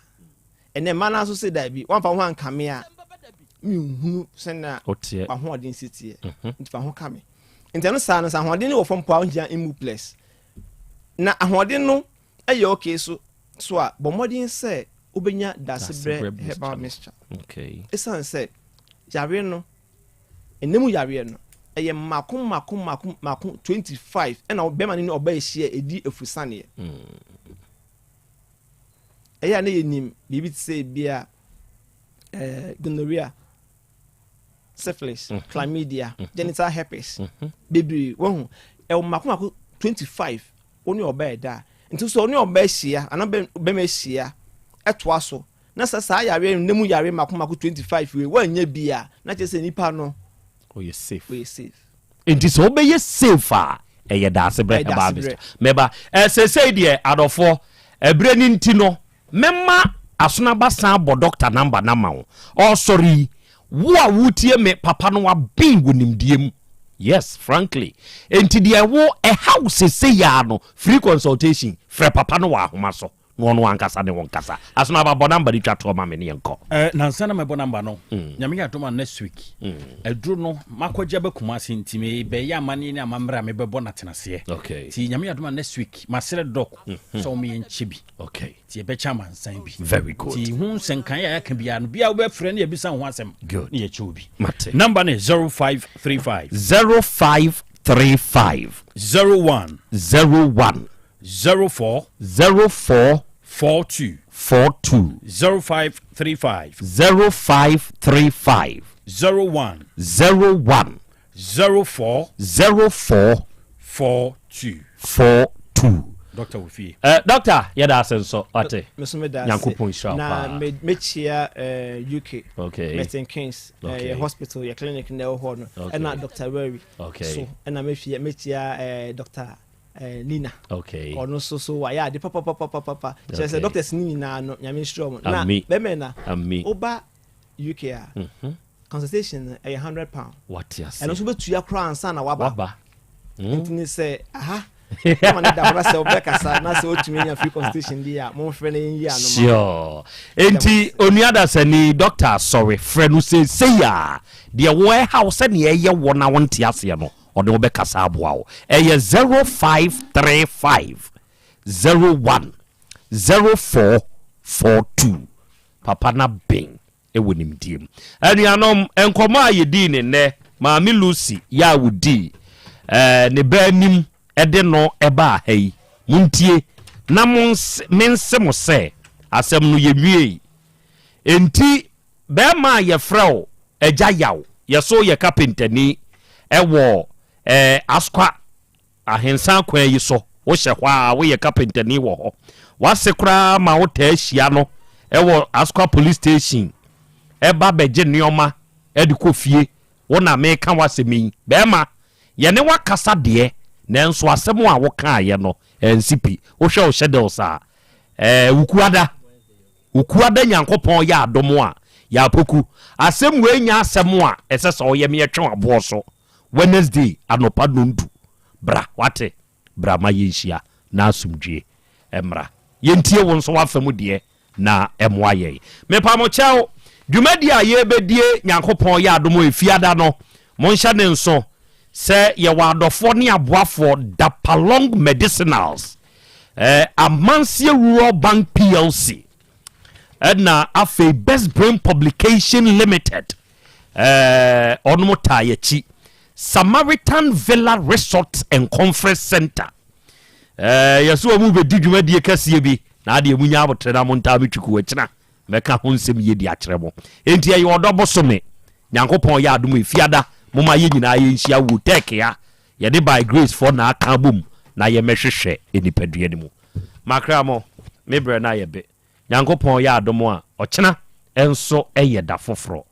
[SPEAKER 21] Ɛnɛ mmaa no ara nso se daabi, woamfa wo ho anka me a, menhunu sɛnea w'ahoɔden si teɛ. Mhm. Nti fa ho ka me. Nti ɛno saa no sɛ ahoɔden no wɔ fam po a wohia immu plus. Na ahoɔden no ɛyɛ okay so so a bɔ mmɔden sɛ wobɛnya dasebrɛ herbal mixture. Ɛsiane sɛ yareɛ no Nna mu yareɛ no, ɛyɛ mmaako mmaako mmaako mmaako 25 ɛna bɛrima no ne ɔbaa ahyia a ɛdi afurusaneɛ. Ɛyɛ a na yɛnim biribi te sɛ ebi a eh, gonorrhea, syphilis, mm -hmm. chlamydia, mm -hmm. genital herpes, mm -hmm. bebree wahu ɛwɔ mmaako mmaako 25 wo ne ɔbaa ɛda a nti sɛ ɔne ɔbaa ahyia anaa bɛrima ahyia ɛtoa so Na sɛ saa yareɛ no nna mu yareɛ mako mako 25 wei woannya bi a, na kyerɛ sɛ nipa no
[SPEAKER 4] ɔyɛ safe.
[SPEAKER 21] Ɔyɛ safe.
[SPEAKER 4] Nti sɛ wobɛyɛ safe a, ɛyɛ Daasebrɛ Herbal Mixture. Meba, eh, seesei deɛ adɔfoɔ, ɛberɛ no nti no, mɛma Asonaba san abɔ doctor number no ama wo. Ɔresɔre yi, wo a woretie me, papa no waben wɔ nimdeɛ mu. Yes, frankly. Nti deɛ wo ɛha wo seesei ara no, free consultation, frɛ papa no wɔ ahoma so. Na ɔno ankasa ne wo nkasa. Asono aba bɔ number no twa toɔ ma me ne yɛnkɔ.
[SPEAKER 9] Eh, nansa na mɛbɔ number no. Mm. Nyame yɛ adom a next week. Mm. Aduro no makɔgye aba Kumasi nti mebɛyɛ amanneɛ ne amammerɛ a mebɛbɔ no atenaseɛ.
[SPEAKER 4] Okay.
[SPEAKER 9] Nti Nyame yɛ adom a next week masrɛ doc mm -hmm. sɛ wɔn yɛnkyɛ bi.
[SPEAKER 4] Okay.
[SPEAKER 9] Nti yɛbɛkyɛ amansan bi.
[SPEAKER 4] Very good.
[SPEAKER 9] Nti ho nsɛnkan a yɛaka biara no biara wobɛfrɛ ne yɛbisa ho asɛm.
[SPEAKER 4] Good.
[SPEAKER 9] Ne yɛkyɛ obi.
[SPEAKER 4] Mate.
[SPEAKER 9] Number ne 0535.
[SPEAKER 4] 0535.
[SPEAKER 9] 01.
[SPEAKER 4] 01.
[SPEAKER 9] 04.
[SPEAKER 4] 04.
[SPEAKER 9] 42.
[SPEAKER 4] 42.
[SPEAKER 9] 0535.
[SPEAKER 4] 0535.
[SPEAKER 9] 01.
[SPEAKER 4] 01.
[SPEAKER 9] 04.
[SPEAKER 4] 04.
[SPEAKER 9] 42.
[SPEAKER 4] 42.
[SPEAKER 9] Doctor wɔ fie.
[SPEAKER 4] Eh, doctor, yɛda ase nso, wate.
[SPEAKER 21] Me nso meda ase.
[SPEAKER 4] Nyankopɔn nhyira wo
[SPEAKER 21] Na
[SPEAKER 4] paa.
[SPEAKER 21] me mekyia eh, UK.
[SPEAKER 4] Okay.
[SPEAKER 21] Milton Keynes eh,
[SPEAKER 4] Okay.
[SPEAKER 21] yɛ hospital yɛ clinic na ɛwɔ hɔ no.
[SPEAKER 4] Okay.
[SPEAKER 21] Ɛna Dr. Rory.
[SPEAKER 4] Okay.
[SPEAKER 21] So ɛna mefie mekyia eh, Dr. eh, Nina.
[SPEAKER 4] Okay.
[SPEAKER 21] Ɔno nso so wayɛ ade papapapapapa. Kyerɛ sɛ
[SPEAKER 4] Okay.
[SPEAKER 21] doctors no nyinaa no Nyame nhyira wɔn. Na
[SPEAKER 4] Ami.
[SPEAKER 21] bɛmɛ na
[SPEAKER 4] Ami.
[SPEAKER 21] woba UK a
[SPEAKER 4] Mhm.
[SPEAKER 21] consultation no ɛyɛ £100.
[SPEAKER 4] Wate ase.
[SPEAKER 21] Ɛno nso wobɛtua koraa ansa na waba.
[SPEAKER 4] Waba.
[SPEAKER 21] Nti ne sɛ aha na ma ne da hɔ na sɛ wobɛkasa na sɛ wotumi anya free consultation bi a momfrɛ na yɛnyi ano ma.
[SPEAKER 4] Sure. Enti onua dasani doctor asɔre frɛ no seesei a deɛ wo ɛha wo sɛnea ɛyɛ wɔ na wonte aseɛ no Ɔne wo bɛkasa aboa wo. Ɛyɛ 0535 01 0442. Papa no aben wɔ nimdeɛ mu. Anuanom, nkɔmmɔ a yɛdii ne nnɛ, Maame Lucy yɛ a wɔdii eh, ne ba anim de no baa ha yi, montie na monse, mense mo sɛ asɛm no yɛnwiei. Enti Bɛɛma a yɛfrɛ wo Agya Yaw, yɛso yɛ kapentani wɔ eh, Asqua ahensan kwan yi so, wohyɛ hɔ a woyɛ kapentani wɔ hɔ. W'ase koraa ma wo taa hyia no wɔ Asqua police station ɛba bɛgye nnoɔma de kɔ fie, wo na meka w'asɛm yi. Bɛɛma, yɛne wo akasa deɛ, nanso asɛm a wokaeɛ no ansi pi. Wohwɛ wo schedules a, eh, Wukuada. Okuada Nyankopɔn yɛ adom a, Yaapoku, asɛm wei nyɛ asɛm a ɛsɛ sɛ ɔyɛ me yɛtwe w'aboɔ so Wednesday anɔpa nondu. Bra, wate? Bra ma yɛnhyia na asomdwie mmra. Yɛntie wo nso w'afa mu deɛ na ɛmmoa yɛn. Mepa mo kyɛw, dwumadie a yɛrebɛdie Nyankopɔn yɛ adom a Efiada no, monhyɛ ne nso sɛ yɛwɔ adɔfoɔ ne aboafoɔ Dapalong Medicinals Eh, Amansie Rural Bank PLC ɛna afei Best Brain Publication Limited eh, ɔnom taa yɛkyi Samaritan Villa Resort and Conference Center eh, yɛsɛ wɔn bɛdi dwumadie kɛseɛ bi na adeɛ mu nya abotere na mo ntaa metwiku akyina mɛka ho nsɛm yie de akyerɛ mo enti ɛyɛ ɔdɔ bosome nyankopɔn yɛ adom efiada moma yɛ nyinaa yɛnhyia wɔ tɛkea Yɛne By Grace foɔ na aka abom na yɛmɛhwehwɛ nipadua no mu. Makra mo, me berɛ no ayɛ be. Nyankopɔn yɛ adom a, ɔkyena nso yɛ da foforɔ.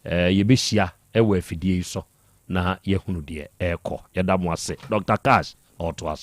[SPEAKER 4] Yɛbɛhyia wɔ afidie yi so na yɛahunu deɛ ɛrekɔ. Yɛda mo ase. Doctor Cash ɔretoa so.